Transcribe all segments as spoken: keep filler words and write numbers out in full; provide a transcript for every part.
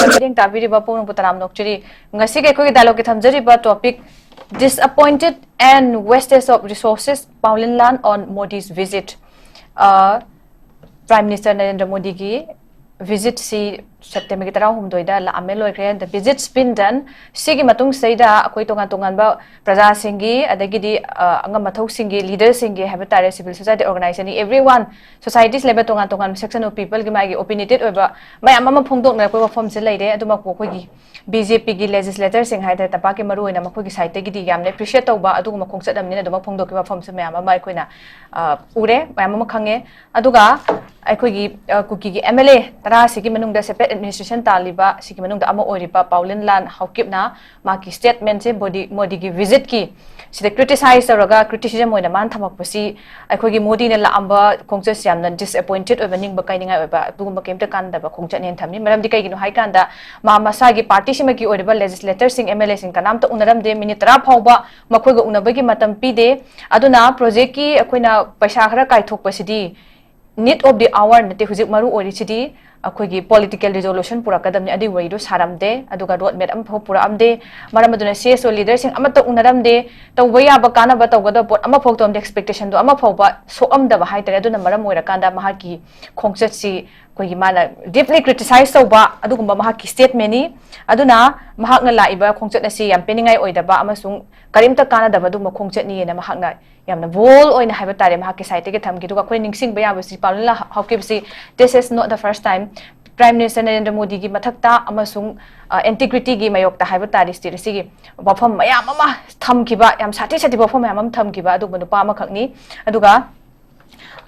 ꯃꯤꯠꯌꯦꯡ ꯇꯥꯕꯤꯔꯤꯕ ꯄꯨꯝꯅꯃꯛꯄꯨ ꯇꯔꯥꯝꯅ ꯑꯣꯛꯆꯔꯤ꯫ ꯉꯁꯤꯒꯤ ꯑꯩꯈꯣꯏꯒꯤ dialogue ꯀꯤ ꯊꯝꯖꯔꯤꯕ topic, Disappointed and Wastage of Resources, Paolienland on Modi's Visit꯫ ꯑ, Prime Minister ꯅꯔꯦꯟꯗ꯭ꯔ ꯃꯣꯗꯤꯒꯤ visit ꯁꯤ September ꯒꯤ ꯇꯔꯥꯍꯨꯝꯗꯣꯏꯗ ꯂꯥꯛꯑꯝꯃꯦ, ꯂꯣꯏꯈ꯭ꯔꯦ꯫ The visit's been done꯫ ꯁꯤꯒꯤ ꯃꯇꯨꯡꯁꯤꯗꯩꯗ ꯑꯩꯈꯣꯏ ꯇꯣꯉꯥꯟ ꯇꯣꯉꯥꯟꯕ ꯄ꯭ꯔꯖꯥꯁꯤꯡꯒꯤ, ꯑꯗꯒꯤꯗꯤ, ꯑ, ꯑꯉꯝ ꯑꯊꯧꯁꯤꯡꯒꯤ, leader ꯁꯤꯡꯒꯤ ꯍꯥꯏꯕ ꯇꯥꯔꯦ, civil society organization, everyone, societies ꯂꯩꯕ ꯇꯣꯉꯥꯟ ꯇꯣꯉꯥꯟꯕ section of people ꯒꯤ ꯃꯥꯒꯤ opinionated ꯑꯣꯏꯕ ꯃꯌꯥꯝ ꯑꯃ ꯐꯣꯡꯗꯣꯛꯅꯔꯛꯄ ꯋꯥꯐꯝꯁꯦ ꯂꯩꯔꯦ꯫ ꯑꯗꯨꯃꯛꯄꯨ ꯑꯩꯈꯣꯏꯒꯤ B J P ꯒꯤ legislator ꯁꯤꯡ ꯍꯥꯏꯇꯥꯔꯦ, ꯇꯝꯄꯥꯛꯀꯤ ꯃꯔꯨꯑꯣꯏꯅ ꯃꯈꯣꯏꯒꯤ side ꯇꯒꯤꯗꯤ ꯌꯥꯝꯅ appreciate ꯇꯧꯕ ꯑꯗꯨꯒꯨꯝꯕ ꯈꯣꯡꯆꯠ ꯑꯃꯅꯤꯅ ꯑꯗꯨꯃꯛ ꯐꯣꯡꯗꯣꯛꯈꯤꯕ ꯋꯥꯐꯝꯁꯨ ꯃꯌꯥꯝ ꯑꯃ ꯑꯩꯈꯣꯏꯅ, ꯑ, ꯎꯔꯦ, ꯃꯌꯥꯝ ꯑꯃ ꯈꯪꯉꯦ꯫ ꯑꯗꯨꯒ ꯑꯩꯈꯣꯏꯒꯤ, ꯑ, ꯀꯨꯀꯤꯒꯤ M L A ꯇꯔꯥꯁꯤꯒꯤ ꯃꯅꯨꯡꯗ separate administration ꯇꯥꯜꯂꯤꯕ ꯁꯤꯒꯤ ꯃꯅꯨꯡꯗ ꯑꯃ ꯑꯣꯏꯔꯤꯕ ꯄꯥꯎꯂꯤꯟꯂꯥꯟ ꯍꯥꯎꯀꯤꯞꯅ ꯃꯥꯒꯤ statement ꯁꯦ ꯃꯣꯗꯤ, ꯃꯣꯗꯤꯒꯤ visit ꯀꯤ ꯁꯤꯗ criticize ꯇꯧꯔꯒ criticism ꯑꯣꯏꯅ ꯃꯥꯅ ꯊꯝꯃꯛꯄꯁꯤ ꯑꯩꯈꯣꯏꯒꯤ ꯃꯣꯗꯤꯅ ꯂꯥꯛꯑꯝꯕ ꯈꯣꯡꯆꯠꯁꯤ ꯌꯥꯝꯅ disappointed ꯑꯣꯏꯕ, ꯅꯤꯡꯕ ꯀꯥꯏꯅꯤꯡꯉꯥꯏ ꯑꯣꯏꯕ, ꯑꯗꯨꯒꯨꯝꯕ ꯀꯩꯝꯇ ꯀꯥꯟꯅꯗꯕ ꯈꯣꯡꯆꯠꯅꯦꯅ ꯊꯝꯃꯤ꯫ ꯃꯔꯝꯗꯤ ꯀꯩꯒꯤꯅꯣ ꯍꯥꯏꯀꯥꯟꯗ ꯃꯥ ꯃꯁꯥꯒꯤ party ꯁꯤꯃꯛꯀꯤ ꯑꯣꯏꯔꯤꯕ legislator ꯁꯤꯡ, M L A ꯁꯤꯡ ꯀꯅꯥꯝꯇ ꯎꯅꯔꯝꯗꯦ, minute ꯇꯔꯥ ꯐꯥꯎꯕ ꯃꯈꯣꯏꯒ ꯎꯅꯕꯒꯤ ꯃꯇꯝ ꯄꯤꯗꯦ꯫ ꯑꯗꯨꯅ project ꯀꯤ ꯑꯩꯈꯣꯏꯅ ꯄꯩꯁꯥ ꯈꯔ ꯀꯥꯏꯊꯣꯛꯄꯁꯤꯗꯤ need of the hour ꯅꯠꯇꯦ, ꯍꯧꯖꯤꯛ ꯃꯔꯨ ꯑꯣꯏꯔꯤꯁꯤꯗꯤ ꯑꯩꯈꯣꯏꯒꯤ political resolution ꯄꯨꯔꯛꯀꯗꯕꯅꯤ, ꯑꯗꯨꯒꯤ ꯋꯥꯔꯤꯗꯣ ꯁꯥꯔꯝꯗꯦ꯫ ꯑꯗꯨꯒ road map ꯑꯃꯐꯥꯎ ꯄꯨꯔꯛꯑꯝꯗꯦ꯫ ꯃꯔꯝ ꯑꯗꯨꯅ C S O leader ꯁꯤꯡ ꯑꯃꯠꯇ ꯎꯅꯔꯝꯗꯦ꯫ ꯇꯧꯕ ꯌꯥꯕ ꯀꯥꯟꯅꯕ ꯇꯧꯒꯗꯕ ꯄꯣꯠ ꯑꯃꯐꯥꯎ ꯇꯧꯔꯝꯗꯦ, expectation ꯗꯣ ꯑꯃꯐꯥꯎꯕ ꯁꯣꯛꯑꯝꯗꯕ ꯍꯥꯏꯇꯥꯔꯦ꯫ ꯑꯗꯨꯅ ꯃꯔꯝ ꯑꯣꯏꯔꯀꯥꯟꯗ ꯃꯍꯥꯛꯀꯤ ꯈꯣꯡꯆꯠꯁꯤ ꯑꯩꯈꯣꯏꯒꯤ ꯃꯥꯅ deeply criticize ꯇꯧꯕ ꯑꯗꯨꯒꯨꯝꯕ ꯃꯍꯥꯛꯀꯤ statement ꯅꯤ꯫ ꯑꯗꯨꯅ ꯃꯍꯥꯛꯅ ꯂꯥꯛꯏꯕ ꯈꯣꯡꯆꯠ ꯑꯁꯤ ꯌꯥꯝ ꯄꯦꯟꯅꯤꯡꯉꯥꯏ ꯑꯣꯏꯗꯕ ꯑꯃꯁꯨꯡ ꯀꯔꯤꯝꯇ ꯀꯥꯟꯅꯗꯕ ꯑꯗꯨꯒꯨꯝꯕ ꯈꯣꯡꯆꯠꯅꯤꯅ ꯃꯍꯥꯛꯅ ꯌꯥꯝꯅ bold ꯑꯣꯏꯅ ꯍꯥꯏꯕ ꯇꯥꯔꯦ ꯃꯍꯥꯛꯀꯤ side ꯇꯒꯤ ꯊꯝꯈꯤ꯫ ꯑꯗꯨꯒ ꯑꯩꯈꯣꯏ ꯅꯤꯡꯁꯤꯡꯕ ꯌꯥꯕꯁꯤ ꯄꯥꯎꯂꯤꯟ ꯍꯥꯎꯀꯤꯞꯁꯤ, this is not the first time, Prime Minister Narendra ꯃꯣꯗꯤꯒꯤ ꯃꯊꯛꯇ ꯑꯃꯁꯨꯡ, ꯑ, integrity ꯒꯤ ꯃꯥꯌꯣꯛꯇ ꯍꯥꯏꯕ ꯇꯥꯔꯦ, state ꯑꯁꯤꯒꯤ ꯋꯥꯐꯝ ꯃꯌꯥꯝ ꯑꯃ ꯊꯝꯈꯤꯕ, ꯌꯥꯝ ꯁꯥꯊꯤ ꯁꯥꯊꯤꯕ ꯋꯥꯐꯝ ꯃꯌꯥꯝ ꯑꯃ ꯊꯝꯈꯤꯕ ꯑꯗꯨꯒꯨꯝꯕ ꯅꯨꯄꯥ ꯑꯃꯈꯛꯅꯤ꯫ ꯑꯗꯨꯒ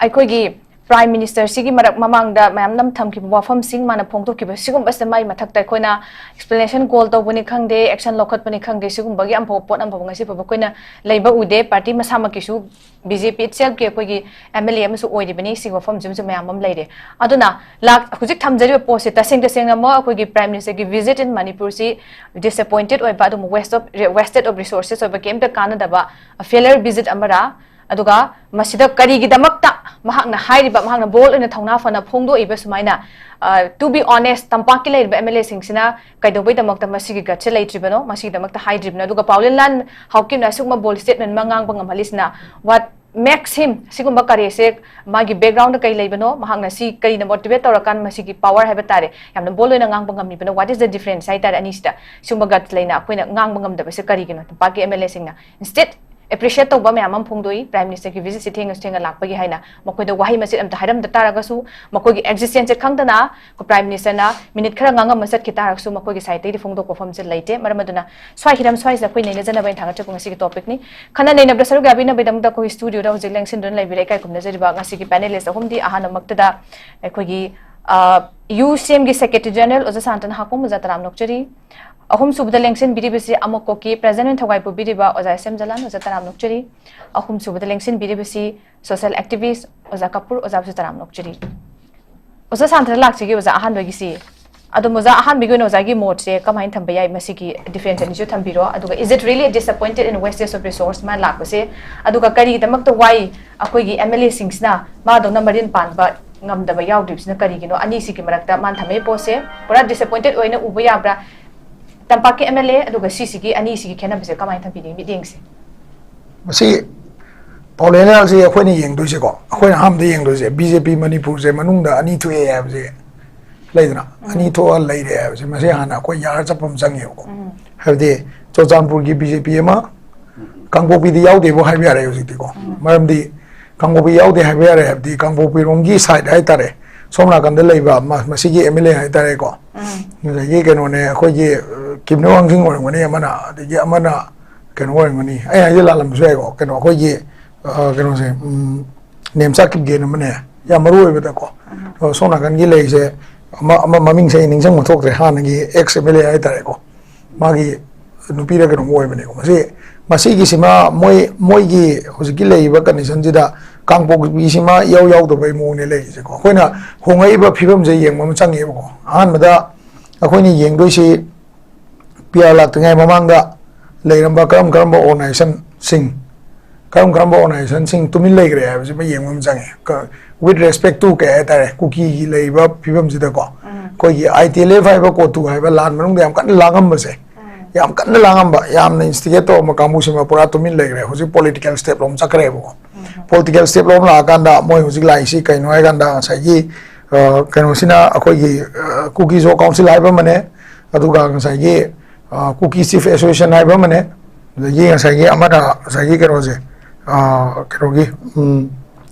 ꯑꯩꯈꯣꯏꯒꯤ Prime Minister ꯁꯤꯒꯤ ꯃꯔꯛ ꯃꯃꯥꯡꯗ ꯃꯌꯥꯝ ꯑꯃ ꯊꯝꯈꯤꯕ ꯋꯥꯐꯝꯁꯤꯡ ꯃꯥꯅ ꯐꯣꯡꯗꯣꯛꯈꯤꯕ ꯁꯤꯒꯨꯝꯕꯁꯤꯗ ꯃꯥꯒꯤ ꯃꯊꯛꯇ ꯑꯩꯈꯣꯏꯅ explanation call ꯇꯧꯕꯅꯤ ꯈꯪꯗꯦ, action ꯂꯧꯈꯠꯄꯅꯤ ꯈꯪꯗꯦ, ꯁꯤꯒꯨꯝꯕꯒꯤ ꯑꯃꯐꯥꯎꯕ ꯄꯣꯠ ꯑꯃꯐꯥꯎꯕ ꯉꯁꯤ ꯐꯥꯎꯕ ꯑꯩꯈꯣꯏꯅ ꯂꯩꯕ ꯎꯗꯦ꯫ Party ꯃꯁꯥꯃꯛꯀꯤꯁꯨ, B J P itself ꯀꯤ ꯑꯩꯈꯣꯏꯒꯤ M L A ꯑꯃꯁꯨ ꯑꯣꯏꯔꯤꯕꯅꯤ꯫ ꯁꯤꯒꯤ ꯋꯥꯐꯝꯁꯤꯃꯁꯨ ꯃꯌꯥꯝ ꯑꯃ ꯂꯩꯔꯦ꯫ ꯑꯗꯨꯅ ꯂꯥꯛ-, ꯍꯧꯖꯤꯛ ꯊꯝꯖꯔꯤꯕ ꯄꯣꯠꯁꯦ ꯇꯁꯦꯡ ꯇꯁꯦꯡꯅ ꯑꯃ ꯑꯩꯈꯣꯏꯒꯤ Prime Minister ꯒꯤ visit in ꯃꯅꯤꯄꯨꯔꯁꯤ disappointed ꯑꯣꯏꯕ, ꯑꯗꯨꯝ waste of, wasted of resources ꯑꯣꯏꯕ, ꯀꯩꯝꯇ ꯀꯥꯟꯅꯗꯕ failure visit ꯑꯃꯔ, ꯑꯗꯨꯒ ꯃꯁꯤꯗ ꯀꯔꯤꯒꯤꯗꯃꯛꯇ ꯃꯍꯥꯛꯅ ꯍꯥꯏꯔꯤꯕ, ꯃꯍꯥꯛꯅ ꯕꯣꯜ ꯑꯣꯏꯅ ꯊꯧꯅꯥ ꯐꯅ ꯐꯣꯡꯗꯣꯛꯏꯕ ꯁꯨꯃꯥꯏꯅ, ꯇꯨ ꯕꯤ ꯑꯣꯅꯦꯁ, ꯇꯝꯄꯥꯛꯀꯤ ꯂꯩꯔꯤꯕ ꯑꯦꯝ ꯑꯦꯜ ꯑꯦꯁꯤꯡꯁꯤꯅ ꯀꯩꯗꯧꯕꯩꯗꯃꯛꯇ ꯃꯁꯤꯒꯤ ꯒꯠꯁꯦ ꯂꯩꯇ꯭ꯔꯤꯕꯅꯣ, ꯃꯁꯤꯒꯤꯗꯃꯛꯇ ꯍꯥꯏꯗ꯭ꯔꯤꯕꯅꯣ? ꯑꯗꯨꯒ ꯄꯥꯎꯂꯦꯟ ꯂꯥꯟ ꯍꯥꯎꯀꯤꯞꯅ ꯑꯁꯤꯒꯨꯝꯕ ꯕꯣꯜ ꯁ꯭ꯇꯦꯠꯃꯦꯟ ꯑꯃ ꯉꯥꯡꯕ ꯉꯝꯍꯜꯂꯤꯁꯤꯅ what makes him, ꯁꯤꯒꯨꯝꯕ ꯀꯔꯤꯁꯦ, ꯃꯥꯒꯤ ꯕꯦꯛꯒ꯭ꯔꯥꯎꯟꯗ ꯀꯩ ꯂꯩꯕꯅꯣ, ꯃꯍꯥꯛꯅ ꯁꯤ ꯀꯔꯤꯅ ꯃꯣꯇꯤꯚꯦꯠ ꯇꯧꯔꯀꯥꯟꯗ ꯃꯁꯤꯒꯤ ꯄꯥꯋꯔ ꯍꯥꯏꯕ ꯇꯥꯔꯦ, ꯌꯥꯝꯅ ꯕꯣꯜ ꯑꯣꯏꯅ ꯉꯥꯡꯕ ꯉꯝꯃꯤꯕꯅꯣ? What is the difference ꯍꯥꯏ ꯇꯥꯔꯦ ꯑꯅꯤꯁꯤꯗ? ꯁꯤꯒꯨꯝꯕ ꯒꯠꯁ ꯂꯩꯅ ꯑꯩꯈꯣꯏꯅ ꯉꯥꯡꯕ ꯉꯝꯗꯕꯁꯦ ꯀꯔꯤꯒꯤꯅꯣ? ꯇꯝꯄꯥꯛꯀꯤ ꯑꯦꯝ ꯑꯦꯜ ꯑꯦꯁꯤꯡꯅ ꯏꯟꯁꯇꯦꯠ ꯑꯦꯄ꯭ꯔꯤꯁꯤꯌꯦꯠ ꯇꯧꯕ ꯃꯌꯥꯝ ꯑꯃ ꯐꯣꯡꯗꯣꯛꯏ, ꯄ꯭ꯔꯥꯏꯝ ꯃꯤꯅꯤꯁꯇꯔꯒꯤ ꯚꯤꯖꯤꯠꯁꯦ ꯊꯦꯡꯉꯁꯨ ꯊꯦꯡꯅ ꯂꯥꯛꯄꯒꯤ ꯍꯥꯏꯅ꯫ ꯃꯈꯣꯏꯗ ꯋꯥꯍꯩ ꯃꯆꯦꯠ ꯑꯝꯇ ꯍꯥꯏꯔꯝꯗ ꯇꯥꯔꯒꯁꯨ, ꯃꯈꯣꯏꯒꯤ ꯑꯦꯛꯖꯤꯁꯇꯦꯟꯁꯁꯦ ꯈꯪꯗꯅ ꯄ꯭ꯔꯥꯏꯝ ꯃꯤꯅꯤꯁꯇꯔꯅ ꯃꯤꯅꯤꯠ ꯈꯔ ꯉꯥꯡꯉꯝꯃ ꯆꯠꯈꯤ ꯇꯥꯔꯒꯁꯨ, ꯃꯈꯣꯏꯒꯤ ꯁꯥꯏꯠꯇꯒꯤꯗꯤ ꯐꯣꯡꯗꯣꯛꯄ ꯐꯝꯁꯦ ꯂꯩꯇꯦ꯫ ꯃꯔꯝ ꯑꯗꯨꯅ ꯁ꯭ꯋꯥꯏ ꯍꯤꯔꯝ ꯁ꯭ꯋꯥꯏꯁꯤꯗ ꯑꯩꯈꯣꯏ ꯅꯩꯅꯖꯅꯕ ꯑꯩꯅ ꯊꯥꯡꯒꯠꯆꯔꯛꯄ ꯉꯁꯤꯒꯤ ꯇꯣꯄꯤꯛꯅꯤ꯫ ꯈꯟꯅ ꯅꯩꯅꯕꯗ ꯁꯔꯨꯛ ꯌꯥꯕꯤꯅꯕꯒꯤꯗꯃꯛꯇ ꯑꯩꯈꯣꯏ ꯁ꯭ꯇꯨꯗꯤꯑꯣꯗ ꯍꯧꯖꯤꯛ ꯂꯦꯡꯁꯤꯟꯗꯨꯅ ꯂꯩꯕꯤꯔꯦ ꯏꯀꯥꯏ ꯈꯨꯝꯅꯖꯔꯤꯕ ꯉꯁꯤꯒꯤ ꯄꯦꯅꯦꯂꯤꯁ ꯑꯍꯨꯝꯗꯤ꯫ ꯑꯍꯥꯟꯕꯃꯛꯇꯗ ꯑꯩꯈꯣꯏꯒꯤ ꯌꯨ ꯁꯤ ꯑꯦꯝꯒꯤ ꯁꯦꯀ꯭ꯔꯦꯇꯔꯤ ꯖꯦꯅꯔꯦꯜ ꯑꯣꯖꯥ ꯁꯥꯟꯇꯅ ꯍꯥꯀꯨꯝ, ꯑꯣꯖꯥ ꯇꯔꯥꯝ ꯅꯣꯛꯆꯔꯤ꯫ ꯑꯍꯨꯝꯁꯨꯕꯗ ꯂꯦꯡꯁꯤꯟꯕꯤꯔꯤꯕꯁꯤ ꯑꯃꯣꯛꯀꯣꯛꯀꯤ ꯄ꯭ꯔꯦꯖꯤꯗꯦꯟꯠ ꯊꯧꯒꯥꯏ ꯄꯨꯕꯤꯔꯤꯕ ꯑꯣꯖꯥ ꯑꯦꯁ ꯑꯦꯝ ꯖꯂꯥꯟ, ꯑꯣꯖꯥ ꯇꯔꯥꯝ ꯅꯣꯛꯆꯔꯤ꯫ ꯑꯍꯨꯝꯁꯨꯕꯗ ꯂꯦꯡꯁꯤꯟꯕꯤꯔꯤꯕꯁꯤ ꯁꯣꯁꯤꯌꯦꯜ ꯑꯦꯛꯇꯤꯚꯤꯁ꯭ꯠ ꯑꯣꯖꯥ ꯀꯄꯨꯔ, ꯑꯣꯖꯥꯕꯨꯁꯨ ꯇꯔꯥꯝ ꯅꯣꯛꯆꯔꯤ꯫ ꯑꯣꯖꯥ ꯁꯥꯟꯇꯅ ꯂꯥꯛꯆꯒꯦ ꯑꯣꯖꯥ ꯑꯍꯥꯟꯕꯒꯤꯁꯤ꯫ ꯑꯗꯨꯝ ꯑꯣꯖꯥ ꯑꯍꯥꯟꯕꯒꯤ ꯑꯣꯏꯅ ꯑꯣꯖꯥꯒꯤ ꯃꯣꯠꯁꯦ ꯀꯃꯥꯏꯅ ꯊꯝꯕ ꯌꯥꯏ ꯃꯁꯤꯒꯤ ꯗꯤꯐꯦꯟꯁ ꯑꯅꯤꯁꯨ ꯊꯝꯕꯤꯔꯣ꯫ ꯑꯗꯨꯒ is it really a disappointed and wastage of resource ꯃꯥ ꯂꯥꯛꯄꯁꯦ? ꯑꯗꯨꯒ ꯀꯔꯤꯒꯤꯗꯃꯛꯇ ꯋꯥꯏ ꯑꯩꯈꯣꯏꯒꯤ ꯑꯦꯝ ꯑꯦꯜ ꯑꯦꯁꯤꯡꯁꯤꯅ ꯃꯥꯗꯧꯅ ꯃꯔꯤꯟ ꯄꯥꯟꯕ ꯉꯝꯗꯕ ꯌꯥꯎꯗ꯭ꯔꯤꯕꯁꯤꯅ ꯀꯔꯤꯒꯤꯅꯣ? ꯑꯅꯤꯁꯤꯒꯤ ꯃꯔꯛꯇ ꯃꯥꯅ ꯊꯝꯃꯛꯏ ꯄꯣꯠꯁꯦ ꯄꯨꯔꯥ ꯗꯤꯁꯑꯦꯄꯣꯏꯟꯇꯦꯠ ꯑꯣꯏꯅ ꯎꯕ ꯌꯥꯕ꯭ꯔꯥ? ꯇꯝꯄꯥꯛꯀꯤ ꯑꯦꯝ ꯑꯦꯜ ꯑꯦ ꯑꯗꯨꯒ ꯁꯤꯁꯤꯒꯤ ꯑꯅꯤꯁꯤꯒꯤ ꯈꯦꯠꯅꯕꯁꯦ ꯀꯃꯥꯏꯅ ꯊꯝꯕꯤꯅꯤꯡꯏ ꯃꯤꯠꯌꯦꯡꯁꯦ? ꯃꯁꯤ ꯄꯥꯎꯂꯦꯅꯥꯜꯁꯤ ꯑꯩꯈꯣꯏꯅ ꯌꯦꯡꯗꯣꯏꯁꯦꯀꯣ, ꯑꯩꯈꯣꯏꯅ ꯑꯍꯥꯟꯕꯗ ꯌꯦꯡꯗꯣꯏꯁꯦ ꯕꯤ ꯖꯦ ꯄꯤ ꯃꯅꯤꯄꯨꯔꯁꯦ ꯃꯅꯨꯡꯗ ꯑꯅꯤ ꯊꯣꯛꯑꯦ ꯍꯥꯏꯕꯁꯦ ꯂꯩꯗꯅ, ꯑꯅꯤ ꯊꯣꯛꯑ ꯂꯩꯔꯦ ꯍꯥꯏꯕꯁꯦ ꯃꯁꯤ ꯍꯥꯟꯅ ꯑꯩꯈꯣꯏ ꯌꯥꯔ ꯆꯠꯄ ꯑꯃ ꯆꯪꯉꯦꯕꯀꯣ꯫ ꯍꯥꯏꯕꯗꯤ ꯆꯨꯔꯆꯥꯟꯄꯨꯔꯒꯤ ꯕꯤ ꯖꯦ ꯄꯤ ꯑꯃ, ꯀꯥꯡꯄꯣꯛꯄꯤꯗꯤ ꯌꯥꯎꯗꯦꯕꯨ ꯍꯥꯏꯕ ꯌꯥꯔꯦ ꯍꯧꯖꯤꯛꯇꯤꯀꯣ꯫ ꯃꯔꯝꯗꯤ ꯀꯥꯡꯄꯣꯛꯄꯤ ꯌꯥꯎꯗꯦ ꯍꯥꯏꯕ ꯌꯥꯔꯦ ꯍꯥꯏꯕꯗꯤ ꯀꯥꯡꯄꯣꯛꯄꯤꯔꯣꯝꯒꯤ ꯁꯥꯏꯠ ꯍꯥꯏꯇꯥꯔꯦ, ꯁꯣꯝ ꯅꯥꯀꯟꯗ ꯂꯩꯕ ꯃ- ꯃꯁꯤꯒꯤ ꯑꯦꯝ ꯑꯦꯜ ꯑꯦ ꯍꯥꯏꯇꯥꯔꯦꯀꯣ꯫ ꯑꯗꯒꯤ ꯀꯩꯅꯣꯅꯦ, ꯑꯩꯈꯣꯏꯒꯤ ꯀꯤꯝꯅꯨ ꯋꯥꯡꯖꯤꯡ ꯑꯣꯏꯔꯝꯒꯅꯤ ꯑꯃꯅ, ꯑꯗꯒꯤ ꯑꯃꯅ ꯀꯩꯅꯣ ꯑꯣꯏꯔꯝꯒꯅꯤ, ꯑꯩ ꯍꯥꯏꯁꯦ ꯂꯥꯜꯂꯝꯕꯁꯨ ꯌꯥꯏꯀꯣ, ꯀꯩꯅꯣ ꯑꯩꯈꯣꯏꯒꯤ ꯑ, ꯀꯩꯅꯣꯁꯦ, ꯎꯝ, ꯅꯦꯝꯆꯥꯛ ꯀꯤꯞꯒꯦꯟ ꯑꯃꯅꯦ, ꯌꯥꯝ ꯃꯔꯨ ꯑꯣꯏꯕꯗꯀꯣ꯫ ꯑꯗꯣ ꯁꯣꯝ ꯅꯥꯀꯟꯒꯤ ꯂꯩꯔꯤꯁꯦ ꯑꯃ, ꯑꯃ ꯃꯃꯤꯡꯁꯦ ꯑꯩ ꯅꯤꯡꯁꯤꯡꯕ ꯊꯣꯛꯇ꯭ꯔꯦ, ꯍꯥꯟꯅꯒꯤ ꯑꯦꯛꯁ ꯑꯦꯝ ꯑꯦꯜ ꯑꯦ ꯍꯥꯏꯇꯥꯔꯦꯀꯣ, ꯃꯥꯒꯤ ꯅꯨꯄꯤꯔ ꯀꯩꯅꯣꯝ ꯑꯣꯏꯕꯅꯦꯀꯣ꯫ ꯃꯁꯤ, ꯃꯁꯤꯒꯤꯁꯤꯃ ꯃꯣꯏ, ꯃꯣꯏꯒꯤ ꯍꯧꯖꯤꯛꯀꯤ ꯂꯩꯔꯤꯕ ꯀꯟꯗꯤꯁꯟꯁꯤꯗ ꯀꯥꯡꯄꯣꯛꯄꯤꯁꯤꯃ ꯏꯌꯥꯎ ꯌꯥꯎꯗꯕꯩ ꯃꯑꯣꯡꯅꯦ ꯂꯩꯔꯤꯁꯦꯀꯣ꯫ ꯑꯩꯈꯣꯏꯅ ꯍꯣꯡꯉꯛꯏꯕ ꯐꯤꯕꯝꯁꯦ ꯌꯦꯡꯕ ꯑꯃ ꯆꯪꯉꯦꯕꯀꯣ꯫ ꯑꯍꯥꯟꯕꯗ ꯑꯩꯈꯣꯏꯅ ꯌꯦꯡꯗꯣꯏꯁꯤ ꯄꯤ ꯑꯥꯔ ꯂꯥꯛꯇ꯭ꯔꯤꯉꯩ ꯃꯃꯥꯡꯗ ꯂꯩꯔꯝꯕ ꯀꯔꯝ ꯀꯔꯝꯕ ꯑꯣꯔꯒꯅꯥꯏꯖꯦꯁꯟꯁꯤꯡ, ꯀꯔꯝ ꯀꯔꯝꯕ organizationꯁꯤꯡ ꯇꯨꯃꯤꯟ ꯂꯩꯈ꯭ꯔꯦ ꯍꯥꯏꯕꯁꯤꯃ ꯌꯦꯡꯕ ꯑꯃ ꯆꯪꯉꯦ꯫ ꯀ-, with respect to ꯀꯩ ꯍꯥꯏꯇꯥꯔꯦ, ꯀꯨꯀꯤꯒꯤ ꯂꯩꯔꯤꯕ ꯐꯤꯕꯝꯁꯤꯗꯀꯣ, ꯑꯩꯈꯣꯏꯒꯤ ꯑꯥꯏ ꯇꯤ ꯑꯦꯜ ꯑꯦꯐ ꯍꯥꯏꯕ ꯀꯣꯇꯨ ꯍꯥꯏꯕ ꯂꯥꯟ ꯃꯅꯨꯡꯗ ꯌꯥꯝ ꯀꯟꯅ ꯂꯥꯡꯉꯝꯕꯁꯦ, ꯌꯥꯝ ꯀꯟꯅ ꯂꯥꯡꯉꯝꯕ, ꯌꯥꯝꯅ instigate ꯇꯧꯔꯝꯕ ꯀꯥꯡꯕꯨꯁꯤꯃ ꯄꯨꯔꯥ ꯇꯨꯃꯤꯟ ꯂꯩꯈ꯭ꯔꯦ꯫ ꯍꯧꯖꯤꯛ political step ꯂꯣꯝ ꯆꯠꯈ꯭ꯔꯦꯕꯀꯣ꯫ Political step ꯂꯣꯝ ꯂꯥꯛꯑꯀꯥꯟꯗ ꯃꯣꯏ ꯍꯧꯖꯤꯛ ꯂꯥꯛꯏꯁꯤ ꯀꯩꯅꯣ ꯍꯥꯏꯀꯥꯟꯗ, ꯉꯁꯥꯏꯒꯤ, ꯑ, ꯀꯩꯅꯣꯁꯤꯅ ꯑꯩꯈꯣꯏꯒꯤ, ꯑ, ꯀꯨꯀꯤ ꯖꯣ ꯀꯥꯎꯟꯁꯤꯜ ꯍꯥꯏꯕ ꯑꯃꯅꯦ, ꯑꯗꯨꯒ ꯉꯁꯥꯏꯒꯤ, ꯑ, ꯀꯨꯀꯤ ꯆꯤꯐ ꯑꯦꯁꯣꯁꯤꯌꯦꯁꯟ ꯍꯥꯏꯕ ꯑꯃꯅꯦ, ꯑꯗꯒꯤ ꯉꯁꯥꯏꯒꯤ ꯑꯃꯅ ꯉꯁꯥꯏꯒꯤ ꯀꯩꯅꯣꯁꯦ, ꯑ, ꯀꯩꯅꯣꯒꯤ, ꯎꯝ,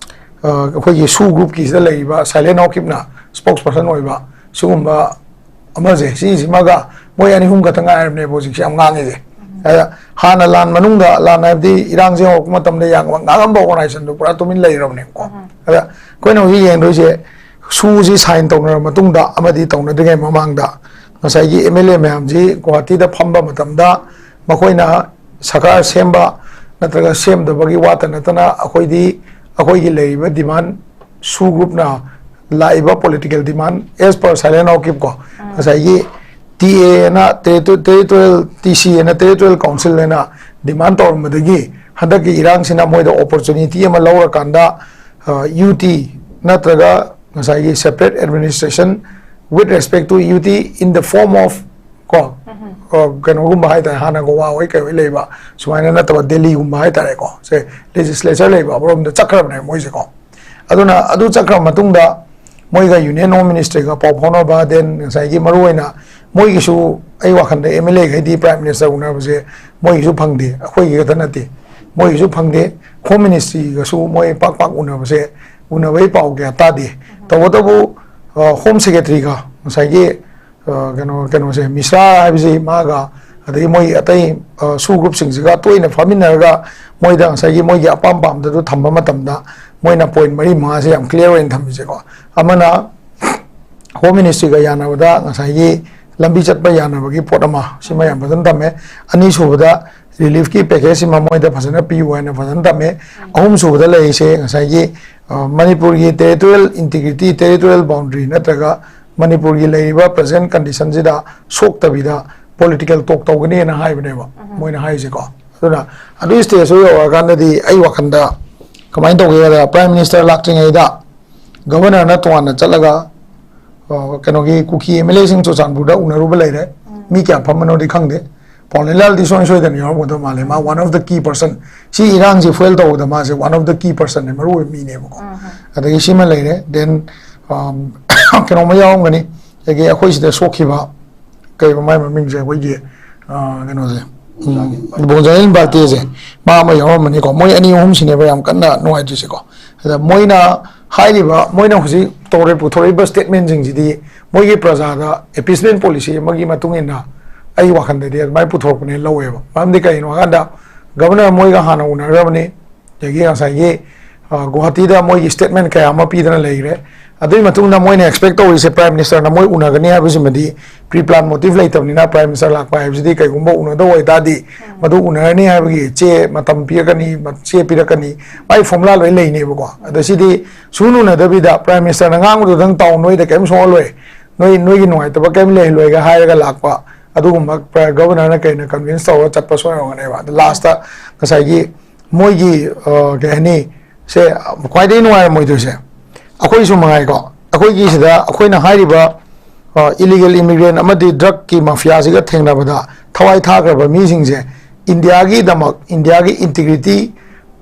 ꯑ, ꯑꯩꯈꯣꯏꯒꯤ ꯁꯨ ꯒ꯭ꯔꯨꯞꯀꯤꯁꯤꯗ ꯂꯩꯔꯤꯕ ꯁꯥꯏꯂꯦꯟ ꯍꯥꯎꯀꯤꯞꯅ spokesperson ꯑꯣꯏꯕ, ꯁꯤꯒꯨꯝꯕ ꯑꯃꯁꯦ, ꯁꯤꯁꯤꯃꯒ ꯃꯣꯏ ꯑꯅꯤ ꯑꯍꯨꯝ ꯈꯛꯇ ꯉꯥꯏꯔꯕꯅꯦꯕ ꯍꯧꯖꯤꯛꯁꯦ ꯌꯥꯝ ꯉꯥꯡꯉꯤꯁꯦ꯫ ꯑꯗ ꯍꯥꯟꯅ ꯂꯥꯟ ꯃꯅꯨꯡꯗ, ꯂꯥꯟ ꯍꯥꯏꯕꯗꯤ ꯏꯔꯥꯡꯁꯦ ꯍꯧꯔꯛꯄ ꯃꯇꯝꯗ ꯌꯥꯝ ꯉꯥꯡꯉꯝꯕ organizationꯗꯨ ꯄꯨꯔꯥ ꯇꯨꯃꯤꯟ ꯂꯩꯔꯕꯅꯦꯕꯀꯣ꯫ ꯑꯗ ꯑꯩꯈꯣꯏꯅ ꯍꯧꯖꯤꯛ ꯌꯦꯡꯗꯣꯏꯁꯦ, ꯁꯨꯁꯤ sign ꯇꯧꯅꯔꯕ ꯃꯇꯨꯡꯗ ꯑꯃꯗꯤ ꯇꯧꯅꯗ꯭ꯔꯤꯉꯩ ꯃꯃꯥꯡꯗ ꯉꯁꯥꯏꯒꯤ ꯑꯦꯝ ꯑꯦꯜ ꯑꯦ ꯃꯌꯥꯝꯁꯤ ꯒꯨꯋꯥꯍꯥꯇꯤꯗ ꯐꯝꯕ ꯃꯇꯝꯗ ꯃꯈꯣꯏꯅ ꯁꯔꯀꯥꯔ ꯁꯦꯝꯕ ꯅꯠꯇ꯭ꯔꯒ ꯁꯦꯝꯗꯕꯒꯤ ꯋꯥꯇ ꯅꯠꯇꯅ ꯑꯩꯈꯣꯏꯗꯤ, ꯑꯩꯈꯣꯏꯒꯤ ꯂꯩꯔꯤꯕ demand, ꯁꯨ ꯒ꯭ꯔꯨꯞꯅ ꯂꯥꯛꯏꯕ political demand as per Seilen Haokip ꯀꯣ, ꯉꯁꯥꯏꯒꯤ ꯇꯤ ꯑꯦ ꯑꯅ ꯇꯦꯔꯤꯇꯣ-, territorial, ꯇꯤ ꯁꯤ ꯑꯅ territorial council ꯍꯥꯏꯅ demand ꯇꯧꯔꯝꯕꯗꯒꯤ ꯍꯟꯗꯛꯀꯤ ꯏꯔꯥꯡꯁꯤꯅ ꯃꯣꯏꯗ opportunity ꯑꯃ ꯂꯧꯔꯀꯥꯟꯗ, ꯑ, ꯌꯨ ꯇꯤ ꯅꯠꯇ꯭ꯔꯒ ꯉꯁꯥꯏꯒꯤ separate administration with respect to U T in the form of ꯀꯣ, ꯑ, ꯀꯩꯅꯣꯒꯨꯝꯕ ꯍꯥꯏꯇꯥꯔꯦ, ꯍꯥꯟꯅ ꯒꯣꯋꯥ ꯍꯣꯏ ꯀꯩ ꯍꯣꯏ ꯂꯩꯕ ꯁꯨꯃꯥꯏꯅ ꯅꯠꯇꯕ ꯗꯦꯜꯂꯤꯒꯨꯝꯕ ꯍꯥꯏꯇꯥꯔꯦꯀꯣ, ꯁꯦ legislature ꯂꯩꯕ ꯑꯃꯔꯣꯝꯗ ꯆꯠꯈ꯭ꯔꯕꯅꯦ ꯃꯣꯏꯁꯦꯀꯣ꯫ ꯑꯗꯨꯅ ꯑꯗꯨ ꯆꯠꯈ꯭ꯔ ꯃꯇꯨꯡꯗ ꯃꯣꯏꯒ Union Home Ministryꯒ ꯄꯥꯎ ꯐꯥꯎꯅꯕ, then ꯉꯁꯥꯏꯒꯤ ꯃꯔꯨꯑꯣꯏꯅ ꯃꯣꯏꯒꯤꯁꯨ ꯑꯩ ꯋꯥꯈꯟꯗ ꯑꯦꯝ ꯑꯦꯜ ꯑꯦꯈꯩꯗꯤ Prime Minister ꯎꯅꯕꯁꯦ ꯃꯣꯏꯒꯤꯁꯨ ꯐꯪꯗꯦ, ꯑꯩꯈꯣꯏꯒꯤ ꯈꯛꯇ ꯅꯠꯇꯦ, ꯃꯣꯏꯒꯤꯁꯨ ꯐꯪꯗꯦ꯫ Home Ministryꯒꯁꯨ ꯃꯣꯏ ꯄꯥꯛ ꯄꯥꯛ ꯎꯅꯕꯁꯦ, ꯎꯅꯕꯒꯤ ꯄꯥꯎ ꯀꯌꯥ ꯇꯥꯗꯦ꯫ ꯇꯧꯕꯇꯕꯨ, ꯑ, Home Secretaryꯒ ꯉꯁꯥꯏꯒꯤ, ꯑ, ꯀꯩꯅꯣ, ꯀꯩꯅꯣꯁꯦ, ꯃꯤꯁ꯭ꯔꯥ ꯍꯥꯏꯕꯁꯤ ꯃꯥꯒ, ꯑꯗꯒꯤ ꯃꯣꯏ ꯑꯇꯩ, ꯑ, ꯁꯨ ꯒ꯭ꯔꯨꯞꯁꯤꯡꯁꯤꯒ ꯇꯣꯏꯅ ꯐꯝꯃꯤꯟꯅꯔꯒ ꯃꯣꯏꯗ ꯉꯁꯥꯏꯒꯤ ꯃꯣꯏꯒꯤ ꯑꯄꯥꯝ ꯄꯥꯝꯗꯗꯨ ꯊꯝꯕ ꯃꯇꯝꯗ ꯃꯣꯏꯅ point ꯃꯔꯤ ꯃꯉꯥꯁꯦ ꯌꯥꯝ clear ꯑꯣꯏꯅ ꯊꯝꯃꯤꯁꯦꯀꯣ꯫ ꯑꯃꯅ Home Ministryꯒ ꯌꯥꯅꯕꯗ ꯉꯁꯥꯏꯒꯤ ꯂꯝꯕꯤ ꯆꯠꯄ ꯌꯥꯅꯕꯒꯤ ꯄꯣꯠ ꯑꯃ, ꯁꯤꯃ ꯌꯥꯝ ꯐꯖꯅ ꯊꯝꯃꯦ꯫ ꯑꯅꯤꯁꯨꯕꯗ reliefꯀꯤ packageꯁꯤꯃ ꯃꯣꯏꯗ ꯐꯖꯅ ꯄꯤꯌꯨ ꯍꯥꯏꯅ ꯐꯖꯅ ꯊꯝꯃꯦ꯫ ꯑꯍꯨꯝꯁꯨꯕꯗ ꯂꯩꯔꯤꯁꯦ ꯉꯁꯥꯏꯒꯤ, ꯑ, ꯃꯅꯤꯄꯨꯔꯒꯤ territorial integrity, territorial boundary ꯅꯠꯇ꯭ꯔꯒ ꯃꯅꯤꯄꯨꯔꯒꯤ ꯂꯩꯔꯤꯕ present conditionꯁꯤꯗ ꯁꯣꯛꯇꯕꯤꯗ political talk ꯇꯧꯒꯅꯤꯅ ꯍꯥꯏꯕꯅꯦꯕ ꯃꯣꯏꯅ ꯍꯥꯏꯔꯤꯁꯦꯀꯣ꯫ ꯑꯗꯨꯅ ꯑꯗꯨꯒꯤ ꯁ꯭ꯇꯦꯖꯇꯨ ꯌꯧꯔꯛꯑꯀꯥꯟꯗꯗꯤ ꯑꯩ ꯋꯥꯈꯜꯗ ꯀꯃꯥꯏꯅ ꯇꯧꯒꯦ ꯍꯥꯏꯗ, ꯄ꯭ꯔꯥꯏꯝ ꯃꯤꯅꯤꯁꯇꯔ ꯂꯥꯛꯇ꯭ꯔꯤꯉꯩꯗ ꯒꯚꯔꯅꯔꯅ ꯇꯣꯉꯥꯟꯅ ꯆꯠꯂꯒ, ꯑ, ꯀꯩꯅꯣꯒꯤ ꯀꯨꯀꯤ ꯑꯦꯝ ꯑꯦꯜ ꯑꯦꯁꯤꯡ ꯆꯨꯔꯆꯥꯟꯄꯨꯔꯗ ꯎꯅꯔꯨꯕ ꯂꯩꯔꯦ꯫ ꯃꯤ ꯀꯌꯥ ꯐꯝꯕꯅꯣꯗꯤ ꯈꯪꯗꯦ꯫ ꯄꯥꯎꯂꯦꯟꯂꯥꯜꯗꯤ ꯁꯨꯡꯁꯣꯏ ꯁꯣꯏꯗꯅ ꯌꯥꯎꯔꯝꯒꯗꯧ ꯃꯥꯜꯂꯦ꯫ ꯃꯥ one of the key person, ꯁꯤ ꯏꯔꯥꯡꯁꯤ ꯐꯣꯏꯜ ꯇꯧꯕꯗ ꯃꯥꯁꯦ one of the key person ꯅꯦ, ꯃꯔꯨ ꯑꯣꯏꯕ ꯃꯤꯅꯦꯕꯀꯣ꯫ ꯑꯗꯒꯤ ꯁꯤꯃ ꯂꯩꯔꯦ꯫ Then, um, ꯀꯩꯅꯣꯝꯃ ꯌꯥꯎꯔꯝꯒꯅꯤ꯫ ꯑꯗꯒꯤ ꯑꯩꯈꯣꯏ ꯁꯤꯗ ꯁꯣꯛꯈꯤꯕ, ꯀꯩꯕ ꯃꯥꯏ ꯃꯃꯤꯡꯁꯦ, ꯑꯩꯈꯣꯏꯒꯤ, ꯑ, ꯀꯩꯅꯣꯁꯦ, ꯎꯝ, ꯕꯣꯟꯖꯥꯏꯟ ꯕꯥꯜꯇꯦꯁꯦ, ꯃꯥ ꯑꯃ ꯌꯥꯎꯔꯝꯃꯅꯤꯀꯣ꯫ ꯃꯣꯏ ꯑꯅꯤ ꯑꯍꯨꯝꯁꯤꯅꯦꯕ ꯌꯥꯝ ꯀꯟꯅ ꯅꯨꯡꯉꯥꯏꯇ꯭ꯔꯤꯁꯦꯀꯣ꯫ ꯑꯗ ꯃꯣꯏꯅ ꯍꯥꯏꯔꯤꯕ, ꯃꯣꯏꯅ ꯍꯧꯖꯤꯛ ꯇꯧꯔꯦ, ꯄꯨꯊꯣꯔꯛꯏꯕ ꯁ꯭ꯇꯦꯠꯃꯦꯟꯁꯤꯡꯁꯤꯗꯤ ꯃꯣꯏꯒꯤ ꯄ꯭ꯔꯖꯥꯗ ꯑꯦꯄꯤꯁꯃꯦꯟ ꯄꯣꯂꯤꯁꯤ ꯑꯃꯒꯤ ꯃꯇꯨꯡ ꯏꯟꯅ ꯑꯩ ꯋꯥꯈꯜꯗꯗꯤ ꯑꯗꯨꯃꯥꯏꯅ ꯄꯨꯊꯣꯔꯛꯄꯅꯦꯅ ꯂꯧꯋꯦꯕ꯫ ꯃꯔꯝꯗꯤ ꯀꯩꯒꯤꯅꯣ ꯍꯥꯏꯀꯥꯟꯗ ꯒꯚꯔꯅꯔ ꯃꯣꯏꯒ ꯍꯥꯟꯅ ꯎꯅꯈ꯭ꯔꯕꯅꯤ, ꯑꯗꯒꯤ ꯉꯁꯥꯏꯒꯤ, ꯑ, ꯒꯨꯋꯥꯍꯥꯇꯤꯗ ꯃꯣꯏꯒꯤ ꯁ꯭ꯇꯦꯠꯃꯦꯟ ꯀꯌꯥ ꯑꯃ ꯄꯤꯗꯅ ꯂꯩꯈ꯭ꯔꯦ꯫ ꯑꯗꯨꯒꯤ ꯃꯇꯨꯡꯗ ꯃꯣꯏꯅ ꯑꯦꯛꯁꯄꯦꯛ ꯇꯧꯔꯤꯁꯦ ꯄ꯭ꯔꯥꯏꯝ ꯃꯤꯅꯤꯁꯇꯔꯅ ꯃꯣꯏ ꯎꯅꯒꯅꯤ ꯍꯥꯏꯕꯁꯤꯃꯗꯤ ꯄ꯭ꯔꯤ ꯄ꯭ꯂꯥꯟ ꯃꯣꯇꯤꯚ ꯂꯩꯇꯕꯅꯤꯅ, ꯄ꯭ꯔꯥꯏꯝ ꯃꯤꯅꯤꯁꯇꯔ ꯂꯥꯛꯄ ꯍꯥꯏꯕꯁꯤꯗꯤ ꯀꯩꯒꯨꯝꯕ ꯎꯅꯗꯧ ꯑꯣꯏꯇꯥꯔꯗꯤ ꯃꯗꯨ ꯎꯅꯔꯅꯤ ꯍꯥꯏꯕꯒꯤ ꯆꯦ ꯃꯇꯝ ꯄꯤꯔꯛꯀꯅꯤ, ꯆꯦ ꯄꯤꯔꯛꯀꯅꯤ, ꯃꯥꯏ ꯐꯣꯔꯃꯨꯂꯥ ꯂꯣꯏ ꯂꯩꯅꯦꯕꯀꯣ꯫ ꯑꯗꯣ ꯁꯤꯗꯤ ꯁꯨꯡꯎ ꯎꯅꯗꯕꯤꯗ ꯄ꯭ꯔꯥꯏꯝ ꯃꯤꯅꯤꯁꯇꯔꯅ ꯉꯥꯡꯕꯗꯨꯗꯪ ꯇꯥꯎ, ꯅꯣꯏꯗ ꯀꯔꯤꯝ ꯁꯣꯛꯍꯜꯂꯣꯏ, ꯅꯣꯏ, ꯅꯣꯏꯒꯤ ꯅꯨꯡꯉꯥꯏꯇꯕ ꯀꯔꯤꯝ ꯂꯩꯍꯜꯂꯣꯏꯒ ꯍꯥꯏꯔꯒ ꯂꯥꯛꯄ ꯑꯗꯨꯒꯨꯝꯕ ꯄ꯭ꯔ-, ꯒꯚꯔꯅꯔꯅ ꯀꯩꯅ ꯀꯟꯚꯤꯟꯁ ꯇꯧꯔꯒ ꯆꯠꯄ ꯁꯣꯏ ꯑꯣꯏꯔꯝꯒꯅꯦꯕ꯫ ꯑꯗꯣ ꯂꯥꯁꯇ ꯉꯁꯥꯏꯒꯤ ꯃꯣꯏꯒꯤ, ꯑ, ꯀꯩ ꯍꯥꯏꯅꯤ, ꯁꯦ ꯈ꯭ꯋꯥꯏꯗꯒꯤ ꯅꯨꯡꯉꯥꯏꯔꯝꯃꯣꯏꯗꯣꯏꯁꯦ ꯑꯩꯈꯣꯏꯁꯨ ꯃꯉꯥꯏꯀꯣ꯫ ꯑꯩꯈꯣꯏꯒꯤ ꯁꯤꯗ ꯑꯩꯈꯣꯏꯅ ꯍꯥꯏꯔꯤꯕ, ꯑ, ꯏꯂꯤꯒꯦꯜ ꯏꯃꯤꯒ꯭ꯔꯦꯟ ꯑꯃꯗꯤ ꯗ꯭ꯔꯒꯀꯤ ꯃꯥꯐꯤꯌꯥꯁꯤꯒ ꯊꯦꯡꯅꯕꯗ ꯊꯋꯥꯏ ꯊꯥꯈ꯭ꯔꯕ ꯃꯤꯁꯤꯡꯁꯦ ꯏꯟꯗꯤꯌꯥꯒꯤꯗꯃꯛ, ꯏꯟꯗꯤꯌꯥꯒꯤ ꯏꯟꯇꯤꯒ꯭ꯔꯤꯇꯤ,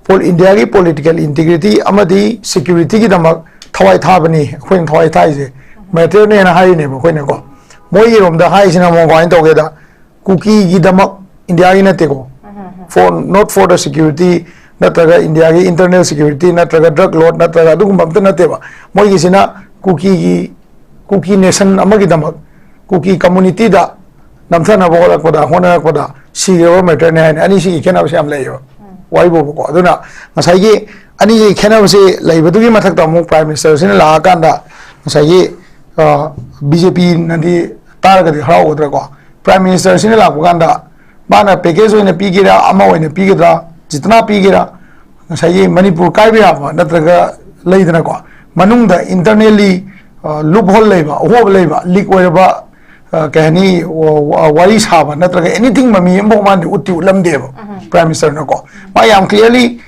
ꯄꯣꯜ-, ꯏꯟꯗꯤꯌꯥꯒꯤ ꯄꯣꯂꯤꯇꯤꯀꯦꯜ ꯏꯟꯇꯤꯒ꯭ꯔꯤꯇꯤ ꯑꯃꯗꯤ ꯁꯦꯀ꯭ꯌꯨꯔꯤꯇꯤꯒꯤꯗꯃꯛ ꯊꯋꯥꯏ ꯊꯥꯕꯅꯤ, ꯑꯩꯈꯣꯏꯅ ꯊꯋꯥꯏ ꯊꯥꯏꯁꯦ ꯃꯦꯇꯔꯅꯦꯅ ꯍꯥꯏꯔꯤꯅꯦꯕ ꯑꯩꯈꯣꯏꯅꯀꯣ꯫ ꯃꯣꯏꯒꯤꯔꯣꯝꯗ ꯍꯥꯏꯁꯤꯅ ꯑꯃꯨꯛ ꯀꯃꯥꯏꯅ ꯇꯧꯒꯦꯗ, ꯀꯨꯀꯤꯒꯤꯗꯃꯛ, ꯏꯟꯗꯤꯌꯥꯒꯤ ꯅꯠꯇꯦꯀꯣ, for, not for the security, ꯅꯠꯇ꯭ꯔꯒ ꯏꯟꯗꯤꯌꯥꯒꯤ ꯏꯟꯇꯔꯅꯦꯜ ꯁꯦꯀ꯭ꯌꯨꯔꯤꯇꯤ, ꯅꯠꯇ꯭ꯔꯒ ꯗ꯭ꯔꯒ ꯂꯣꯔꯗ, ꯅꯠꯇ꯭ꯔꯒ ꯑꯗꯨꯒꯨꯝꯕ ꯑꯝꯇ ꯅꯠꯇꯦꯕ꯫ ꯃꯣꯏꯒꯤꯁꯤꯅ ꯀꯨꯀꯤꯒꯤ, ꯀꯨꯀꯤ ꯅꯦꯁꯟ ꯑꯃꯒꯤꯗꯃꯛ, ꯀꯨꯀꯤ ꯀꯝꯃꯨꯅꯤꯇꯤꯗ ꯅꯝꯊꯅꯕ ꯍꯣꯠꯂꯛꯄꯗ, ꯍꯣꯠꯅꯔꯛꯄꯗ ꯁꯤꯈ꯭ꯔꯕ ꯃꯦꯇꯔꯅꯦ ꯍꯥꯏꯅ꯫ ꯑꯅꯤꯁꯤꯒꯤ ꯈꯦꯠꯅꯕꯁꯦ ꯌꯥꯝ ꯂꯩꯌꯦꯕ, ꯋꯥꯔꯤꯕꯣꯕꯀꯣ꯫ ꯑꯗꯨꯅ ꯉꯁꯥꯏꯒꯤ ꯑꯅꯤꯁꯤꯒꯤ ꯈꯦꯠꯅꯕꯁꯦ ꯂꯩꯕꯗꯨꯒꯤ ꯃꯊꯛꯇ ꯑꯃꯨꯛ ꯄ꯭ꯔꯥꯏꯝ ꯃꯤꯅꯤꯁꯇꯔꯁꯤꯅ ꯂꯥꯛꯑꯀꯥꯟꯗ ꯉꯁꯥꯏꯒꯤ, ꯑ, ꯕꯤ ꯖꯦ ꯄꯤꯅꯗꯤ ꯇꯥꯔꯒꯗꯤ ꯍꯔꯥꯎꯒꯗ꯭ꯔꯥꯀꯣ? ꯄ꯭ꯔꯥꯏꯝ ꯃꯤꯅꯤꯁꯇꯔꯁꯤꯅ ꯂꯥꯛꯄ ꯀꯥꯟꯗ ꯃꯥꯅ ꯄꯦꯀꯦꯖ ꯑꯣꯏꯅ ꯄꯤꯒꯦꯔꯥ, ꯑꯃ ꯑꯣꯏꯅ ꯄꯤꯒꯗ꯭ꯔꯥ, ꯖꯤꯇꯅꯥ ꯄꯤꯒꯦꯔꯥ, ꯉꯁꯥꯏꯒꯤ ꯃꯅꯤꯄꯨꯔ ꯀꯥꯏꯕ ꯌꯥꯕ ꯅꯠꯇ꯭ꯔꯒ ꯂꯩꯗꯅꯀꯣ, ꯃꯅꯨꯡꯗ ꯏꯟꯇꯔꯅꯦꯜꯂꯤ, ꯑ, ꯂꯨꯞ ꯍꯣꯜ ꯂꯩꯕ, ꯑꯍꯣꯕ ꯂꯩꯕ, ꯂꯤꯛ ꯑꯣꯏꯔꯕ, ꯑ, ꯀꯩ ꯍꯥꯏꯅꯤ, ꯋꯥ-, ꯋꯥ-, ꯋꯥꯔꯤ ꯁꯥꯕ ꯅꯠꯇ꯭ꯔꯒ ꯑꯦꯅꯤꯊꯤꯡ ꯃꯃꯤ ꯑꯃꯐꯥꯎ ꯃꯥꯅꯗꯤ ꯎꯠꯇꯤ ꯎꯠꯂꯝꯗꯦꯕ꯫ ꯄ꯭ꯔꯥꯏꯝ ꯃꯤꯅꯤꯁꯇꯔꯅꯀꯣ, ꯃꯥ ꯌꯥꯝ ꯀ꯭ꯂꯤꯌꯔꯂꯤ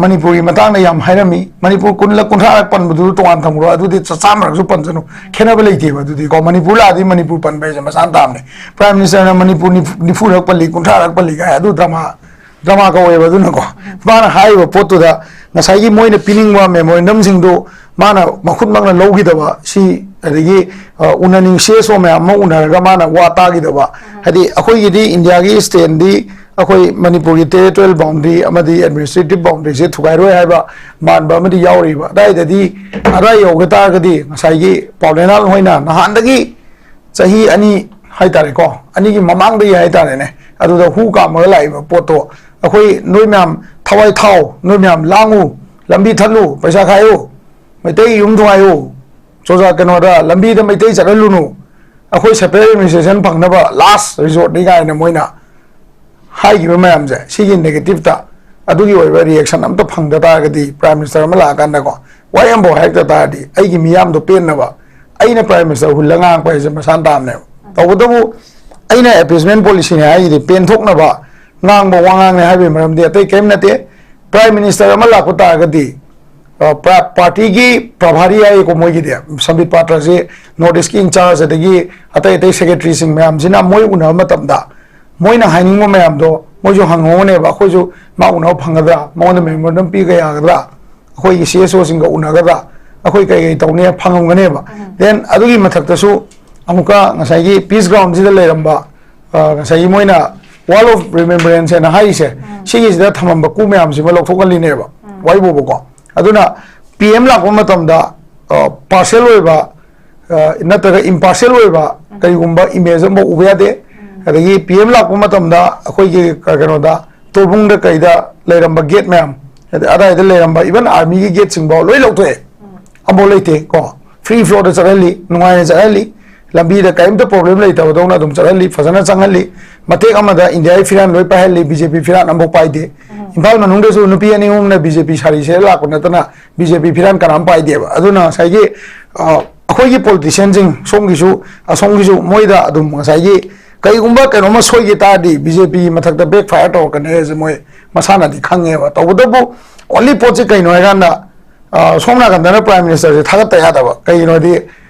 ꯃꯅꯤꯄꯨꯔꯒꯤ ꯃꯇꯥꯡꯗ ꯌꯥꯝ ꯍꯥꯏꯔꯝꯃꯤ꯫ ꯃꯅꯤꯄꯨꯔ ꯀꯨꯟꯂꯛ ꯀꯨꯟꯊ꯭ꯔꯥꯔꯛ ꯄꯟꯕꯗꯨ ꯇꯣꯉꯥꯟ ꯊꯝꯈ꯭ꯔꯣ, ꯑꯗꯨꯗꯤ ꯆ-, ꯆꯥꯝꯃꯔꯛꯁꯨ ꯄꯟꯖꯅꯨ, ꯈꯦꯠꯅꯕ ꯂꯩꯇꯦꯕ꯫ ꯑꯗꯨꯗꯤꯀꯣ, ꯃꯅꯤꯄꯨꯔ ꯂꯥꯛꯑꯗꯤ ꯃꯅꯤꯄꯨꯔ ꯄꯟꯕ ꯍꯥꯏꯁꯦ ꯃꯁꯥꯅ ꯇꯥꯕꯅꯦ꯫ ꯄ꯭ꯔꯥꯏꯝ ꯃꯤꯅꯤꯁꯇꯔꯅ ꯃꯅꯤꯄꯨꯔ ꯅꯤꯐꯨ, ꯅꯤꯐꯨꯔꯛ ꯄꯜꯂꯤ, ꯀꯨꯟꯊ꯭ꯔꯥꯔꯛ ꯄꯜꯂꯤ ꯀꯥꯏ, ꯑꯗꯨ ꯗ꯭ꯔꯃꯥ, ꯗ꯭ꯔꯃꯥ ꯀꯧꯋꯦꯕ꯫ ꯑꯗꯨꯅꯀꯣ, ꯃꯥꯅ ꯍꯥꯏꯔꯤꯕ ꯄꯣꯠꯇꯨꯗ ꯉꯁꯥꯏꯒꯤ ꯃꯣꯏꯅ ꯄꯤꯅꯤꯡꯕ ꯃꯦꯃꯣꯔꯦꯟꯗꯝꯁꯤꯡꯗꯨ ꯃꯥꯅ ꯃꯈꯨꯠꯃꯛꯅ ꯂꯧꯈꯤꯗꯕ, ꯁꯤ ꯑꯗꯒꯤ, ꯑ, ꯎꯅꯅꯤꯡ ꯁꯤ ꯑꯦꯁ ꯑꯣ ꯃꯌꯥꯝ ꯑꯃ ꯎꯅꯔꯒ ꯃꯥꯅ ꯋꯥ ꯇꯥꯈꯤꯗꯕ꯫ ꯍꯥꯏꯗꯤ, ꯑꯩꯈꯣꯏꯒꯤꯗꯤ ꯏꯟꯗꯤꯌꯥꯒꯤ ꯁ꯭ꯇꯦꯟꯗꯤ ꯑꯩꯈꯣꯏ ꯃꯅꯤꯄꯨꯔꯒꯤ ꯇꯦꯔꯤꯇꯣꯔꯤꯌꯦꯜ ꯕꯥꯎꯟꯗꯔꯤ ꯑꯃꯗꯤ ꯑꯦꯗꯃꯤꯅꯤꯁꯇ꯭ꯔꯦꯇꯤꯚ ꯕꯥꯎꯟꯗꯔꯤꯁꯦ ꯊꯨꯒꯥꯏꯔꯣꯏ ꯍꯥꯏꯕ ꯃꯥꯟꯕ ꯑꯃꯗꯤ ꯌꯥꯎꯔꯤꯕ꯫ ꯑꯗꯥꯏꯗꯗꯤ, ꯑꯗꯥꯏ ꯌꯧꯒ ꯇꯥꯔꯒꯗꯤ ꯉꯁꯥꯏꯒꯤ ꯄꯥꯎ ꯂꯩꯅꯥꯜ ꯍꯣꯏꯅ ꯅꯍꯥꯟꯗꯒꯤ ꯆꯍꯤ ꯑꯅꯤ ꯍꯥꯏꯇꯥꯔꯦꯀꯣ, ꯑꯅꯤꯒꯤ ꯃꯃꯥꯡꯗꯒꯤ ꯍꯥꯏꯇꯥꯔꯦꯅꯦ, ꯑꯗꯨꯗ ꯍꯨ ꯀꯥꯝꯃꯒ ꯂꯥꯛꯏꯕ ꯄꯣꯠꯇꯣ, ꯑꯩꯈꯣꯏ ꯅꯣꯏ ꯃꯌꯥꯝ ꯊꯋꯥꯏ ꯊꯥꯎ, ꯅꯣꯏ ꯃꯌꯥꯝ ꯂꯥꯡꯉꯨ, ꯂꯝꯕꯤ ꯊꯠꯂꯨ, ꯄꯩꯁꯥ ꯈꯥꯏꯌꯨ, ꯃꯩꯇꯩ ꯌꯨꯝ ꯊꯨꯒꯥꯏꯌꯨ, ꯆꯨꯔꯆꯥꯟ ꯀꯩꯅꯣꯗ ꯂꯝꯕꯤꯗ ꯃꯩꯇꯩ ꯆꯠꯍꯜꯂꯨꯅꯨ, ꯑꯩꯈꯣꯏ ꯁꯦꯄꯔꯦꯠ ꯑꯦꯗꯃꯤꯅꯤꯁꯇ꯭ꯔꯦꯁꯟ ꯐꯪꯅꯕ ꯂꯥꯁ ꯔꯤꯖꯣꯔꯠꯅꯤ ꯀꯥꯏꯅ ꯃꯣꯏꯅ ꯍꯥꯏꯈꯤꯕ ꯃꯌꯥꯝꯁꯦ, ꯁꯤꯒꯤ ꯅꯦꯒꯦꯇꯤꯞꯇ ꯑꯗꯨꯒꯤ ꯑꯣꯏꯕ ꯔꯤꯌꯦꯛꯁꯟ ꯑꯝꯇ ꯐꯪꯗ ꯇꯥꯔꯒꯗꯤ, ꯄ꯭ꯔꯥꯏꯝ ꯃꯤꯅꯤꯁꯇꯔ ꯑꯃ ꯂꯥꯛꯑꯀꯥꯟꯗꯀꯣ, ꯋꯥꯍꯩ ꯑꯃꯐꯥꯎ ꯍꯥꯏꯔꯛꯇ ꯇꯥꯔꯗꯤ, ꯑꯩꯒꯤ ꯃꯤꯌꯥꯝꯗꯣ ꯄꯦꯟꯅꯕ ꯑꯩꯅ ꯄ꯭ꯔꯥꯏꯝ ꯃꯤꯅꯤꯁꯇꯔ ꯍꯨꯜꯂ ꯉꯥꯡꯉꯛꯄ ꯍꯥꯏꯁꯦ ꯃꯁꯥꯅ ꯇꯥꯕꯅꯦꯕ꯫ ꯇꯧꯕꯇꯕꯨ ꯑꯩꯅ ꯑꯦꯄꯤꯁꯃꯦꯟ ꯄꯣꯂꯤꯁꯤꯅꯦ ꯍꯥꯏꯁꯤꯗꯤ ꯄꯦꯟꯊꯣꯛꯅꯕ ꯉꯥꯡꯕ ꯋꯥꯉꯥꯡꯅꯦ ꯍꯥꯏꯕꯒꯤ ꯃꯔꯝꯗꯤ ꯑꯇꯩ ꯀꯔꯤꯝ ꯅꯠꯇꯦ꯫ ꯄ꯭ꯔꯥꯏꯝ ꯃꯤꯅꯤꯁꯇꯔ ꯑꯃ ꯂꯥꯛꯄ ꯇꯥꯔꯒꯗꯤ, ꯑ, ꯄ꯭ꯔ-, ꯄꯥꯔꯇꯤꯒꯤ ꯄ꯭ꯔꯚꯥꯔꯤ ꯍꯥꯏꯌꯦꯀꯣ, ꯃꯣꯏꯒꯤꯗꯤ ꯁꯝꯕꯤꯠ ꯄꯥꯇ꯭ꯔꯁꯦ, ꯅꯣꯔꯠ ꯏꯁꯀꯤ ꯏꯟꯆꯥꯔꯖ, ꯑꯗꯒꯤ ꯑꯇꯩ ꯑꯇꯩ ꯁꯦꯀ꯭ꯔꯦꯇꯔꯤꯁꯤꯡ ꯃꯌꯥꯝꯁꯤꯅ ꯃꯣꯏ ꯎꯅꯕ ꯃꯇꯝꯗ ꯃꯣꯏꯅ ꯍꯥꯏꯅꯤꯡꯕ ꯃꯌꯥꯝꯗꯣ ꯃꯣꯏꯁꯨ ꯍꯪꯉꯝꯒꯅꯦꯕ, ꯑꯩꯈꯣꯏꯁꯨ ꯃꯥ ꯎꯅꯕ ꯐꯪꯒꯗ꯭ꯔꯥ, ꯃꯉꯣꯟꯗ ꯃꯦꯃꯣꯔꯦꯟꯗꯝ ꯄꯤꯕ ꯌꯥꯒꯗ꯭ꯔꯥ, ꯑꯩꯈꯣꯏꯒꯤ ꯁꯤ ꯑꯦꯁ ꯑꯣꯁꯤꯡꯒ ꯎꯅꯒꯗ꯭ꯔꯥ, ꯑꯩꯈꯣꯏ ꯀꯩ ꯀꯩ ꯇꯧꯅꯤ ꯐꯪꯉꯝꯒꯅꯦꯕ꯫ ꯎꯝ꯫ ꯗꯦꯟ ꯑꯗꯨꯒꯤ ꯃꯊꯛꯇꯁꯨ ꯑꯃꯨꯛꯀ ꯉꯁꯥꯏꯒꯤ ꯄꯤꯁ ꯒ꯭ꯔꯥꯎꯟꯁꯤꯗ ꯂꯩꯔꯝꯕ, ꯑ, ꯉꯁꯥꯏꯒꯤ ꯃꯣꯏꯅ ꯋꯥꯜ ꯑꯣꯐ ꯔꯤꯃꯦꯝꯕꯔꯦꯟꯁ ꯍꯥꯏꯅ ꯍꯥꯏꯔꯤꯁꯦ, ꯎꯝ꯫ ꯁꯤꯒꯤꯁꯤꯗ ꯊꯝꯃꯝꯕ ꯀꯨ ꯃꯌꯥꯝꯁꯤꯃ ꯂꯧꯊꯣꯛꯍꯜꯂꯤꯅꯦꯕ, ꯎꯝ꯫ ꯋꯥꯏꯕꯣꯕꯀꯣ꯫ ꯑꯗꯨꯅ ꯄꯤ ꯑꯦꯝ ꯂꯥꯛꯄ ꯃꯇꯝꯗ, ꯑ, ꯄꯥꯔꯁꯦꯜ ꯑꯣꯏꯕ, ꯑ, ꯅꯠꯇ꯭ꯔꯒ ꯏꯝꯄꯥꯔꯁꯦꯜ ꯑꯣꯏꯕ, ꯎꯝ꯫ ꯀꯔꯤꯒꯨꯝꯕ ꯏꯃꯦꯖ ꯑꯃꯐꯥꯎ ꯎꯕ ꯌꯥꯗꯦ꯫ ꯎꯝ꯫ ꯑꯗꯒꯤ ꯄꯤ ꯑꯦꯝ ꯂꯥꯛꯄ ꯃꯇꯝꯗ ꯑꯩꯈꯣꯏꯒꯤ ꯀ-, ꯀꯩꯅꯣꯗ, ꯇꯣꯔꯕꯨꯡꯗ ꯀꯩꯗ ꯂꯩꯔꯝꯕ ꯒꯦꯠ ꯃꯌꯥꯝ, ꯑꯗ-, ꯑꯗꯥꯏꯗ ꯂꯩꯔꯝꯕ ꯏꯚꯟ ꯑꯥꯔꯃꯤꯒꯤ ꯒꯦꯠꯁꯤꯡꯐꯥꯎ ꯂꯣꯏ ꯂꯧꯊꯣꯛꯑꯦ꯫ ꯎꯝ꯫ ꯑꯃꯐꯥꯎ ꯂꯩꯇꯦ ꯀꯣ꯫ ꯐ꯭ꯔꯤ ꯐ꯭ꯂꯣꯗ ꯆꯠꯍꯜꯂꯤ, ꯅꯨꯡꯉꯥꯏꯅ ꯆꯠꯍꯜꯂꯤ, ꯂꯝꯕꯤꯗ ꯀꯔꯤꯝꯇ ꯄ꯭ꯔꯣꯕ꯭ꯂꯦꯝ ꯂꯩꯇꯕꯗꯧꯅ ꯑꯗꯨꯝ ꯆꯠꯍꯜꯂꯤ, ꯐꯖꯅ ꯆꯪꯍꯜꯂꯤ꯫ ꯃꯇꯦꯛ ꯑꯃꯗ ꯏꯟꯗꯤꯌꯥꯒꯤ ꯐꯤꯔꯥꯟ ꯂꯣꯏ ꯄꯥꯏꯍꯜꯂꯤ, ꯕꯤ ꯖꯦ ꯄꯤ ꯐꯤꯔꯥꯟ ꯑꯃꯐꯥꯎ ꯄꯥꯏꯗꯦ꯫ ꯎꯝ꯫ ꯏꯝꯐꯥꯜ ꯃꯅꯨꯡꯗꯁꯨ ꯅꯨꯄꯤ ꯑꯅꯤ ꯑꯍꯨꯝꯅ ꯕꯤ ꯖꯦ ꯄꯤ ꯁꯥꯔꯤ ꯁꯦꯠꯂ ꯂꯥꯛꯄ ꯅꯠꯇꯅ ꯕꯤ ꯖꯦ ꯄꯤ ꯐꯤꯔꯥꯟ ꯀꯅꯥꯝ ꯄꯥꯏꯗꯦꯕ꯫ ꯑꯗꯨꯅ ꯉꯁꯥꯏꯒꯤ, ꯑ, ꯑꯩꯈꯣꯏꯒꯤ ꯄꯣꯂꯤꯇꯤꯁꯤꯌꯥꯟꯁꯤꯡ ꯁꯣꯝꯒꯤꯁꯨ ꯑꯁꯣꯝꯒꯤꯁꯨ ꯃꯣꯏꯗ ꯑꯗꯨꯝ ꯉꯁꯥꯏꯒꯤ ꯀꯩꯒꯨꯝꯕ ꯀꯩꯅꯣꯝꯃ ꯁꯣꯏꯈꯤ ꯇꯥꯔꯗꯤ ꯕꯤ ꯖꯦ ꯄꯤꯒꯤ ꯃꯊꯛꯇ ꯕꯦꯛ ꯐꯥꯏꯌꯔ ꯇꯧꯔꯛꯀꯅꯤ ꯍꯥꯏꯁꯦ ꯃꯣꯏ ꯃꯁꯥꯅꯗꯤ ꯈꯪꯉꯦꯕ꯫ ꯇꯧꯕꯇꯕꯨ ꯑꯣꯟꯂꯤ ꯄꯣꯠꯁꯤ ꯀꯩꯅꯣ ꯍꯥꯏꯀꯥꯟꯗ, ꯑ, ꯁꯣꯝ ꯅꯥꯀꯟꯗꯅ ꯄ꯭ꯔꯥꯏꯝ ꯃꯤꯅꯤꯁꯇꯔꯁꯦ ꯊꯥꯒꯠꯇ ꯌꯥꯗꯕ꯫ ꯀꯩꯒꯤꯅꯣꯗꯤ,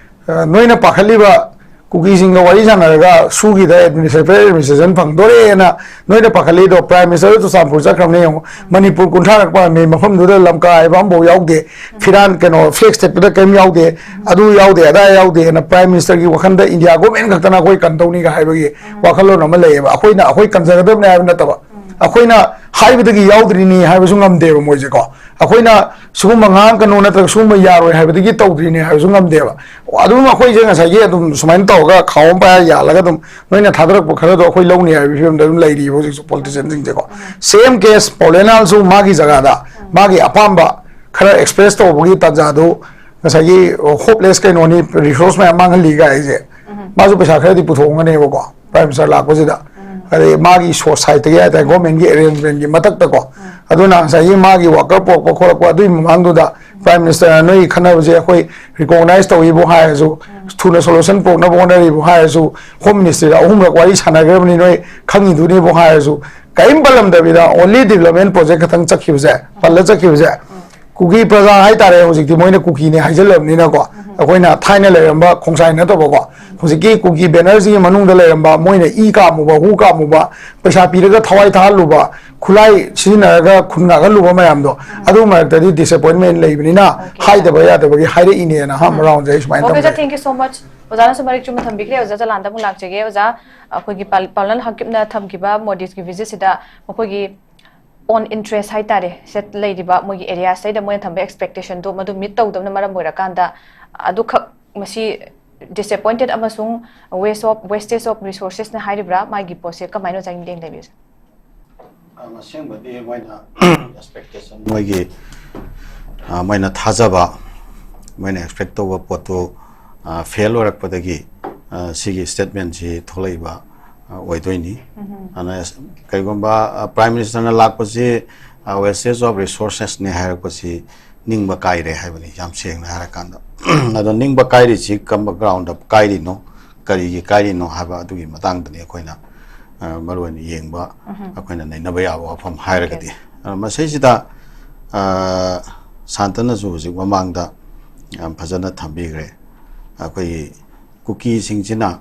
ꯑ, ꯅꯣꯏꯅ ꯄꯥꯈꯠꯂꯤꯕ ꯀꯨꯀꯤꯁꯤꯡꯒ ꯋꯥꯔꯤ ꯁꯥꯟꯅꯔꯒ ꯁꯨꯒꯤꯗ ꯑꯦꯗꯃꯤꯅꯤꯁꯇ꯭ꯔꯦ-, ꯐꯦꯗꯔꯦꯜ ꯑꯦꯗꯃꯤꯅꯤꯁꯇ꯭ꯔꯦꯁꯟ ꯐꯪꯗꯣꯔꯦꯅ ꯅꯣꯏꯅ ꯄꯥꯈꯠꯂꯤꯗꯣ, ꯄ꯭ꯔꯥꯏꯝ ꯃꯤꯅꯤꯁꯇꯔ ꯆꯨꯔꯆꯥꯟꯄꯨꯔ ꯆꯠꯈ꯭ꯔꯕꯅꯦ ꯌꯦꯡꯉꯣ꯫ ꯃꯅꯤꯄꯨꯔ ꯀꯨꯟꯊ꯭ꯔꯥꯔꯛ ꯄꯥꯝꯃꯤ, ꯃꯐꯝꯗꯨꯗ ꯂꯝꯀꯥ ꯍꯥꯏꯕ ꯑꯃꯐꯥꯎ ꯌꯥꯎꯗꯦ, ꯐꯤꯔꯥꯟ, ꯀꯩꯅꯣ, ꯐ꯭ꯂꯦꯛꯁ ꯊꯦꯠꯄꯗ ꯀꯔꯤꯝ ꯌꯥꯎꯗꯦ, ꯑꯗꯨ ꯌꯥꯎꯗꯦ, ꯑꯗꯥ ꯌꯥꯎꯗꯦꯅ ꯄ꯭ꯔꯥꯏꯝ ꯃꯤꯅꯤꯁꯇꯔꯒꯤ ꯋꯥꯈꯜꯗ ꯏꯟꯗꯤꯌꯥ ꯒꯣꯔꯃꯦꯟ ꯈꯛꯇꯅ ꯑꯩꯈꯣꯏ ꯀꯟꯗꯧꯅꯤꯒ ꯍꯥꯏꯕꯒꯤ ꯋꯥꯈꯜꯂꯣꯟ ꯑꯃ ꯂꯩꯌꯦꯕ꯫ ꯑꯩꯈꯣꯏꯅ, ꯑꯩꯈꯣꯏ ꯀꯟꯖꯒꯗꯕꯅꯦ ꯍꯥꯏꯕ ꯅꯠꯇꯕ, ꯑꯩꯈꯣꯏꯅ ꯍꯥꯏꯕꯗꯒꯤ ꯌꯥꯎꯗ꯭ꯔꯤꯅꯤ ꯍꯥꯏꯕꯁꯨ ꯉꯝꯗꯦꯕ ꯃꯣꯏꯁꯦꯀꯣ꯫ ꯑꯩꯈꯣꯏꯅ ꯁꯤꯒꯨꯝꯕ ꯉꯥꯡꯉꯛꯀꯅꯨ ꯅꯠꯇ꯭ꯔꯒ ꯁꯤꯒꯨꯝꯕ ꯌꯥꯔꯣꯏ ꯍꯥꯏꯕꯗꯒꯤ ꯇꯧꯗ꯭ꯔꯤꯅꯤ ꯍꯥꯏꯕꯁꯨ ꯉꯝꯗꯦꯕ꯫ ꯑꯗꯨꯝ ꯑꯩꯈꯣꯏꯁꯦ ꯉꯁꯥꯏꯒꯤ ꯑꯗꯨꯝ ꯁꯨꯃꯥꯏꯅ ꯇꯧꯔꯒ ꯈꯥꯎ ꯑꯃ ꯄꯥꯏꯔ ꯌꯥꯜꯂꯒ ꯑꯗꯨꯝ ꯅꯣꯏꯅ ꯊꯥꯗꯔꯛꯄ ꯈꯔꯗꯣ ꯑꯩꯈꯣꯏ ꯂꯧꯅꯤ ꯍꯥꯏꯕꯒꯤ ꯐꯤꯕꯝꯗ ꯑꯗꯨꯝ ꯂꯩꯔꯤꯕ ꯍꯧꯖꯤꯛꯁꯨ ꯄꯣꯂꯤꯇꯤꯁꯤꯌꯥꯟꯁꯤꯡꯁꯦꯀꯣ꯫ ꯁꯦꯝ ꯀꯦꯁ ꯄꯥꯎꯂꯦꯅꯥꯜꯁꯨ ꯃꯥꯒꯤ ꯖꯒꯥꯗ ꯃꯥꯒꯤ ꯑꯄꯥꯝꯕ ꯈꯔ ꯑꯦꯛꯁꯄ꯭ꯔꯦꯁ ꯇꯧꯕꯒꯤ ꯇꯥꯟꯖꯥꯗꯨ ꯉꯁꯥꯏꯒꯤ ꯍꯣꯞꯂꯦꯁ ꯀꯩꯅꯣꯅꯤ, ꯔꯤꯁꯣꯔꯁ ꯃꯌꯥꯝ ꯃꯥꯡꯍꯜꯂꯤ ꯀꯥꯏꯁꯦ꯫ ꯃꯥꯁꯨ ꯄꯩꯁꯥ ꯈꯔꯗꯤ ꯄꯨꯊꯣꯛꯑꯝꯒꯅꯦꯕꯀꯣ ꯄ꯭ꯔꯥꯏꯝ ꯃꯤꯅꯤꯁꯇꯔ ꯂꯥꯛꯄꯁꯤꯗ꯫ ꯑꯗꯩ ꯃꯥꯒꯤ ꯁꯣꯁꯥꯏꯇꯤꯒꯤ ꯍꯥꯏꯇꯥꯔꯦ, ꯒꯣꯔꯃꯦꯟꯒꯤ ꯑꯦꯔꯦꯟꯖꯃꯦꯟꯒꯤ ꯃꯊꯛꯇꯀꯣ꯫ ꯑꯗꯨꯅ ꯉꯁꯥꯏꯒꯤ ꯃꯥꯒꯤ ꯋꯥꯀꯔ ꯄꯨꯔꯛꯄ ꯈꯣꯠꯂꯛꯄ ꯑꯗꯨꯒꯤ ꯃꯃꯥꯡꯗꯨꯗ ꯄ꯭ꯔꯥꯏꯝ ꯃꯤꯅꯤꯁꯇꯔꯅ ꯅꯣꯏꯒꯤ ꯈꯠꯅꯕꯁꯦ ꯑꯩꯈꯣꯏ ꯔꯤꯀꯣꯒꯅꯥꯏꯁ ꯇꯧꯏꯕꯨ ꯍꯥꯏꯔꯁꯨ, ꯊꯨꯅ ꯁꯣꯂꯨꯁꯟ ꯄꯨꯔꯛꯅꯕ ꯍꯣꯠꯅꯔꯤꯕꯨ ꯍꯥꯏꯔꯁꯨ, ꯍꯣꯝ ꯃꯤꯅꯤꯁꯇ꯭ꯔꯤꯗ ꯑꯍꯨꯝꯂꯛ ꯋꯥꯔꯤ ꯁꯥꯟꯅꯈ꯭ꯔꯕꯅꯤ ꯅꯣꯏ ꯈꯪꯉꯤꯗꯨꯅꯤꯕꯨ ꯍꯥꯏꯔꯁꯨ, ꯀꯔꯤꯝ ꯄꯜꯂꯝꯗꯕꯤꯗ ꯑꯣꯟꯂꯤ ꯗꯤꯕꯂꯞꯃꯦꯟ ꯄ꯭ꯔꯣꯖꯦꯛ ꯈꯛꯇꯪ ꯆꯠꯈꯤꯕꯁꯦ, ꯄꯜꯂ ꯆꯠꯈꯤꯕꯁꯦ꯫ ꯀꯨꯀꯤ ꯄ꯭ꯔꯖꯥ ꯍꯥꯏꯇꯥꯔꯦ, ꯍꯧꯖꯤꯛꯇꯤ ꯃꯣꯏꯅ ꯀꯨꯀꯤꯅꯦ ꯍꯥꯏꯖꯜꯂꯕꯅꯤꯅꯀꯣ꯫ ꯑꯩꯈꯣꯏꯅ ꯊꯥꯏꯅ ꯂꯩꯔꯝꯕ ꯈꯣꯡꯁꯥꯏ ꯅꯠꯇꯕꯀꯣ, ꯍꯧꯖꯤꯛꯀꯤ ꯀꯨꯀꯤ ꯕꯦꯅꯔꯁꯤꯒꯤ ꯃꯅꯨꯡꯗ ꯂꯩꯔꯝꯕ, ꯃꯣꯏꯅ ꯏ ꯀꯥꯝꯃꯨꯕ, ꯍꯨ ꯀꯥꯝꯃꯨꯕ, ꯄꯩꯁꯥ ꯄꯤꯔꯒ ꯊꯋꯥꯏ ꯊꯥꯍꯜꯂꯨꯕ, ꯈꯨꯠꯂꯥꯏ ꯁꯤꯖꯤꯟꯅꯔꯒ ꯈꯨꯟ ꯉꯥꯛꯍꯜꯂꯨꯕ ꯃꯌꯥꯝꯗꯣ, ꯑꯗꯨ ꯃꯔꯛꯇꯗꯤ ꯗꯤꯁꯑꯦꯄꯣꯏꯟꯃꯦꯟ ꯂꯩꯕꯅꯤꯅ, ꯍꯥꯏꯗꯕ ꯌꯥꯗꯕꯒꯤ ꯍꯥꯏꯔꯛꯏꯅꯦꯅ ꯑꯍꯥꯟꯕ ꯔꯥꯎꯟꯁꯦ ꯑꯩ ꯁꯨꯃꯥꯏꯅ ꯑꯣꯀꯦ, ꯑꯣꯖꯥ, ꯇꯧꯖꯩ꯫ Thank you so much. ꯑꯣꯖꯥꯅꯁꯨ ꯃꯔꯤꯛ ꯆꯨꯝꯅ ꯊꯝꯕꯤꯈ꯭ꯔꯦ꯫ ꯑꯣꯖꯥ ꯖꯂꯥꯟꯗ ꯑꯃꯨꯛ ꯂꯥꯛꯆꯒꯦ꯫ ꯑꯣꯖꯥ, ꯑꯩꯈꯣꯏꯒꯤ ꯄꯥꯜ-, ꯄꯥꯎꯅꯥꯟ ꯍꯥꯀꯤꯞꯅ ꯊꯝꯈꯤꯕ ꯃꯣꯗꯤꯁꯀꯤ ꯚꯤꯖꯤꯠꯁꯤꯗ ꯃꯈꯣꯏꯒꯤ ꯑꯣꯟ ꯏꯟꯇꯔꯦꯁ ꯍꯥꯏꯇꯥꯔꯦ, ꯁꯦ ꯂꯩꯔꯤꯕ ꯃꯣꯏꯒꯤ ꯑꯦꯔꯤꯌꯥꯁꯤꯗꯩꯗ ꯃꯣꯏꯅ ꯊꯝꯕ ꯑꯦꯛꯁꯄꯦꯛꯇꯦꯁꯟꯗꯣ ꯃꯗꯨ ꯃꯤꯠ ꯇꯧꯗꯕꯅ ꯃꯔꯝ ꯑꯣꯏꯔꯀꯥꯟꯗ, ꯑꯗꯨꯈꯛ ꯃꯁꯤ ꯗꯤꯁꯑꯦꯄꯣꯏꯟꯇꯦꯠ ꯑꯃꯁꯨꯡ waste of, wastage of resources ꯅ ꯍꯥꯏꯔꯤꯕ꯭ꯔꯥ? ꯃꯥꯒꯤ ꯄꯣꯠꯁꯦ ꯀꯃꯥꯏꯅ ꯑꯣꯖꯥꯒꯤ ꯃꯤꯠꯌꯦꯡ ꯂꯩꯕꯤꯕꯁꯦ? ꯑ, ꯑꯁꯦꯡꯕꯗꯤ ꯃꯣꯏꯅ ꯑꯦꯛꯁꯄꯦꯛꯇꯦꯁꯟ, ꯃꯣꯏꯒꯤ, ꯑ, ꯃꯣꯏꯅ ꯊꯥꯖꯕ, ꯃꯣꯏꯅ ꯑꯦꯛꯁꯄꯦꯛ ꯇꯧꯕ ꯄꯣꯠꯇꯨ, ꯑ, ꯐꯦꯜ ꯑꯣꯏꯔꯛꯄꯗꯒꯤ, ꯑ, ꯁꯤꯒꯤ ꯁ꯭ꯇꯦꯠꯃꯦꯟꯁꯤ ꯊꯣꯛꯂꯛꯏꯕ, ꯑ, ꯑꯣꯏꯗꯣꯏꯅꯤ꯫ ꯑꯗꯨꯅ ꯀꯩꯒꯨꯝꯕ, ꯑ, ꯄ꯭ꯔꯥꯏꯝ ꯃꯤꯅꯤꯁꯇꯔꯅ ꯂꯥꯛꯄꯁꯤ, ꯑ, wastage of resources ꯅꯤ ꯍꯥꯏꯔꯛꯄꯁꯤ ꯅꯤꯡꯕ ꯀꯥꯏꯔꯦ ꯍꯥꯏꯕꯅꯤ, ꯌꯥꯝ ꯁꯦꯡꯅ ꯍꯥꯏꯔꯀꯥꯟꯗ꯫ ꯑꯗꯣ ꯅꯤꯡꯕ ꯀꯥꯏꯔꯤꯁꯤ ꯀꯔꯝꯕ ꯒ꯭ꯔꯥꯎꯟꯗ ꯀꯥꯏꯔꯤꯅꯣ, ꯀꯔꯤꯒꯤ ꯀꯥꯏꯔꯤꯅꯣ ꯍꯥꯏꯕ ꯑꯗꯨꯒꯤ ꯃꯇꯥꯡꯗꯅꯤ ꯑꯩꯈꯣꯏꯅ, ꯑ, ꯃꯔꯨꯑꯣꯏꯅ ꯌꯦꯡꯕ, ꯑꯩꯈꯣꯏꯅ ꯅꯩꯅꯕ ꯌꯥꯕ ꯋꯥꯐꯝ ꯍꯥꯏꯔꯒꯗꯤ꯫ ꯑ, ꯃꯁꯤꯁꯤꯗ, ꯑ, ꯁꯥꯟꯇꯅꯁꯨ ꯍꯧꯖꯤꯛ ꯃꯃꯥꯡꯗ ꯌꯥꯝ ꯐꯖꯅ ꯊꯝꯕꯤꯈ꯭ꯔꯦ꯫ ꯑꯩꯈꯣꯏꯒꯤ ꯀꯨꯀꯤꯁꯤꯡꯁꯤꯅ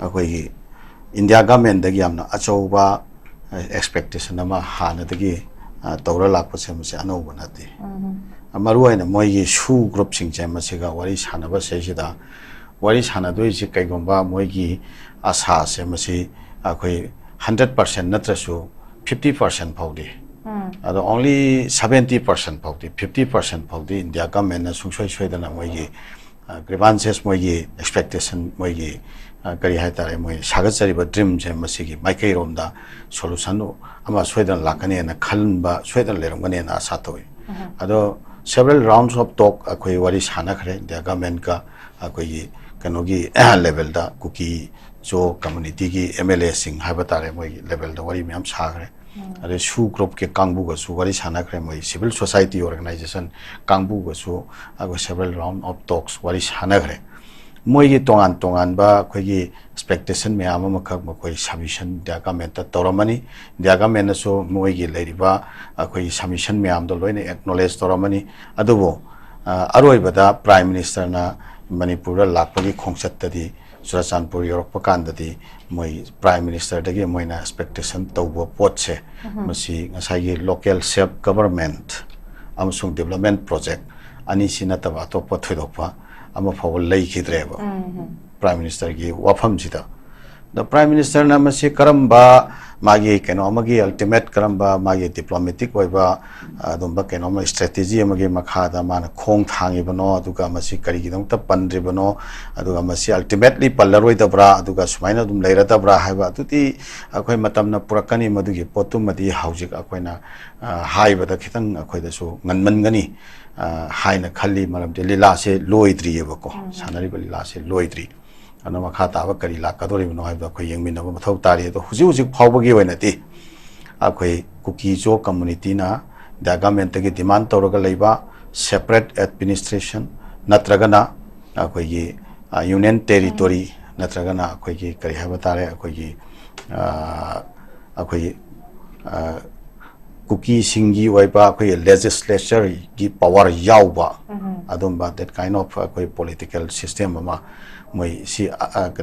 ꯑꯩꯈꯣꯏꯒꯤ ꯏꯟꯗꯤꯌꯥ ꯒꯃꯦꯟꯗꯒꯤ ꯌꯥꯝꯅ ꯑꯆꯧꯕ ꯑꯦꯛꯁꯄꯦꯛꯇꯦꯁꯟ ꯑꯃ ꯍꯥꯟꯅꯗꯒꯤ, ꯑ, ꯇꯧꯔ ꯂꯥꯛꯄꯁꯦ ꯃꯁꯤ ꯑꯅꯧꯕ ꯅꯠꯇꯦ꯫ ꯃꯔꯨꯑꯣꯏꯅ ꯃꯣꯏꯒꯤ ꯁꯨ ꯒ꯭ꯔꯨꯞꯁꯤꯡꯁꯦ ꯃꯁꯤꯒ ꯋꯥꯔꯤ ꯁꯥꯟꯅꯕ ꯁꯤꯗꯩꯁꯤꯗ ꯋꯥꯔꯤ ꯁꯥꯟꯅꯗꯣꯏꯁꯤ ꯀꯩꯒꯨꯝꯕ ꯃꯣꯏꯒꯤ ꯑꯁꯥꯁꯦ ꯃꯁꯤ ꯑꯩꯈꯣꯏ ꯍꯟꯗ꯭ꯔꯦꯠ ꯄꯥꯔꯁꯦꯟ ꯅꯠꯇ꯭ꯔꯁꯨ ꯐꯤꯐꯇꯤ ꯄꯥꯔꯁꯦꯟ ꯐꯥꯎꯗꯤ, ꯑꯗꯣ only seventy percent ꯐꯥꯎꯗꯤ, fifty percent ꯐꯥꯎꯗꯤ ꯏꯟꯗꯤꯌꯥ ꯒꯃꯦꯟꯅ ꯁꯨꯡꯁꯣꯏ ꯁꯣꯏꯗꯅ ꯃꯣꯏꯒꯤ, ꯑ, grievances, ꯃꯣꯏꯒꯤ expectation, ꯃꯣꯏꯒꯤ, ꯑ, ꯀꯔꯤ ꯍꯥꯏꯇꯥꯔꯦ, ꯃꯣꯏ ꯁꯥꯒꯠꯆꯔꯤꯕ ꯗ꯭ꯔꯤꯝꯁꯦ ꯃꯁꯤꯒꯤ ꯃꯥꯏꯀꯩꯔꯣꯝꯗ ꯁꯣꯂꯨꯁꯟ ꯑꯃ ꯁꯣꯏꯗꯅ ꯂꯥꯛꯀꯅꯦꯅ ꯈꯟꯕ ꯁꯣꯏꯗꯅ ꯂꯩꯔꯝꯒꯅꯦꯅ ꯑꯁꯥ ꯇꯧꯏ꯫ ꯑꯗꯣ several rounds of talk ꯑꯩꯈꯣꯏ ꯋꯥꯔꯤ ꯁꯥꯟꯅꯈ꯭ꯔꯦ ꯏꯟꯗꯤꯌꯥ ꯒꯃꯦꯟꯒ, ꯑꯩꯈꯣꯏꯒꯤ ꯀꯩꯅꯣꯒꯤ ꯂꯦꯚꯦꯜꯗ, ꯀꯨꯀꯤ ꯆꯣ ꯀꯝꯃꯨꯅꯤꯇꯤꯒꯤ ꯑꯦꯝ ꯑꯦꯜ ꯑꯦꯁꯤꯡ ꯍꯥꯏꯕ ꯇꯥꯔꯦ, ꯃꯣꯏꯒꯤ ꯂꯦꯚꯦꯜꯗ ꯋꯥꯔꯤ ꯃꯌꯥꯝ ꯁꯥꯈ꯭ꯔꯦ꯫ ꯑꯗꯩ ꯁꯨ ꯒ꯭ꯔꯨꯞꯀꯤ ꯀꯥꯡꯕꯨꯒꯁꯨ ꯋꯥꯔꯤ ꯁꯥꯟꯅꯈ꯭ꯔꯦ, ꯃꯣꯏ civil society organization ꯀꯥꯡꯕꯨꯒꯁꯨ ꯑꯩꯈꯣꯏ several round of talks ꯋꯥꯔꯤ ꯁꯥꯟꯅꯈ꯭ꯔꯦ꯫ ꯃꯣꯏꯒꯤ ꯇꯣꯉꯥꯟ ꯇꯣꯉꯥꯟꯕ ꯑꯩꯈꯣꯏꯒꯤ ꯑꯦꯛꯁꯄꯦꯛꯇꯦꯁꯟ ꯃꯌꯥꯝ ꯑꯃꯈꯛ ꯃꯈꯣꯏ ꯁꯕꯃꯤꯁꯟ ꯏꯟꯗꯤꯌꯥ ꯒꯃꯦꯟꯇ ꯇꯧꯔꯝꯃꯅꯤ꯫ ꯏꯟꯗꯤꯌꯥ ꯒꯃꯦꯟꯅꯁꯨ ꯃꯣꯏꯒꯤ ꯂꯩꯔꯤꯕ ꯑꯩꯈꯣꯏꯒꯤ ꯁꯕꯃꯤꯁꯟ ꯃꯌꯥꯝꯗꯣ ꯂꯣꯏꯅ ꯑꯦꯛꯅꯣꯂꯦꯖ ꯇꯧꯔꯝꯃꯅꯤ꯫ ꯑꯗꯨꯕꯨ, ꯑ, ꯑꯔꯣꯏꯕꯗ ꯄ꯭ꯔꯥꯏꯝ ꯃꯤꯅꯤꯁꯇꯔꯅ ꯃꯅꯤꯄꯨꯔꯗ ꯂꯥꯛꯄꯒꯤ ꯈꯣꯡꯆꯠꯇꯗꯤ, ꯆꯨꯔꯥꯆꯥꯟꯄꯨꯔ ꯌꯧꯔꯛꯄ ꯀꯥꯟꯗꯗꯤ ꯃꯣꯏ ꯄ꯭ꯔꯥꯏꯝ ꯃꯤꯅꯤꯁꯇꯔꯗꯒꯤ ꯃꯣꯏꯅ ꯑꯦꯛꯁꯄꯦꯛꯇꯦꯁꯟ ꯇꯧꯕ ꯄꯣꯠꯁꯦ, ꯃꯁꯤ ꯉꯁꯥꯏꯒꯤ local self government ꯑꯃꯁꯨꯡ development project ꯑꯅꯤꯁꯤ ꯅꯠꯇꯕ ꯑꯇꯣꯞꯄ ꯊꯣꯏꯗꯣꯛꯄ ꯑꯃ ꯐꯥꯎꯕ ꯂꯩꯈꯤꯗ꯭ꯔꯦꯕ ꯄ꯭ꯔꯥꯏꯝ ꯃꯤꯅꯤꯁꯇꯔꯒꯤ ꯋꯥꯐꯝꯁꯤꯗ꯫ ꯑꯗꯣ ꯄ꯭ꯔꯥꯏꯝ ꯃꯤꯅꯤꯁꯇꯔꯅ ꯃꯁꯤ ꯀꯔꯝꯕ ꯃꯥꯒꯤ ꯀꯩꯅꯣ ꯑꯃꯒꯤ, ꯑꯜꯇꯤꯃꯦꯠ ꯀꯔꯝꯕ ꯃꯥꯒꯤ ꯗꯤꯄ꯭ꯂꯣꯃꯦꯇꯤꯛ ꯑꯣꯏꯕ ꯑꯗꯨꯝꯕ ꯀꯩꯅꯣꯝꯃ ꯏꯁꯇ꯭ꯔꯦꯇꯦꯖꯤ ꯑꯃꯒꯤ ꯃꯈꯥꯗ ꯃꯥꯅ ꯈꯣꯡ ꯊꯥꯡꯉꯤꯕꯅꯣ, ꯑꯗꯨꯒ ꯃꯁꯤ ꯀꯔꯤꯒꯤꯗꯃꯛꯇ ꯄꯟꯗ꯭ꯔꯤꯕꯅꯣ, ꯑꯗꯨꯒ ꯃꯁꯤ ꯑꯜꯇꯤꯃꯦꯠꯂꯤ ꯄꯜꯂꯔꯣꯏꯗꯕ꯭ꯔꯥ, ꯑꯗꯨꯒ ꯁꯨꯃꯥꯏꯅ ꯑꯗꯨꯝ ꯂꯩꯔꯗꯕ꯭ꯔꯥ ꯍꯥꯏꯕ ꯑꯗꯨꯗꯤ ꯑꯩꯈꯣꯏ ꯃꯇꯝꯅ ꯄꯨꯔꯛꯀꯅꯤ꯫ ꯃꯗꯨꯒꯤ ꯄꯣꯠꯇꯨꯃꯗꯤ ꯍꯧꯖꯤꯛ ꯑꯩꯈꯣꯏꯅ, ꯑ, ꯍꯥꯏꯕꯗ ꯈꯤꯇꯪ ꯑꯩꯈꯣꯏꯗꯁꯨ ꯉꯟꯃꯟꯒꯅꯤ, ꯑ, ꯍꯥꯏꯅ ꯈꯜꯂꯤ꯫ ꯃꯔꯝꯗꯤ ꯂꯤꯂꯥꯁꯦ ꯂꯣꯏꯗ꯭ꯔꯤꯑꯕꯀꯣ, ꯁꯥꯟꯅꯔꯤꯕ ꯂꯤꯂꯥꯁꯦ ꯂꯣꯏꯗ꯭ꯔꯤ꯫ ꯑꯗꯨꯅ ꯃꯈꯥ ꯇꯥꯕ ꯀꯔꯤ ꯂꯥꯛꯀꯗꯧꯔꯤꯕꯅꯣ ꯍꯥꯏꯕꯗꯣ ꯑꯩꯈꯣꯏ ꯌꯦꯡꯃꯤꯟꯅꯕ ꯃꯊꯧ ꯇꯥꯔꯤ꯫ ꯑꯗꯣ ꯍꯧꯖꯤꯛ ꯍꯧꯖꯤꯛ ꯐꯥꯎꯕꯒꯤ ꯑꯣꯏꯅꯗꯤ ꯑꯩꯈꯣꯏ ꯀꯨꯀꯤ ꯆꯣ ꯀꯝꯃꯨꯅꯤꯇꯤꯅ ꯏꯟꯗꯤꯌꯥ ꯒꯃꯦꯟꯇꯒꯤ ꯗꯤꯃꯥꯟ ꯇꯧꯔꯒ ꯂꯩꯕ separate administration ꯅꯠꯇ꯭ꯔꯒꯅ ꯑꯩꯈꯣꯏꯒꯤ ꯌꯨꯅꯤꯌꯟ ꯇꯦꯔꯤꯇꯣꯔꯤ ꯅꯠꯇ꯭ꯔꯒꯅ ꯑꯩꯈꯣꯏꯒꯤ ꯀꯔꯤ ꯍꯥꯏꯕ ꯇꯥꯔꯦ, ꯑꯩꯈꯣꯏꯒꯤ ꯑ, ꯑꯩꯈꯣꯏꯒꯤ ꯑ, ꯀꯨꯀꯤꯁꯤꯡꯒꯤ ꯑꯣꯏꯕ ꯑꯩꯈꯣꯏꯒꯤ ꯂꯦꯖꯤꯁꯂꯦꯆꯔꯒꯤ ꯄꯋꯥꯔ ꯌꯥꯎꯕ ꯑꯗꯨꯝꯕ that kind of ꯑꯩꯈꯣꯏ ꯄꯣꯂꯤꯇꯤꯀꯦꯜ ꯁꯤꯁꯇꯦꯝ ꯑꯃ ꯃꯣꯏ ꯁꯤ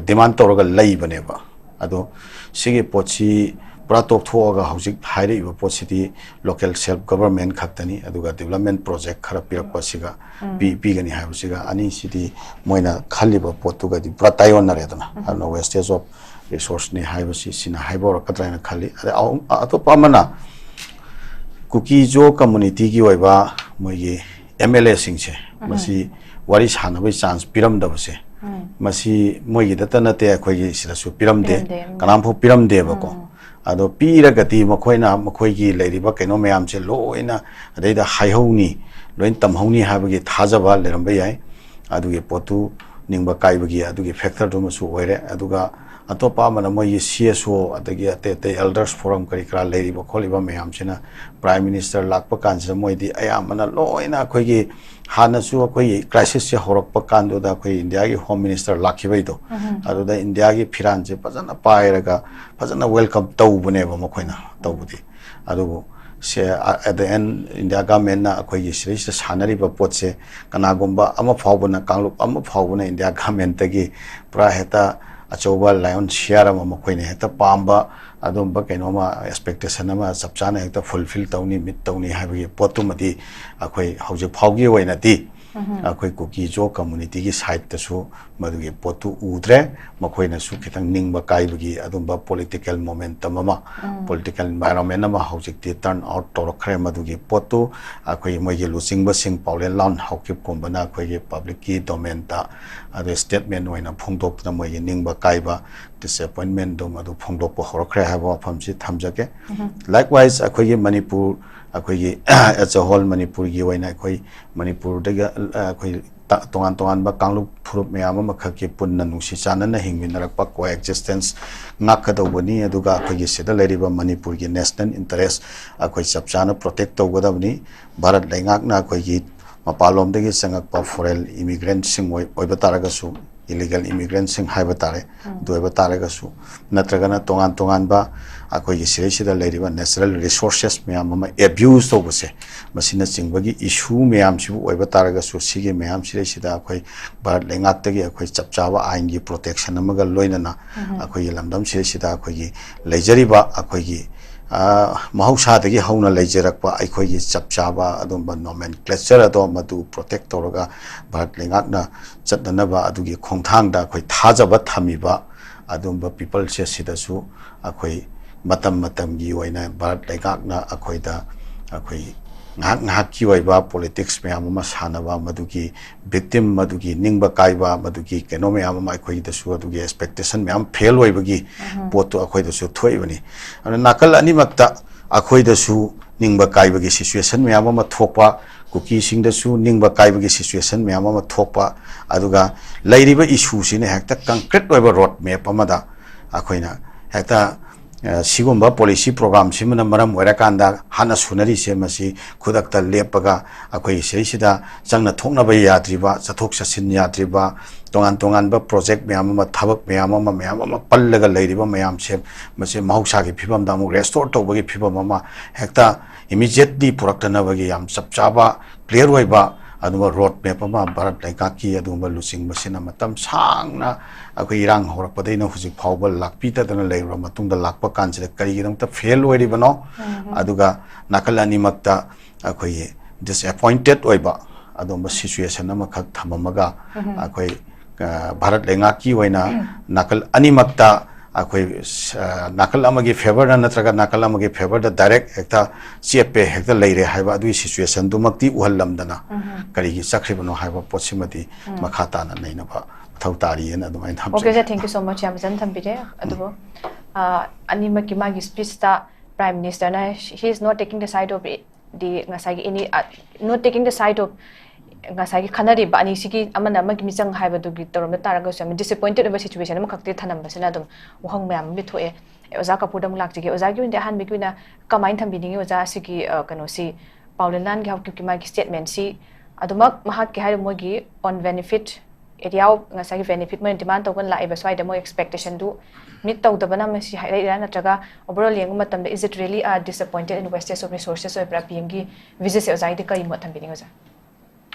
ꯗꯤꯃꯥꯟ ꯇꯧꯔꯒ ꯂꯩꯕꯅꯦꯕ꯫ ꯑꯗꯣ ꯁꯤꯒꯤ ꯄꯣꯠꯁꯤ ꯄꯨꯔꯥ ꯇꯣꯛꯊꯣꯛꯑꯒ ꯍꯧꯖꯤꯛ ꯍꯥꯏꯔꯛꯏꯕ ꯄꯣꯠꯁꯤꯗꯤ ꯂꯣꯀꯦꯜ ꯁꯦꯜꯐ ꯒꯕꯔꯟꯃꯦꯟ ꯈꯛꯇꯅꯤ, ꯑꯗꯨꯒ ꯗꯤꯕꯂꯞꯃꯦꯟ ꯄ꯭ꯔꯣꯖꯦꯛ ꯈꯔ ꯄꯤꯔꯛꯄꯁꯤꯒ ꯄꯤ ꯄꯤꯒꯅꯤ ꯍꯥꯏꯕꯁꯤꯒ ꯑꯅꯤꯁꯤꯗꯤ ꯃꯣꯏꯅ ꯈꯜꯂꯤꯕ ꯄꯣꯠꯇꯨꯒꯗꯤ ꯄꯨꯔꯥ ꯇꯥꯏꯌꯣꯟꯅꯔꯦꯗꯅ꯫ ꯑꯗꯨꯅ ꯋꯦꯁꯇꯦꯖ ꯑꯣꯐ ꯔꯤꯁꯣꯔꯁꯅꯤ ꯍꯥꯏꯕꯁꯤ ꯁꯤꯅ ꯍꯥꯏꯕ ꯍꯧꯔꯛꯀꯗ꯭ꯔꯥ ꯍꯥꯏꯅ ꯈꯜꯂꯤ꯫ ꯑꯗꯩ ꯑꯍꯨꯝ- ꯑꯇꯣꯞꯄ ꯑꯃꯅ ꯀꯨꯀꯤ ꯖꯣ ꯀꯝꯃꯨꯅꯤꯇꯤꯒꯤ ꯑꯣꯏꯕ ꯃꯣꯏꯒꯤ ꯑꯦꯝ ꯑꯦꯜ ꯑꯦꯁꯤꯡꯁꯦ ꯃꯁꯤ ꯋꯥꯔꯤ ꯁꯥꯟꯅꯕꯒꯤ ꯆꯥꯟꯁ ꯄꯤꯔꯝꯗꯕꯁꯦ, ꯃꯁꯤ ꯃꯣꯏꯒꯤꯗꯇ ꯅꯠꯇꯦ, ꯑꯩꯈꯣꯏꯒꯤ ꯁꯤꯗꯁꯨ ꯄꯤꯔꯝꯗꯦ, ꯄꯤꯔꯝꯗꯦ, ꯎꯝ꯫ ꯀꯅꯥꯝꯐꯥꯎ ꯄꯤꯔꯝꯗꯦꯕꯀꯣ꯫ ꯎꯝ꯫ ꯑꯗꯣ ꯄꯤꯔꯒꯗꯤ ꯃꯈꯣꯏꯅ ꯃꯈꯣꯏꯒꯤ ꯂꯩꯔꯤꯕ ꯀꯩꯅꯣ ꯃꯌꯥꯝꯁꯦ ꯂꯣꯏꯅ ꯑꯗꯩꯗ ꯍꯥꯏꯍꯧꯅꯤ, ꯂꯣꯏꯅ ꯇꯝꯍꯧꯅꯤ ꯍꯥꯏꯕꯒꯤ ꯊꯥꯖꯕ ꯂꯩꯔꯝꯕ ꯌꯥꯏ꯫ ꯑꯗꯨꯒꯤ ꯄꯣꯠꯇꯨ ꯅꯤꯡꯕ ꯀꯥꯏꯕꯒꯤ ꯑꯗꯨꯒꯤ ꯐꯦꯛꯇꯔꯗꯨꯃꯁꯨ ꯑꯣꯏꯔꯦ꯫ ꯑꯗꯨꯒ ꯑꯇꯣꯞꯄ ꯑꯃꯅ ꯃꯣꯏꯒꯤ ꯁꯤ ꯑꯦꯁ ꯑꯣ ꯑꯗꯒꯤ ꯑꯇꯩ ꯑꯇꯩ ꯑꯦꯜꯗꯔꯁ ꯐꯣꯔꯝ ꯀꯔꯤ ꯀꯔꯥ ꯂꯩꯔꯤꯕ ꯈꯣꯠꯂꯤꯕ ꯃꯌꯥꯝꯁꯤꯅ ꯄ꯭ꯔꯥꯏꯝ ꯃꯤꯅꯤꯁꯇꯔ ꯂꯥꯛꯄ ꯀꯥꯟꯁꯤꯗ ꯃꯣꯏꯗꯤ ꯑꯌꯥꯝꯕꯅ ꯂꯣꯏꯅ ꯑꯩꯈꯣꯏꯒꯤ ꯍꯥꯟꯅꯁꯨ ꯑꯩꯈꯣꯏꯒꯤ ꯀ꯭ꯔꯥꯏꯁꯤꯁꯁꯦ ꯍꯧꯔꯛꯄ ꯀꯥꯟꯗꯨꯗ ꯑꯩꯈꯣꯏ ꯏꯟꯗꯤꯌꯥꯒꯤ ꯍꯣꯝ ꯃꯤꯅꯤꯁꯇꯔ ꯂꯥꯛꯈꯤꯕꯩꯗꯣ, ꯑꯗꯨꯗ ꯏꯟꯗꯤꯌꯥꯒꯤ ꯐꯤꯔꯥꯟꯁꯦ ꯐꯖꯅ ꯄꯥꯏꯔꯒ ꯐꯖꯅ ꯋꯦꯜꯀꯝ ꯇꯧꯕꯅꯦꯕ ꯃꯈꯣꯏꯅ ꯇꯧꯕꯗꯤ꯫ ꯑꯗꯨꯕꯨ ꯁꯦ, at the end, ꯏꯟꯗꯤꯌꯥ ꯒꯃꯦꯟꯅ ꯑꯩꯈꯣꯏꯒꯤ ꯁꯤꯗꯩꯁꯤꯗ ꯁꯥꯟꯅꯔꯤꯕ ꯄꯣꯠꯁꯦ ꯀꯅꯥꯒꯨꯝꯕ ꯑꯃ ꯐꯥꯎꯕꯅ, ꯀꯥꯡꯂꯨꯞ ꯑꯃ ꯐꯥꯎꯕꯅ ꯏꯟꯗꯤꯌꯥ ꯒꯃꯦꯟꯇꯒꯤ ꯄꯨꯔꯥ ꯍꯦꯛꯇ ꯑꯆꯧꯕ ꯂꯥꯏꯑꯣꯟ ꯁꯤꯌꯥꯔ ꯑꯃ ꯃꯈꯣꯏꯅ ꯍꯦꯛꯇ ꯄꯥꯝꯕ ꯑꯗꯨꯝꯕ ꯀꯩꯅꯣꯃ, ꯑꯦꯛꯁꯄꯦꯛꯇꯦꯁꯟ ꯑꯃ ꯆꯞ ꯆꯥꯅ ꯍꯦꯛꯇ ꯐꯨꯜꯐꯤꯜ ꯇꯧꯅꯤ, ꯃꯤꯠ ꯇꯧꯅꯤ ꯍꯥꯏꯕꯒꯤ ꯄꯣꯠꯇꯨꯃꯗꯤ ꯑꯩꯈꯣꯏ ꯍꯧꯖꯤꯛ ꯐꯥꯎꯒꯤ ꯑꯣꯏꯅꯗꯤ ꯑꯩꯈꯣꯏ ꯀꯨꯀꯤ ꯖꯣ ꯀꯝꯃꯨꯅꯤꯇꯤꯒꯤ ꯁꯥꯏꯠꯇꯁꯨ ꯃꯗꯨꯒꯤ ꯄꯣꯠꯇꯨ ꯎꯗ꯭ꯔꯦ꯫ ꯃꯈꯣꯏꯅꯁꯨ ꯈꯤꯇꯪ ꯅꯤꯡꯕ ꯀꯥꯏꯕꯒꯤ ꯑꯗꯨꯝꯕ ꯄꯣꯂꯤꯇꯤꯀꯦꯜ ꯃꯣꯃꯦꯟꯇꯝ ꯑꯃ, ꯄꯣꯂꯤꯇꯤꯀꯦꯜ ꯏꯟꯚꯥꯏꯔꯣꯟꯃꯦꯟ ꯑꯃ ꯍꯧꯖꯤꯛꯇꯤ ꯇꯔꯟ ꯑꯥꯎꯠ ꯇꯧꯔꯛꯈ꯭ꯔꯦ꯫ ꯃꯗꯨꯒꯤ ꯄꯣꯠꯇꯨ ꯑꯩꯈꯣꯏꯒꯤ ꯃꯣꯏꯒꯤ ꯂꯨꯆꯤꯡꯕꯁꯤꯡ ꯄꯥꯎꯂꯦꯟ ꯂꯥꯟ ꯍꯥꯎꯀꯤꯞꯀꯨꯝꯕꯅ ꯑꯩꯈꯣꯏꯒꯤ ꯄꯕ꯭ꯂꯤꯛꯀꯤ ꯗꯣꯃꯦꯟꯗ ꯑꯗꯨ ꯁ꯭ꯇꯦꯠꯃꯦꯟ ꯑꯣꯏꯅ ꯐꯣꯡꯗꯣꯛꯇꯨꯅ ꯃꯣꯏꯒꯤ ꯅꯤꯡꯕ ꯀꯥꯏꯕ, ꯗꯤꯁꯑꯦꯄꯣꯏꯟꯃꯦꯟꯗꯨ ꯃꯗꯨ ꯐꯣꯡꯗꯣꯛꯄ ꯍꯧꯔꯛꯈ꯭ꯔꯦ ꯍꯥꯏꯕ ꯋꯥꯐꯝꯁꯤ ꯊꯝꯖꯒꯦ꯫ ꯂꯥꯏꯛꯋꯥꯏꯁ ꯑꯩꯈꯣꯏꯒꯤ ꯃꯅꯤꯄꯨꯔ, ꯑꯩꯈꯣꯏꯒꯤ as a whole ꯃꯅꯤꯄꯨꯔꯒꯤ ꯑꯣꯏꯅ ꯑꯩꯈꯣꯏ ꯃꯅꯤꯄꯨꯔꯗꯒꯤ, ꯑ, ꯑꯩꯈꯣꯏ ꯇ-, ꯇꯣꯉꯥꯟ ꯇꯣꯉꯥꯟꯕ ꯀꯥꯡꯂꯨꯞ ꯐꯨꯔꯨꯞ ꯃꯌꯥꯝ ꯑꯃꯈꯛꯀꯤ ꯄꯨꯟꯅ ꯅꯨꯡꯁꯤ ꯆꯥꯟꯅꯅ ꯍꯤꯡꯃꯤꯟꯅꯔꯛꯄ ꯀꯣ ꯑꯦꯛꯖꯤꯁꯇꯦꯟꯁ ꯉꯥꯛꯀꯗꯧꯕꯅꯤ꯫ ꯑꯗꯨꯒ ꯑꯩꯈꯣꯏꯒꯤ ꯁꯤꯗ ꯂꯩꯔꯤꯕ ꯃꯅꯤꯄꯨꯔꯒꯤ ꯅꯦꯁꯅꯦꯜ ꯏꯟꯇꯔꯦꯁ ꯑꯩꯈꯣꯏ ꯆꯞ ꯆꯥꯅ ꯄ꯭ꯔꯣꯇꯦꯛ ꯇꯧꯒꯗꯕꯅꯤ꯫ ꯚꯥꯔꯠ ꯂꯩꯉꯥꯛꯅ ꯑꯩꯈꯣꯏꯒꯤ ꯃꯄꯥꯟꯂꯣꯝꯗꯒꯤ ꯆꯪꯉꯛꯄ ꯐꯣꯔꯦꯟ ꯏꯃꯤꯒ꯭ꯔꯦꯟꯁꯤꯡ ꯑꯣꯏꯕ ꯇꯥꯔꯒꯁꯨ, ꯏꯂꯤꯒꯦꯜ ꯏꯃꯤꯒ꯭ꯔꯦꯟꯁꯤꯡ ꯍꯥꯏꯕ ꯇꯥꯔꯦ, ꯑꯗꯨ ꯑꯣꯏꯕ ꯇꯥꯔꯒꯁꯨ, ꯅꯠꯇ꯭ꯔꯒꯅ ꯇꯣꯉꯥꯟ ꯇꯣꯉꯥꯟꯕ ꯑꯩꯈꯣꯏꯒꯤ ꯁꯤꯗꯩꯁꯤꯗ ꯂꯩꯔꯤꯕ ꯅꯦꯆꯔꯦꯜ ꯔꯤꯁꯣꯔꯁꯦꯁ ꯃꯌꯥꯝ ꯑꯃ ꯑꯦꯕ꯭ꯌꯨꯁ ꯇꯧꯕꯁꯦ, ꯃꯁꯤꯅꯆꯤꯡꯕꯒꯤ ꯏꯁꯨ ꯃꯌꯥꯝꯁꯤꯕꯨ ꯑꯣꯏꯕ ꯇꯥꯔꯒꯁꯨ, ꯁꯤꯒꯤ ꯃꯌꯥꯝꯁꯤꯗꯩꯁꯤꯗ ꯑꯩꯈꯣꯏ ꯚꯥꯔꯠ ꯂꯩꯉꯥꯛꯇꯒꯤ ꯑꯩꯈꯣꯏ ꯆꯞ ꯆꯥꯕ ꯑꯥꯏꯟꯒꯤ ꯄ꯭ꯔꯣꯇꯦꯛꯁꯟ ꯑꯃꯒ ꯂꯣꯏꯅꯅ ꯑꯩꯈꯣꯏꯒꯤ ꯂꯝꯗꯝꯁꯤꯗꯩꯁꯤꯗ ꯑꯩꯈꯣꯏꯒꯤ ꯂꯩꯖꯔꯤꯕ ꯑꯩꯈꯣꯏꯒꯤ ꯃꯍꯧꯁꯥꯗꯒꯤ ꯍꯧꯅ ꯂꯩꯖꯔꯛꯄ ꯑꯩꯈꯣꯏꯒꯤ ꯆꯞ ꯆꯥꯕ ꯑꯗꯨꯝꯕ ꯅꯣꯃꯦꯟ ꯀ꯭ꯂꯦꯆꯔ ꯑꯗꯣ ꯃꯗꯨ ꯄ꯭ꯔꯣꯇꯦꯛ ꯇꯧꯔꯒ ꯚꯥꯔꯠ ꯂꯩꯉꯥꯛꯅ ꯆꯠꯅꯅꯕ ꯑꯗꯨꯒꯤ ꯈꯣꯡꯊꯥꯡꯗ ꯑꯩꯈꯣꯏ ꯊꯥꯖꯕ ꯊꯝꯃꯤꯕ ꯑꯗꯨꯝꯕ ꯄꯤꯄꯜꯁꯦ ꯁꯤꯗꯁꯨ ꯑꯩꯈꯣꯏ ꯃꯇꯝ ꯃꯇꯝꯒꯤ ꯑꯣꯏꯅ ꯚꯥꯔꯠ ꯂꯩꯉꯥꯛꯅ ꯑꯩꯈꯣꯏꯗ ꯑꯩꯈꯣꯏ ꯉꯥꯏꯍꯥꯛ ꯉꯥꯏꯍꯥꯛꯀꯤ ꯑꯣꯏꯕ ꯄꯣꯂꯤꯇꯤꯛꯁ ꯃꯌꯥꯝ ꯑꯃ ꯁꯥꯟꯅꯕ, ꯃꯗꯨꯒꯤ ꯚꯤꯛꯇꯤꯝ, ꯃꯗꯨꯒꯤ ꯅꯤꯡꯕ ꯀꯥꯏꯕ, ꯃꯗꯨꯒꯤ ꯀꯩꯅꯣ ꯃꯌꯥꯝ ꯑꯃ ꯑꯩꯈꯣꯏꯗꯁꯨ ꯑꯗꯨꯒꯤ ꯑꯦꯛꯁꯄꯦꯛꯇꯦꯁꯟ ꯃꯌꯥꯝ ꯐꯦꯜ ꯑꯣꯏꯕꯒꯤ ꯄꯣꯠꯇꯨ ꯑꯩꯈꯣꯏꯗꯁꯨ ꯊꯣꯛꯏꯕꯅꯤ꯫ ꯑꯗꯨꯅ ꯅꯥꯀꯜ ꯑꯅꯤꯃꯛꯇ ꯑꯩꯈꯣꯏꯗꯁꯨ ꯅꯤꯡꯕ ꯀꯥꯏꯕꯒꯤ ꯁꯤꯆꯨꯋꯦꯁꯟ ꯃꯌꯥꯝ ꯑꯃ ꯊꯣꯛꯄ, ꯀꯨꯀꯤꯁꯤꯡꯗꯁꯨ ꯅꯤꯡꯕ ꯀꯥꯏꯕꯒꯤ ꯁꯤꯆꯨꯋꯦꯁꯟ ꯃꯌꯥꯝ ꯑꯃ ꯊꯣꯛꯄ, ꯑꯗꯨꯒ ꯂꯩꯔꯤꯕ ꯏꯁꯨꯁꯤꯅ ꯍꯦꯛꯇ ꯀꯪꯀ꯭ꯔꯤꯠ ꯑꯣꯏꯕ ꯔꯣꯗ ꯃꯦꯞ ꯑꯃꯗ ꯑꯩꯈꯣꯏꯅ ꯍꯦꯛꯇ ꯁꯤꯒꯨꯝꯕ ꯄꯣꯂꯤꯁꯤ ꯄ꯭ꯔꯣꯒ꯭ꯔꯥꯝꯁꯤꯃꯅ ꯃꯔꯝ ꯑꯣꯏꯔꯀꯥꯟꯗ ꯍꯥꯟꯅ ꯁꯨꯅꯔꯤꯁꯦ ꯃꯁꯤ ꯈꯨꯗꯛꯇ ꯂꯦꯞꯄꯒ ꯑꯩꯈꯣꯏ ꯁꯤꯗꯩꯁꯤꯗ ꯆꯪꯅ ꯊꯣꯛꯅꯕ ꯌꯥꯗ꯭ꯔꯤꯕ, ꯆꯠꯊꯣꯛ ꯆꯠꯁꯤꯟ ꯌꯥꯗ꯭ꯔꯤꯕ, ꯇꯣꯉꯥꯟ ꯇꯣꯉꯥꯟꯕ ꯄ꯭ꯔꯣꯖꯦꯛ ꯃꯌꯥꯝ ꯑꯃ, ꯊꯕꯛ ꯃꯌꯥꯝ ꯑꯃ, ꯃꯌꯥꯝ ꯑꯃ ꯄꯜꯂꯒ ꯂꯩꯔꯤꯕ ꯃꯌꯥꯝꯁꯦ, ꯃꯁꯤ ꯃꯍꯧꯁꯥꯒꯤ ꯐꯤꯕꯝꯗ ꯑꯃꯨꯛ ꯔꯦꯁꯇꯣꯔ ꯇꯧꯕꯒꯤ ꯐꯤꯕꯝ ꯑꯃ ꯍꯦꯛꯇ ꯏꯃꯤꯗꯤꯌꯦꯠꯂꯤ ꯄꯨꯔꯛꯇꯅꯕꯒꯤ ꯌꯥꯝ ꯆꯞ ꯆꯥꯕ, ꯀ꯭ꯂꯤꯌꯥꯔ ꯑꯣꯏꯕ ꯑꯗꯨꯒꯨꯝꯕ ꯔꯣꯗ ꯃꯦꯞ ꯑꯃ ꯚꯥꯔꯠ ꯂꯩꯉꯥꯛꯀꯤ ꯑꯗꯨꯒꯨꯝꯕ ꯂꯨꯆꯤꯡꯕꯁꯤꯅ ꯃꯇꯝ ꯁꯥꯡꯅ ꯑꯩꯈꯣꯏ ꯏꯔꯥꯡ ꯍꯧꯔꯛꯄꯗꯩꯅ ꯍꯧꯖꯤꯛ ꯐꯥꯎꯕ ꯂꯥꯛꯄꯤꯗꯗꯅ ꯂꯩꯔꯕ ꯃꯇꯨꯡꯗ ꯂꯥꯛꯄ ꯀꯥꯟꯁꯤꯗ ꯀꯔꯤꯒꯤꯗꯃꯛꯇ ꯐꯦꯜ ꯑꯣꯏꯔꯤꯕꯅꯣ? ꯑꯗꯨꯒ ꯅꯥꯀꯜ ꯑꯅꯤꯃꯛꯇ ꯑꯩꯈꯣꯏꯒꯤ ꯗꯤꯁꯑꯦꯄꯣꯏꯟꯇꯦꯠ ꯑꯣꯏꯕ ꯑꯗꯨꯒꯨꯝꯕ ꯁꯤꯆꯨꯋꯦꯁꯟ ꯑꯃꯈꯛ ꯊꯝꯃꯝꯃꯒ ꯑꯩꯈꯣꯏ ꯚꯥꯔꯠ ꯂꯩꯉꯥꯛꯀꯤ ꯑꯣꯏꯅ ꯅꯥꯀꯜ ꯑꯅꯤꯃꯛꯇ ꯑꯩꯈꯣꯏ ꯅꯥꯀꯜ ꯑꯃꯒꯤ ꯐꯦꯚꯔꯗ ꯅꯠꯇ꯭ꯔꯒ ꯅꯥꯀꯜ ꯑꯃꯒꯤ ꯐꯦꯚꯔꯗ ꯗꯥꯏꯔꯦꯛ ꯍꯦꯛꯇ ꯆꯦꯞꯄꯦ, ꯍꯦꯛꯇ ꯂꯩꯔꯦ ꯍꯥꯏꯕ ꯑꯗꯨꯒꯤ ꯁꯤꯆꯨꯋꯦꯁꯟꯗꯨꯃꯛꯇꯤ ꯎꯍꯜꯂꯝꯗꯅ ꯀꯔꯤꯒꯤ ꯆꯠꯈ꯭ꯔꯤꯕꯅꯣ ꯍꯥꯏꯕ ꯄꯣꯠꯁꯤꯃꯗꯤ ꯃꯈꯥ ꯇꯥꯅ ꯅꯩꯅꯕ ꯃꯊꯧ ꯇꯥꯔꯤꯑꯅ ꯑꯗꯨꯃꯥꯏꯅ ꯊꯝꯖꯒꯦ꯫ Okay sir, thank you so much, ꯌꯥꯝ ꯐꯖꯅ ꯊꯝꯕꯤꯔꯦ꯫ ꯑꯗꯨꯕꯨ ꯑꯅꯤꯃꯛꯀꯤ ꯃꯥꯒꯤ ꯁ꯭ꯄꯤꯆꯇ prime ꯃꯤꯅꯤꯁꯇꯔꯅ he is not taking the side of the, ꯉꯁꯥꯏꯒꯤ any, not taking the side of ꯉꯁꯥꯏꯒꯤ ꯈꯟꯅꯔꯤꯕ ꯑꯅꯤꯁꯤꯒꯤ ꯑꯃꯅ ꯑꯃꯒꯤ ꯃꯤꯆꯪ ꯍꯥꯏꯕꯗꯨꯒꯤ ꯇꯧꯔꯝꯕ ꯇꯥꯔꯒꯁꯨ ꯌꯥꯝꯅ ꯗꯤꯁꯑꯦꯄꯣꯏꯟꯇꯦꯠ ꯑꯣꯏꯕ ꯁꯤꯆꯨꯋꯦꯁꯟ ꯑꯃꯈꯛꯇꯤ ꯊꯅꯝꯕꯁꯤꯅ ꯑꯗꯨꯝ ꯋꯥꯍꯪ ꯃꯌꯥꯝ ꯑꯃ ꯊꯣꯛꯑꯦ꯫ ꯑꯣꯖꯥ ꯀꯄꯨꯔꯗ ꯑꯃꯨꯛ ꯂꯥꯛꯆꯒꯦ꯫ ꯑꯣꯖꯥꯒꯤ ꯑꯣꯏꯅꯗꯤ ꯑꯍꯥꯟꯕꯒꯤ ꯑꯣꯏꯅ ꯀꯃꯥꯏꯅ ꯊꯝꯕꯤꯅꯤꯡꯉꯤ ꯑꯣꯖꯥ? ꯑꯁꯤꯒꯤ ꯀꯩꯅꯣꯁꯤ, ꯄꯥꯎ ꯂꯤꯂꯥꯟꯒꯤ ꯍꯧꯖꯤꯛꯀꯤ ꯃꯥꯒꯤ ꯁ꯭ꯇꯦꯠꯃꯦꯟꯁꯤ ꯑꯗꯨꯃꯛ ꯃꯍꯥꯛꯀꯤ ꯍꯥꯏꯔꯤꯕ ꯃꯣꯏꯒꯤ on benefit area, ꯉꯁꯥꯏꯒꯤ benefit ꯃꯣꯏꯅ demand ꯇꯧꯗꯨꯅ ꯂꯥꯛꯏꯕ ꯁ꯭ꯋꯥꯏꯗ ꯃꯣꯏ expectation ꯗꯨ meet ꯇꯧꯗꯕꯅ ꯃꯁꯤ ꯍꯥꯏꯔꯛꯏꯔꯥ, ꯅꯠꯇ꯭ꯔꯒ overall ꯌꯦꯡꯕ ꯃꯇꯝꯗ is it really a disappointed in wastage of resources ꯑꯣꯏꯕ꯭ꯔꯥ? ꯄꯤ ꯑꯦꯝꯒꯤ visit ꯁꯦ ꯑꯣꯖꯥꯒꯤꯗꯤ ꯀꯔꯤ ꯃꯣꯠ ꯊꯝꯕꯤꯅꯤꯡꯉꯤ ꯑꯣꯖꯥ?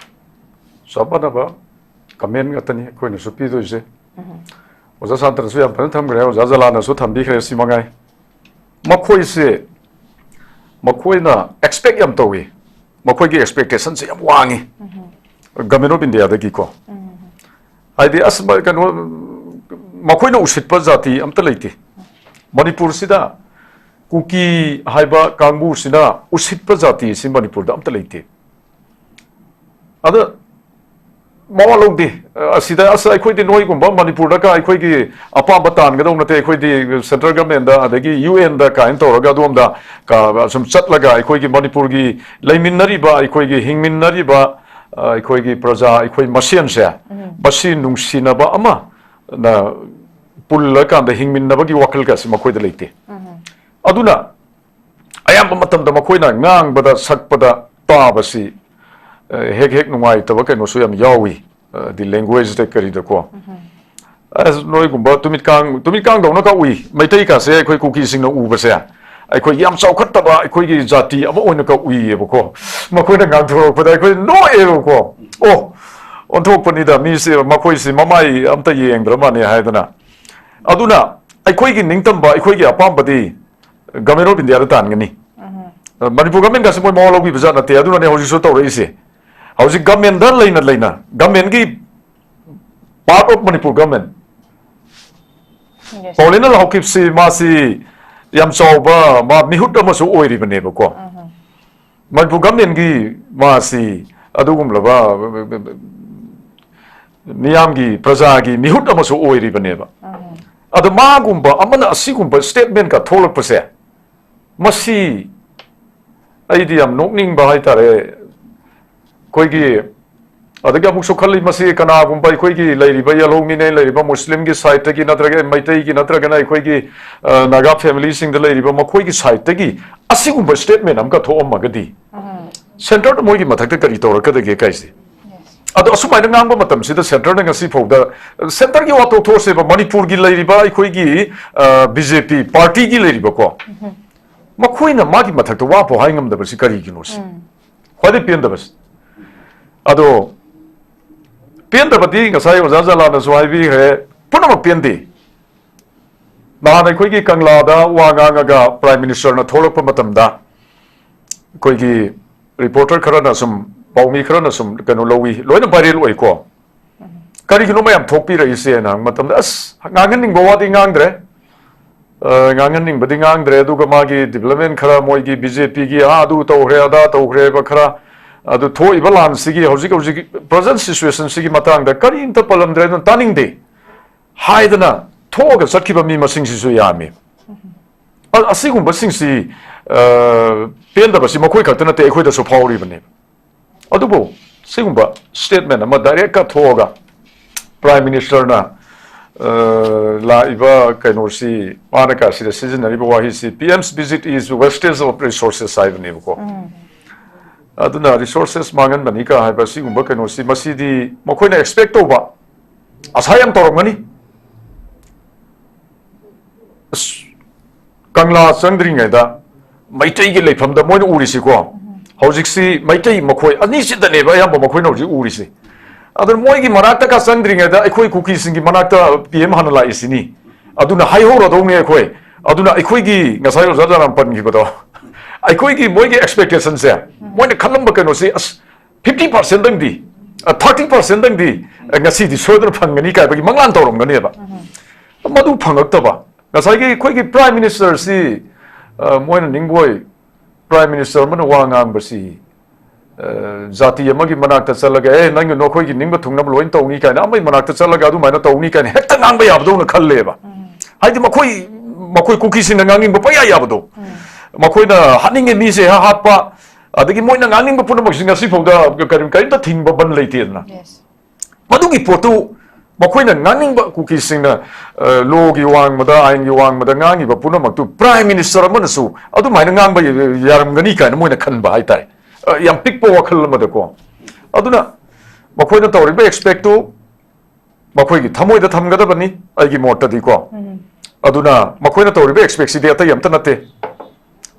ꯆꯞ ꯃꯥꯟꯅꯕ comment ꯉꯥꯛꯇꯅꯤ ꯑꯩꯈꯣꯏꯅꯁꯨ ꯄꯤꯗꯣꯏꯁꯦ꯫ ꯑꯣꯖꯥ ꯁꯥꯟꯇꯅꯁꯨ ꯌꯥꯝ ꯐꯖꯅ ꯊꯝꯈ꯭ꯔꯦ, ꯑꯣꯖꯥ ꯖꯂꯥꯅꯁꯨ ꯊꯝꯕꯤꯈ꯭ꯔꯦ, ꯁꯤ ꯃꯉꯥꯏ꯫ ꯃꯈꯣꯏꯁꯦ, ꯃꯈꯣꯏꯅ expect ꯌꯥꯝ ꯇꯧꯏ, ꯃꯈꯣꯏꯒꯤ expectation ꯁꯦ ꯌꯥꯝ ꯋꯥꯡꯉꯤ Government of India ꯗꯒꯤꯀꯣ꯫ ꯍꯥꯏꯗꯤ ꯑꯁ, ꯃ-, ꯀꯩꯅꯣ, ꯃꯈꯣꯏꯅ ꯎꯁꯤꯠꯄ ꯖꯥꯇꯤ ꯑꯝꯇ ꯂꯩꯇꯦ ꯃꯅꯤꯄꯨꯔꯁꯤꯗ꯫ ꯀꯨꯀꯤ ꯍꯥꯏꯕ ꯀꯥꯡꯕꯨꯁꯤꯅ ꯎꯁꯤꯠꯄ ꯖꯥꯇꯤꯁꯤ ꯃꯅꯤꯄꯨꯔꯗ ꯑꯝꯇ ꯂꯩꯇꯦ꯫ ꯑꯗ ꯃꯋꯥ ꯂꯧꯗꯦ꯫ ꯑꯁꯤꯗ ꯑꯁ, ꯑꯩꯈꯣꯏꯗꯤ ꯅꯣꯏꯒꯨꯝꯕ ꯃꯅꯤꯄꯨꯔꯗ ꯀ ꯑꯩꯈꯣꯏꯒꯤ ꯑꯄꯥꯝꯕ ꯇꯥꯟꯒꯗꯧ ꯅꯠꯇꯦ, ꯑꯩꯈꯣꯏꯗꯤ Central Government ꯗ ꯑꯗꯒꯤ ꯌꯨ ꯑꯦꯟ ꯗ ꯀꯥꯏꯅ ꯇꯧꯔꯒ ꯑꯗꯣꯝꯗ ꯀ-, ꯁꯨꯝ ꯆꯠꯂꯒ ꯑꯩꯈꯣꯏꯒꯤ ꯃꯅꯤꯄꯨꯔꯒꯤ ꯂꯩꯃꯤꯟꯅꯔꯤꯕ, ꯑꯩꯈꯣꯏꯒꯤ ꯍꯤꯡꯃꯤꯟꯅꯔꯤꯕ, ꯑ, ꯑꯩꯈꯣꯏꯒꯤ ꯄ꯭ꯔꯖꯥ, ꯑꯩꯈꯣꯏ ꯃꯁꯦꯟꯁꯦ, ꯃꯁꯤ ꯅꯨꯡꯁꯤꯅꯕ ꯑꯃ ꯅ ꯄꯨꯜꯂꯀꯥꯟꯗ ꯍꯤꯡꯃꯤꯟꯅꯕꯒꯤ ꯋꯥꯈꯜꯒꯁꯤ ꯃꯈꯣꯏꯗ ꯂꯩꯇꯦ꯫ ꯑꯗꯨꯅ ꯑꯌꯥꯝꯕ ꯃꯇꯝꯗ ꯃꯈꯣꯏꯅ ꯉꯥꯡꯕꯗ, ꯁꯛꯄꯗ, ꯇꯥꯕꯁꯤ, ꯑ, ꯍꯦꯛ ꯍꯦꯛ ꯅꯨꯡꯉꯥꯏꯇꯕ ꯀꯩꯅꯣꯁꯨ ꯌꯥꯝ ꯌꯥꯎꯏ, ꯑ, ꯗꯤ language ꯗ ꯀꯔꯤꯗꯀꯣ꯫ ꯑꯁ, ꯅꯣꯏꯒꯨꯝꯕ ꯇꯨꯃꯤꯠꯀꯥꯡ, ꯇꯨꯃꯤꯠꯀꯥꯡꯗꯧꯅ ꯀꯛꯎꯏ, ꯃꯩꯇꯩꯀꯥꯁꯦ ꯑꯩꯈꯣꯏ ꯀꯨꯀꯤꯁꯤꯡꯅ ꯎꯕꯁꯦ, ꯑꯩꯈꯣꯏ ꯌꯥꯝ ꯆꯥꯎꯈꯠꯇꯕ ꯑꯩꯈꯣꯏꯒꯤ ꯖꯥꯇꯤ ꯑꯃ ꯑꯣꯏꯅ ꯀꯛꯎꯏꯌꯦꯕꯀꯣ꯫ ꯃꯈꯣꯏꯅ ꯉꯥꯡꯊꯣꯔꯛꯄꯗ ꯑꯩꯈꯣꯏ ꯅꯣꯛꯑꯦꯕꯀꯣ꯫ ꯑꯣ, ꯑꯣꯟꯊꯣꯛꯄꯅꯤꯗ, ꯃꯤꯁꯦ, ꯃꯈꯣꯏꯁꯤ ꯃꯃꯥꯏ ꯑꯝꯇ ꯌꯦꯡꯗ꯭ꯔ ꯃꯥꯅꯦ ꯍꯥꯏꯗꯅ꯫ ꯑꯗꯨꯅ ꯑꯩꯈꯣꯏꯒꯤ ꯅꯤꯡꯇꯝꯕ, ꯑꯩꯈꯣꯏꯒꯤ ꯑꯄꯥꯝꯕꯗꯤ Government of India the ꯇꯥꯟꯒꯅꯤ꯫ Manipur government ꯀꯁꯤ ꯃꯣꯏ ꯃꯋꯥ ꯂꯧꯕꯤꯕ ꯖꯥꯠ ꯅꯠꯇꯦ, ꯑꯗꯨꯅꯅꯦ ꯍꯧꯖꯤꯛꯁꯨ ꯇꯧꯔꯛꯏꯁꯦ꯫ ꯍꯧꯖꯤꯛ government ꯗ ꯂꯩꯅ ꯂꯩꯅ, government ꯀꯤ part of Manipur government Yes. ꯄꯥꯎꯂꯦꯟꯅ ꯂꯥꯎꯈꯤꯕꯁꯤ ꯃꯥꯁꯤ ꯌꯥꯝ ꯆꯥꯎꯕ ꯃꯥ ꯃꯤꯍꯨꯠ ꯑꯃꯁꯨ ꯑꯣꯏꯔꯤꯕꯅꯦꯕꯀꯣ꯫ ꯃꯅꯤꯄꯨꯔ government ꯀꯤ ꯃꯥꯁꯤ ꯑꯗꯨꯒꯨꯝꯂꯕ ꯃꯤꯌꯥꯝꯒꯤ, ꯄ꯭ꯔꯖꯥꯒꯤ ꯃꯤꯍꯨꯠ ꯑꯃꯁꯨ ꯑꯣꯏꯔꯤꯕꯅꯦꯕ꯫ ꯑꯗꯣ ꯃꯥꯒꯨꯝꯕ ꯑꯃꯅ ꯑꯁꯤꯒꯨꯝꯕ statement ꯀ ꯊꯣꯛꯂꯛꯄꯁꯦ, ꯃꯁꯤ ꯑꯩꯗꯤ ꯌꯥꯝ ꯅꯣꯛꯅꯤꯡꯕ ꯍꯥꯏꯇꯥꯔꯦ꯫ ꯑꯩꯈꯣꯏꯒꯤ, ꯑꯗꯒꯤ ꯑꯃꯨꯛꯁꯨ ꯈꯜꯂꯤ, ꯃꯁꯤ ꯀꯅꯥꯒꯨꯝꯕ ꯑꯩꯈꯣꯏꯒꯤ ꯂꯩꯔꯤꯕ ꯌꯦꯜꯍꯧꯃꯤꯅꯦ, ꯂꯩꯔꯤꯕ ꯃꯨꯁꯂꯤꯝꯒꯤ side ꯇꯒꯤ, ꯅꯠꯇ꯭ꯔꯒ ꯃꯩꯇꯩꯒꯤ, ꯅꯠꯇ꯭ꯔꯒꯅ ꯑꯩꯈꯣꯏꯒꯤ, ꯑ, ꯅꯥꯒꯥ family ꯁꯤꯡꯗ ꯂꯩꯔꯤꯕ ꯃꯈꯣꯏꯒꯤ side ꯇꯒꯤ ꯑꯁꯤꯒꯨꯝꯕ statement ꯑꯃꯒ ꯊꯣꯛꯑꯝꯃꯒꯗꯤ, ꯁꯦꯟꯇꯔꯗ ꯃꯣꯏꯒꯤ ꯃꯊꯛꯇ ꯀꯔꯤ ꯇꯧꯔꯛꯀꯗꯒꯦ ꯀꯥꯏꯁꯦ? ꯑꯗꯣ ꯑꯁꯨꯃꯥꯏꯅ ꯉꯥꯡꯕ ꯃꯇꯝꯁꯤꯗ ꯁꯦꯟꯇꯔꯅ ꯉꯁꯤ ꯐꯥꯎꯗ, ꯁꯦꯟꯇꯔꯒꯤ ꯋꯥ ꯇꯣꯛꯊꯣꯛꯑꯁꯦꯕ, ꯃꯅꯤꯄꯨꯔꯒꯤ ꯂꯩꯔꯤꯕ ꯑꯩꯈꯣꯏꯒꯤ ꯕꯤ ꯖꯦ ꯄꯤ ꯄꯥꯔꯇꯤꯒꯤ ꯂꯩꯔꯤꯕꯀꯣ, ꯃꯈꯣꯏꯅ ꯃꯥꯒꯤ ꯃꯊꯛꯇ ꯋꯥ ꯐꯥꯎ ꯍꯥꯏ ꯉꯝꯗꯕꯁꯤ ꯀꯔꯤꯒꯤꯅꯣ ꯁꯤ? ꯈ꯭ꯋꯥꯏꯗꯒꯤ ꯄꯦꯟꯗꯕꯁꯤ꯫ ꯑꯗꯣ ꯄꯦꯟꯗꯕꯗꯤ ꯉꯁꯥꯏ ꯑꯣꯖꯥ ꯖꯂꯥꯅꯁꯨ ꯍꯥꯏꯕꯤꯈ꯭ꯔꯦ, ꯄꯨꯝꯅꯃꯛ ꯄꯦꯟꯗꯦ꯫ ꯅꯍꯥꯟ ꯑꯩꯈꯣꯏꯒꯤ ꯀꯪꯂꯥꯗ ꯋꯥ ꯉꯥꯡꯉꯒ ꯄ꯭ꯔꯥꯏꯝ ꯃꯤꯅꯤꯁꯇꯔꯅ ꯊꯣꯛꯂꯛꯄ ꯃꯇꯝꯗ ꯑꯩꯈꯣꯏꯒꯤ ꯔꯤꯄꯣꯔꯇꯔ ꯈꯔꯅ ꯁꯨꯝ, ꯄꯥꯎꯃꯤ ꯈꯔꯅ ꯁꯨꯝ ꯀꯩꯅꯣ ꯂꯧꯏ, ꯂꯣꯏꯅ ꯚꯥꯏꯔꯦꯜ ꯑꯣꯏꯀꯣ꯫ ꯀꯔꯤꯒꯤꯅꯣ ꯃꯌꯥꯝ ꯊꯣꯛꯄꯤꯔꯛꯏꯁꯦꯅ ꯍꯪꯕ ꯃꯇꯝꯗ, ꯑꯁ, ꯉꯥꯡꯍꯟꯅꯤꯡꯕ ꯋꯥꯗꯤ ꯉꯥꯡꯗ꯭ꯔꯦ, ꯑ, ꯉꯥꯡꯍꯟꯅꯤꯡꯕꯗꯤ ꯉꯥꯡꯗ꯭ꯔꯦ, ꯑꯗꯨꯒ ꯃꯥꯒꯤ ꯗꯤꯕ꯭ꯂꯞꯃꯦꯟ ꯈꯔ, ꯃꯣꯏꯒꯤ ꯕꯤ ꯖꯦ ꯄꯤꯒꯤ, ꯑꯥ, ꯑꯗꯨ ꯇꯧꯈ꯭ꯔꯦ, ꯑꯗꯥ ꯇꯧꯈ꯭ꯔꯦꯕ ꯈꯔ, ꯑꯗꯨ ꯊꯣꯛꯏꯕ ꯂꯥꯟꯁꯤꯒꯤ, ꯍꯧꯖꯤꯛ ꯍꯧꯖꯤꯛ ꯄ꯭ꯔꯖꯦꯟ ꯁꯤꯆꯨꯋꯦꯁꯟꯁꯤꯒꯤ ꯃꯇꯥꯡꯗ ꯀꯔꯤꯝꯇ ꯄꯜꯂꯝꯗ꯭ꯔꯦ, ꯑꯗꯨꯅ ꯇꯥꯅꯤꯡꯗꯦ ꯍꯥꯏꯗꯅ ꯊꯣꯛꯑꯒ ꯆꯠꯈꯤꯕ ꯃꯤ ꯃꯁꯤꯡꯁꯤꯁꯨ ꯌꯥꯝꯃꯤ꯫ ꯑ-, ꯑꯁꯤꯒꯨꯝꯕꯁꯤꯡꯁꯤ, ꯑ, ꯄꯦꯟꯗꯕꯁꯤ ꯃꯈꯣꯏ ꯈꯛꯇ ꯅꯠꯇꯦ, ꯑꯩꯈꯣꯏꯗꯁꯨ ꯐꯥꯎꯔꯤꯕꯅꯦꯕ꯫ ꯑꯗꯨꯕꯨ ꯁꯤꯒꯨꯝꯕ ꯁ꯭ꯇꯦꯠꯃꯦꯟ ꯑꯃ ꯗꯥꯏꯔꯦꯛꯀ ꯊꯣꯛꯑꯒ ꯄ꯭ꯔꯥꯏꯝ ꯃꯤꯅꯤꯁꯇꯔꯅ, ꯑ, ꯂꯥꯛꯏꯕ ꯀꯩꯅꯣꯁꯤ, ꯃꯥꯅ ꯀꯥꯁꯤꯗ ꯁꯤꯖꯤꯟꯅꯔꯤꯕ ꯋꯥꯍꯩꯁꯤ, "P M's visit is wastage of resources" ꯍꯥꯏꯕꯅꯦꯕꯀꯣ꯫ ꯑꯗꯨꯅ ꯔꯤꯁꯣꯔꯁꯦꯁ ꯃꯥꯡꯍꯟꯕꯅꯤ ꯀ ꯍꯥꯏꯕ ꯁꯤꯒꯨꯝꯕ ꯀꯩꯅꯣꯁꯤ, ꯃꯁꯤꯗꯤ ꯃꯈꯣꯏꯅ ꯑꯦꯛꯁꯄꯦꯛ ꯇꯧꯕ, ꯑꯁꯥ ꯌꯥꯝ ꯇꯧꯔꯝꯒꯅꯤ꯫ ꯑꯁ, ꯀꯪꯂꯥ ꯆꯪꯗ꯭ꯔꯤꯉꯩꯗ ꯃꯩꯇꯩꯒꯤ ꯂꯩꯐꯝꯗ ꯃꯣꯏꯅ ꯎꯔꯤꯁꯤꯀꯣ, ꯍꯧꯖꯤꯛꯁꯤ ꯃꯩꯇꯩ ꯃꯈꯣꯏ ꯑꯅꯤꯁꯤꯗꯅꯦꯕ ꯑꯌꯥꯝꯕ ꯃꯈꯣꯏꯅ ꯍꯧꯖꯤꯛ ꯎꯔꯤꯁꯦ꯫ ꯑꯗꯨꯅ ꯃꯣꯏꯒꯤ ꯃꯅꯥꯛꯇ ꯀ ꯆꯪꯗ꯭ꯔꯤꯉꯩꯗ ꯑꯩꯈꯣꯏ ꯀꯨꯀꯤꯁꯤꯡꯒꯤ ꯃꯅꯥꯛꯇ ꯄꯤ ꯑꯦꯝ ꯍꯥꯟꯅ ꯂꯥꯛꯏꯁꯤꯅꯤ꯫ ꯑꯗꯨꯅ ꯍꯥꯏꯍꯧꯔꯗꯧꯅꯤ ꯑꯩꯈꯣꯏ꯫ ꯑꯗꯨꯅ ꯑꯩꯈꯣꯏꯒꯤ ꯉꯁꯥꯏ ꯑꯣꯖꯥ ꯖꯥꯔꯥꯝ ꯄꯟꯈꯤꯕꯗꯣ, ꯑꯩꯈꯣꯏꯒꯤ ꯃꯣꯏꯒꯤ ꯑꯦꯛꯁꯄꯦꯛꯇꯦꯁꯟꯁꯦ, ꯃꯣꯏꯅ ꯈꯜꯂꯝꯕ ꯀꯩꯅꯣꯁꯤ, ꯑꯁ, ꯐꯤꯐꯇꯤ ꯄꯥꯔꯁꯦꯟꯗꯪꯗꯤ, ꯊꯥꯔꯇꯤ ꯄꯥꯔꯁꯦꯟꯗꯪꯗꯤ ꯉꯁꯤꯗꯤ ꯁꯣꯏꯗꯅ ꯐꯪꯒꯅꯤ ꯀꯥꯏꯕꯒꯤ ꯃꯪꯂꯥꯟ ꯇꯧꯔꯝꯒꯅꯦꯕ꯫ ꯃꯗꯨ ꯐꯪꯉꯛꯇꯕ, ꯉꯁꯥꯏꯒꯤ ꯑꯩꯈꯣꯏꯒꯤ ꯄ꯭ꯔꯥꯏꯝ ꯃꯤꯅꯤꯁꯇꯔꯁꯤ, ꯑ, ꯃꯣꯏꯅ ꯅꯤꯡꯕꯣꯏ, ꯄ꯭ꯔꯥꯏꯝ ꯃꯤꯅꯤꯁꯇꯔ ꯑꯃꯅ ꯋꯥ ꯉꯥꯡꯕꯁꯤ, ꯑ, ꯖꯥꯇꯤ ꯑꯃꯒꯤ ꯃꯅꯥꯛꯇ ꯆꯠꯂꯒ, "ꯑꯦ, ꯅꯪꯒꯤ ꯅꯈꯣꯏꯒꯤ ꯅꯤꯡꯕ ꯊꯨꯡꯅꯕ ꯂꯣꯏꯅ ꯇꯧꯅꯤ" ꯀꯥꯏꯅ, ꯑꯃꯒꯤ ꯃꯅꯥꯛꯇ ꯆꯠꯂꯒ ꯑꯗꯨꯃꯥꯏꯅ ꯇꯧꯅꯤ ꯀꯥꯏꯅ ꯍꯦꯛꯇ ꯉꯥꯡꯕ ꯌꯥꯕꯗꯧꯅ ꯈꯜꯂꯦꯕ꯫ ꯍꯥꯏꯗꯤ ꯃꯈꯣꯏ, ꯃꯈꯣꯏ ꯀꯨꯀꯤꯁꯤꯡꯅ ꯉꯥꯡꯅꯤꯡꯕ ꯄꯪꯌꯥ ꯌꯥꯕꯗꯣ, ꯃꯈꯣꯏꯅ ꯍꯥꯠꯅꯤꯡꯉꯦ ꯃꯤꯁꯦ ꯍꯥ-, ꯍꯥꯠꯄ, ꯑꯗꯒꯤ ꯃꯣꯏꯅ ꯉꯥꯡꯅꯤꯡꯕ ꯄꯨꯝꯅꯃꯛꯁꯤ ꯉꯁꯤ ꯐꯥꯎꯗ ꯀꯔꯤ-, ꯀꯔꯤꯝꯇ ꯊꯤꯡꯕ ꯕꯟ ꯂꯩꯇꯦꯗꯅ꯫ ꯃꯗꯨꯒꯤ ꯄꯣꯠꯇꯨ ꯃꯈꯣꯏꯅ ꯉꯥꯡꯅꯤꯡꯕ, ꯀꯨꯀꯤꯁꯤꯡꯅ, ꯑ, ꯂꯣꯒꯤ ꯋꯥꯡꯃꯗ, ꯑꯥꯏꯟꯒꯤ ꯋꯥꯡꯃꯗ ꯉꯥꯡꯉꯤꯕ ꯄꯨꯝꯅꯃꯛꯇꯨ ꯄ꯭ꯔꯥꯏꯝ ꯃꯤꯅꯤꯁꯇꯔ ꯑꯃꯅꯁꯨ ꯑꯗꯨꯃꯥꯏꯅ ꯉꯥꯡꯕ ꯌꯥꯔꯝꯒꯅꯤ ꯀꯥꯏꯅ ꯃꯣꯏꯅ ꯈꯟꯕ ꯍꯥꯏꯇꯥꯔꯦ꯫ ꯑ, ꯌꯥꯝ ꯄꯤꯛꯄ ꯋꯥꯈꯜ ꯑꯃꯗꯀꯣ꯫ ꯑꯗꯨꯅ ꯃꯈꯣꯏꯅ ꯇꯧꯔꯤꯕ expect ꯇꯨ ꯃꯈꯣꯏꯒꯤ ꯊꯃꯣꯏꯗ ꯊꯝꯒꯗꯕꯅꯤ, ꯑꯩꯒꯤ ꯃꯣꯠꯇꯗꯤꯀꯣ꯫ ꯑꯗꯨꯅ ꯃꯈꯣꯏꯅ ꯇꯧꯔꯤꯕ expect ꯁꯤꯗꯤ ꯑꯇꯩ ꯑꯝꯇ ꯅꯠꯇꯦ꯫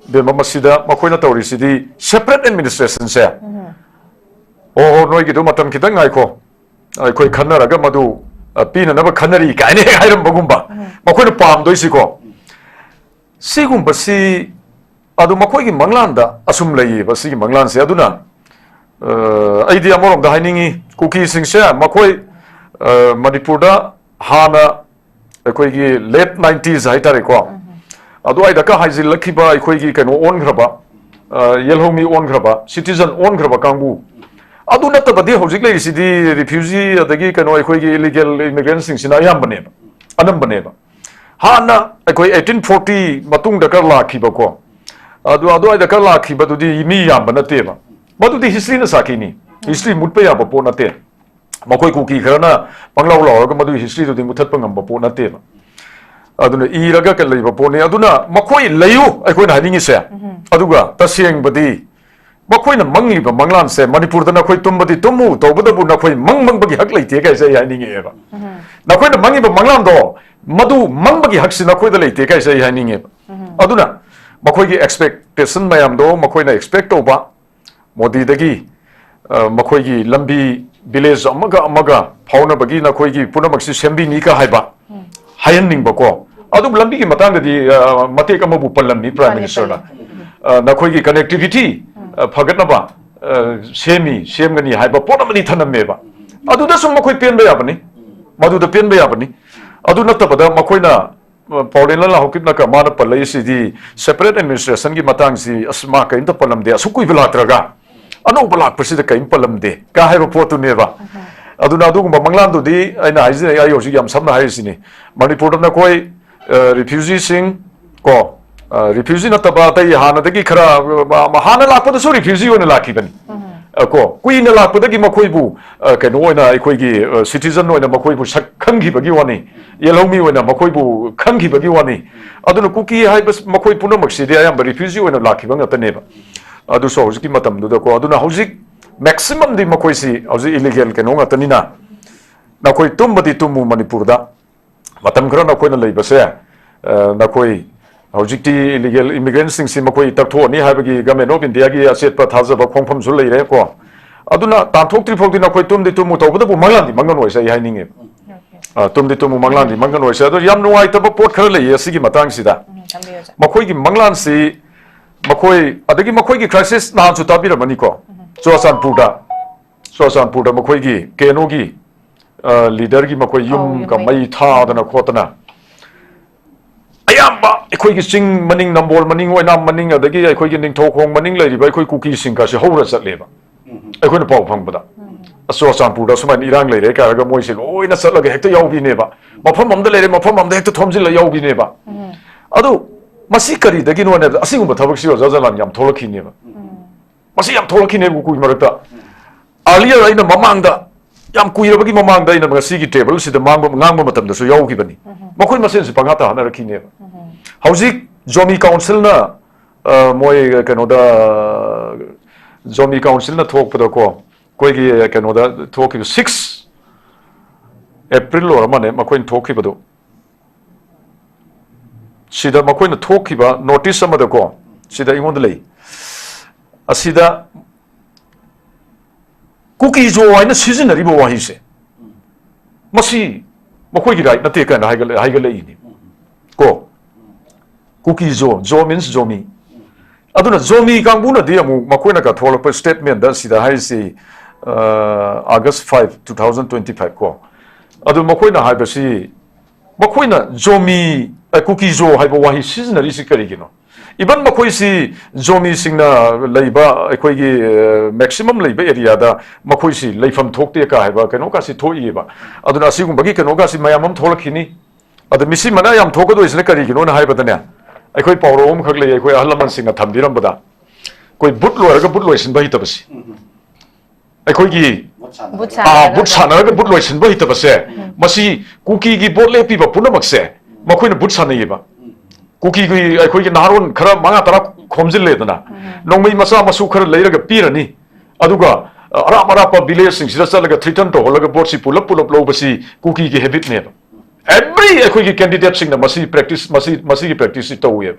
ꯏꯕꯦꯝꯃ, ꯃꯁꯤꯗ ꯃꯈꯣꯏꯅ ꯇꯧꯔꯤꯁꯤꯗꯤ separate administration ꯁꯦ, "ꯑꯣ ꯍꯣ, ꯅꯣꯏꯒꯤꯗꯣ ꯃꯇꯝ ꯈꯤꯇꯪ ꯉꯥꯏꯈꯣ, ꯑꯩꯈꯣꯏ ꯈꯟꯅꯔꯒ ꯃꯗꯨ, ꯑ, ꯄꯤꯅꯅꯕ ꯈꯟꯅꯔꯤ" ꯀꯥꯏꯅ ꯍꯦꯛ ꯍꯥꯏꯔꯝꯕꯒꯨꯝꯕ꯫ ꯃꯈꯣꯏꯅ ꯄꯥꯝꯗꯣꯏꯁꯤꯀꯣ꯫ ꯁꯤꯒꯨꯝꯕꯁꯤ ꯑꯗꯨ ꯃꯈꯣꯏꯒꯤ ꯃꯪꯂꯥꯟꯗ ꯑꯁꯨꯝ ꯂꯩꯌꯦꯕ, ꯁꯤꯒꯤ ꯃꯪꯂꯥꯟꯁꯦ꯫ ꯑꯗꯨꯅ, ꯑ, ꯑꯩꯗꯤ ꯑꯃꯔꯣꯝꯗ ꯍꯥꯏꯅꯤꯡꯉꯤ, ꯀꯨꯀꯤꯁꯤꯡꯁꯦ ꯃꯈꯣꯏ, ꯑ, ꯃꯅꯤꯄꯨꯔꯗ ꯍꯥꯟꯅ ꯑꯩꯈꯣꯏꯒꯤ late nineties ꯍꯥꯏꯇꯥꯔꯦꯀꯣ, ꯑꯗꯨꯋꯥꯏꯗꯀ ꯍꯥꯏꯖꯤꯜꯂꯛꯈꯤꯕ ꯑꯩꯈꯣꯏꯒꯤ ꯀꯩꯅꯣ ꯑꯣꯟꯈ꯭ꯔꯕ, ꯑ, ꯌꯦꯜꯍꯧꯃꯤ ꯑꯣꯟꯈ꯭ꯔꯕ, citizen ꯑꯣꯟꯈ꯭ꯔꯕ ꯀꯥꯡꯕꯨ꯫ ꯑꯗꯨ ꯅꯠꯇꯕꯗꯤ ꯍꯧꯖꯤꯛ ꯂꯩꯔꯤꯁꯤꯗꯤ refugee, ꯑꯗꯒꯤ ꯀꯩꯅꯣ, ꯑꯩꯈꯣꯏꯒꯤ illegal immigrant ꯁꯤꯡꯁꯤꯅ ꯑꯌꯥꯝꯕꯅꯦꯕ, ꯑꯅꯝꯕꯅꯦꯕ꯫ ꯍꯥꯟꯅ ꯑꯩꯈꯣꯏ eighteen forty ꯃꯇꯨꯡꯗ ꯈꯔ ꯂꯥꯛꯈꯤꯕꯀꯣ, ꯑꯗꯨ ꯑꯗꯨꯋꯥꯏꯗ ꯈꯔ ꯂꯥꯛꯈꯤꯕꯗꯨꯗꯤ ꯃꯤ ꯌꯥꯝꯕ ꯅꯠꯇꯦꯕ꯫ ꯃꯗꯨꯗꯤ history ꯅ ꯁꯥꯈꯤꯅꯤ, history ꯃꯨꯠꯄ ꯌꯥꯕ ꯄꯣꯠ ꯅꯠꯇꯦ꯫ ꯃꯈꯣꯏ ꯀꯨꯀꯤ ꯈꯔꯅ ꯄꯪꯂꯥꯎ ꯂꯥꯎꯔꯒ ꯃꯗꯨꯒꯤ history ꯗꯨꯗꯤ ꯃꯨꯠꯊꯠꯄ ꯉꯝꯕ ꯄꯣꯠ ꯅꯠꯇꯦꯕ꯫ ꯑꯗꯨꯅ ꯏꯔꯒ ꯀ-, ꯂꯩꯕ ꯄꯣꯠꯅꯤ꯫ ꯑꯗꯨꯅ ꯃꯈꯣꯏ ꯂꯩꯌꯨ, ꯑꯩꯈꯣꯏꯅ ꯍꯥꯏꯅꯤꯡꯉꯤꯁꯦ꯫ ꯑꯗꯨꯒ ꯇꯁꯦꯡꯕꯗꯤ ꯃꯈꯣꯏꯅ ꯃꯪꯂꯤꯕ ꯃꯪꯂꯥꯟꯁꯦ, ꯃꯅꯤꯄꯨꯔꯗ ꯅꯈꯣꯏ ꯇꯨꯝꯕꯗꯤ ꯇꯨꯝꯃꯨ, ꯇꯧꯕꯇꯕꯨ ꯅꯈꯣꯏ ꯃꯪ ꯃꯪꯕꯒꯤ ꯍꯛ ꯂꯩꯇꯦ ꯀꯥꯏꯁꯦ ꯑꯩ ꯍꯥꯏꯅꯤꯡꯉꯛꯑꯦꯕ꯫ ꯅꯈꯣꯏꯅ ꯃꯪꯉꯤꯕ ꯃꯪꯂꯥꯟꯗꯣ, ꯃꯗꯨ ꯃꯪꯕꯒꯤ ꯍꯛꯁꯤ ꯅꯈꯣꯏꯗ ꯂꯩꯇꯦ ꯀꯥꯏꯁꯦ ꯑꯩ ꯍꯥꯏꯅꯤꯡꯉꯦꯕ꯫ ꯑꯗꯨꯅ ꯃꯈꯣꯏꯒꯤ expectation ꯃꯌꯥꯝꯗꯣ, ꯃꯈꯣꯏꯅ expect ꯇꯧꯕ, ꯃꯣꯗꯤꯗꯒꯤ, ꯑ, ꯃꯈꯣꯏꯒꯤ ꯂꯝꯕꯤ, village ꯑꯃꯒ ꯑꯃꯒ ꯐꯥꯎꯅꯕꯒꯤ ꯅꯈꯣꯏꯒꯤ ꯄꯨꯝꯅꯃꯛꯁꯤ ꯁꯦꯝꯕꯤꯅꯤꯒ ꯍꯥꯏꯕ, ꯍꯥꯏꯍꯟꯅꯤꯡꯕꯀꯣ꯫ ꯑꯗꯨꯕꯨ ꯂꯝꯕꯤꯒꯤ ꯃꯇꯥꯡꯗꯗꯤ, ꯑ, ꯃꯇꯦꯛ ꯑꯃꯕꯨ ꯄꯜꯂꯝꯃꯤ Prime ꯄꯜꯂꯦ, Minister ꯅ꯫ ꯄꯜꯂꯦ꯫ ꯑ, ꯅꯈꯣꯏꯒꯤ connectivity, ꯑ, ꯐꯒꯠꯅꯕ, ꯑ, ꯁꯦꯝꯃꯤ, ꯁꯦꯝꯒꯅꯤ ꯍꯥꯏꯕ ꯄꯣꯠ ꯑꯃꯅꯤ ꯊꯅꯝꯃꯦꯕ꯫ ꯑꯗꯨꯗꯁꯨ ꯃꯈꯣꯏ ꯄꯦꯟꯕ ꯌꯥꯕꯅꯤ, ꯃꯗꯨꯗ ꯄꯦꯟꯕ ꯌꯥꯕꯅꯤ꯫ ꯑꯗꯨ ꯅꯠꯇꯕꯗ ꯃꯈꯣꯏꯅ ꯄꯥꯎꯂꯦꯟꯂ ꯂꯥꯍꯧꯀꯤꯞꯅꯒ ꯃꯥꯅ ꯄꯜꯂꯛꯏꯁꯤꯗꯤ separate administration ꯒꯤ ꯃꯇꯥꯡꯁꯤ, "ꯑꯁ, ꯃꯥ ꯀꯔꯤꯝꯇ ꯄꯜꯂꯝꯗꯦ, ꯑꯁꯨꯛ ꯀꯨꯏꯕ ꯂꯥꯛꯇ꯭ꯔꯒ ꯑꯅꯧꯕ ꯂꯥꯛꯄꯁꯤꯗ ꯀꯔꯤꯝ ꯄꯜꯂꯝꯗꯦ" ꯀ ꯍꯥꯏꯕ ꯄꯣꯠꯇꯨꯅꯦꯕ꯫ ꯑꯗꯨꯅ ꯑꯗꯨꯒꯨꯝꯕ ꯃꯪꯂꯥꯟꯗꯨꯗꯤ ꯑꯩꯅ ꯍꯥꯏꯖꯤꯅꯤ, ꯑꯩ ꯍꯧꯖꯤꯛ ꯌꯥꯝ ꯁꯝꯅ ꯍꯥꯏꯔꯤꯁꯤꯅꯤ, ꯃꯅꯤꯄꯨꯔꯗ ꯅꯈꯣꯏ, ꯑ, refugee ꯁꯤꯡ ꯀꯣ, ꯑ, refugee ꯅꯠꯇꯕ ꯑꯇꯩ ꯍꯥꯟꯅꯗꯒꯤ ꯈꯔ, ꯑ, ꯍꯥꯟꯅ ꯂꯥꯛꯄꯗꯁꯨ refugee ꯑꯣꯏꯅ ꯂꯥꯛꯈꯤꯕꯅꯤ꯫ ꯑ, ꯀꯣ, ꯀꯨꯏꯅ ꯂꯥꯛꯄꯗꯒꯤ ꯃꯈꯣꯏꯕꯨ, ꯑ, ꯀꯩꯅꯣ ꯑꯣꯏꯅ, ꯑꯩꯈꯣꯏꯒꯤ, ꯑ, citizen ꯑꯣꯏꯅ ꯃꯈꯣꯏꯕꯨ ꯁꯛ ꯈꯪꯈꯤꯕꯒꯤ ꯋꯥꯅꯤ, ꯌꯦꯜꯍꯧꯃꯤ ꯑꯣꯏꯅ ꯃꯈꯣꯏꯕꯨ ꯈꯪꯈꯤꯕꯒꯤ ꯋꯥꯅꯤ꯫ ꯑꯗꯨꯅ ꯀꯨꯀꯤ ꯍꯥꯏꯕ ꯃꯈꯣꯏ ꯄꯨꯝꯅꯃꯛꯁꯤꯗꯤ ꯑꯌꯥꯝꯕ refugee ꯑꯣꯏꯅ ꯂꯥꯛꯈꯤꯕ ꯉꯥꯛꯇꯅꯦꯕ꯫ ꯑꯗꯨꯁꯨ ꯍꯧꯖꯤꯛꯀꯤ ꯃꯇꯝꯗꯨꯗꯀꯣ꯫ ꯑꯗꯨꯅ ꯍꯧꯖꯤꯛ maximum ꯗꯤ ꯃꯈꯣꯏꯁꯤ ꯍꯧꯖꯤꯛ illegal ꯀꯩꯅꯣ ꯉꯥꯛꯇꯅꯤꯅ, ꯅꯈꯣꯏ ꯇꯨꯝꯕꯗꯤ ꯇꯨꯝꯃꯨ ꯃꯅꯤꯄꯨꯔꯗ꯫ ꯃꯇꯝ ꯈꯔ ꯅꯈꯣꯏꯅ ꯂꯩꯕꯁꯦ, ꯑ, ꯅꯈꯣꯏ ꯍꯧꯖꯤꯛꯇꯤ illegal immigrant ꯁꯤꯡꯁꯤ ꯃꯈꯣꯏ ꯇꯛꯊꯣꯛꯑꯅꯤ ꯍꯥꯏꯕꯒꯤ Government of India ꯒꯤ ꯑꯆꯦꯠꯄ ꯊꯥꯖꯕ ꯈꯣꯡꯐꯝꯁꯨ ꯂꯩꯔꯦ ꯀꯣ꯫ ꯑꯗꯨꯅ ꯇꯥꯟꯊꯣꯛꯇ꯭ꯔꯤ ꯐꯥꯎꯗꯤ ꯅꯈꯣꯏ ꯇꯨꯝꯗꯤ ꯇꯨꯝꯃꯨ, ꯇꯧꯕꯇꯕꯨ ꯃꯪꯂꯥꯟꯗꯤ ꯃꯪꯒꯅꯣꯏꯁꯦ ꯑꯩ ꯍꯥꯏꯅꯤꯡꯉꯦꯕ꯫ ꯑ, ꯇꯨꯝꯗꯤ ꯇꯨꯝꯃꯨ, ꯃꯪꯂꯥꯟꯗꯤ ꯃꯪꯒꯅꯣꯏꯁꯦ꯫ ꯑꯗꯣ ꯌꯥꯝ ꯅꯨꯡꯉꯥꯏꯇꯕ ꯄꯣꯠ ꯈꯔ ꯂꯩꯌꯦ ꯑꯁꯤꯒꯤ ꯃꯇꯥꯡꯁꯤꯗ꯫ ꯎꯝ, ꯊꯝꯕꯤꯌꯨ, ꯁꯥꯔ꯫ ꯃꯈꯣꯏꯒꯤ ꯃꯪꯂꯥꯟꯁꯤ, ꯃꯈꯣꯏ, ꯑꯗꯒꯤ ꯃꯈꯣꯏꯒꯤ crisis ꯅꯍꯥꯟꯁꯨ ꯇꯥꯕꯤꯔꯝꯃꯅꯤꯀꯣ꯫ ꯎꯝ꯫ ꯆꯨꯔꯥꯆꯥꯟꯄꯨꯔꯗ, ꯆꯨꯔꯥꯆꯥꯟꯄꯨꯔꯗ ꯃꯈꯣꯏꯒꯤ ꯀꯦꯅꯣꯒꯤ, ꯑ, leader ꯒꯤ ꯃꯈꯣꯏ ꯌꯨꯝ ꯑꯧ, ꯌꯨꯝ ꯀ ꯃꯩ ꯃꯩ ꯊꯥꯗꯅ ꯈꯣꯠꯇꯅ꯫ ꯑꯌꯥꯝꯕ ꯑꯩꯈꯣꯏꯒꯤ ꯆꯤꯡ ꯃꯅꯤꯡ, ꯅꯝꯕꯣꯜ ꯃꯅꯤꯡ, ꯑꯣꯏꯅꯥꯝ ꯃꯅꯤꯡ, ꯑꯗꯒꯤ ꯑꯩꯈꯣꯏꯒꯤ ꯅꯤꯡꯊꯧꯈꯣꯡ ꯃꯅꯤꯡ ꯂꯩꯔꯤꯕ ꯑꯩꯈꯣꯏ ꯀꯨꯀꯤꯁꯤꯡꯒꯁꯤ ꯍꯧꯔ ꯆꯠꯂꯦꯕ꯫ ꯎꯝ꯫ ꯑꯩꯈꯣꯏꯅ ꯄꯥꯎ ꯐꯪꯕꯗ꯫ ꯎꯝ꯫ ꯑ, ꯆꯨꯔꯥꯆꯥꯟꯄꯨꯔꯗ ꯁꯨꯃꯥꯏꯅ ꯏꯔꯥꯡ ꯂꯩꯔꯦ ꯀꯥꯏꯔꯒ ꯃꯣꯏꯁꯦ ꯂꯣꯏꯅ ꯆꯠꯂꯒ ꯍꯦꯛꯇ ꯌꯥꯎꯕꯤꯅꯦꯕ꯫ ꯃꯐꯝ ꯑꯃꯗ ꯂꯩꯔꯦ, ꯃꯐꯝ ꯑꯃꯗ ꯍꯦꯛꯇ ꯊꯣꯝꯖꯤꯜꯂ ꯌꯥꯎꯕꯤꯅꯦꯕ꯫ ꯎꯝ꯫ ꯑꯗꯨ ꯃꯁꯤ ꯀꯔꯤꯗꯒꯤꯅꯣ ꯍꯥꯏꯕꯗ ꯑꯁꯤꯒꯨꯝꯕ ꯊꯕꯛꯁꯤ ꯑꯣꯖꯥ ꯖꯂꯥꯟ ꯌꯥꯝ ꯊꯣꯛꯂꯛꯈꯤꯅꯦꯕ꯫ ꯎꯝ꯫ ꯃꯁꯤ ꯌꯥꯝ ꯊꯣꯛꯂꯛꯈꯤꯅꯦꯕ ꯀꯨꯀꯤ ꯃꯔꯛꯇ꯫ Earlier ꯑꯩꯅ ꯃꯃꯥꯡꯗ, ꯌꯥꯝ ꯀꯨꯏꯔꯕꯒꯤ ꯃꯃꯥꯡꯗ ꯑꯩꯅ ꯉꯁꯤꯒꯤ table ꯁꯤꯗ ꯃꯥꯡꯕ, ꯉꯥꯡꯕ ꯃꯇꯝꯗꯁꯨ ꯌꯥꯎꯈꯤꯕꯅꯤ꯫ ꯎꯝ꯫ ꯃꯈꯣꯏ ꯃꯁꯦꯟꯁꯨ ꯄꯪꯍꯥ ꯇꯥꯍꯟꯅꯔꯛꯈꯤꯅꯦꯕ꯫ ꯎꯝ꯫ ꯍꯧꯖꯤꯛ ꯖꯣꯃꯤ council ꯅ, ꯑ, ꯃꯣꯏ ꯀꯩꯅꯣꯗ, ꯖꯣꯃꯤ council ꯅ ꯊꯣꯛꯄꯗꯀꯣ, ꯑꯩꯈꯣꯏꯒꯤ ꯀꯩꯅꯣꯗ ꯊꯣꯛꯈꯤꯕ six April ꯑꯣꯏꯔ ꯃꯥꯜꯂꯦ ꯃꯈꯣꯏꯅ ꯊꯣꯛꯈꯤꯕꯗꯣ꯫ ꯁꯤꯗ ꯃꯈꯣꯏꯅ ꯊꯣꯛꯈꯤꯕ notice ꯑꯃꯗꯀꯣ, ꯁꯤꯗ ꯑꯩꯉꯣꯟꯗ ꯂꯩ꯫ ꯑꯁꯤꯗ ꯀꯨꯀꯤꯖꯣ ꯍꯥꯏꯅ ꯁꯤꯖꯤꯟꯅꯔꯤꯕ ꯋꯥꯍꯩꯁꯦ, ꯃꯁꯤ ꯃꯈꯣꯏꯒꯤ right ꯅꯠꯇꯦ ꯀꯥꯏꯅ ꯍꯥꯏꯒꯠꯂ-, ꯍꯥꯏꯒꯠꯂꯛꯏꯅꯤ ꯀꯣ꯫ ꯀꯨꯀꯤꯖꯣ, ꯖꯣ means ꯖꯣꯃꯤ꯫ ꯑꯗꯨꯅ ꯖꯣꯃꯤ ꯀꯥꯡꯕꯨꯅꯗꯤ ꯑꯃꯨꯛ ꯃꯈꯣꯏꯅ ꯀꯊꯣꯛꯂꯛꯄ statement ꯁꯤꯗ ꯍꯥꯏꯔꯤꯁꯤ, ꯑ, August five, two thousand twenty-five ꯀꯣ꯫ ꯑꯗꯨ ꯃꯈꯣꯏꯅ ꯍꯥꯏꯕꯁꯤ, ꯃꯈꯣꯏꯅ ꯖꯣꯃꯤ, ꯑ, ꯀꯨꯀꯤꯖꯣ ꯍꯥꯏꯕ ꯋꯥꯍꯩ ꯁꯤꯖꯤꯟꯅꯔꯤꯁꯤ ꯀꯔꯤꯒꯤꯅꯣ? Even ꯃꯈꯣꯏꯁꯤ ꯖꯣꯃꯤꯁꯤꯡꯅ ꯂꯩꯕ ꯑꯩꯈꯣꯏꯒꯤ, ꯑ, maximum ꯂꯩꯕ area ꯗ ꯃꯈꯣꯏꯁꯤ ꯂꯩꯐꯝ ꯊꯣꯛꯇꯦ ꯀ ꯍꯥꯏꯕ ꯀꯩꯅꯣꯀꯥꯁꯤ ꯊꯣꯛꯏꯕ꯫ ꯑꯗꯨꯅ ꯑꯁꯤꯒꯨꯝꯕꯒꯤ ꯀꯩꯅꯣꯀꯥꯁꯤ ꯃꯌꯥꯝ ꯑꯃ ꯊꯣꯛꯂꯛꯈꯤꯅꯤ꯫ ꯑꯗꯨ ꯃꯤꯁꯤ ꯃꯅꯥ ꯌꯥꯝ ꯊꯣꯛꯀꯗꯣꯏꯁꯤꯅ ꯀꯔꯤꯒꯤꯅꯣꯅ ꯍꯥꯏꯕꯗꯅꯦ, ꯑꯩꯈꯣꯏ ꯄꯥꯎꯔꯧ ꯑꯃꯈꯛ ꯂꯩ, ꯑꯩꯈꯣꯏ ꯑꯍꯜ ꯂꯃꯟꯁꯤꯡꯅ ꯊꯝꯕꯤꯔꯝꯕꯗ, ꯑꯩꯈꯣꯏ ꯕꯨꯠ ꯂꯣꯏꯔꯒ ꯕꯨꯠ ꯂꯣꯏꯁꯤꯟꯕ ꯍꯩꯇꯕꯁꯤ꯫ ꯎꯝ꯫ ꯑꯩꯈꯣꯏꯒꯤ, ꯕꯨꯠ ꯁꯥꯟꯅꯔꯒ꯫ ꯕꯨꯠ ꯑꯥ, ꯕꯨꯠ ꯁꯥꯟꯅꯔꯒ꯫ ꯁꯥꯟꯅꯔꯒ ꯕꯨꯠ ꯂꯣꯏꯁꯤꯟꯕ ꯍꯩꯇꯕꯁꯦ, ꯎꯝ꯫ ꯃꯁꯤ ꯀꯨꯀꯤꯒꯤ ꯚꯣꯠ ꯂꯦꯞꯄꯤꯕ ꯄꯨꯝꯅꯃꯛꯁꯦ, ꯎꯝ꯫ ꯃꯈꯣꯏꯅ ꯕꯨꯠ ꯁꯥꯟꯅꯩꯌꯦꯕ꯫ ꯎꯝ꯫ ꯀꯨꯀꯤꯒꯤ ꯑꯩꯈꯣꯏꯒꯤ ꯅꯍꯥꯔꯣꯟ ꯈꯔ ꯃꯉꯥ ꯇꯔꯥ ꯈꯣꯝꯖꯤꯜꯂꯦꯗꯅ, ꯅꯣꯡꯃꯩ ꯃꯆꯥ ꯃꯁꯨ ꯈꯔ ꯂꯩꯔꯒ ꯄꯤꯔꯅꯤ, ꯑꯗꯨꯒ ꯑ, ꯑꯔꯥꯞ ꯑꯔꯥꯞꯄ ꯚꯤꯂꯦꯖꯁꯤꯡꯁꯤꯗ ꯆꯠꯂꯒ ꯊ꯭ꯔꯤꯇꯟ ꯇꯧꯍꯜꯂꯒ ꯚꯣꯠꯁꯤ ꯄꯨꯂꯞ ꯄꯨꯂꯞ ꯂꯧꯕꯁꯤ ꯀꯨꯀꯤꯒꯤ ꯍꯦꯕꯤꯠꯅꯦꯕ꯫ ꯑꯦꯚ꯭ꯔꯤ ꯑꯩꯈꯣꯏꯒꯤ ꯀꯦꯟꯗꯤꯗꯦꯠꯁꯤꯡꯅ ꯃꯁꯤ ꯄ꯭ꯔꯦꯛꯇꯤꯁ, ꯃꯁꯤ ꯃꯁꯤꯒꯤ ꯄ꯭ꯔꯦꯛꯇꯤꯁꯁꯤ ꯇꯧꯋꯦꯕ꯫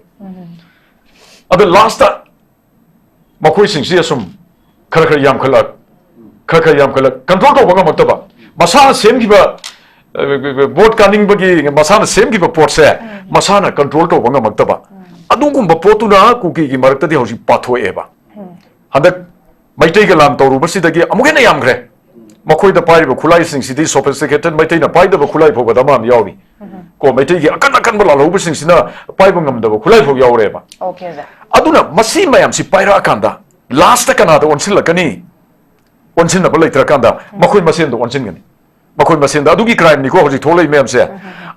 ꯑꯗ ꯂꯥꯁꯇ ꯃꯈꯣꯏꯁꯤꯡꯁꯤ ꯑꯁꯨꯝ ꯈꯔ ꯈꯔ ꯌꯥꯝꯈꯠꯂꯛ, ꯈꯔ ꯈꯔ ꯌꯥꯝꯈꯠꯂꯛ, ꯀꯟꯇ꯭ꯔꯣꯜ ꯇꯧꯕ ꯉꯝꯃꯛꯇꯕ, ꯃꯁꯥꯅ ꯁꯦꯝꯈꯤꯕ, ꯑ, ꯚꯣꯠ ꯀꯥꯅꯤꯡꯕꯒꯤ ꯃꯁꯥꯅ ꯁꯦꯝꯈꯤꯕ ꯄꯣꯠꯁꯦ ꯃꯁꯥꯅ ꯀꯟꯇ꯭ꯔꯣꯜ ꯇꯧꯕ ꯉꯝꯃꯛꯇꯕ, ꯑꯗꯨꯒꯨꯝꯕ ꯄꯣꯠꯇꯨꯅ ꯀꯨꯀꯤꯒꯤ ꯃꯔꯛꯇꯗꯤ ꯍꯧꯖꯤꯛ ꯄꯥꯊꯣꯛꯑꯦꯕ꯫ ꯍꯟꯗꯛ ꯃꯩꯇꯩꯒ ꯂꯥꯟ ꯇꯧꯔꯨꯕꯁꯤꯗꯒꯤ ꯑꯃꯨꯛ ꯍꯦꯟꯅ ꯌꯥꯝꯈ꯭ꯔꯦ꯫ ꯃꯈꯣꯏꯗ ꯄꯥꯏꯔꯤꯕ ꯈꯨꯠꯂꯥꯏꯁꯤꯡꯁꯤꯗꯤ sophisticated, ꯃꯩꯇꯩꯅ ꯄꯥꯏꯗꯕ ꯈꯨꯠꯂꯥꯏ ꯐꯥꯎꯕꯗ ꯑꯃ ꯑꯃ ꯌꯥꯎꯔꯤ꯫ ꯀꯣ, ꯃꯩꯇꯩꯒꯤ ꯑꯀꯟ ꯑꯀꯟꯕ ꯂꯥꯜꯍꯧꯕꯁꯤꯡꯁꯤꯅ ꯄꯥꯏꯕ ꯉꯝꯗꯕ ꯈꯨꯠꯂꯥꯏ ꯐꯥꯎ ꯌꯥꯎꯔꯦꯕ꯫ Okay, sir. ꯑꯗꯨꯅ ꯃꯁꯤ ꯃꯌꯥꯝꯁꯤ ꯄꯥꯏꯔꯛꯑꯀꯥꯟꯗ ꯂꯥꯁꯇ ꯀꯅꯥꯗ ꯑꯣꯟꯁꯤꯜꯂꯛꯀꯅꯤ? ꯑꯣꯟꯁꯤꯟꯅꯕ ꯂꯩꯇ꯭ꯔꯀꯥꯟꯗ ꯃꯈꯣꯏ ꯃꯁꯦꯟꯗ ꯑꯣꯟꯁꯤꯟꯒꯅꯤ꯫ ꯃꯈꯣꯏ ꯃꯁꯦꯟꯗ꯫ ꯑꯗꯨꯒꯤ crimeꯅꯤꯀꯣ ꯍꯧꯖꯤꯛ ꯊꯣꯛꯂꯛꯏ ꯃꯌꯥꯝꯁꯦ꯫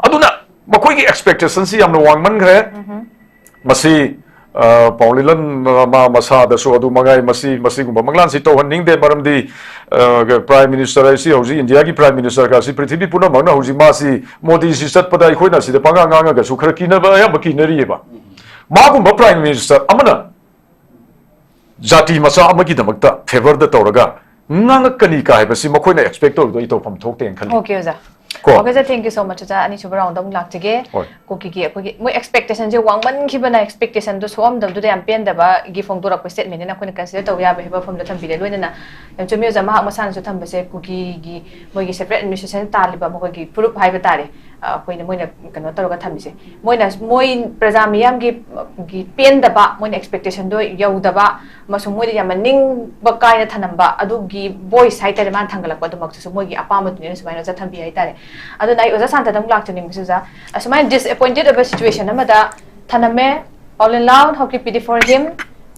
ꯑꯗꯨꯅ ꯃꯈꯣꯏꯒꯤ expectationꯁꯤ ꯌꯥꯝꯅ ꯋꯥꯡꯃꯟꯈ꯭ꯔꯦ꯫ ꯃꯁꯤ, ꯑ, ꯄꯥꯎꯂꯤꯂꯟ ꯃ-, ꯃꯥ ꯃꯁꯥꯗꯁꯨ ꯑꯗꯨ ꯃꯉꯥꯏ, ꯃꯁꯤ, ꯃꯁꯤꯒꯨꯝꯕ ꯃꯪꯂꯥꯟꯁꯤ ꯇꯧꯍꯟꯅꯤꯡꯗꯦ꯫ ꯃꯔꯝꯗꯤ, ꯑ, Prime Minister ꯍꯥꯏꯁꯤ ꯍꯧꯖꯤꯛ ꯏꯟꯗꯤꯌꯥꯒꯤ Prime Minister ꯀꯥꯁꯤ ꯄ꯭ꯔꯤꯊꯤꯕꯤ ꯄꯨꯝꯅꯃꯛꯅ ꯍꯧꯖꯤꯛ ꯃꯥꯁꯤ ꯃꯣꯗꯤꯁꯤ ꯆꯠꯄꯗ ꯑꯩꯈꯣꯏꯅ ꯁꯤꯗ ꯄꯉꯥꯡ ꯉꯥꯡꯉꯒꯁꯨ ꯈꯔ ꯀꯤꯅꯕ ꯑꯌꯥꯝꯕ ꯀꯤꯅꯔꯤꯑꯕ꯫ ꯃꯥꯒꯨꯝꯕ Prime Minister ꯑꯃꯅ ꯖꯥꯇꯤ ꯃꯆꯥ ꯑꯃꯒꯤꯗꯃꯛꯇ favourꯗ ꯇꯧꯔꯒ ꯉꯥꯡꯉꯛꯀꯅꯤ ꯀꯥ ꯍꯥꯏꯕꯁꯤ ꯃꯈꯣꯏꯅ expect ꯇꯧꯔꯤꯗꯣ ꯑꯩ ꯇꯧꯐꯝ ꯊꯣꯛꯇꯦꯅ ꯈꯜꯂꯤ꯫ Okay, ꯑꯣꯖꯥ꯫ ꯀꯣ? Okay, sir, thank you so much, ꯑꯣꯖꯥ꯫ ꯑꯅꯤꯁꯨꯕ roundꯗ ꯑꯃꯨꯛ ꯂꯥꯛꯆꯒꯦ꯫ ꯍꯣꯏ꯫ ꯀꯨꯀꯤꯒꯤ ꯑꯩꯈꯣꯏꯒꯤ ꯃꯣꯏ expectationꯁꯦ ꯋꯥꯡꯃꯟꯈꯤꯕꯅ expectationꯗꯣ ꯁꯣꯛꯑꯝꯗꯕꯗꯨꯗ ꯌꯥꯝ ꯄꯦꯟꯗꯕꯒꯤ ꯐꯣꯡꯗꯣꯔꯛꯄ statementꯅꯤꯅ ꯑꯩꯈꯣꯏꯅ consider ꯇꯧꯕ ꯌꯥꯕ ꯍꯤꯐꯝꯗ ꯊꯝꯕꯤꯔꯦ꯫ ꯂꯣꯏꯅꯅ ꯌꯥꯝ ꯆꯨꯝꯃꯤ, ꯑꯣꯖꯥ, ꯃꯍꯥꯛ ꯃꯁꯥꯅꯁꯨ ꯊꯝꯕꯁꯦ ꯀꯨꯀꯤꯒꯤ ꯃꯣꯏꯒꯤ separate administration ꯇꯥꯜꯂꯤꯕ ꯃꯈꯣꯏꯒꯤ ꯐꯨꯔꯨꯞ ꯍꯥꯏꯕ ꯇꯥꯔꯦ, ꯑ, ꯑꯩꯈꯣꯏꯅ ꯃꯣꯏꯅ ꯀꯩꯅꯣ ꯇꯧꯔꯒ ꯊꯝꯃꯤꯁꯦ꯫ ꯃꯣꯏꯅ, ꯃꯣꯏ ꯄ꯭ꯔꯖꯥ ꯃꯤꯌꯥꯝꯒꯤ, ꯒꯤ ꯄꯦꯟꯗꯕ, ꯃꯣꯏꯅ expectationꯗꯣ ꯌꯧꯗꯕ ꯑꯃꯁꯨꯡ ꯃꯣꯏꯗ ꯌꯥꯝꯅ ꯅꯤꯡꯕ ꯀꯥꯏꯅ ꯊꯝꯂꯝꯕ ꯑꯗꯨꯒꯤ voice ꯍꯥꯏꯇꯥꯔꯦ, ꯃꯥꯅ ꯊꯥꯡꯒꯠꯂꯛꯄ ꯑꯗꯨꯃꯛꯇꯨꯁꯨ ꯃꯣꯏꯒꯤ ꯑꯄꯥꯝꯕꯗꯨꯅꯦꯅ ꯁꯨꯃꯥꯏꯅ ꯑꯣꯖꯥ ꯊꯝꯕꯤ ꯍꯥꯏꯇꯥꯔꯦ꯫ ꯑꯗꯨꯅ ꯑꯩ ꯑꯣꯖꯥ ꯁꯥꯟꯇꯗ ꯑꯃꯨꯛ ꯂꯥꯛꯆꯅꯤꯡꯕꯁꯦ, ꯑꯣꯖꯥ, ꯑꯁꯨꯃꯥꯏꯅ disappointed ꯑꯣꯏꯕ situation ꯑꯃꯗ ꯊꯅꯝꯃꯦ, Paolienlaw, how keep pity for him,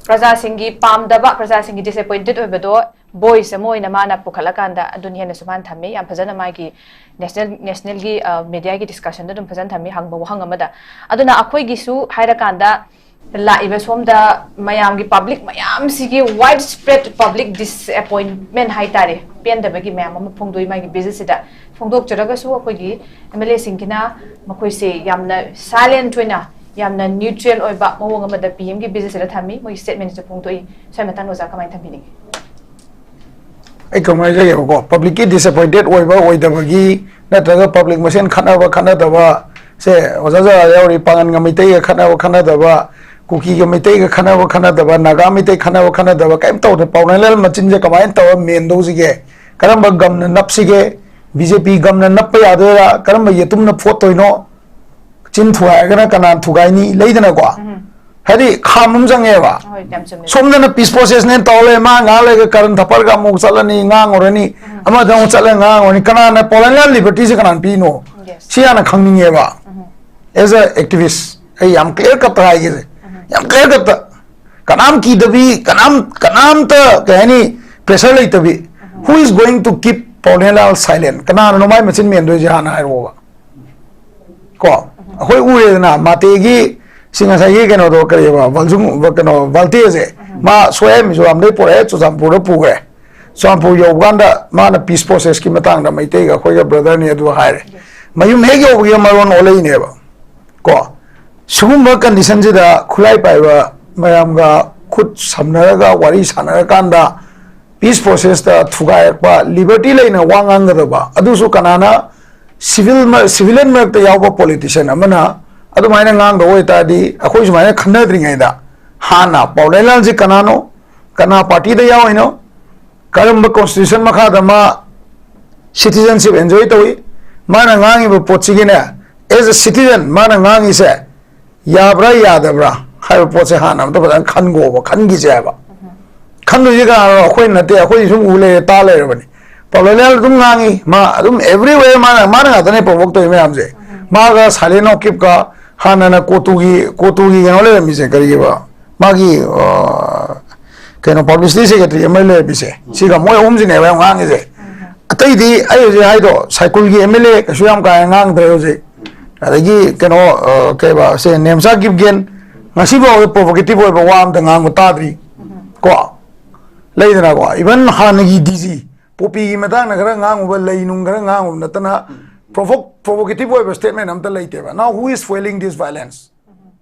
ꯄ꯭ꯔꯖꯥꯁꯤꯡꯒꯤ ꯄꯥꯝꯗꯕ, ꯄ꯭ꯔꯖꯥꯁꯤꯡꯒꯤ disappointed ꯑꯣꯏꯕꯗꯣ voice ꯑꯃ ꯑꯣꯏꯅ ꯃꯥꯅ ꯄꯨꯈꯠꯂꯀꯥꯟꯗ ꯑꯗꯨꯅ ꯍꯦꯟꯅꯁꯨ ꯃꯥꯅ ꯊꯝꯃꯤ꯫ ꯌꯥꯝ ꯐꯖꯅ ꯃꯥꯒꯤ national, nationalꯒꯤ, ꯑ, mediaꯒꯤ discussionꯗ ꯑꯗꯨꯝ ꯐꯖꯅ ꯊꯝꯃꯤ, ꯍꯪꯕ ꯋꯥꯍꯪ ꯑꯃꯗ꯫ ꯑꯗꯨꯅ ꯑꯩꯈꯣꯏꯒꯤꯁꯨ ꯍꯥꯏꯔꯀꯥꯟꯗ ꯂꯥꯛꯏꯕ ꯁꯣꯝꯗ ꯃꯌꯥꯝꯒꯤ, public ꯃꯌꯥꯝꯁꯤꯒꯤ widespread public disappointment ꯍꯥꯏꯇꯥꯔꯦ, ꯄꯦꯟꯗꯕꯒꯤ ꯃꯌꯥꯝ ꯑꯃ ꯐꯣꯡꯗꯣꯛꯏ ꯃꯥꯒꯤ visitꯁꯤꯗ꯫ ꯐꯣꯡꯗꯣꯛꯆꯔꯒꯁꯨ ꯑꯩꯈꯣꯏꯒꯤ MLAꯁꯤꯡꯒꯤꯅ ꯃꯈꯣꯏꯁꯦ ꯌꯥꯝꯅ silent ꯑꯣꯏꯅ ꯌꯥꯝꯅ ꯅ꯭ꯌꯨꯇ꯭ꯔꯦꯜ ꯑꯣꯏꯕ ꯃꯑꯣꯡ ꯑꯃꯗ ꯄꯤ ꯑꯦꯝꯒꯤ ꯕꯤꯖꯤꯅꯦꯁꯁꯤꯗ ꯊꯝꯃꯤ, ꯃꯣꯏꯒꯤ ꯁ꯭ꯇꯦꯠꯃꯦꯟꯁꯨ ꯐꯣꯡꯗꯣꯛꯏ꯫ ꯁ꯭ꯋꯥꯏ ꯃꯇꯥꯡꯗ ꯑꯣꯖꯥ ꯀꯃꯥꯏꯅ ꯊꯝꯕꯤꯅꯤꯡꯉꯤ? ꯑꯩ ꯀꯃꯥꯏꯅ ꯍꯥꯏꯖꯒꯦꯕꯀꯣ, ꯄꯕ꯭ꯂꯤꯛꯀꯤ ꯗꯤꯁꯑꯦꯄꯣꯏꯟꯇꯦꯠ ꯑꯣꯏꯕ ꯑꯣꯏꯗꯕꯒꯤ, ꯅꯠꯇ꯭ꯔꯒ ꯄꯕ꯭ꯂꯤꯛ ꯃꯁꯦꯟ ꯈꯠꯅꯕ ꯈꯠꯅꯗꯕ, ꯁꯦ ꯑꯣꯖꯥ ꯖꯥꯔꯥ ꯌꯥꯎꯔꯤ, ꯄꯥꯉꯟꯒ ꯃꯩꯇꯩꯒ ꯈꯠꯅꯕ ꯈꯠꯅꯗꯕ, ꯀꯨꯀꯤꯒ ꯃꯩꯇꯩꯒ ꯈꯠꯅꯕ ꯈꯠꯅꯗꯕ, ꯅꯥꯒꯥ ꯃꯩꯇꯩ ꯈꯠꯅꯕ ꯈꯠꯅꯗꯕ, ꯀꯔꯤꯝ ꯇꯧꯗꯅ ꯄꯥꯎꯅꯥꯏꯂꯥꯜ ꯃꯆꯤꯟꯁꯦ ꯀꯃꯥꯏꯅ ꯇꯧꯔ ꯃꯦꯟꯗꯧꯁꯤꯒꯦ? ꯀꯔꯝꯕ ꯒꯝꯅ ꯅꯞꯁꯤꯒꯦ? ꯕꯤ ꯖꯦ ꯄꯤ ꯒꯝꯅ ꯅꯞꯄ ꯌꯥꯗꯣꯏꯔꯥ? ꯀꯔꯝꯕ ꯌꯦꯇꯨꯝꯅ ꯐꯣꯠꯇꯣꯏꯅꯣ? ꯆꯤꯟ ꯊꯨꯒꯥꯏꯔꯒꯅ ꯀꯅꯥꯅ ꯊꯨꯒꯥꯏꯅꯤ? ꯂꯩꯗꯅꯀꯣ꯫ ꯍꯥꯏꯗꯤ ꯈꯥꯝ ꯑꯃ ꯆꯪꯉꯦꯕ꯫ ꯍꯣꯏ, ꯌꯥꯝ ꯆꯨꯝꯃꯦ꯫ ꯁꯣꯝꯗꯅ ꯄꯤꯁ ꯄ꯭ꯔꯣꯁꯦꯁꯅꯦꯅ ꯇꯧ ꯂꯩ, ꯃꯥ ꯉꯥꯏꯍꯥꯛ ꯂꯩꯔꯒ ꯀꯔꯟ ꯊꯄꯔꯒ ꯑꯃꯨꯛ ꯆꯠꯂꯅꯤ, ꯉꯥꯡꯉꯨꯔꯅꯤ, ꯑꯃꯗ ꯑꯃꯨꯛ ꯆꯠꯂꯒ ꯉꯥꯡꯉꯨꯔꯅꯤ꯫ ꯀꯅꯥꯅ ꯄꯥꯎꯅꯥꯏꯂꯥꯜ ꯂꯤꯕꯔꯇꯤꯁꯦ ꯀꯅꯥꯅ ꯄꯤꯅꯣ? Yes. ꯁꯤ ꯍꯥꯟꯅ ꯈꯪꯅꯤꯡꯉꯦꯕ꯫ ꯑꯦꯖ ꯑ ꯑꯦꯛꯇꯤꯚꯤꯁ ꯑꯩ ꯌꯥꯝ ꯀ꯭ꯂꯤꯌꯥꯔ ꯀꯠꯇ ꯍꯥꯏꯒꯦꯁꯦ, ꯌꯥꯝ ꯀ꯭ꯂꯤꯌꯥꯔ ꯀꯠꯇ, ꯀꯅꯥꯝ ꯀꯤꯗꯕꯤ, ꯀꯅꯥꯝ ꯀꯅꯥꯝꯇ ꯀꯩ ꯍꯥꯏꯅꯤ, ꯄ꯭ꯔꯦꯁꯔ ꯂꯩꯇꯕꯤ꯫ Who is going to keep ꯄꯥꯎꯅꯥꯏꯂꯥꯜ silent? ꯀꯅꯥꯅꯅꯣ ꯃꯥꯏ ꯃꯆꯤꯟ ꯃꯦꯟꯗꯣꯏꯁꯦ ꯍꯥꯟꯅ ꯍꯥꯏꯔꯛꯑꯣꯕ꯫ ꯀꯣ, ꯑꯩꯈꯣꯏ ꯎꯔꯦꯗꯅ, ꯃꯥꯇꯦꯒꯤ ꯁꯤ ꯉꯁꯥꯏꯒꯤ ꯀꯩꯅꯣꯗꯣ, ꯀꯔꯤꯕ, ꯚꯜꯖꯨꯡ, ꯀꯩꯅꯣ, ꯚꯜꯇꯦꯁꯦ, ꯃꯥ ꯁꯣꯌꯥ ꯃꯤꯖꯣꯔꯥꯝꯗꯩ ꯄꯨꯔꯛꯑꯦ, ꯆꯨꯔꯆꯥꯟꯄꯨꯔꯗ ꯄꯨꯈ꯭ꯔꯦ꯫ ꯆꯨꯔꯆꯥꯟꯄꯨꯔ ꯌꯧꯕ ꯀꯥꯟꯗ ꯃꯥꯅ ꯄꯤꯁ ꯄ꯭ꯔꯣꯁꯦꯁꯀꯤ ꯃꯇꯥꯡꯗ ꯃꯩꯇꯩꯒ ꯑꯩꯈꯣꯏꯒ ꯕ꯭ꯔꯗꯔꯅꯤ ꯑꯗꯨ ꯍꯥꯏꯔꯦ꯫ ꯃꯌꯨꯝ ꯍꯦꯛ ꯌꯧꯕꯒ ꯃꯔꯣꯟ ꯑꯣꯜꯂꯛꯏꯅꯦꯕ꯫ ꯀꯣ, ꯁꯤꯒꯨꯝꯕ ꯀꯟꯗꯤꯁꯟꯁꯤꯗ ꯈꯨꯠꯂꯥꯏ ꯄꯥꯏꯕ ꯃꯌꯥꯝꯒ ꯈꯨꯠ ꯁꯝꯅꯔꯒ ꯋꯥꯔꯤ ꯁꯥꯟꯅꯔꯀꯥꯟꯗ ꯄꯤꯁ ꯄ꯭ꯔꯣꯁꯦꯁꯇ ꯊꯨꯒꯥꯏꯔꯛꯄ, ꯂꯤꯕꯔꯇꯤ ꯂꯩꯅ ꯋꯥ ꯉꯥꯡꯒꯗꯕ, ꯑꯗꯨꯁꯨ ꯀꯅꯥꯅ, ꯁꯤꯚꯤꯜ, ꯁꯤꯚꯤꯂꯤꯌꯟ ꯃꯔꯛꯇ ꯌꯥꯎꯕ ꯄꯣꯂꯤꯇꯤꯁꯤꯌꯟ ꯑꯃꯅ ꯑꯗꯨꯃꯥꯏꯅ ꯉꯥꯡꯗꯕ ꯑꯣꯏꯇꯥꯔꯗꯤ, ꯑꯩꯈꯣꯏ ꯁꯨꯃꯥꯏꯅ ꯈꯟꯅꯗ꯭ꯔꯤꯉꯩꯗ ꯍꯥꯟꯅ ꯄꯥꯎꯅꯥꯏꯂꯥꯜꯁꯦ ꯀꯅꯥꯅꯣ, ꯀꯅꯥ ꯄꯥꯔꯇꯤꯗ ꯌꯥꯎꯔꯤꯅꯣ, ꯀꯔꯝꯕ ꯀꯣꯟꯁꯇꯤꯇ꯭ꯌꯨꯁꯟ ꯃꯈꯥꯗ ꯃꯥ ꯁꯤꯇꯤꯖꯟꯁꯤꯞ ꯑꯦꯟꯖꯣꯏ ꯇꯧꯏ, ꯃꯥꯅ ꯉꯥꯡꯉꯤꯕ ꯄꯣꯠꯁꯤꯒꯤꯅꯦ, ꯑꯦꯖ ꯑ ꯁꯤꯇꯤꯖꯟ ꯃꯥꯅ ꯉꯥꯡꯉꯤꯁꯦ ꯌꯥꯕ꯭ꯔꯥ ꯌꯥꯗꯕ꯭ꯔꯥ ꯍꯥꯏꯕ ꯄꯣꯠꯁꯦ ꯍꯥꯟꯅ ꯑꯝꯇ ꯐꯖꯅ ꯈꯟꯒꯣꯕ, ꯈꯟꯈꯤꯁꯦ ꯍꯥꯏꯕ꯫ ꯈꯟꯗꯣꯏꯁꯦ ꯀꯅꯥꯅꯣ? ꯑꯩꯈꯣꯏ ꯅꯠꯇꯦ, ꯑꯩꯈꯣꯏ ꯁꯨꯝ ꯎ ꯂꯩꯔꯦ, ꯇꯥ ꯂꯩꯔꯕꯅꯤ꯫ ꯄꯥꯎꯂꯣꯂꯦꯜ ꯑꯗꯨꯝ ꯉꯥꯡꯉꯤ, ꯃꯥ ꯑꯗꯨꯝ ꯑꯦꯕ꯭ꯔꯤꯋꯦꯌꯔ ꯃꯥꯅ, ꯃꯥꯅ ꯉꯥꯛꯇꯅꯦ ꯄ꯭ꯔꯣꯚꯣꯛ ꯇꯧꯔꯤ ꯃꯌꯥꯝꯁꯦ꯫ ꯃꯥꯒ ꯁꯥꯏꯂꯦꯟ ꯑꯣꯀꯤꯞꯀ ꯍꯥꯟꯅꯅ ꯀꯣꯇꯨꯒꯤ, ꯀꯣꯇꯨꯒꯤ ꯀꯩꯅꯣ ꯂꯩꯔꯝꯃꯤꯁꯦ, ꯀꯔꯤꯑꯕ? ꯃꯥꯒꯤ, ꯑ, ꯀꯩꯅꯣ, ꯄꯕ꯭ꯂꯤꯁꯤꯇꯤ ꯁꯦꯀ꯭ꯔꯦꯇꯔꯤ ꯑꯃ ꯂꯩꯔꯝꯃꯤꯁꯦ꯫ ꯁꯤꯒ ꯃꯣꯏ ꯑꯍꯨꯝꯁꯤꯅꯦꯕ ꯌꯥꯝ ꯉꯥꯡꯉꯤꯁꯦ꯫ ꯑꯇꯩꯗꯤ ꯑꯩ ꯍꯧꯖꯤꯛ ꯍꯥꯏꯗꯣ, ꯁꯥꯏꯀꯨꯜꯒꯤ ꯑꯦꯝ ꯑꯦꯜ ꯑꯦ ꯀꯩꯁꯨ ꯌꯥꯝ ꯀꯥ ꯍꯦꯟꯅ ꯉꯥꯡꯗ꯭ꯔꯦ ꯍꯧꯖꯤꯛ꯫ ꯑꯗꯒꯤ ꯀꯩꯅꯣ, ꯑ, ꯀꯩꯕ, ꯁꯦ ꯅꯦꯝꯆꯥ ꯀꯤꯞꯒꯦꯟ, ꯉꯁꯤꯐꯥꯎꯕ ꯄ꯭ꯔꯣꯚꯣꯀꯦꯇꯤꯚ ꯑꯣꯏꯕ ꯋꯥ ꯑꯝꯇ ꯉꯥꯡꯕ ꯇꯥꯗ꯭ꯔꯤ꯫ ꯀꯣ? ꯂꯩꯗꯅꯀꯣ, ꯏꯚꯟ ꯍꯥꯟꯅꯒꯤ ꯗꯤ ꯖꯤ ꯄꯣꯄꯤꯒꯤ ꯃꯇꯥꯡꯗ ꯈꯔ ꯉꯥꯡꯉꯨꯕ, ꯂꯩ ꯅꯨꯡ ꯈꯔ ꯉꯥꯡꯉꯨꯕ ꯅꯠꯇꯅ ꯄ꯭ꯔꯣꯚꯣꯛ-, ꯄ꯭ꯔꯣꯚꯣꯀꯦꯇꯤꯚ ꯑꯣꯏꯕ ꯁ꯭ꯇꯦꯠꯃꯦꯟ ꯑꯝꯇ ꯂꯩꯇꯦꯕ꯫ Now who is fueling this violence?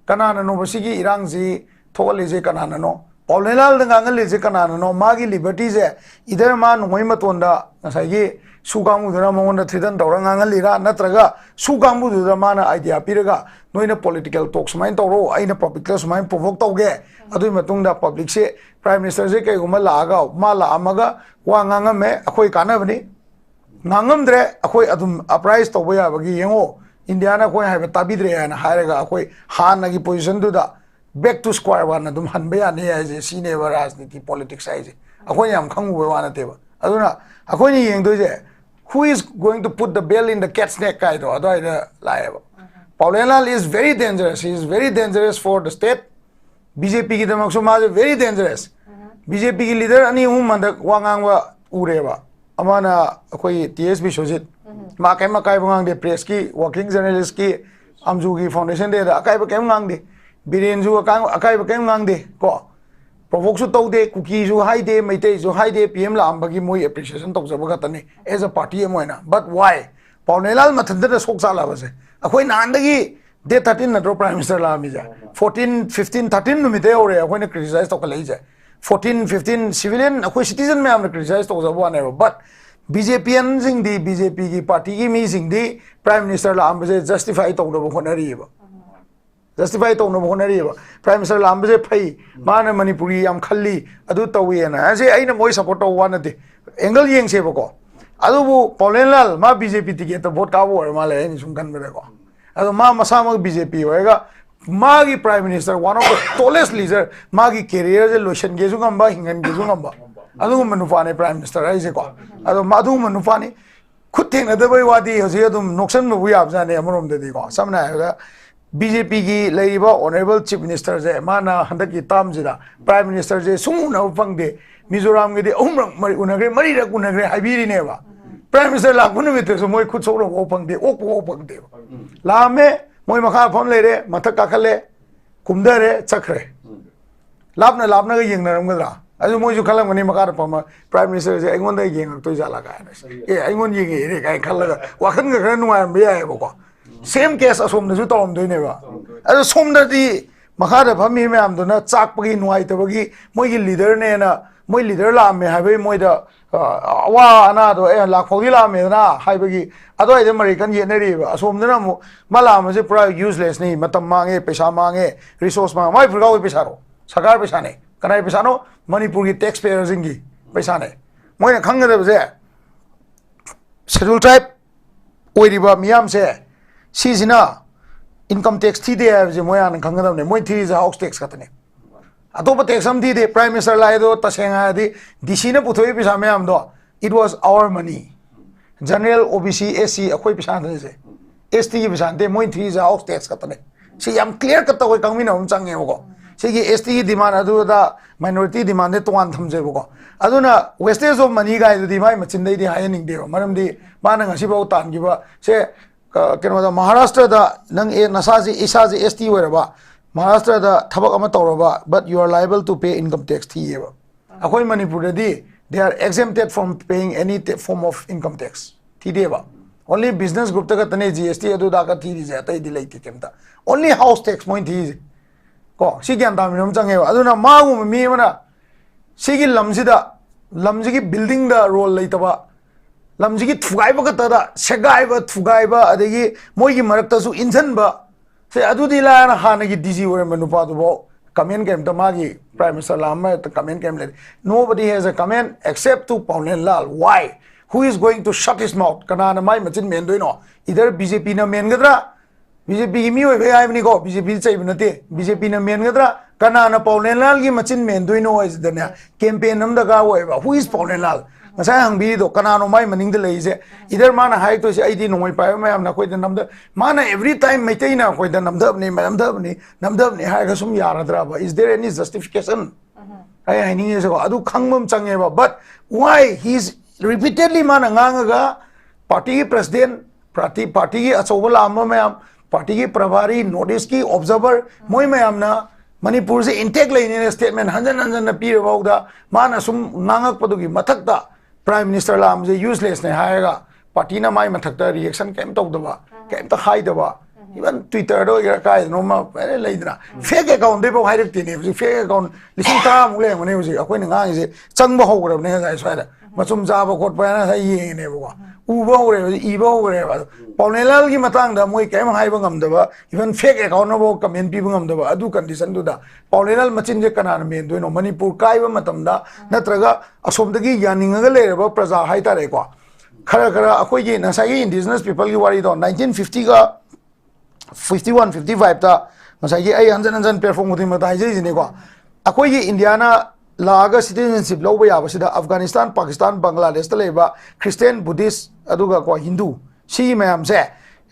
ꯀꯅꯥꯅꯅꯣꯕ ꯁꯤꯒꯤ ꯏꯔꯥꯡꯁꯤ ꯊꯣꯛꯍꯜꯂꯤꯁꯦ? ꯀꯅꯥꯅꯅꯣ? ꯄꯥꯎꯂꯦꯟꯂꯥꯜꯗ ꯉꯥꯡꯍꯜꯂꯤꯁꯦ ꯀꯅꯥꯅꯅꯣ? ꯃꯥꯒꯤ libertyꯁꯦ either ꯃꯥ ꯅꯣꯡꯃꯩ ꯃꯇꯣꯟꯗ ꯉꯁꯥꯏꯒꯤ ꯁꯨ ꯀꯥꯡꯕꯨꯗꯨꯅ ꯃꯉꯣꯟꯗ threaten ꯇꯧꯔ ꯉꯥꯡꯍꯜꯂꯤꯔꯥ, ꯅꯠꯇ꯭ꯔꯒ ꯁꯨ ꯀꯥꯡꯕꯨꯗꯨꯗ ꯃꯥꯅ idea ꯄꯤꯔꯒ, "ꯅꯣꯏꯅ political talk ꯁꯨꯃꯥꯏꯅ ꯇꯧꯔꯣ, ꯑꯩꯅ publicꯇ ꯁꯨꯃꯥꯏꯅ provoke ꯇꯧꯒꯦ, ꯑꯗꯨꯒꯤ ꯃꯇꯨꯡꯗ publicꯁꯦ, Prime Ministerꯁꯦ ꯀꯩꯒꯨꯝꯕ ꯂꯥꯛꯑꯒ, ꯃꯥ ꯂꯥꯛꯑꯝꯃꯒ ꯋꯥ ꯉꯥꯡꯉꯝꯃꯦ, ꯑꯩꯈꯣꯏ ꯀꯥꯟꯅꯕꯅꯤ, ꯉꯥꯡꯉꯝꯗ꯭ꯔꯦ, ꯑꯩꯈꯣꯏ ꯑꯗꯨꯝ uprise ꯇꯧꯕ ꯌꯥꯕꯒꯤ ꯌꯦꯡꯉꯣ, ꯏꯟꯗꯤꯌꯥꯅ ꯑꯩꯈꯣꯏ ꯍꯥꯏꯕ ꯇꯥꯕꯤꯗ꯭ꯔꯦ" ꯍꯥꯏꯅ ꯍꯥꯏꯔꯒ ꯑꯩꯈꯣꯏ ꯍꯥꯟꯅꯒꯤ positionꯗꯨꯗ back to square one ꯑꯗꯨꯝ ꯍꯟꯕ ꯌꯥꯅꯤ ꯍꯥꯏꯁꯦ, ꯁꯤꯅꯦꯕ ꯔꯥꯖꯅꯤꯇꯤ politics ꯍꯥꯏꯁꯦ꯫ ꯑꯩꯈꯣꯏꯅ ꯌꯥꯝ ꯈꯪꯉꯨꯕꯩ ꯋꯥ ꯅꯠꯇꯦꯕ꯫ ꯑꯗꯨꯅ ꯑꯩꯈꯣꯏꯅ ꯌꯦꯡꯗꯣꯏꯁꯦ, who is going to put the bell in the cat's neck ꯍꯥꯏꯗꯣ ꯑꯗꯨꯋꯥꯏꯗ ꯂꯥꯛꯑꯦꯕ꯫ ꯄꯥꯎꯂꯦꯟꯂꯥꯜ is very dangerous, he is very dangerous for the state꯫ BJPꯒꯤꯗꯃꯛꯁꯨ ꯃꯥꯁꯦ very dangerous꯫ BJPꯒꯤ leader ꯑꯅꯤ ꯑꯍꯨꯝ ꯍꯟꯗꯛ ꯋꯥ ꯉꯥꯡꯕ ꯎꯔꯦꯕ꯫ ꯑꯃꯅ ꯑꯩꯈꯣꯏꯒꯤ ꯇꯤ ꯑꯦꯁ ꯕꯤꯁ꯭ꯋꯖꯤꯠ, ꯃꯥ ꯀꯩꯝ ꯑꯀꯥꯏꯕ ꯉꯥꯡꯗꯦ, pressꯀꯤ, working journalistꯀꯤ, ꯑꯝꯖꯨꯒꯤ foundationꯗ ꯑꯀꯥꯏꯕ ꯀꯩꯝ ꯉꯥꯡꯗꯦ꯫ ꯕꯤꯔꯦꯟꯁꯨ ꯑꯀꯥ-, ꯑꯀꯥꯏꯕ ꯀꯩꯝ ꯉꯥꯡꯗꯦ ꯀꯣ꯫ Provokeꯁꯨ ꯇꯧꯗꯦ, ꯀꯨꯀꯤꯁꯨ ꯍꯥꯏꯗꯦ, ꯃꯩꯇꯩꯁꯨ ꯍꯥꯏꯗꯦ, PM ꯂꯥꯛꯑꯝꯕꯒꯤ ꯃꯣꯏ appreciation ꯇꯧꯖꯕ ꯈꯛꯇꯅꯤ as a party ꯑꯃ ꯑꯣꯏꯅ꯫ But why? ꯄꯥꯎꯅꯦꯂꯥꯜ ꯃꯊꯟꯇꯅ ꯁꯣꯛ ꯆꯥꯜꯂꯕꯁꯦ꯫ ꯑꯩꯈꯣꯏ ꯅꯍꯥꯟꯗꯒꯤ date thirteen ꯅꯠꯇ꯭ꯔꯣ Prime Minister ꯂꯥꯛꯑꯝꯃꯤꯁꯦ? Fourteen, fifteen, thirteen ꯅꯨꯃꯤꯠꯇꯩ ꯍꯧꯔꯦ ꯑꯩꯈꯣꯏꯅ criticize ꯇꯧꯈꯠꯂꯛꯏꯁꯦ꯫ Fourteen, fifteen civilian ꯑꯩꯈꯣꯏ citizen ꯃꯌꯥꯝꯅ criticize ꯇꯧꯖꯕ ꯋꯥꯅꯦꯕ꯫ But BJPNꯁꯤꯡꯗꯤ, BJPꯒꯤ partyꯒꯤ ꯃꯤꯁꯤꯡꯗꯤ Prime Minister ꯂꯥꯛꯑꯝꯕꯁꯦ justify ꯇꯧꯅꯕ ꯍꯣꯠꯅꯔꯤꯑꯕ꯫ Justify ꯇꯧꯅꯕ ꯍꯣꯠꯅꯔꯤꯑꯕ꯫ Prime Minister ꯂꯥꯛꯑꯝꯕꯁꯦ ꯐꯩ, ꯃꯥꯅ ꯃꯅꯤꯄꯨꯔꯒꯤ ꯌꯥꯝ ꯈꯜꯂꯤ, ꯑꯗꯨ ꯇꯧꯏꯅ꯫ ꯑꯁꯤ ꯑꯩꯅ ꯃꯣꯏ support ꯇꯧꯕ ꯋꯥ ꯅꯠꯇꯦ꯫ Angle ꯌꯦꯡꯁꯦꯕꯀꯣ꯫ ꯑꯗꯨꯕꯨ ꯄꯥꯎꯂꯦꯟꯂꯥꯜ ꯃꯥ BJP ticketꯇ vote ꯀꯥꯞꯄ ꯑꯣꯏꯔ ꯃꯥꯜꯂꯦ, ꯑꯩꯅ ꯁꯨꯝ ꯈꯟꯕꯗꯀꯣ꯫ ꯑꯗꯣ ꯃꯥ ꯃꯁꯥꯃꯛ BJP ꯑꯣꯏꯔꯒ ꯃꯥꯒꯤ Prime Minister, one of the tallest leader, ꯃꯥꯒꯤ careerꯁꯦ ꯂꯣꯏꯁꯤꯟꯒꯦꯁꯨ ꯉꯝꯕ, ꯍꯤꯡꯍꯟꯒꯦꯁꯨ ꯉꯝꯕ, ꯑꯗꯨꯒꯨꯝꯕ ꯅꯨꯄꯥꯅꯦ Prime Minister ꯍꯥꯏꯁꯦꯀꯣ꯫ ꯑꯗꯣ ꯃꯥ ꯑꯗꯨꯒꯨꯝꯕ ꯅꯨꯄꯥꯅꯤ꯫ ꯈꯨꯠ ꯊꯦꯡꯅꯗꯕꯩ ꯋꯥꯗꯤ ꯍꯧꯖꯤꯛ ꯑꯗꯨꯝ ꯅꯣꯛꯁꯟꯕꯕꯨ ꯌꯥꯕꯖꯥꯠꯅꯤ ꯑꯃꯔꯣꯝꯗꯗꯤꯀꯣ꯫ ꯁꯝꯅ ꯍꯥꯏꯔꯕꯗ, BJPꯒꯤ ꯂꯩꯔꯤꯕ Honourable Chief Ministerꯁꯦ, ꯃꯥꯅ ꯍꯟꯗꯛꯀꯤ termꯁꯤꯗ Prime Ministerꯁꯦ ꯁꯨꯡ ꯎꯅꯕ ꯐꯪꯗꯦ꯫ ꯃꯤꯖꯣꯔꯥꯝꯒꯤꯗꯤ ꯑꯍꯨꯝꯔꯛ ꯃꯔꯤ ꯎꯅꯈ꯭ꯔꯦ, ꯃꯔꯤꯔꯛ ꯎꯅꯈ꯭ꯔꯦ ꯍꯥꯏꯕꯤꯔꯤꯅꯦꯕ꯫ Prime Minister ꯂꯥꯛꯄ ꯅꯨꯃꯤꯠꯇꯁꯨ ꯃꯣꯏ ꯈꯨꯠ ꯁꯣꯛꯅꯕ ꯐꯥꯎ ꯐꯪꯗꯦ, ꯑꯣꯛꯄ ꯐꯥꯎ ꯐꯪꯗꯦꯕ꯫ ꯂꯥꯛꯑꯝꯃꯦ, ꯃꯣꯏ ꯃꯈꯥ ꯐꯝ ꯂꯩꯔꯦ, ꯃꯊꯛ ꯀꯥꯈꯠꯂꯦ, ꯀꯨꯝꯊꯔꯦ, ꯆꯠꯈ꯭ꯔꯦ꯫ ꯂꯥꯞꯅ ꯂꯥꯞꯅꯒ ꯌꯦꯡꯅꯔꯝꯒꯗ꯭ꯔꯥ? ꯑꯗꯨ ꯃꯣꯏꯁꯨ ꯈꯜꯂꯝꯒꯅꯤ, ꯃꯈꯥꯗ ꯐꯝꯕ Prime Ministerꯁꯦ ꯑꯩꯉꯣꯟꯗ ꯌꯦꯡꯉꯛꯇꯣꯏ ꯖꯥꯠꯂꯥ ꯀꯥꯏꯅ꯫ "ꯑꯦ, ꯑꯩꯉꯣꯟꯗ ꯌꯦꯡꯉꯛꯏꯔꯦ" ꯀꯥꯏꯅ ꯈꯜꯂꯒ ꯋꯥꯈꯜꯒ ꯈꯔ ꯅꯨꯡꯉꯥꯏꯔꯝꯕ ꯌꯥꯏꯑꯕꯀꯣ꯫ Same case ꯑꯁꯣꯝꯗꯁꯨ ꯇꯧꯔꯝꯗꯣꯏꯅꯦꯕ꯫ ꯑꯗꯣ ꯁꯣꯝꯗꯗꯤ ꯃꯈꯥꯗ ꯐꯝꯃꯤ ꯃꯌꯥꯝꯗꯨꯅ ꯆꯥꯛꯄꯒꯤ, ꯅꯨꯡꯉꯥꯏꯇꯕꯒꯤ, ꯃꯣꯏꯒꯤ ꯂꯤꯗꯔꯅꯦꯅ, ꯃꯣꯏ ꯂꯤꯗꯔ ꯂꯥꯛꯑꯝꯃꯦ ꯍꯥꯏꯕꯒꯤ ꯃꯣꯏꯗ, ꯑ, ꯑꯋꯥ ꯑꯅꯥꯗꯣ, "ꯑꯦ, ꯂꯥꯛꯐꯥꯎꯗꯤ ꯂꯥꯛꯑꯝꯃꯦꯗꯅ" ꯍꯥꯏꯕꯒꯤ ꯑꯗꯨꯋꯥꯏꯗ ꯃꯔꯩ ꯀꯟꯅ ꯌꯦꯠꯅꯔꯤꯑꯕ꯫ ꯑꯁꯣꯝꯗꯅ ꯑꯃꯨꯛ ꯃꯥ ꯂꯥꯛꯑꯝꯕꯁꯦ ꯄꯨꯔꯥ uselessꯅꯤ, ꯃꯇꯝ ꯃꯥꯡꯉꯦ, ꯄꯩꯁꯥ ꯃꯥꯡꯉꯦ, resource ꯃꯥꯡꯉꯦ꯫ ꯃꯥꯏ ꯐꯨꯔꯒꯥꯎꯒꯤ ꯄꯩꯁꯥꯔꯣ? ꯁꯔꯀꯥꯔ ꯄꯩꯁꯥꯅꯦ꯫ ꯀꯅꯥꯏ ꯄꯩꯁꯥꯅꯣ? ꯃꯅꯤꯄꯨꯔꯒꯤ tax payerꯁꯤꯡꯒꯤ ꯄꯩꯁꯥꯅꯦ꯫ ꯃꯣꯏꯅ ꯈꯪꯒꯗꯕꯁꯦ, Scheduled Tribe ꯑꯣꯏꯔꯤꯕ ꯃꯤꯌꯥꯝꯁꯦ, ꯁꯤꯁꯤꯅ income tax ꯊꯤꯗꯦ ꯍꯥꯏꯕꯁꯦ ꯃꯣꯏ ꯍꯥꯟꯅ ꯈꯪꯒꯗꯕꯅꯦ꯫ ꯃꯣꯏ ꯊꯤꯔꯤꯁꯦ house tax ꯈꯛꯇꯅꯦ꯫ ꯑꯇꯣꯞꯄ tax ꯑꯃ ꯊꯤꯗꯦ꯫ Prime Minister ꯂꯥꯛꯏꯗꯣ, ꯇꯁꯦꯡꯅ ꯍꯥꯏꯔꯗꯤ, D Cꯅ ꯄꯨꯊꯣꯛꯏ ꯄꯩꯁꯥ ꯃꯌꯥꯝꯗꯣ, it was our money, general, O B C, S C, ꯑꯩꯈꯣꯏ ꯄꯩꯁꯥ ꯅꯠꯇꯦ꯫ S Tꯒꯤ ꯄꯩꯁꯥ ꯅꯠꯇꯦ꯫ ꯃꯣꯏ ꯊꯤꯔꯤꯁꯦ house tax ꯈꯛꯇꯅꯦ꯫ ꯁꯤ ꯌꯥꯝ clear cut ꯑꯩꯈꯣꯏ ꯈꯪꯃꯤꯟꯅꯕ ꯑꯃ ꯆꯪꯉꯦꯕꯀꯣ꯫ ꯁꯤꯒꯤ S Tꯒꯤ demand ꯑꯗꯨꯗ, minority demandꯁꯦ ꯇꯣꯉꯥꯟ ꯊꯝꯖꯩꯕꯀꯣ꯫ ꯑꯗꯨꯅ wastage of money ꯒꯥꯏꯗꯨꯗꯤ ꯃꯥꯏ ꯃꯆꯤꯟꯗꯩꯗꯤ ꯍꯥꯏꯍꯟꯅꯤꯡꯗꯦꯕ꯫ ꯃꯔꯝꯗꯤ ꯃꯥꯅ ꯉꯁꯤꯐꯥꯎ ꯇꯥꯟꯈꯤꯕ ꯁꯦ, ꯑ, ꯀꯩꯅꯣꯗ, ꯃꯍꯥꯔꯥꯁꯇ꯭ꯔꯗ ꯅꯪ, "ꯑꯦ, ꯅꯁꯥꯁꯦ, ꯏꯁꯥꯁꯦ S T ꯑꯣꯏꯔꯕ, ꯃꯍꯥꯔꯥꯁꯇ꯭ꯔꯗ ꯊꯕꯛ ꯑꯃ ꯇꯧꯔꯕ, but you are liable to pay income tax" ꯊꯤꯌꯦꯕ꯫ ꯑꯩꯈꯣꯏ ꯃꯅꯤꯄꯨꯔꯗꯗꯤ they are exempted from paying any ta-, form of income tax꯫ ꯊꯤꯗꯦꯕ꯫ Only business groupꯇ ꯈꯛꯇꯅꯦ G S T ꯑꯗꯨꯗꯥꯒ ꯊꯤꯔꯤꯁꯦ, ꯑꯇꯩꯗꯤ ꯂꯩꯇꯦ ꯀꯩꯝꯇ꯫ Only house tax ꯃꯣꯏꯅ ꯊꯤꯔꯤꯁꯦ꯫ ꯀꯣ, ꯁꯤ ꯒ꯭ꯌꯥꯟ ꯇꯥꯕ ꯃꯤꯅꯣꯝ ꯆꯪꯉꯦꯕ꯫ ꯑꯗꯨꯅ ꯃꯥꯒꯨꯝꯕ ꯃꯤ ꯑꯃꯅ ꯁꯤꯒꯤ ꯂꯝꯁꯤꯗ, ꯂꯝꯁꯤꯒꯤ buildingꯗ role ꯂꯩꯇꯕ, ꯂꯝꯁꯤꯒꯤ ꯊꯨꯒꯥꯏꯕ ꯈꯛꯇꯗ, ꯁꯦꯒꯥꯏꯕ, ꯊꯨꯒꯥꯏꯕ, ꯑꯗꯒꯤ ꯃꯣꯏꯒꯤ ꯃꯔꯛꯇꯁꯨ ꯏꯟꯁꯤꯟꯕ, ꯁꯦ, ꯑꯗꯨꯗꯤ ꯂꯥꯏꯔꯅ ꯍꯥꯟꯅꯒꯤ D G ꯑꯣꯏꯔꯝꯕ ꯅꯨꯄꯥꯗꯨꯐꯥꯎ comment ꯀꯩꯝꯇ, ꯃꯥꯒꯤ Prime Minister ꯂꯥꯛꯑꯝꯕ ꯍꯦꯛꯇ comment ꯀꯩꯝ ꯂꯩꯇꯦ꯫ Nobody has a comment except to Paonenlal. Why? Who is going to shut his mouth? ꯀꯅꯥꯅ ꯃꯥꯏ ꯃꯆꯤꯟ ꯃꯦꯟꯗꯣꯏꯅꯣ? Either B J Pꯅ ꯃꯦꯟꯒꯗ꯭ꯔꯥ? B J Pꯒꯤ ꯃꯤ ꯑꯣꯏꯕꯩ ꯍꯥꯏꯕꯅꯤꯀꯣ, B J P ꯆꯩꯕ ꯅꯠꯇꯦ꯫ B J Pꯅ ꯃꯦꯟꯒꯗ꯭ꯔꯥ? ꯀꯅꯥꯅ ꯄꯥꯎꯅꯦꯟꯂꯥꯜꯒꯤ ꯃꯆꯤꯟ ꯃꯦꯟꯗꯣꯏꯅꯣ ꯍꯥꯏꯁꯤꯗꯅꯦ, campaign ꯑꯃ ꯗꯔꯀꯥꯔ ꯑꯣꯏꯌꯦꯕ꯫ Who is ꯄꯥꯎꯅꯦꯟꯂꯥꯜ? ꯉꯁꯥꯏ ꯍꯪꯕꯤꯔꯤꯗꯣ, ꯀꯅꯥꯅꯣ ꯃꯥꯏ ꯃꯅꯤꯡꯗ ꯂꯩꯔꯤꯁꯦ? Either ꯃꯥꯅ ꯍꯥꯏꯔꯛꯇꯣꯏꯁꯦ, "ꯑꯩꯗꯤ ꯅꯣꯡꯃꯩ ꯄꯥꯏꯕ ꯃꯌꯥꯝꯅ ꯑꯩꯈꯣꯏꯗ ꯅꯝꯗ-," ꯃꯥꯅ every time ꯃꯩꯇꯩꯅ ꯑꯩꯈꯣꯏꯗ ꯅꯝꯗꯕꯅꯤ, ꯅꯝꯗꯕꯅꯤ, ꯅꯝꯗꯕꯅꯤ ꯍꯥꯏꯔꯒ ꯁꯨꯝ ꯌꯥꯔꯗ꯭ꯔꯕ? Is there any justification? ꯑꯩ ꯍꯥꯏꯅꯤꯡꯉꯤꯁꯦꯀꯣ, ꯑꯗꯨ ꯈꯪꯕ ꯑꯃ ꯆꯪꯉꯦꯕ꯫ But why he is repeatedly ꯃꯥꯅ ꯉꯥꯡꯉꯒ partyꯒꯤ president, party, partyꯒꯤ ꯑꯆꯧꯕ ꯂꯥꯛꯑꯝꯕ ꯃꯌꯥꯝ, partyꯒꯤ ꯄ꯭ꯔꯚꯥꯔꯤ, North Eastꯀꯤ observer, ꯃꯣꯏ ꯃꯌꯥꯝꯅ ꯃꯅꯤꯄꯨꯔꯁꯦ intact ꯂꯩꯅꯦꯅ statement ꯍꯟꯖꯟ ꯍꯟꯖꯟꯅ ꯄꯤꯔꯐꯥꯎꯗ ꯃꯥꯅ ꯁꯨꯝ ꯉꯥꯡꯉꯛꯄꯗꯨꯒꯤ ꯃꯊꯛꯇ Prime Minister ꯂꯥꯛꯑꯝꯕꯁꯦ uselessꯅꯦ ꯍꯥꯏꯔꯒ partyꯅ ꯃꯥꯏ ꯃꯊꯛꯇ reaction ꯀꯩꯝ ꯇꯧꯗꯕ, ꯀꯩꯝꯇ ꯍꯥꯏꯗꯕ, Even Twitter-ꯗ ꯑꯣꯏꯒꯦꯔꯥ, ꯀꯥꯏꯗꯅꯣꯃ ꯑꯦ ꯂꯩꯗꯅ, fake account-ꯗꯩꯐꯥꯎ ꯍꯥꯏꯔꯛꯇꯦꯅꯦ ꯍꯧꯖꯤꯛ꯫ Fake account ꯂꯤꯁꯤꯡ ꯇꯔꯥꯃꯨꯛ ꯂꯩꯔꯝꯒꯅꯤ ꯍꯧꯖꯤꯛ꯫ ꯑꯩꯈꯣꯏꯅ ꯉꯥꯡꯉꯤꯁꯦ ꯆꯪꯕ ꯍꯧꯈ꯭ꯔꯕꯅꯦ ꯉꯁꯥꯏ ꯁ꯭ꯋꯥꯏꯗ꯫ ꯃꯆꯨꯝ ꯆꯥꯕ ꯈꯣꯠꯄ ꯍꯥꯏꯅ ꯉꯁꯥꯏ ꯌꯦꯡꯉꯤꯅꯦꯕꯀꯣ꯫ ꯎꯕ ꯍꯧꯔꯦꯕ, ꯏꯕ ꯍꯧꯔꯦꯕ꯫ ꯑꯗꯣ ꯄꯥꯎꯅꯦꯂꯥꯜꯒꯤ ꯃꯇꯥꯡꯗ ꯃꯣꯏ ꯀꯔꯤꯝ ꯍꯥꯏꯕ ꯉꯝꯗꯕ, even fake account-ꯅꯐꯥꯎ comment ꯄꯤꯕ ꯉꯝꯗꯕ ꯑꯗꯨ condition-ꯗꯨꯗ ꯄꯥꯎꯅꯦꯂꯥꯜ ꯃꯆꯤꯟꯁꯦ ꯀꯅꯥꯅ ꯃꯦꯟꯗꯣꯏꯅꯣ? ꯃꯅꯤꯄꯨꯔ ꯀꯥꯏꯕ ꯃꯇꯝꯗ, ꯅꯠꯇ꯭ꯔꯒ ꯑꯁꯣꯝꯗꯒꯤ ꯌꯥꯅꯤꯡꯉꯒ ꯂꯩꯔꯕ ꯄ꯭ꯔꯖꯥ ꯍꯥꯏꯇꯥꯔꯦꯀꯣ, ꯈꯔ ꯈꯔ ꯑꯩꯈꯣꯏꯒꯤ ꯉꯁꯥꯏꯒꯤ indigenous people-ꯒꯤ ꯋꯥꯔꯤꯗꯣ, nineteen fifty-ꯒ fifty-one, fifty-five-ꯇ ꯉꯁꯥꯏꯒꯤ ꯑꯩ ꯍꯟꯖꯟ ꯍꯟꯖꯟ platform ꯈꯨꯗꯤꯡꯃꯛꯇ ꯍꯥꯏꯖꯔꯤꯁꯤꯅꯤꯀꯣ, ꯑꯩꯈꯣꯏꯒꯤ ꯏꯟꯗꯤꯌꯥꯅ ꯂꯥꯛꯑꯒ citizenship ꯂꯧꯕ ꯌꯥꯕꯁꯤꯗ ꯑꯐꯒꯥꯅꯤꯁꯇꯥꯟ, ꯄꯥꯀꯤꯁꯇꯥꯟ, ꯕꯪꯒ꯭ꯂꯥꯗꯦꯁꯇ ꯂꯩꯕ Christian, Buddhist, ꯑꯗꯨꯒ ꯀꯣ Hindu, ꯁꯤꯒꯤ ꯃꯌꯥꯝꯁꯦ,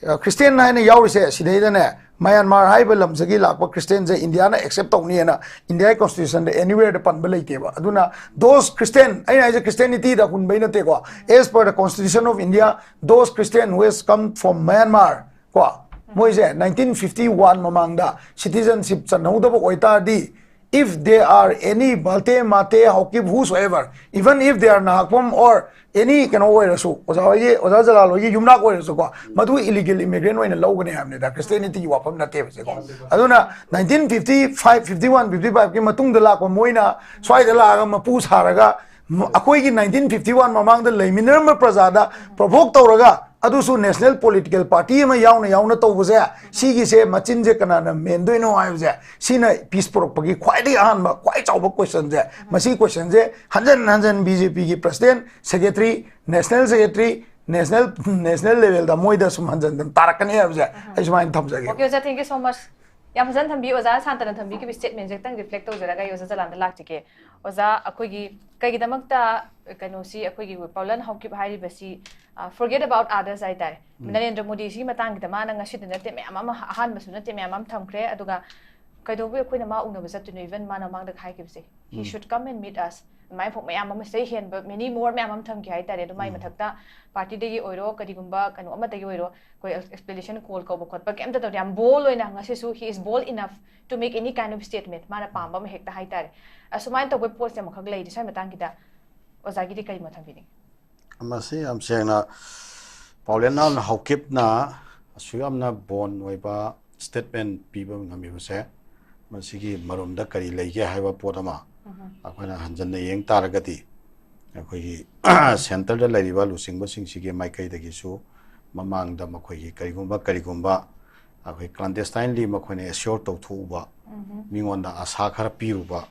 ꯑ, Christian ꯍꯥꯏꯅ ꯌꯥꯎꯔꯤꯁꯦ ꯁꯤꯗꯩꯗꯅꯦ, ꯃꯌꯥꯟꯃꯥꯔ ꯍꯥꯏꯔꯤꯕ ꯂꯝꯁꯤꯒꯤ ꯂꯥꯛꯄ Christian-ꯁꯦ ꯏꯟꯗꯤꯌꯥꯅ accept ꯇꯧꯅꯤꯅ ꯏꯟꯗꯤꯌꯥꯒꯤ constitution-ꯗ anywhere-ꯗ ꯄꯟꯕ ꯂꯩꯇꯦꯕ꯫ ꯑꯗꯨꯅ those Christian, ꯑꯩꯅ ꯍꯥꯏꯁꯦ Christianity-ꯗ ꯍꯨꯟꯕꯩ ꯅꯠꯇꯦꯀꯣ, as per the constitution of India, those Christian who has come from Myanmar, ꯀꯣ, ꯃꯣꯏꯁꯦ nineteen fifty-one ꯃꯃꯥꯡꯗ citizenship ꯆꯟꯍꯧꯗꯕ ꯑꯣꯏꯇꯥꯔꯗꯤ, if they are any Balte, Mate, Haokip, whosoever, even if they are Nahakpom or any ꯀꯩꯅꯣ ꯑꯣꯏꯔꯁꯨ, ꯑꯣꯖꯥ ꯍꯣꯏꯒꯤ, ꯑꯣꯖꯥ ꯖꯂꯥꯜ ꯍꯣꯏꯒꯤ ꯌꯨꯝꯅꯥꯛ ꯑꯣꯏꯔꯁꯨꯀꯣ, ꯃꯗꯨ illegal immigrant ꯑꯣꯏꯅ ꯂꯧꯒꯅꯤ ꯍꯥꯏꯕꯅꯤꯗ꯫ Christianity-ꯒꯤ ꯋꯥꯐꯝ ꯅꯠꯇꯦꯕ ꯁꯦꯀꯣ꯫ ꯑꯗꯨꯅ nineteen fifty-five, fifty-one, fifty-five-ꯀꯤ ꯃꯇꯨꯡꯗ ꯂꯥꯛꯄ ꯃꯣꯏꯅ ꯁ꯭ꯋꯥꯏꯗ ꯂꯥꯛꯑꯒ ꯃꯄꯨ ꯁꯥꯔꯒ, ꯃ-, ꯑꯩꯈꯣꯏꯒꯤ nineteen fifty-one ꯃꯃꯥꯡꯗ ꯂꯩꯃꯤꯟꯅꯔꯝꯕ ꯄ꯭ꯔꯖꯥꯗ provoke ꯇꯧꯔꯒ, ꯑꯗꯨꯁꯨ national political party ꯑꯃ ꯌꯥꯎꯅ ꯌꯥꯎꯅ ꯇꯧꯕꯁꯦ, ꯁꯤꯒꯤꯁꯦ ꯃꯆꯤꯟꯁꯦ ꯀꯅꯥꯅ ꯃꯦꯟꯗꯣꯏꯅꯣ ꯍꯥꯏꯕꯁꯦ, ꯁꯤꯅ peace ꯄꯨꯔꯛꯄꯒꯤ ꯈ꯭ꯋꯥꯏꯗꯒꯤ ꯑꯍꯥꯟꯕ, ꯈ꯭ꯋꯥꯏ ꯆꯥꯎꯕ question-ꯁꯦ꯫ ꯃꯁꯤ question-ꯁꯦ ꯍꯟꯖꯟ ꯍꯟꯖꯟ B J P-ꯒꯤ president, secretary, national secretary, national, national level-ꯗ ꯃꯣꯏꯗ ꯁꯨꯝ ꯍꯟꯖꯟ ꯍꯟꯖꯟ ꯇꯥꯔꯛꯀꯅꯤ ꯍꯥꯏꯕꯁꯦ ꯑꯩ ꯁꯨꯃꯥꯏꯅ ꯊꯝꯖꯒꯦ꯫ Okay, ꯑꯣꯖꯥ, thank you so much. ꯌꯥꯝ ꯐꯖꯅ ꯊꯝꯕꯤ, ꯑꯣꯖꯥ ꯁꯥꯟꯇꯅ ꯊꯝꯕꯤꯈꯤꯕ statement-ꯁꯦ ꯈꯤꯇꯪ reflect ꯇꯧꯖꯔꯒ ꯑꯩ ꯑꯣꯖꯥ ꯖꯂꯥꯟꯗ ꯂꯥꯛꯆꯒꯦ꯫ ꯑꯣꯖꯥ, ꯑꯩꯈꯣꯏꯒꯤ ꯀꯩꯒꯤꯗꯃꯛꯇ ꯀꯩꯅꯣꯁꯤ, ꯑꯩꯈꯣꯏꯒꯤ ꯄꯥꯎꯂꯟ ꯍꯥꯎꯀꯤꯞ ꯍꯥꯏꯔꯤꯕꯁꯤ, ꯑ, forget about others ꯍꯥꯏꯇꯥꯔꯦ꯫ ꯅꯔꯦꯟꯗ꯭ꯔ ꯃꯣꯗꯤꯁꯤꯒꯤ ꯃꯇꯥꯡꯒꯤꯗ ꯃꯥꯅ ꯉꯁꯤꯗ ꯅꯠꯇꯦ, ꯃꯌꯥꯝ ꯑꯃ, ꯑꯍꯥꯟꯕꯁꯨ ꯅꯠꯇꯦ, ꯃꯌꯥꯝ ꯑꯃ ꯊꯝꯈ꯭ꯔꯦ꯫ ꯑꯗꯨꯒ ꯀꯩꯗꯧꯕꯩ ꯑꯩꯈꯣꯏꯅ ꯃꯥ ꯎꯅꯕ ꯆꯠꯇꯣꯏꯅꯣ? Even ꯃꯥꯅ ꯃꯃꯥꯡꯗ ꯍꯥꯏꯈꯤꯕꯁꯦ, he should come and meet us꯫ ꯑꯗꯨꯃꯥꯏꯅ ꯐꯥꯎ ꯃꯌꯥꯝ ꯑꯃ, ꯁꯤꯗꯩ ꯍꯦꯟꯕ many more ꯃꯌꯥꯝ ꯑꯃ ꯊꯝꯈꯤ ꯍꯥꯏꯇꯥꯔꯦ꯫ ꯑꯗꯨ ꯃꯥꯏ ꯃꯊꯛꯇ party-ꯗꯒꯤ ꯑꯣꯏꯔꯣ, ꯀꯔꯤꯒꯨꯝꯕ ꯀꯩꯅꯣ ꯑꯃꯗꯒꯤ ꯑꯣꯏꯔꯣ, ꯑꯩꯈꯣꯏ explanation call ꯀꯧꯕ ꯈꯣꯠꯄ ꯀꯩꯝꯇ ꯇꯧꯗꯦ꯫ ꯌꯥꯝ bold ꯑꯣꯏꯅ ꯉꯁꯤꯁꯨ he is bold enough to make any kind of statement꯫ ꯃꯥꯅ ꯄꯥꯝꯕ ꯑꯃ ꯍꯦꯛꯇ ꯍꯥꯏꯇꯥꯔꯦ꯫ ꯑꯁꯨꯃꯥꯏꯅ ꯇꯧꯕ ꯄꯣꯠꯁꯦ ꯑꯃꯈꯛ ꯂꯩꯔꯤ꯫ ꯁ꯭ꯋꯥꯏ ꯃꯇꯥꯡꯒꯤꯗ ꯑꯣꯖꯥꯒꯤꯗꯤ ꯀꯔꯤ ꯃꯣꯠ ꯊꯝꯕꯤꯅꯤꯡꯉꯤ? ꯃꯁꯤ ꯌꯥꯝ ꯁꯦꯡꯅ ꯄꯥꯎꯂꯦꯟ ꯅꯥꯎꯅ ꯍꯥꯎꯀꯤꯞꯅ ꯑꯁꯨꯛ ꯌꯥꯝꯅ ꯕꯣꯟ ꯑꯣꯏꯕ ꯁ꯭ꯇꯦꯠꯃꯦꯟ ꯄꯤꯕ ꯉꯝꯃꯤꯕꯁꯦ, ꯃꯁꯤꯒꯤ ꯃꯔꯨꯝꯗ ꯀꯔꯤ ꯂꯩꯒꯦ ꯍꯥꯏꯕ ꯄꯣꯠ ꯑꯃ ꯑꯩꯈꯣꯏꯅ ꯍꯟꯖꯟꯅ ꯌꯦꯡ ꯇꯥꯔꯒꯗꯤ, ꯑꯩꯈꯣꯏꯒꯤ ꯁꯦꯟꯇꯔꯗ ꯂꯩꯔꯤꯕ ꯂꯨꯆꯤꯡꯕꯁꯤꯡꯁꯤꯒꯤ ꯃꯥꯏꯀꯩꯗꯒꯤꯁꯨ ꯃꯃꯥꯡꯗ ꯃꯈꯣꯏꯒꯤ ꯀꯔꯤꯒꯨꯝꯕ ꯀꯔꯤꯒꯨꯝꯕ ꯑꯩꯈꯣꯏ clandestinely ꯃꯈꯣꯏꯅ ꯑꯦꯁ꯭ꯌꯣꯔ ꯇꯧꯊꯣꯛꯎꯕ, ꯃꯤꯉꯣꯟꯗ ꯑꯁꯥ ꯈꯔ ꯄꯤꯔꯨꯕ,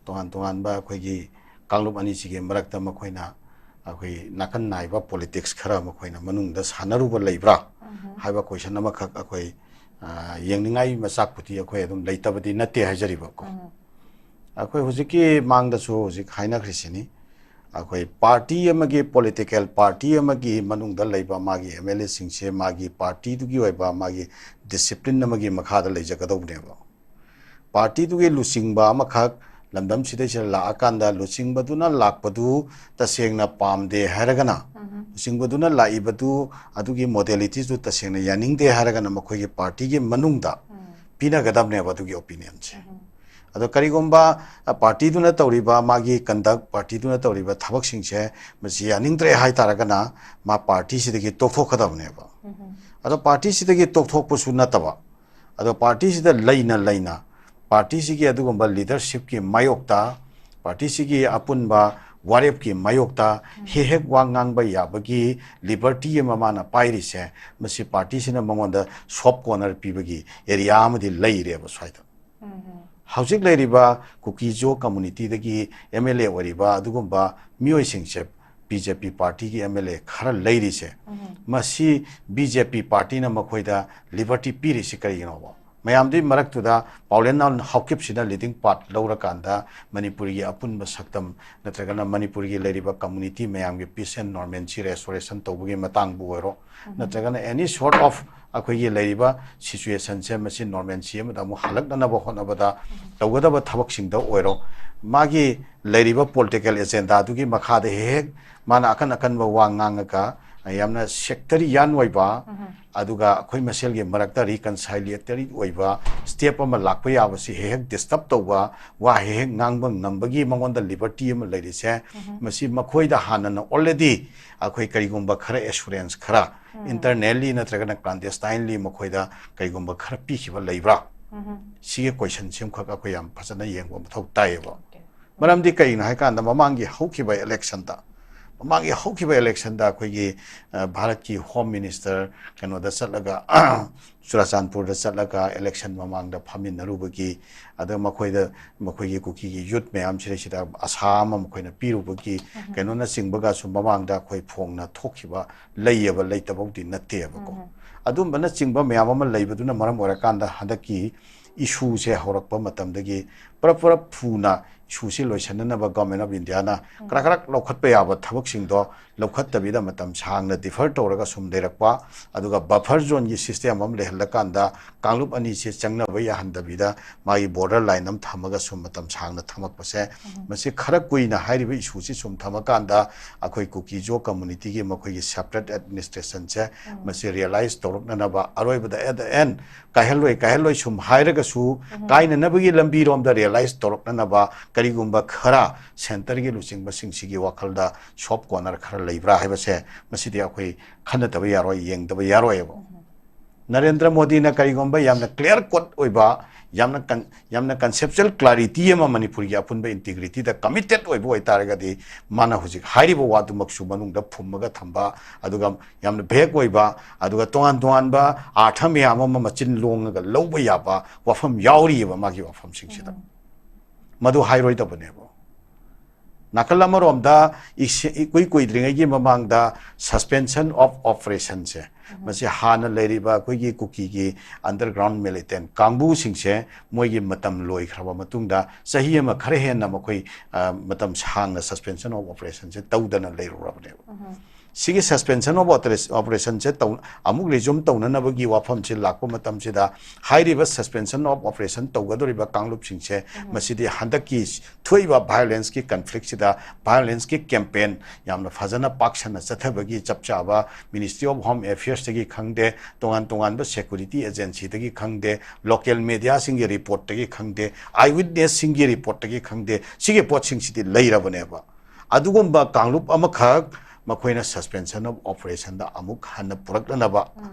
ꯇꯣꯉꯥꯟ ꯇꯣꯉꯥꯟꯕ ꯑꯩꯈꯣꯏꯒꯤ ꯀꯥꯡꯂꯨꯞ ꯑꯅꯤꯁꯤꯒꯤ ꯃꯔꯛꯇ ꯃꯈꯣꯏꯅ ꯑꯩꯈꯣꯏ ꯅꯥꯀꯟ ꯅꯥꯏꯕ ꯄꯣꯂꯤꯇꯤꯛꯁ ꯈꯔ ꯃꯈꯣꯏꯅ ꯃꯅꯨꯡꯗ ꯁꯥꯟꯅꯔꯨꯕ ꯂꯩꯕ꯭ꯔꯥ ꯍꯥꯏꯕ ꯀꯣꯏꯁꯟ ꯑꯃꯈꯛ ꯑꯩꯈꯣꯏ, ꯑ, ꯌꯦꯡꯅꯤꯡꯉꯥꯏ ꯃꯆꯥꯛꯄꯨꯗꯤ ꯑꯩꯈꯣꯏ ꯑꯗꯨꯝ ꯂꯩꯇꯕꯗꯤ ꯅꯠꯇꯦ ꯍꯥꯏꯖꯔꯤꯕꯀꯣ꯫ ꯑꯩꯈꯣꯏ ꯍꯧꯖꯤꯛꯀꯤ ꯃꯥꯡꯗꯁꯨ ꯍꯧꯖꯤꯛ ꯍꯥꯏꯅꯈ꯭ꯔꯤꯁꯤꯅꯤ, ꯑꯩꯈꯣꯏ ꯄꯥꯔꯇꯤ ꯑꯃꯒꯤ, ꯄꯣꯂꯤꯇꯤꯀꯦꯜ ꯄꯥꯔꯇꯤ ꯑꯃꯒꯤ ꯃꯅꯨꯡꯗ ꯂꯩꯕ ꯃꯥꯒꯤ ꯑꯦꯝ ꯑꯦꯜ ꯑꯦꯁꯤꯡꯁꯦ ꯃꯥꯒꯤ ꯄꯥꯔꯇꯤꯗꯨꯒꯤ ꯑꯣꯏꯕ ꯃꯥꯒꯤ ꯗꯤꯁꯤꯄ꯭ꯂꯤꯟ ꯑꯃꯒꯤ ꯃꯈꯥꯗ ꯂꯩꯖꯒꯗꯧꯕꯅꯦꯕ꯫ ꯄꯥꯔꯇꯤꯗꯨꯒꯤ ꯂꯨꯆꯤꯡꯕ ꯑꯃꯈꯛ ꯂꯝꯗꯝꯁꯤꯗꯩꯁꯤꯗ ꯂꯥꯛꯑꯀꯥꯟꯗ ꯂꯨꯆꯤꯡꯕꯗꯨꯅ ꯂꯥꯛꯄꯗꯨ ꯇꯁꯦꯡꯅ ꯄꯥꯝꯗꯦ ꯍꯥꯏꯔꯒꯅ, ꯂꯨꯆꯤꯡꯕꯗꯨꯅ ꯂꯥꯛꯏꯕꯗꯨ ꯑꯗꯨꯒꯤ ꯃꯣꯗꯦꯂꯤꯇꯤꯁꯇꯨ ꯇꯁꯦꯡꯅ ꯌꯥꯅꯤꯡꯗꯦ ꯍꯥꯏꯔꯒꯅ ꯃꯈꯣꯏꯒꯤ ꯄꯥꯔꯇꯤꯒꯤ ꯃꯅꯨꯡꯗ ꯄꯤꯅꯒꯗꯕꯅꯦꯕ ꯑꯗꯨꯒꯤ ꯑꯣꯄꯤꯅꯤꯌꯟꯁꯦ꯫ ꯑꯗꯣ ꯀꯔꯤꯒꯨꯝꯕ, ꯑ, ꯄꯥꯔꯇꯤꯗꯨꯅ ꯇꯧꯔꯤꯕ ꯃꯥꯒꯤ ꯀꯟꯗꯛ, ꯄꯥꯔꯇꯤꯗꯨꯅ ꯇꯧꯔꯤꯕ ꯊꯕꯛꯁꯤꯡꯁꯦ ꯃꯁꯤ ꯌꯥꯅꯤꯡꯗ꯭ꯔꯦ ꯍꯥꯏꯇꯥꯔꯒꯅ ꯃꯥ ꯄꯥꯔꯇꯤꯁꯤꯗꯒꯤ ꯇꯣꯛꯊꯣꯛꯀꯗꯕꯅꯦꯕ꯫ ꯑꯗꯣ ꯄꯥꯔꯇꯤꯁꯤꯗꯒꯤ ꯇꯣꯛꯊꯣꯛꯄꯁꯨ ꯅꯠꯇꯕ, ꯑꯗꯣ ꯄꯥꯔꯇꯤꯁꯤꯗ ꯂꯩꯅ ꯂꯩꯅ ꯄꯥꯔꯇꯤꯁꯤꯒꯤ ꯑꯗꯨꯒꯨꯝꯕ ꯂꯤꯗꯔꯁꯤꯞꯀꯤ ꯃꯥꯌꯣꯛꯇ, ꯄꯥꯔꯇꯤꯁꯤꯒꯤ ꯑꯄꯨꯟꯕ ꯋꯥꯔꯦꯞꯀꯤ ꯃꯥꯌꯣꯛꯇ ꯍꯦꯛ ꯍꯦꯛ ꯋꯥ ꯉꯥꯡꯕ ꯌꯥꯕꯒꯤ ꯂꯤꯕꯔꯇꯤ ꯑꯃ ꯃꯥꯅ ꯄꯥꯏꯔꯤꯁꯦ, ꯃꯁꯤ ꯄꯥꯔꯇꯤꯁꯤꯅ ꯃꯉꯣꯟꯗ ꯁꯣꯐ ꯀꯣꯔꯅꯔ ꯄꯤꯕꯒꯤ ꯑꯦꯔꯤꯌꯥ ꯑꯃꯗꯤ ꯂꯩꯔꯦꯕ ꯁ꯭ꯋꯥꯏꯗ꯫ ꯍꯧꯖꯤꯛ ꯂꯩꯔꯤꯕ ꯀꯨꯀꯤꯖꯣ ꯀꯝꯃꯨꯅꯤꯇꯤꯗꯒꯤ ꯑꯦꯝ ꯑꯦꯜ ꯑꯦ ꯑꯣꯏꯔꯤꯕ ꯑꯗꯨꯒꯨꯝꯕ ꯃꯤꯑꯣꯏꯁꯤꯡꯁꯦ, ꯕꯤ ꯖꯦ ꯄꯤ ꯄꯥꯔꯇꯤꯒꯤ ꯑꯦꯝ ꯑꯦꯜ ꯑꯦ ꯈꯔ ꯂꯩꯔꯤꯁꯦ, ꯃꯁꯤ ꯕꯤ ꯖꯦ ꯄꯤ ꯄꯥꯔꯇꯤꯅ ꯃꯈꯣꯏꯗ ꯂꯤꯕꯔꯇꯤ ꯄꯤꯔꯤꯁꯤ ꯀꯔꯤꯒꯤꯅꯣꯕ? ꯃꯌꯥꯝꯗꯨꯒꯤ ꯃꯔꯛꯇꯨꯗ ꯄꯥꯎꯂꯦꯟ ꯍꯥꯎꯀꯤꯞꯁꯤꯅ ꯂꯤꯗꯤꯡ ꯄꯥꯔꯠ ꯂꯧꯔꯀꯥꯟꯗ ꯃꯅꯤꯄꯨꯔꯒꯤ ꯑꯄꯨꯟꯕ ꯁꯛꯇꯝ ꯅꯠꯇ꯭ꯔꯒꯅ ꯃꯅꯤꯄꯨꯔꯒꯤ ꯂꯩꯔꯤꯕ ꯀꯝꯃꯨꯅꯤꯇꯤ ꯃꯌꯥꯝꯒꯤ ꯄꯤꯁ ꯑꯦꯟ ꯅꯣꯔꯃꯦꯟꯁꯤ ꯔꯦꯁꯇꯣꯔꯦꯁꯟ ꯇꯧꯕꯒꯤ ꯃꯇꯥꯡꯕꯨ ꯑꯣꯏꯔꯣ, ꯅꯠꯇ꯭ꯔꯒꯅ ꯑꯦꯅꯤ ꯁꯣꯔꯠ ꯑꯣꯐ ꯑꯩꯈꯣꯏꯒꯤ ꯂꯩꯔꯤꯕ ꯁꯤꯆꯨꯋꯦꯁꯟꯁꯦ ꯃꯁꯤ ꯅꯣꯔꯃꯦꯟꯁꯤ ꯑꯃꯗ ꯑꯃꯨꯛ ꯍꯜꯂꯛꯅꯅꯕ ꯍꯣꯠꯅꯕꯗ ꯇꯧꯒꯗꯕ ꯊꯕꯛꯁꯤꯡꯗ ꯑꯣꯏꯔꯣ, ꯃꯥꯒꯤ ꯂꯩꯔꯤꯕ ꯄꯣꯂꯤꯇꯤꯀꯦꯜ ꯑꯦꯖꯦꯟꯗꯥꯗꯨꯒꯤ ꯃꯈꯥꯗ ꯍꯦꯛ ꯍꯦꯛ ꯃꯥꯅ ꯑꯀꯟ ꯑꯀꯟꯕ ꯋꯥ ꯉꯥꯡꯉꯒ ꯌꯥꯝꯅ sectarian ꯑꯣꯏꯕ, ꯑꯗꯨꯒ ꯑꯩꯈꯣꯏ ꯃꯁꯦꯜꯒꯤ ꯃꯔꯛꯇ reconciliatory ꯑꯣꯏꯕ step ꯑꯃ ꯂꯥꯛꯄ ꯌꯥꯕꯁꯤ ꯍꯦꯛ ꯍꯦꯛ disturb ꯇꯧꯕ, ꯋꯥ ꯍꯦꯛ ꯍꯦꯛ ꯉꯥꯡꯕ ꯉꯝꯕꯒꯤ ꯃꯉꯣꯟꯗ liberty ꯑꯃ ꯂꯩꯔꯤꯁꯦ, ꯃꯁꯤ ꯃꯈꯣꯏꯗ ꯍꯥꯟꯅꯅ already ꯑꯩꯈꯣꯏ ꯀꯔꯤꯒꯨꯝꯕ ꯈꯔ assurance ꯈꯔ internally ꯅꯠꯇ꯭ꯔꯒꯅ clandestinely ꯃꯈꯣꯏꯗ ꯀꯔꯤꯒꯨꯝꯕ ꯈꯔ ꯄꯤꯈꯤꯕ ꯂꯩꯕ꯭ꯔꯥ? ꯁꯤꯒꯤ question ꯁꯤꯃꯈꯛ ꯑꯩꯈꯣꯏ ꯌꯥꯝ ꯐꯖꯅ ꯌꯦꯡꯕ ꯃꯊꯧ ꯇꯥꯏꯌꯦꯕ꯫ ꯃꯔꯝꯗꯤ ꯀꯩꯒꯤꯅꯣ ꯍꯥꯏꯀꯥꯟꯗ ꯃꯃꯥꯡꯒꯤ ꯍꯧꯈꯤꯕ election ꯗ, ꯃꯃꯥꯡꯒꯤ ꯍꯧꯈꯤꯕ election ꯗ ꯑꯩꯈꯣꯏꯒꯤ, ꯑ, ꯚꯥꯔꯠꯀꯤ Home Minister ꯀꯩꯅꯣꯗ ꯆꯠꯂꯒ, ꯆꯨꯔꯥꯆꯥꯟꯄꯨꯔꯗ ꯆꯠꯂꯒ election ꯃꯃꯥꯡꯗ ꯐꯝꯃꯤꯟꯅꯔꯨꯕꯒꯤ, ꯑꯗ ꯃꯈꯣꯏꯗ, ꯃꯈꯣꯏꯒꯤ ꯀꯨꯀꯤꯒꯤ youth ꯃꯌꯥꯝꯁꯤꯗꯩꯁꯤꯗ ꯑꯁꯥ ꯑꯃ ꯃꯈꯣꯏꯅ ꯄꯤꯔꯨꯕꯒꯤ ꯀꯩꯅꯣꯅꯆꯤꯡꯕꯒꯁꯨ ꯃꯃꯥꯡꯗ ꯑꯩꯈꯣꯏ ꯐꯣꯡꯅ ꯊꯣꯛꯈꯤꯕ ꯂꯩꯌꯦꯕ, ꯂꯩꯇꯕꯕꯨꯗꯤ ꯅꯠꯇꯦꯕꯀꯣ꯫ ꯑꯗꯨꯝꯕꯅꯆꯤꯡꯕ ꯃꯌꯥꯝ ꯑꯃ ꯂꯩꯕꯗꯨꯅ ꯃꯔꯝ ꯑꯣꯏꯔꯀꯥꯟꯗ ꯍꯟꯗꯛꯀꯤ issue ꯁꯦ ꯍꯧꯔꯛꯄ ꯃꯇꯝꯗꯒꯤ ꯄꯔꯞ ꯄꯔꯞ ꯊꯨꯅ issue ꯁꯤ ꯂꯣꯏꯁꯤꯟꯅꯅꯕ Government of India ꯅ ꯀꯔꯛ ꯀꯔꯛ ꯂꯧꯈꯠꯄ ꯌꯥꯕ ꯊꯕꯛꯁꯤꯡꯗꯣ ꯂꯧꯈꯠꯇꯕꯤꯗ ꯃꯇꯝ ꯁꯥꯡꯅ defer ꯇꯧꯔꯒ ꯁꯨꯝ ꯂꯩꯔꯛꯄ, ꯑꯗꯨꯒ buffer zone ꯒꯤ system ꯑꯃ ꯂꯩꯍꯜꯂꯀꯥꯟꯗ ꯀꯥꯡꯂꯨꯞ ꯑꯅꯤꯁꯦ ꯆꯪꯅꯕ ꯌꯥꯍꯟꯗꯕꯤꯗ ꯃꯥꯒꯤ border line ꯑꯃ ꯊꯝꯃꯒ ꯁꯨꯝ ꯃꯇꯝ ꯁꯥꯡꯅ ꯊꯝꯃꯛꯄꯁꯦ, ꯃꯁꯤ ꯈꯔ ꯀꯨꯏꯅ ꯍꯥꯏꯔꯤꯕ issue ꯁꯤ ꯁꯨꯝ ꯊꯝꯃꯀꯥꯟꯗ ꯑꯩꯈꯣꯏ ꯀꯨꯀꯤ ꯖꯣ community ꯒꯤ ꯃꯈꯣꯏꯒꯤ separate administration ꯁꯦ ꯃꯁꯤ realize ꯇꯧꯔꯛꯅꯅꯕ, ꯑꯔꯣꯏꯕꯗ at the end ꯀꯥꯏꯍꯜꯂꯣꯏ, ꯀꯥꯏꯍꯜꯂꯣꯏ ꯁꯨꯝ ꯍꯥꯏꯔꯒꯁꯨ ꯀꯥꯏꯅꯅꯕꯒꯤ ꯂꯝꯕꯤꯔꯣꯝꯗ realize ꯇꯧꯔꯛꯅꯅꯕ ꯀꯔꯤꯒꯨꯝꯕ ꯈꯔ centre ꯒꯤ ꯂꯨꯆꯤꯡꯕꯁꯤꯡꯁꯤꯒꯤ ꯋꯥꯈꯜꯗ soft corner ꯈꯔ ꯂꯩꯕ꯭ꯔꯥ ꯍꯥꯏꯕꯁꯦ ꯃꯁꯤꯗꯤ ꯑꯩꯈꯣꯏ ꯈꯟꯅꯗꯕ ꯌꯥꯔꯣꯏ, ꯌꯦꯡꯗꯕ ꯌꯥꯔꯣꯏꯕ꯫ ꯅꯔꯦꯟꯗ꯭ꯔ ꯃꯣꯗꯤꯅ ꯀꯔꯤꯒꯨꯝꯕ ꯌꯥꯝꯅ clear cut ꯑꯣꯏꯕ, ꯌꯥꯝꯅ con-, ꯌꯥꯝꯅ conceptual clarity ꯑꯃ ꯃꯅꯤꯄꯨꯔꯒꯤ ꯑꯄꯨꯟꯕ integrity ꯗ committed ꯑꯣꯏꯕ ꯑꯣꯏꯇꯥꯔꯒꯗꯤ ꯃꯥꯅ ꯍꯧꯖꯤꯛ ꯍꯥꯏꯔꯤꯕ ꯋꯥꯗꯨꯃꯛꯁꯨ ꯃꯅꯨꯡꯗ ꯐꯨꯝꯃꯒ ꯊꯝꯕ, ꯑꯗꯨꯒ ꯌꯥꯝꯅ vague ꯑꯣꯏꯕ, ꯑꯗꯨꯒ ꯇꯣꯉꯥꯟ ꯇꯣꯉꯥꯟꯕ ꯑꯥꯔꯊ ꯃꯌꯥꯝ ꯑꯃ ꯃꯆꯤꯟ ꯂꯣꯡꯉꯒ ꯂꯧꯕ ꯌꯥꯕ ꯋꯥꯐꯝ ꯌꯥꯎꯔꯤꯑꯕ ꯃꯥꯒꯤ ꯋꯥꯐꯝꯁꯤꯡꯁꯤꯗ꯫ ꯃꯗꯨ ꯍꯥꯏꯔꯣꯏꯗꯕꯅꯦꯕ꯫ ꯅꯥꯀꯜ ꯑꯃꯔꯣꯝꯗ ꯏꯁ-, ꯏꯀꯨꯏ ꯀꯨꯏꯗ꯭ꯔꯤꯉꯩꯒꯤ ꯃꯃꯥꯡꯗ suspension of operation ꯁꯦ, ꯃꯁꯤ ꯍꯥꯟꯅ ꯂꯩꯔꯤꯕ ꯑꯩꯈꯣꯏꯒꯤ ꯀꯨꯀꯤꯒꯤ underground militant ꯀꯥꯡꯕꯨꯁꯤꯡꯁꯦ ꯃꯣꯏꯒꯤ ꯃꯇꯝ ꯂꯣꯏꯈ꯭ꯔꯕ ꯃꯇꯨꯡꯗ ꯆꯍꯤ ꯑꯃ ꯈꯔ ꯍꯦꯟꯅ ꯃꯈꯣꯏ, ꯑ, ꯃꯇꯝ ꯁꯥꯡꯅ suspension of operation ꯁꯦ ꯇꯧꯗꯅ ꯂꯩꯔꯨꯔꯕꯅꯦꯕ꯫ ꯁꯤꯒꯤ suspension of operation ꯁꯦ ꯑꯃꯨꯛ resume ꯇꯧꯅꯅꯕꯒꯤ ꯋꯥꯐꯝꯁꯤ ꯂꯥꯛꯄ ꯃꯇꯝꯁꯤꯗ, ꯍꯥꯏꯔꯤꯕ suspension of operation ꯇꯧꯒꯗꯧꯔꯤꯕ ꯀꯥꯡꯂꯨꯞꯁꯤꯡꯁꯦ, ꯃꯁꯤꯗꯤ ꯍꯟꯗꯛꯀꯤ ꯊꯣꯛꯏꯕ violence ꯀꯤ conflict ꯁꯤꯗ violence ꯀꯤ campaign ꯌꯥꯝꯅ ꯐꯖꯅ ꯄꯥꯛ ꯁꯟꯅ ꯆꯠꯊꯕꯒꯤ ꯆꯞ ꯆꯥꯕ Ministry of Home Affairs ꯇꯒꯤ ꯈꯪꯗꯦ, ꯇꯣꯉꯥꯟ ꯇꯣꯉꯥꯟꯕ security agency ꯗꯒꯤ ꯈꯪꯗꯦ, local media ꯁꯤꯡꯒꯤ report ꯇꯒꯤ ꯈꯪꯗꯦ, eye witness ꯁꯤꯡꯒꯤ report ꯇꯒꯤ ꯈꯪꯗꯦ, ꯁꯤꯒꯤ ꯄꯣꯠꯁꯤꯡꯁꯤꯗꯤ ꯂꯩꯔꯕꯅꯦꯕ꯫ ꯑꯗꯨꯒꯨꯝꯕ ꯀꯥꯡꯂꯨꯞ ꯑꯃꯈꯛ ꯃꯈꯣꯏꯅ suspension of operation ꯗ ꯑꯃꯨꯛ ꯍꯟꯅ ꯄꯨꯔꯛꯅꯅꯕ,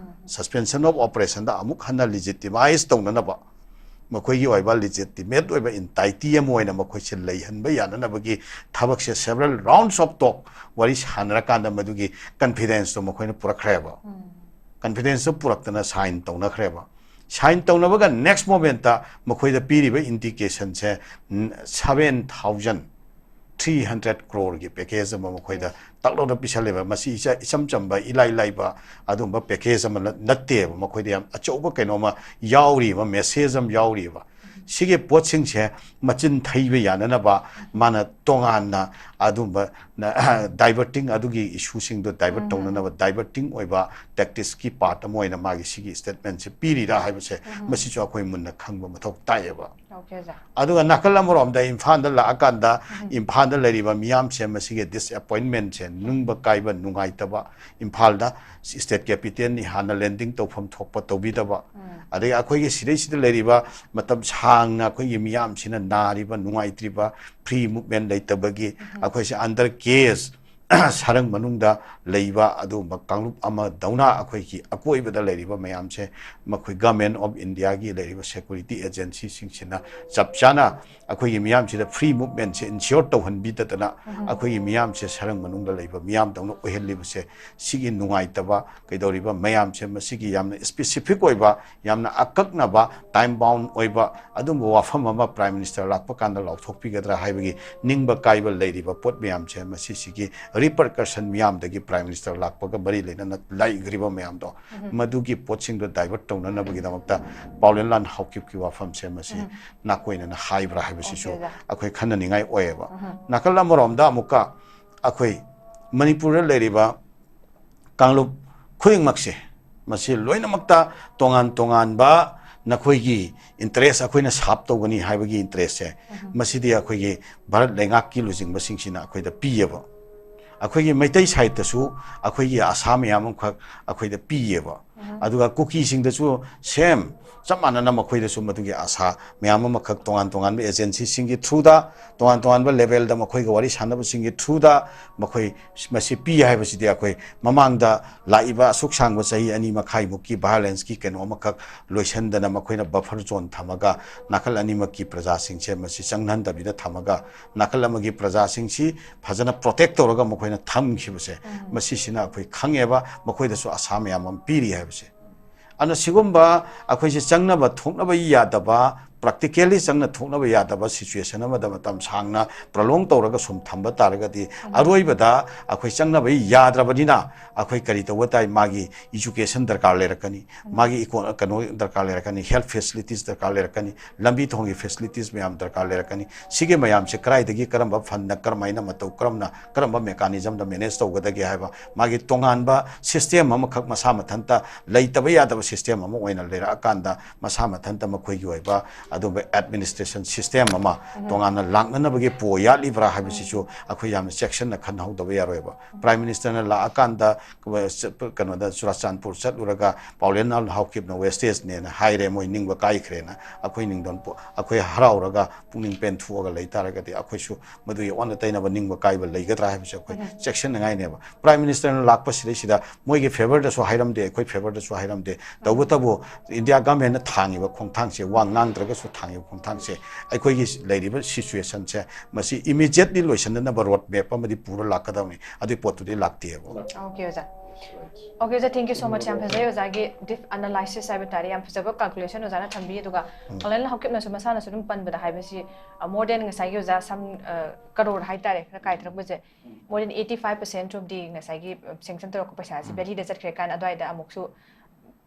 suspension of operation ꯗ ꯑꯃꯨꯛ ꯍꯟꯅ legitimize ꯇꯧꯅꯅꯕ, ꯃꯈꯣꯏꯒꯤ ꯑꯣꯏꯕ legitimate ꯑꯣꯏꯕ entity ꯑꯃ ꯑꯣꯏꯅ ꯃꯈꯣꯏꯁꯦ ꯂꯩꯍꯟꯕ ꯌꯥꯅꯅꯕꯒꯤ ꯊꯕꯛꯁꯦ several rounds of talk, ꯋꯥꯔꯤ ꯁꯥꯟꯅꯔꯀꯥꯟꯗ ꯃꯗꯨꯒꯤ confidence ꯇꯣ ꯃꯈꯣꯏꯅ ꯄꯨꯔꯛꯈ꯭ꯔꯦꯕ꯫ Confidence ꯇꯣ ꯄꯨꯔꯛꯇꯅ sign ꯇꯧꯅꯈ꯭ꯔꯦꯕ꯫ Sign ꯇꯧꯅꯕꯒ next moment ꯇ ꯃꯈꯣꯏꯗ ꯄꯤꯔꯤꯕ indication ꯁꯦ seven thousand three hundred crore ꯒꯤ package ꯑꯃ ꯃꯈꯣꯏꯗ ꯇꯛ ꯂꯥꯎꯅ ꯄꯤꯁꯜꯂꯦꯕ꯫ ꯃꯁꯤ ꯏꯆ-, ꯏꯆꯝ ꯆꯝꯕ, ꯏꯂꯥꯏ ꯂꯥꯏꯕ ꯑꯗꯨꯒꯨꯝꯕ package ꯑꯃ ꯅ-, ꯅꯠꯇꯦꯕ꯫ ꯃꯈꯣꯏꯗ ꯌꯥꯝ ꯑꯆꯧꯕ ꯀꯩꯅꯣꯝꯃ ꯌꯥꯎꯔꯤꯕ, message ꯑꯃ ꯌꯥꯎꯔꯤꯕ꯫ ꯁꯤꯒꯤ ꯄꯣꯠꯁꯤꯡꯁꯦ ꯃꯆꯤꯟ ꯊꯩꯕ ꯌꯥꯅꯅꯕ ꯃꯥꯅ ꯇꯣꯉꯥꯟꯅ ꯑꯗꯨꯝꯕ ꯅ-, diverting, ꯑꯗꯨꯒꯤ issue ꯁꯤꯡꯗꯣ divert ꯇꯧꯅꯅꯕ diverting ꯑꯣꯏꯕ tactics ꯀꯤ part ꯑꯃ ꯑꯣꯏꯅ ꯃꯥꯒꯤ ꯁꯤꯒꯤ statement ꯁꯦ ꯄꯤꯔꯤꯔꯥ ꯍꯥꯏꯕꯁꯦ, ꯃꯁꯤꯁꯨ ꯑꯩꯈꯣꯏ ꯃꯨꯟꯅ ꯈꯪꯕ ꯃꯊꯧ ꯇꯥꯏꯌꯦꯕ꯫ Okay, sir. ꯑꯗꯨꯒ ꯅꯥꯀꯜ ꯑꯃꯔꯣꯝꯗ ꯏꯝꯐꯥꯜꯗ ꯂꯥꯛꯑꯀꯥꯟꯗ ꯏꯝꯐꯥꯜꯗ ꯂꯩꯔꯤꯕ ꯃꯤꯌꯥꯝꯁꯦ ꯃꯁꯤꯒꯤ disappointment ꯁꯦ, ꯅꯤꯡꯕ ꯀꯥꯏꯕ, ꯅꯨꯡꯉꯥꯏꯇꯕ, ꯏꯝꯐꯥꯜꯗ state capital ꯅꯤ ꯍꯥꯟꯅ landing ꯇꯧꯐꯝ ꯊꯣꯛꯄ ꯇꯧꯕꯤꯗꯕ, ꯑꯗꯒꯤ ꯑꯩꯈꯣꯏꯒꯤ ꯁꯤꯗꯩꯁꯤꯗ ꯂꯩꯔꯤꯕ ꯃꯇꯝ ꯁꯥꯡꯅ ꯑꯩꯈꯣꯏꯒꯤ ꯃꯤꯌꯥꯝꯁꯤꯅ ꯅꯥꯔꯤꯕ, ꯅꯨꯡꯉꯥꯏꯇ꯭ꯔꯤꯕ, free movement ꯂꯩꯇꯕꯒꯤ ꯑꯩꯈꯣꯏꯁꯦ under cage, ꯁꯔꯪ ꯃꯅꯨꯡꯗ ꯂꯩꯕ ꯑꯗꯨꯒꯨꯝꯕ ꯀꯥꯡꯂꯨꯞ ꯑꯃꯗꯧꯅ ꯑꯩꯈꯣꯏꯒꯤ ꯑꯀꯣꯏꯕꯗ ꯂꯩꯔꯤꯕ ꯃꯌꯥꯝꯁꯦ, ꯃꯈꯣꯏ Government of India ꯒꯤ ꯂꯩꯔꯤꯕ security agency ꯁꯤꯡꯁꯤꯅ ꯆꯞ ꯆꯥꯅ ꯑꯩꯈꯣꯏꯒꯤ ꯃꯤꯌꯥꯝꯁꯤꯗ free movement ꯁꯦ ensure ꯇꯧꯍꯟꯕꯤꯗꯗꯅ, ꯑꯩꯈꯣꯏꯒꯤ ꯃꯤꯌꯥꯝꯁꯦ ꯁꯔꯪ ꯃꯅꯨꯡꯗ ꯂꯩꯕ ꯃꯤꯌꯥꯝꯗꯧꯅ ꯑꯣꯏꯍꯜꯂꯤꯕꯁꯦ, ꯁꯤꯒꯤ ꯅꯨꯡꯉꯥꯏꯇꯕ ꯀꯩꯗꯧꯔꯤꯕ ꯃꯌꯥꯝꯁꯦ, ꯃꯁꯤꯒꯤ ꯌꯥꯝꯅ specific ꯑꯣꯏꯕ, ꯌꯥꯝꯅ ꯑꯀꯛꯅꯕ, time bound ꯑꯣꯏꯕ ꯑꯗꯨꯝꯕ ꯋꯥꯐꯝ ꯑꯃ Prime Minister ꯂꯥꯛꯄ ꯀꯥꯟꯗ ꯂꯥꯎꯊꯣꯛꯄꯤꯒꯗ꯭ꯔꯥ ꯍꯥꯏꯕꯒꯤ ꯅꯤꯡꯕ ꯀꯥꯏꯕ ꯂꯩꯔꯤꯕ ꯄꯣꯠ ꯃꯌꯥꯝꯁꯦ, ꯃꯁꯤꯁꯤꯒꯤ repercussion ꯃꯤꯌꯥꯝꯗꯒꯤ Prime Minister ꯂꯥꯛꯄꯒ ꯃꯔꯤ ꯂꯩꯅꯅ ꯂꯩꯈ꯭ꯔꯤꯕ ꯃꯌꯥꯝꯗꯣ, ꯃꯗꯨꯒꯤ ꯄꯣꯠꯁꯤꯡꯗꯣ divert ꯇꯧꯅꯅꯕꯒꯤꯗꯃꯛꯇ ꯄꯥꯎꯂꯦꯟꯂꯥꯟ ꯍꯥꯎꯀꯤꯞꯀꯤ ꯋꯥꯐꯝꯁꯦ ꯃꯁꯤ ꯅꯥꯀꯣꯏꯅꯅ ꯍꯥꯏꯕ꯭ꯔꯥ ꯍꯥꯏꯕꯁꯤꯁꯨ Okay, sir. ꯑꯩꯈꯣꯏ ꯈꯟꯅꯅꯤꯡꯉꯥꯏ ꯑꯣꯏꯌꯦꯕ꯫ ꯅꯥꯀꯜ ꯑꯃꯔꯣꯝꯗ ꯑꯃꯨꯛꯀ ꯑꯩꯈꯣꯏ ꯃꯅꯤꯄꯨꯔꯗ ꯂꯩꯔꯤꯕ ꯀꯥꯡꯂꯨꯞ ꯈꯨꯗꯤꯡꯃꯛꯁꯦ, ꯃꯁꯤ ꯂꯣꯏꯅꯃꯛꯇ ꯇꯣꯉꯥꯟ ꯇꯣꯉꯥꯟꯕ ꯅꯈꯣꯏꯒꯤ interest ꯑꯩꯈꯣꯏꯅ serve ꯇꯧꯒꯅꯤ ꯍꯥꯏꯕꯒꯤ interest ꯁꯦ, ꯃꯁꯤꯗꯤ ꯑꯩꯈꯣꯏꯒꯤ ꯚꯥꯔꯠ ꯂꯩꯉꯥꯛꯀꯤ ꯂꯨꯆꯤꯡꯕꯁꯤꯡꯁꯤꯅ ꯑꯩꯈꯣꯏꯗ ꯄꯤꯌꯦꯕ꯫ ꯑꯩꯈꯣꯏꯒꯤ ꯃꯩꯇꯩ side ꯇꯁꯨ ꯑꯩꯈꯣꯏꯒꯤ ꯑꯁꯥ ꯃꯌꯥꯝ ꯑꯃꯈꯛ ꯑꯩꯈꯣꯏꯗ ꯄꯤꯌꯦꯕ꯫ ꯑꯗꯨꯒ ꯀꯨꯀꯤꯁꯤꯡꯗꯁꯨ same, ꯆꯞ ꯃꯥꯟꯅꯅ ꯃꯈꯣꯏꯗꯁꯨ ꯃꯗꯨꯒꯤ ꯑꯁꯥ ꯃꯌꯥꯝ ꯑꯃꯈꯛ ꯇꯣꯉꯥꯟ ꯇꯣꯉꯥꯟꯕ agency ꯁꯤꯡꯒꯤ through ꯗ, ꯇꯣꯉꯥꯟ ꯇꯣꯉꯥꯟꯕ level ꯗ ꯃꯈꯣꯏꯒ ꯋꯥꯔꯤ ꯁꯥꯟꯅꯕꯁꯤꯡꯒꯤ through ꯗ ꯃꯈꯣꯏ ꯃꯁꯤ ꯄꯤ ꯍꯥꯏꯕꯁꯤꯗꯤ ꯑꯩꯈꯣꯏ ꯃꯃꯥꯡꯗ ꯂꯥꯛꯏꯕ ꯑꯁꯨꯛ ꯁꯥꯡꯕ ꯆꯍꯤ ꯑꯅꯤ ꯃꯈꯥꯏꯃꯨꯛꯀꯤ violence ꯀꯤ ꯀꯩꯅꯣ ꯑꯃꯈꯛ ꯂꯣꯏꯁꯤꯟꯗꯅ ꯃꯈꯣꯏꯅ buffer zone ꯊꯝꯃꯒ ꯅꯥꯀꯜ ꯑꯅꯤꯃꯛꯀꯤ ꯄ꯭ꯔꯖꯥꯁꯤꯡꯁꯦ ꯃꯁꯤ ꯆꯪꯍꯟꯗꯕꯤꯗ ꯊꯝꯃꯒ ꯅꯥꯀꯜ ꯑꯃꯒꯤ ꯄ꯭ꯔꯖꯥꯁꯤꯡꯁꯤ ꯐꯖꯅ protect ꯇꯧꯔꯒ ꯃꯈꯣꯏꯅ ꯊꯝꯈꯤꯕꯁꯦ, ꯃꯁꯤꯁꯤꯅ ꯑꯩꯈꯣꯏ ꯈꯪꯉꯦꯕ ꯃꯈꯣꯏꯗꯁꯨ ꯑꯁꯥ ꯃꯌꯥꯝ ꯑꯃ ꯄꯤꯔꯤ ꯍꯥꯏꯕꯁꯦ꯫ ꯑꯗꯨꯅ ꯁꯤꯒꯨꯝꯕ ꯑꯩꯈꯣꯏꯁꯦ ꯆꯪꯅꯕ ꯊꯣꯛꯅꯕ ꯌꯥꯗꯕ, practically ꯆꯪꯅ ꯊꯣꯛꯅꯕ ꯌꯥꯗꯕ situation ꯑꯃꯗ ꯃꯇꯝ ꯁꯥꯡꯅ prolong ꯇꯧꯔꯒ ꯁꯨꯝ ꯊꯝꯕ ꯇꯥꯔꯒꯗꯤ, ꯑꯔꯣꯏꯕꯗ ꯑꯩꯈꯣꯏ ꯆꯪꯅꯕ ꯌꯥꯗ꯭ꯔꯕꯅꯤꯅ ꯑꯩꯈꯣꯏ ꯀꯔꯤ ꯇꯧꯕ ꯇꯥꯏ? ꯃꯥꯒꯤ education ꯗꯔꯀꯥꯔ ꯂꯩꯔꯛꯀꯅꯤ, ꯃꯥꯒꯤ ꯏꯀꯣ-, ꯀꯩꯅꯣ ꯗꯔꯀꯥꯔ ꯂꯩꯔꯛꯀꯅꯤ, health facilities ꯗꯔꯀꯥꯔ ꯂꯩꯔꯛꯀꯅꯤ, ꯂꯝꯕꯤ ꯊꯣꯡꯒꯤ facilities ꯃꯌꯥꯝ ꯗꯔꯀꯥꯔ ꯂꯩꯔꯛꯀꯅꯤ꯫ ꯁꯤꯒꯤ ꯃꯌꯥꯝꯁꯦ ꯀꯗꯥꯏꯗꯒꯤ, ꯀꯔꯝꯕ fund ꯅ, ꯀꯔꯝꯍꯥꯏꯅ ꯃꯇꯧ ꯀꯔꯝꯅ, ꯀꯔꯝꯕ mechanism ꯗ manage ꯇꯧꯒꯗꯒꯦ ꯍꯥꯏꯕ ꯃꯥꯒꯤ ꯇꯣꯉꯥꯟꯕ system ꯑꯃꯈꯛ ꯃꯁꯥ ꯃꯊꯟꯇ ꯂꯩꯇꯕ ꯌꯥꯗꯕ system ꯑꯃ ꯑꯣꯏꯅ ꯂꯩꯔꯛꯑꯀꯥꯟꯗ ꯃꯁꯥ ꯃꯊꯟꯇ ꯃꯈꯣꯏꯒꯤ ꯑꯣꯏꯕ ꯑꯗꯨꯒꯨꯝꯕ administration system ꯑꯃ ꯇꯣꯉꯥꯟꯅ ꯂꯥꯛꯅꯅꯕꯒꯤ ꯄꯣ ꯌꯥꯠꯂꯤꯕ꯭ꯔꯥ ꯍꯥꯏꯕꯁꯤꯁꯨ ꯑꯩꯈꯣꯏ ꯌꯥꯝꯅ ꯆꯦꯛꯁꯤꯟꯅ ꯈꯟꯅꯍꯧꯗꯕ ꯌꯥꯔꯣꯏꯕ꯫ Prime Minister ꯅ ꯂꯥꯛꯑꯀꯥꯟꯗ ꯀꯩꯅꯣꯗ ꯆꯨꯔꯥꯆꯥꯟꯄꯨꯔ ꯆꯠꯂꯨꯔꯒ ꯄꯥꯎꯂꯦꯟ ꯍꯥꯎꯀꯤꯞꯅ wastage ꯅꯦꯅ ꯍꯥꯏꯔꯦ, ꯃꯣꯏ ꯅꯤꯡꯕ ꯀꯥꯏꯈ꯭ꯔꯦꯅ, ꯑꯩꯈꯣꯏ ꯅꯤꯡꯗꯣꯟ ꯄꯣ-, ꯑꯩꯈꯣꯏ ꯍꯔꯥꯎꯔꯒ ꯄꯨꯛꯅꯤꯡ ꯄꯦꯟꯊꯣꯛꯑꯒ ꯂꯩ ꯇꯥꯔꯒꯗꯤ ꯑꯩꯈꯣꯏꯁꯨ ꯃꯗꯨꯒꯤ ꯑꯣꯟꯅ ꯇꯩꯅꯕ ꯅꯤꯡꯕ ꯀꯥꯏꯕ ꯂꯩꯒꯗ꯭ꯔꯥ ꯍꯥꯏꯕꯁꯦ ꯑꯩꯈꯣꯏ ꯆꯦꯛꯁꯤꯟꯅꯤꯡꯉꯥꯏꯅꯦꯕ꯫ Prime Minister ꯅ ꯂꯥꯛꯄꯁꯤꯗꯩꯁꯤꯗ ꯃꯣꯏꯒꯤ favour ꯗꯁꯨ ꯍꯥꯏꯔꯝꯗꯦ, ꯑꯩꯈꯣꯏ favour ꯗꯁꯨ ꯍꯥꯏꯔꯝꯗꯦ꯫ ꯇꯧꯕꯇꯕꯨ India government ꯅ ꯊꯥꯡꯉꯤꯕ ꯈꯣꯡꯊꯥꯡꯁꯦ, ꯋꯥ ꯉꯥꯡꯗ꯭ꯔꯒꯁꯨ ꯊꯥꯡꯉꯤꯕ ꯈꯣꯡꯊꯥꯡꯁꯦ, ꯑꯩꯈꯣꯏꯒꯤ ꯂꯩꯔꯤꯕ situation ꯁꯦ ꯃꯁꯤ immediately ꯂꯣꯏꯁꯤꯟꯅꯅꯕ road map ꯑꯃꯗꯤ ꯄꯨꯔ ꯂꯥꯛꯀꯗꯕꯅꯤ꯫ ꯑꯗꯨꯒꯤ ꯄꯣꯠꯇꯨꯗꯤ ꯂꯥꯛꯇꯦꯕ꯫ OK ꯑꯣꯖꯥ꯫ OK ꯑꯣꯖꯥ, thank you so much꯫ ꯌꯥꯝ ꯐꯖꯩ ꯑꯣꯖꯥꯒꯤ deep analysis ꯍꯥꯏꯕ ꯇꯥꯔꯦ, ꯌꯥꯝ ꯐꯖꯕ calculation ꯑꯣꯖꯥꯅ ꯊꯝꯕꯤ꯫ ꯑꯗꯨꯒ ꯄꯥꯎꯂꯦꯟ ꯍꯥꯎꯀꯤꯞꯅꯁꯨ ꯃꯁꯥꯅꯁꯨ ꯑꯗꯨꯝ ꯄꯟꯕꯗ ꯍꯥꯏꯕꯁꯤ, ꯑ, more than ꯉꯁꯥꯏꯒꯤ ꯑꯣꯖꯥ ꯁꯝ, ꯑ, ꯀꯔꯣꯔ ꯍꯥꯏꯇꯥꯔꯦ, ꯈꯔ ꯀꯥꯏꯊꯔꯛꯄꯁꯦ, more than eighty five percent of the ꯉꯁꯥꯏꯒꯤ, ꯑ, sanction ꯇꯧꯔꯛꯄ ꯄꯩꯁꯥꯁꯤ ꯚꯦꯂꯤꯗ ꯆꯠꯈ꯭ꯔꯦ ꯀꯥꯏꯅ ꯑꯗꯨꯋꯥꯏꯗ ꯑꯃꯨꯛꯁꯨ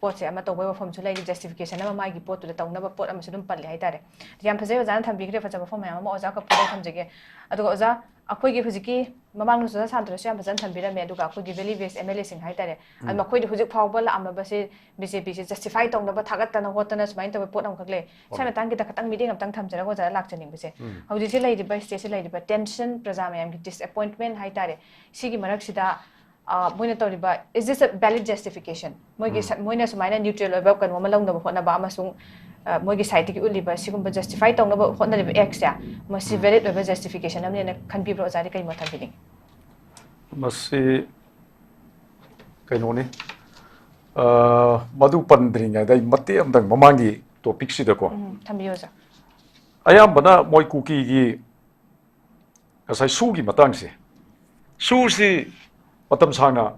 ꯄꯣꯠꯁꯦ ꯑꯃ ꯇꯧꯕꯒꯤ ꯋꯥꯐꯝꯁꯨ ꯂꯩꯔꯤ, ꯖꯁꯇꯤꯐꯤꯀꯦꯁꯟ ꯑꯃ ꯃꯥꯒꯤ ꯄꯣꯠꯇꯨꯗ ꯇꯧꯅꯕ ꯄꯣꯠ ꯑꯃꯁꯨ ꯑꯗꯨꯝ ꯄꯜꯂꯦ ꯍꯥꯏꯇꯥꯔꯦ꯫ ꯌꯥꯝ ꯐꯖꯩ, ꯑꯣꯖꯥꯅ ꯊꯝꯕꯤꯈ꯭ꯔꯦ ꯐꯖꯕ ꯋꯥꯐꯝ ꯃꯌꯥꯝ ꯑꯃ꯫ ꯑꯣꯖꯥ ꯀꯄꯨꯔꯗ ꯊꯝꯖꯒꯦ꯫ ꯑꯗꯨꯒ ꯑꯣꯖꯥ, ꯑꯩꯈꯣꯏꯒꯤ ꯍꯧꯖꯤꯛꯀꯤ ꯃꯃꯥꯡꯗꯁꯨ ꯑꯣꯖꯥ ꯁꯥꯟꯇꯅꯁꯨ ꯌꯥꯝ ꯐꯖꯅ ꯊꯝꯕꯤꯔꯝꯃꯦ, ꯑꯗꯨꯒ ꯑꯩꯈꯣꯏꯒꯤ ꯚꯦꯂꯤ ꯕꯦꯁ ꯑꯦꯝ ꯑꯦꯜ ꯑꯦꯁꯤꯡ ꯍꯥꯏꯇꯥꯔꯦ, ꯑꯗꯨ ꯎꯝ꯫ ꯃꯈꯣꯏꯗꯤ ꯍꯧꯖꯤꯛ ꯐꯥꯎꯕ ꯂꯥꯛꯑꯝꯃꯕꯁꯦ ꯕꯤ ꯖꯦ ꯄꯤꯁꯦ ꯖꯁꯇꯤꯐꯥꯏ ꯇꯧꯅꯕ ꯊꯥꯒꯠꯇꯅ ꯈꯣꯠꯇꯅ ꯁꯨꯃꯥꯏꯅ ꯇꯧꯕ ꯄꯣꯠ ꯑꯃꯈꯛ ꯂꯩ꯫ ꯁ꯭ꯋꯥꯏ ꯍꯣꯏ꯫ ꯃꯇꯥꯡꯒꯤꯗ ꯈꯇꯪ ꯃꯤꯠꯌꯦꯡ ꯑꯝꯇꯪ ꯊꯝꯖꯔꯒ ꯑꯣꯖꯥꯗ ꯂꯥꯛꯆꯅꯤꯡꯕꯁꯦ, ꯎꯝ꯫ ꯍꯧꯖꯤꯛꯁꯦ ꯂꯩꯔꯤꯕ ꯁ꯭ꯇꯦꯠꯁꯦ ꯂꯩꯔꯤꯕ ꯇꯦꯟꯁꯟ, ꯄ꯭ꯔꯖꯥ ꯃꯌꯥꯝꯒꯤ ꯗꯤꯁꯑꯦꯄꯣꯏꯟꯠꯃꯦꯟ ꯍꯥꯏꯇꯥꯔꯦ, ꯁꯤꯒꯤ ꯃꯔꯛꯁꯤꯗ ꯑ, ꯃꯣꯏꯅ ꯇꯧꯔꯤꯕ, is this a valid justification? ꯃꯣꯏꯒꯤ ꯎꯝ꯫ ꯁ-, ꯃꯣꯏꯅ ꯁꯨꯃꯥꯏꯅ ꯅ꯭ꯌꯨꯇ꯭ꯔꯦꯜ ꯑꯣꯏꯕ ꯀꯩꯅꯣ ꯑꯃ ꯂꯧꯅꯕ ꯍꯣꯠꯅꯕ ꯑꯃꯁꯨꯡ, ꯑ, ꯃꯣꯏꯒꯤ ꯁꯥꯏꯠꯇꯒꯤ ꯎꯠꯂꯤꯕ ꯁꯤꯒꯨꯝꯕ ꯖꯁꯇꯤꯐꯥꯏ ꯇꯧꯅꯕ ꯍꯣꯠꯅꯔꯤꯕ ꯑꯦꯛꯁꯁꯦ, ꯃꯁꯤ ꯎꯝ꯫ ꯚꯦꯂꯤꯗ ꯑꯣꯏꯕ ꯖꯁꯇꯤꯐꯤꯀꯦꯁꯟ ꯑꯃꯅꯦꯅ ꯈꯟꯕꯤꯕ꯭ꯔꯣ? ꯑꯣꯖꯥꯗꯤ ꯀꯔꯤ ꯃꯣꯠ ꯊꯝꯕꯤꯅꯤꯡꯉꯤ? ꯃꯁꯤ ꯀꯩꯅꯣꯅꯤ, ꯑ, ꯃꯗꯨ ꯄꯟꯗ꯭ꯔꯤꯉꯩꯗ ꯑꯩ ꯃꯇꯦꯛ ꯑꯃꯇꯪ ꯃꯃꯥꯡꯒꯤ ꯇꯣꯄꯤꯛꯁꯤꯗꯀꯣ, ꯎꯝ, ꯊꯝꯕꯤꯌꯨ, ꯑꯣꯖꯥ꯫ ꯑꯌꯥꯝꯕꯅ ꯃꯣꯏ ꯀꯨꯀꯤꯒꯤ ꯉꯁꯥꯏ ꯁꯨꯒꯤ ꯃꯇꯥꯡꯁꯦ, ꯁꯨꯁꯤ ꯃꯇꯝ ꯁꯥꯡꯅ,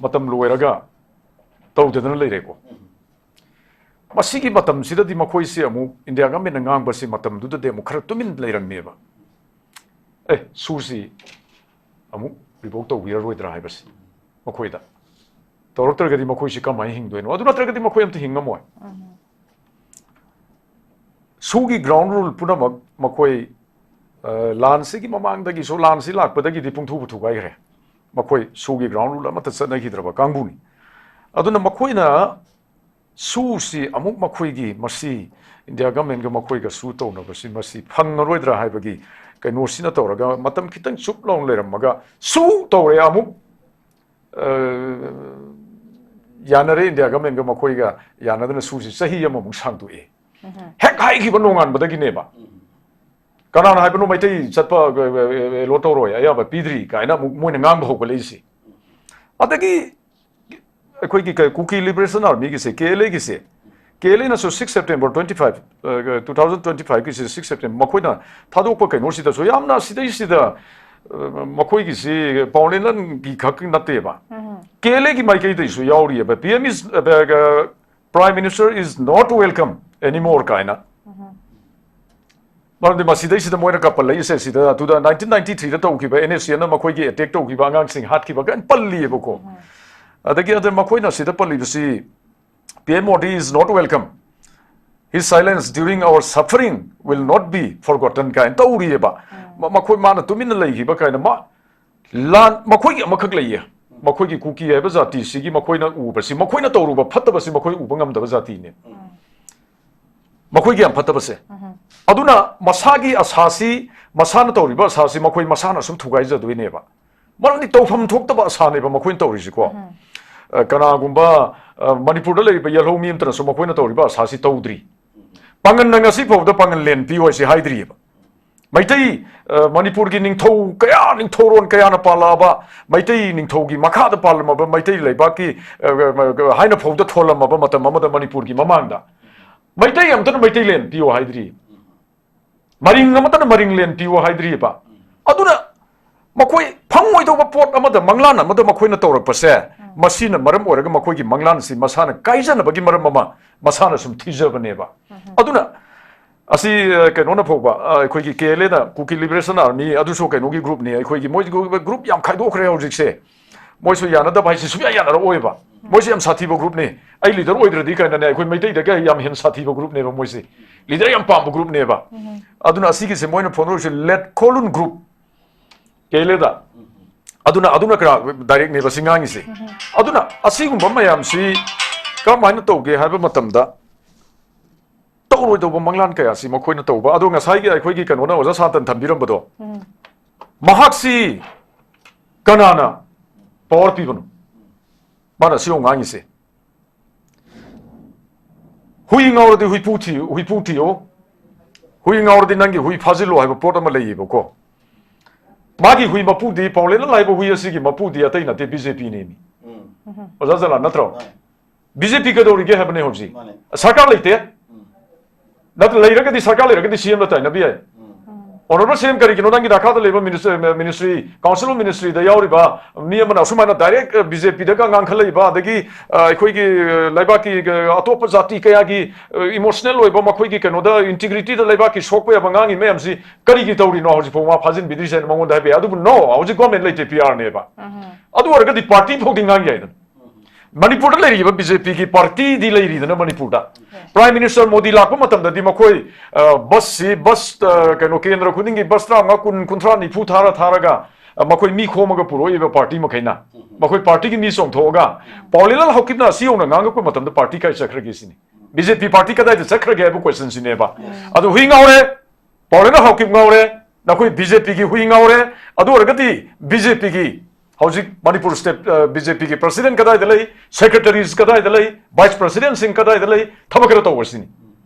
ꯃꯇꯝ ꯂꯣꯏꯔꯒ ꯇꯧꯗꯗꯅ ꯂꯩꯔꯦꯀꯣ꯫ ꯃꯁꯤꯒꯤ ꯃꯇꯝꯁꯤꯗꯗꯤ ꯃꯈꯣꯏꯁꯤ ꯑꯃꯨꯛ ꯏꯟꯗꯤꯌꯥ ꯒꯃꯦꯟꯅ ꯉꯥꯡꯕꯁꯤ ꯃꯇꯝꯗꯨꯗꯗꯤ ꯑꯃꯨꯛ ꯈꯔ ꯇꯨꯃꯤꯟ ꯂꯩꯔꯝꯃꯦꯕ꯫ ꯑꯦ, ꯁꯨꯁꯤ ꯑꯃꯨꯛ ꯔꯤꯚꯣꯛ ꯇꯧꯕꯤꯔꯔꯣꯏꯗ꯭ꯔꯥ ꯍꯥꯏꯕꯁꯤ ꯃꯈꯣꯏꯗ꯫ ꯇꯧꯔꯛꯇ꯭ꯔꯒꯗꯤ ꯃꯈꯣꯏꯁꯤ ꯀꯃꯥꯏꯅ ꯍꯤꯡꯗꯣꯏꯅꯣ? ꯑꯗꯨ ꯅꯠꯇ꯭ꯔꯒꯗꯤ ꯃꯈꯣꯏ ꯑꯝꯇ ꯍꯤꯡꯉꯝꯃꯣꯏ꯫ ꯎꯝ꯫ ꯁꯨꯒꯤ ꯒ꯭ꯔꯥꯎꯟ ꯔꯨꯜ ꯄꯨꯝꯅꯃꯛ ꯃꯈꯣꯏ, ꯑ, ꯂꯥꯟꯁꯤꯒꯤ ꯃꯃꯥꯡꯗꯒꯤꯁꯨ, ꯂꯥꯟꯁꯤ ꯂꯥꯛꯄꯗꯒꯤꯗꯤ ꯄꯨꯡꯊꯨꯕꯨ ꯊꯨꯒꯥꯏꯈ꯭ꯔꯦ꯫ ꯃꯈꯣꯏ ꯁꯨꯒꯤ ꯒ꯭ꯔꯥꯎꯟ ꯔꯨꯜ ꯑꯃꯠꯇ ꯆꯠꯅꯈꯤꯗ꯭ꯔꯕ ꯀꯥꯡꯕꯨꯅꯤ꯫ ꯑꯗꯨꯅ ꯃꯈꯣꯏꯅ ꯁꯨꯁꯤ ꯑꯃꯨꯛ ꯃꯈꯣꯏꯒꯤ, ꯃꯁꯤ ꯏꯟꯗꯤꯌꯥ ꯒꯃꯦꯟꯒ ꯃꯈꯣꯏꯒ ꯁꯨ ꯇꯧꯅꯕꯁꯤ ꯃꯁꯤ ꯐꯪꯉꯔꯣꯏꯗ꯭ꯔꯥ ꯍꯥꯏꯕꯒꯤ ꯀꯩꯅꯣꯁꯤꯅ ꯇꯧꯔꯒ ꯃꯇꯝ ꯈꯤꯇꯪ ꯆꯨꯞ ꯂꯥꯎꯅ ꯂꯩꯔꯝꯃꯒ ꯁꯨ ꯇꯧꯔꯦ ꯑꯃꯨꯛ꯫ ꯑ, ꯌꯥꯅꯔꯦ, ꯏꯟꯗꯤꯌꯥ ꯒꯃꯦꯟꯒ ꯃꯈꯣꯏꯒ ꯌꯥꯅꯗꯅ ꯁꯨꯁꯤ ꯆꯍꯤ ꯑꯃꯃꯨꯛ ꯁꯥꯡꯗꯣꯛꯑꯦ꯫ ꯎꯝ꯫ ꯍꯦꯛ ꯍꯥꯏꯈꯤꯕ ꯅꯣꯡꯉꯥꯟꯕꯗꯒꯤꯅꯦꯕ꯫ ꯀꯅꯥꯅ ꯍꯥꯏꯕꯅꯣ ꯃꯩꯇꯩ ꯆꯠꯄ, ꯑ, ꯑ, ꯑ, ꯑꯦꯂꯣ ꯇꯧꯔꯣꯏ, ꯑꯌꯥꯕ ꯄꯤꯗ꯭ꯔꯤ ꯀꯥꯏꯅ ꯑꯃꯨꯛ ꯃꯣꯏꯅ ꯉꯥꯡꯕ ꯍꯧꯒꯠꯂꯛꯏꯁꯤ? ꯑꯗꯒꯤ ꯑꯩꯈꯣꯏꯒꯤ ꯀ-, ꯀꯨꯀꯤ ꯂꯤꯕꯔꯦꯁꯟ ꯑꯥꯔꯃꯤꯒꯤꯁꯦ, ꯀꯦ ꯑꯦꯜ ꯑꯦꯒꯤꯁꯦ, ꯀꯦ ꯑꯦꯜ ꯑꯦꯅꯁꯨ six September twenty five, uh, two thousand twenty five ꯀꯤꯁꯦ, six September ꯃꯈꯣꯏꯅ ꯊꯥꯗꯣꯛꯄ ꯀꯩꯅꯣꯁꯤꯗꯁꯨ ꯌꯥꯝꯅ ꯁꯤꯗꯩꯁꯤꯗ, ꯑ, ꯃꯈꯣꯏꯒꯤꯁꯤ ꯄꯥꯎ ꯂꯦꯟꯂꯟꯒꯤ ꯈꯛ ꯅꯠꯇꯦꯕ꯫ ꯎꯝ꯫ ꯀꯦ ꯑꯦꯜ ꯑꯦꯒꯤ ꯃꯥꯏꯀꯩꯗꯒꯤꯁꯨ ꯌꯥꯎꯔꯤꯑꯕ, "P M is, ꯑ, ꯑ, Prime Minister is not welcome anymore" ꯀꯥꯏꯅ꯫ ꯎꯝ꯫ ꯃꯔꯝꯗꯤ ꯃꯁꯤꯗꯩꯁꯤꯗ ꯃꯣꯏꯅ ꯀꯞꯄꯜꯂꯛꯏꯁꯦ, ꯁꯤꯗ ꯑꯗꯨꯗ nineteen ninety three ꯗ ꯇꯧꯈꯤꯕ, N S C N ꯅ ꯃꯈꯣꯏꯒꯤ ꯑꯦꯇꯦꯛ ꯇꯧꯈꯤꯕ ꯑꯉꯥꯡꯁꯤꯡ ꯍꯥꯠꯈꯤꯕ ꯀꯥꯏꯅ ꯄꯜꯂꯤꯑꯕꯀꯣ꯫ ꯎꯝ꯫ ꯑꯗꯒꯤ ꯑꯗ ꯃꯈꯣꯏꯅ ꯁꯤꯗ ꯄꯜꯂꯤꯕꯁꯤ P M Modi is not welcome. His silence during our suffering will not be forgotten ꯀꯥꯏꯅ ꯇꯧꯔꯤꯑꯕ꯫ ꯃ-, ꯃꯈꯣꯏ, ꯃꯥꯅ ꯇꯨꯃꯤꯟꯅ ꯂꯩꯈꯤꯕ ꯀꯥꯏꯅ ꯃꯥ-, ꯂꯥꯟ, ꯃꯈꯣꯏꯒꯤ ꯑꯃꯈꯛ ꯂꯩꯌꯦ꯫ ꯃꯈꯣꯏꯒꯤ ꯀꯨꯀꯤ ꯍꯥꯏꯕ ꯖꯥꯇꯤꯁꯤꯒꯤ ꯃꯈꯣꯏꯅ ꯎꯕꯁꯤ, ꯃꯈꯣꯏꯅ ꯇꯧꯔꯨꯕ ꯐꯠꯇꯕꯁꯤ ꯃꯈꯣꯏ ꯎꯕ ꯉꯝꯗꯕ ꯖꯥꯇꯤꯅꯦ꯫ ꯃꯈꯣꯏꯒꯤ ꯌꯥꯝ ꯐꯠꯇꯕꯁꯦ꯫ ꯑꯗꯨꯅ ꯃꯁꯥꯒꯤ ꯑꯁꯥꯁꯤ, ꯃꯁꯥꯅ ꯇꯧꯔꯤꯕ ꯑꯁꯥꯁꯤ ꯃꯈꯣꯏ ꯃꯁꯥꯅ ꯁꯨꯝ ꯊꯨꯒꯥꯏꯖꯗꯣꯏꯅꯦꯕ꯫ ꯃꯔꯝꯗꯤ ꯇꯧꯐꯝ ꯊꯣꯛꯇꯕ ꯑꯁꯥꯅꯦꯕ ꯃꯈꯣꯏꯅ ꯇꯧꯔꯤꯁꯤꯀꯣ꯫ ꯑ, ꯀꯅꯥꯒꯨꯝꯕ, ꯑ, ꯃꯅꯤꯄꯨꯔꯗ ꯂꯩꯔꯤꯕ ꯌꯦꯜꯍꯧ ꯃꯤ ꯑꯃꯇꯅꯁꯨ ꯃꯈꯣꯏꯅ ꯇꯧꯔꯤꯕ ꯑꯁꯥꯁꯤ ꯇꯧꯗ꯭ꯔꯤ꯫ ꯄꯥꯡꯒꯟꯅ ꯉꯁꯤ ꯐꯥꯎꯕꯗ ꯄꯥꯡꯒꯟ ꯂꯦꯟ ꯄꯤꯌꯨ ꯍꯥꯏꯁꯤ ꯍꯥꯏꯗ꯭ꯔꯤꯑꯕ꯫ ꯃꯩꯇꯩ, ꯑ, ꯃꯅꯤꯄꯨꯔꯒꯤ ꯅꯤꯡꯊꯧ ꯀꯌꯥ, ꯅꯤꯡꯊꯧꯔꯣꯟ ꯀꯌꯥꯅ ꯄꯥꯜꯂꯛꯑꯕ, ꯃꯩꯇꯩ ꯅꯤꯡꯊꯧꯒꯤ ꯃꯈꯥꯗ ꯄꯥꯜꯂꯝꯃꯕ ꯃꯩꯇꯩ ꯂꯩꯕꯥꯛꯀꯤ, ꯑ, ꯑ, ꯑ, ꯍꯥꯏꯅ ꯐꯥꯎꯗ ꯊꯣꯜꯂꯝꯃꯕ ꯃꯇꯝ ꯑꯃꯗ ꯃꯅꯤꯄꯨꯔꯒꯤ ꯃꯃꯥꯡꯗ ꯃꯩꯇꯩ ꯑꯃꯇꯅ ꯃꯩꯇꯩꯂꯦꯟ ꯄꯤꯌꯨ ꯍꯥꯏꯗ꯭ꯔꯤ꯫ ꯃꯔꯤꯡ ꯑꯃꯇꯅ ꯃꯔꯤꯡꯂꯦꯟ ꯄꯤꯌꯨ ꯍꯥꯏꯗ꯭ꯔꯤꯕ꯫ ꯑꯗꯨꯅ ꯃꯈꯣꯏ ꯐꯪꯉꯣꯏꯗꯧꯕ ꯄꯣꯠ ꯑꯃꯗ, ꯃꯪꯂꯥꯟ ꯑꯃꯗ ꯃꯈꯣꯏꯅ ꯇꯧꯔꯛꯄꯁꯦ, ꯃꯁꯤꯅ ꯃꯔꯝ ꯑꯣꯏꯔꯒ ꯃꯈꯣꯏꯒꯤ ꯃꯪꯂꯥꯟꯁꯤ ꯃꯁꯥꯅ ꯀꯥꯏꯖꯅꯕꯒꯤ ꯃꯔꯝ ꯑꯃ ꯃꯁꯥꯅ ꯁꯨꯝ ꯊꯤꯖꯕꯅꯦꯕ꯫ ꯑꯗꯨꯅ ꯑꯁꯤ, ꯑ, ꯀꯩꯅꯣꯅ ꯐꯥꯎꯕ, ꯑ, ꯑꯩꯈꯣꯏꯒꯤ ꯀꯦ ꯑꯦꯜ ꯑꯦꯅ, Kuki Liberation Army, ꯑꯗꯨꯁꯨ ꯀꯩꯅꯣꯒꯤ groupꯅꯤ, ꯑꯩꯈꯣꯏꯒꯤ ꯃꯣꯏ group, group ꯌꯥꯝ ꯈꯥꯏꯗꯣꯛꯈ꯭ꯔꯦ ꯍꯧꯖꯤꯛꯁꯦ꯫ ꯃꯣꯏꯁꯨ ꯌꯥꯅꯗꯕ ꯍꯥꯏꯁꯦ ꯁꯨꯡꯌꯥ ꯌꯥꯅꯔꯛꯑꯣꯏꯕ꯫ ꯃꯣꯏꯁꯦ ꯌꯥꯝ ꯁꯥꯊꯤꯕ groupꯅꯤ꯫ ꯑꯩ leader ꯑꯣꯏꯗ꯭ꯔꯗꯤ ꯀꯥꯏꯅꯅꯦ, ꯑꯩꯈꯣꯏ ꯃꯩꯇꯩꯗꯒꯤ ꯌꯥꯝ ꯍꯦꯟꯅ ꯁꯥꯊꯤꯕ groupꯅꯦꯕ ꯃꯣꯏꯁꯦ꯫ Leader ꯌꯥꯝ ꯄꯥꯝꯕ groupꯅꯦꯕ꯫ ꯑꯗꯨꯅ ꯑꯁꯤꯒꯤꯁꯦ ꯃꯣꯏꯅ ꯐꯣꯡꯗꯣꯔꯛꯏꯁꯦ ꯂꯦꯠ ꯈꯣꯂꯨꯟ group꯫ ꯀꯦ ꯑꯦꯜ ꯑꯦꯗ꯫ ꯑꯗꯨꯅ, ꯑꯗꯨꯅ ꯀꯅꯥ directꯅꯦꯕ ꯁꯤ ꯉꯥꯡꯉꯤꯁꯦ? ꯑꯗꯨꯅ ꯑꯁꯤꯒꯨꯝꯕ ꯃꯌꯥꯝꯁꯤ ꯀꯔꯝꯍꯥꯏꯅ ꯇꯧꯒꯦ ꯍꯥꯏꯕ ꯃꯇꯝꯗ, ꯇꯧꯔꯣꯏꯗꯧꯕ ꯃꯪꯂꯥꯟ ꯀꯌꯥꯁꯤ ꯃꯈꯣꯏꯅ ꯇꯧꯕ꯫ ꯑꯗꯣ ꯉꯁꯥꯏꯒꯤ ꯑꯩꯈꯣꯏꯒꯤ ꯀꯩꯅꯣꯅ, ꯑꯣꯖꯥ ꯁꯥꯟꯇꯟ ꯊꯝꯕꯤꯔꯝꯕꯗꯣ, ꯃꯍꯥꯛꯁꯤ ꯀꯅꯥꯅ power ꯄꯤꯕꯅꯣ? ꯃꯥꯅ ꯁꯤ ꯉꯥꯡꯉꯤꯁꯦ꯫ ꯍꯨꯏ ꯉꯥꯎꯔꯗꯤ ꯍꯨꯏꯄꯨ ꯊꯤ-, ꯍꯨꯏꯄꯨ ꯊꯤꯌꯣ꯫ ꯍꯨꯏ ꯉꯥꯎꯔꯗꯤ ꯅꯪꯒꯤ ꯍꯨꯏ ꯐꯥꯖꯤꯜꯂꯣ ꯍꯥꯏꯕ ꯄꯣꯠ ꯑꯃ ꯂꯩꯌꯦꯕꯀꯣ꯫ ꯃꯥꯒꯤ ꯍꯨꯏ ꯃꯄꯨꯗꯤ, ꯄꯥꯎꯂꯦꯟꯅ ꯂꯥꯏꯕ ꯍꯨꯏ ꯑꯁꯤꯒꯤ ꯃꯄꯨꯗꯤ ꯑꯇꯩ ꯅꯠꯇꯦ, ꯕꯤ ꯖꯦ ꯄꯤꯅꯦꯃꯤ꯫ ꯎꯝ꯫ ꯑꯣꯖꯥ ꯖꯂꯥꯟ ꯅꯠꯇ꯭ꯔꯣ? ꯃꯥꯅꯦ꯫ ꯕꯤ ꯖꯦ ꯄꯤ ꯀꯩꯗꯧꯔꯤꯒꯦ ꯍꯥꯏꯕꯅꯦ ꯍꯧꯖꯤꯛ? ꯃꯥꯅꯦ꯫ ꯁꯔꯀꯥꯔ ꯂꯩꯇꯦ꯫ ꯎꯝ꯫ ꯅꯠꯇ꯭ꯔ ꯂꯩꯔꯒꯗꯤ ꯁꯔꯀꯥꯔ ꯂꯩꯔꯒꯗꯤ ꯁꯤ ꯑꯦꯝꯗ ꯇꯥꯏꯅꯕ ꯌꯥꯏ꯫ ꯎꯝ꯫ Honourable ꯁꯤ ꯑꯦꯝ ꯀꯔꯤꯒꯤꯅꯣ ꯅꯪꯒꯤ ꯅꯥꯈꯥꯗ ꯂꯩꯕ minister, ministry, council of ministryꯗ ꯌꯥꯎꯔꯤꯕ ꯃꯤ ꯑꯃꯅ ꯑꯁꯨꯃꯥꯏꯅ direct, ꯑ, ꯕꯤ ꯖꯦ ꯄꯤꯗꯒ ꯉꯥꯡꯈꯠꯂꯛꯏꯕ, ꯑꯗꯒꯤ, ꯑ, ꯑꯩꯈꯣꯏꯒꯤ, ꯑ, ꯂꯩꯕꯥꯛꯀꯤ, ꯑ, ꯑꯇꯣꯞꯄ ꯖꯥꯇꯤ ꯀꯌꯥꯒꯤ, ꯑ, emotional ꯑꯣꯏꯕ, ꯃꯈꯣꯏꯒꯤ ꯀꯩꯅꯣꯗ, integrityꯗ ꯂꯩꯕꯥꯛꯀꯤ ꯁꯣꯛꯄ ꯌꯥꯕ ꯉꯥꯡꯉꯤ ꯃꯌꯥꯝꯁꯤ ꯀꯔꯤꯒꯤ ꯇꯧꯔꯤꯅꯣ ꯍꯧꯖꯤꯛꯐꯥꯎ ꯃꯥ ꯐꯥꯖꯤꯟꯕꯤꯗ꯭ꯔꯤꯁꯦ ꯍꯥꯏꯅ ꯃꯉꯣꯟꯗ ꯍꯥꯏꯕ ꯌꯥꯏ꯫ ꯑꯗꯨꯕꯨ no, ꯍꯧꯖꯤꯛ government ꯂꯩꯇꯦ, ꯄꯤ ꯑꯥꯔꯅꯦꯕ꯫ ꯎꯝ꯫ ꯑꯗꯨ ꯑꯣꯏꯔꯒꯗꯤ party ꯐꯥꯎꯗꯤ ꯉꯥꯡ ꯌꯥꯏꯗꯅ꯫ ꯃꯅꯤꯄꯨꯔꯗ ꯂꯩꯔꯤꯕ ꯕꯤ ꯖꯦ ꯄꯤꯒꯤ ꯄꯥꯔꯇꯤꯗꯤ ꯂꯩꯔꯤꯗꯅ ꯃꯅꯤꯄꯨꯔꯗ꯫ ꯄ꯭ꯔꯥꯏꯝ ꯃꯤꯅꯤꯁꯇꯔ ꯃꯣꯗꯤ ꯂꯥꯛꯄ ꯃꯇꯝꯗꯗꯤ ꯃꯈꯣꯏ, ꯑ, ꯕꯁꯁꯤ, ꯕꯁ, ꯑ, ꯀꯩꯅꯣ, ꯀꯦꯟꯗ꯭ꯔ ꯈꯨꯗꯤꯡꯒꯤ ꯕꯁ ꯇꯔꯥꯃꯉꯥ, ꯀꯨꯟ, ꯀꯨꯟꯊ꯭ꯔꯥ, ꯅꯤꯐꯨ ꯊꯥꯔ ꯊꯥꯔꯒ, ꯑ, ꯃꯈꯣꯏ ꯃꯤ ꯈꯣꯝꯃꯒ ꯄꯨꯔꯛꯏꯕ ꯄꯥꯔꯇꯤ ꯃꯈꯩꯅ꯫ ꯃꯈꯣꯏ ꯄꯥꯔꯇꯤꯒꯤ ꯃꯤ ꯆꯣꯡꯊꯣꯛꯑꯒ ꯄꯥꯎꯂꯦꯟꯂꯥꯜ ꯍꯥꯎꯀꯤꯞꯅ ꯑꯁꯤ ꯌꯧꯅ ꯉꯥꯡꯉꯛꯄ ꯃꯇꯝꯗ ꯄꯥꯔꯇꯤ ꯀꯥꯏ ꯆꯠꯈ꯭ꯔꯒꯦ ꯁꯤꯅꯤ꯫ ꯕꯤ ꯖꯦ ꯄꯤ ꯄꯥꯔꯇꯤ ꯀꯗꯥꯏꯗ ꯆꯠꯈ꯭ꯔꯒꯦ ꯍꯥꯏꯕ ꯀꯣꯏꯁꯟꯁꯤꯅꯦꯕ꯫ ꯑꯗꯨ ꯍꯨꯏ ꯉꯥꯎꯔꯦ, ꯄꯥꯎꯂꯦꯟꯂꯥꯜ ꯍꯥꯎꯀꯤꯞ ꯉꯥꯎꯔꯦ, ꯅꯈꯣꯏ ꯕꯤ ꯖꯦ ꯄꯤꯒꯤ ꯍꯨꯏ ꯉꯥꯎꯔꯦ꯫ ꯑꯗꯨ ꯑꯣꯏꯔꯒꯗꯤ ꯕꯤ ꯖꯦ ꯄꯤꯒꯤ ꯍꯧꯖꯤꯛ ꯃꯅꯤꯄꯨꯔ ꯁ꯭ꯇꯦꯠ, ꯑ, ꯕꯤ ꯖꯦ ꯄꯤꯒꯤ ꯄ꯭ꯔꯁꯤꯗꯦꯟꯠ ꯀꯗꯥꯏꯗ ꯂꯩ, ꯁꯦꯀ꯭ꯔꯦꯇꯔꯤꯁ ꯀꯗꯥꯏꯗ ꯂꯩ, ꯚꯥꯏꯁ ꯄ꯭ꯔꯁꯤꯗꯦꯟꯠꯁꯤꯡ ꯀꯗꯥꯏꯗ ꯂꯩ, ꯊꯕꯛ ꯈꯔ ꯇꯧꯕꯁꯤꯅꯤ꯫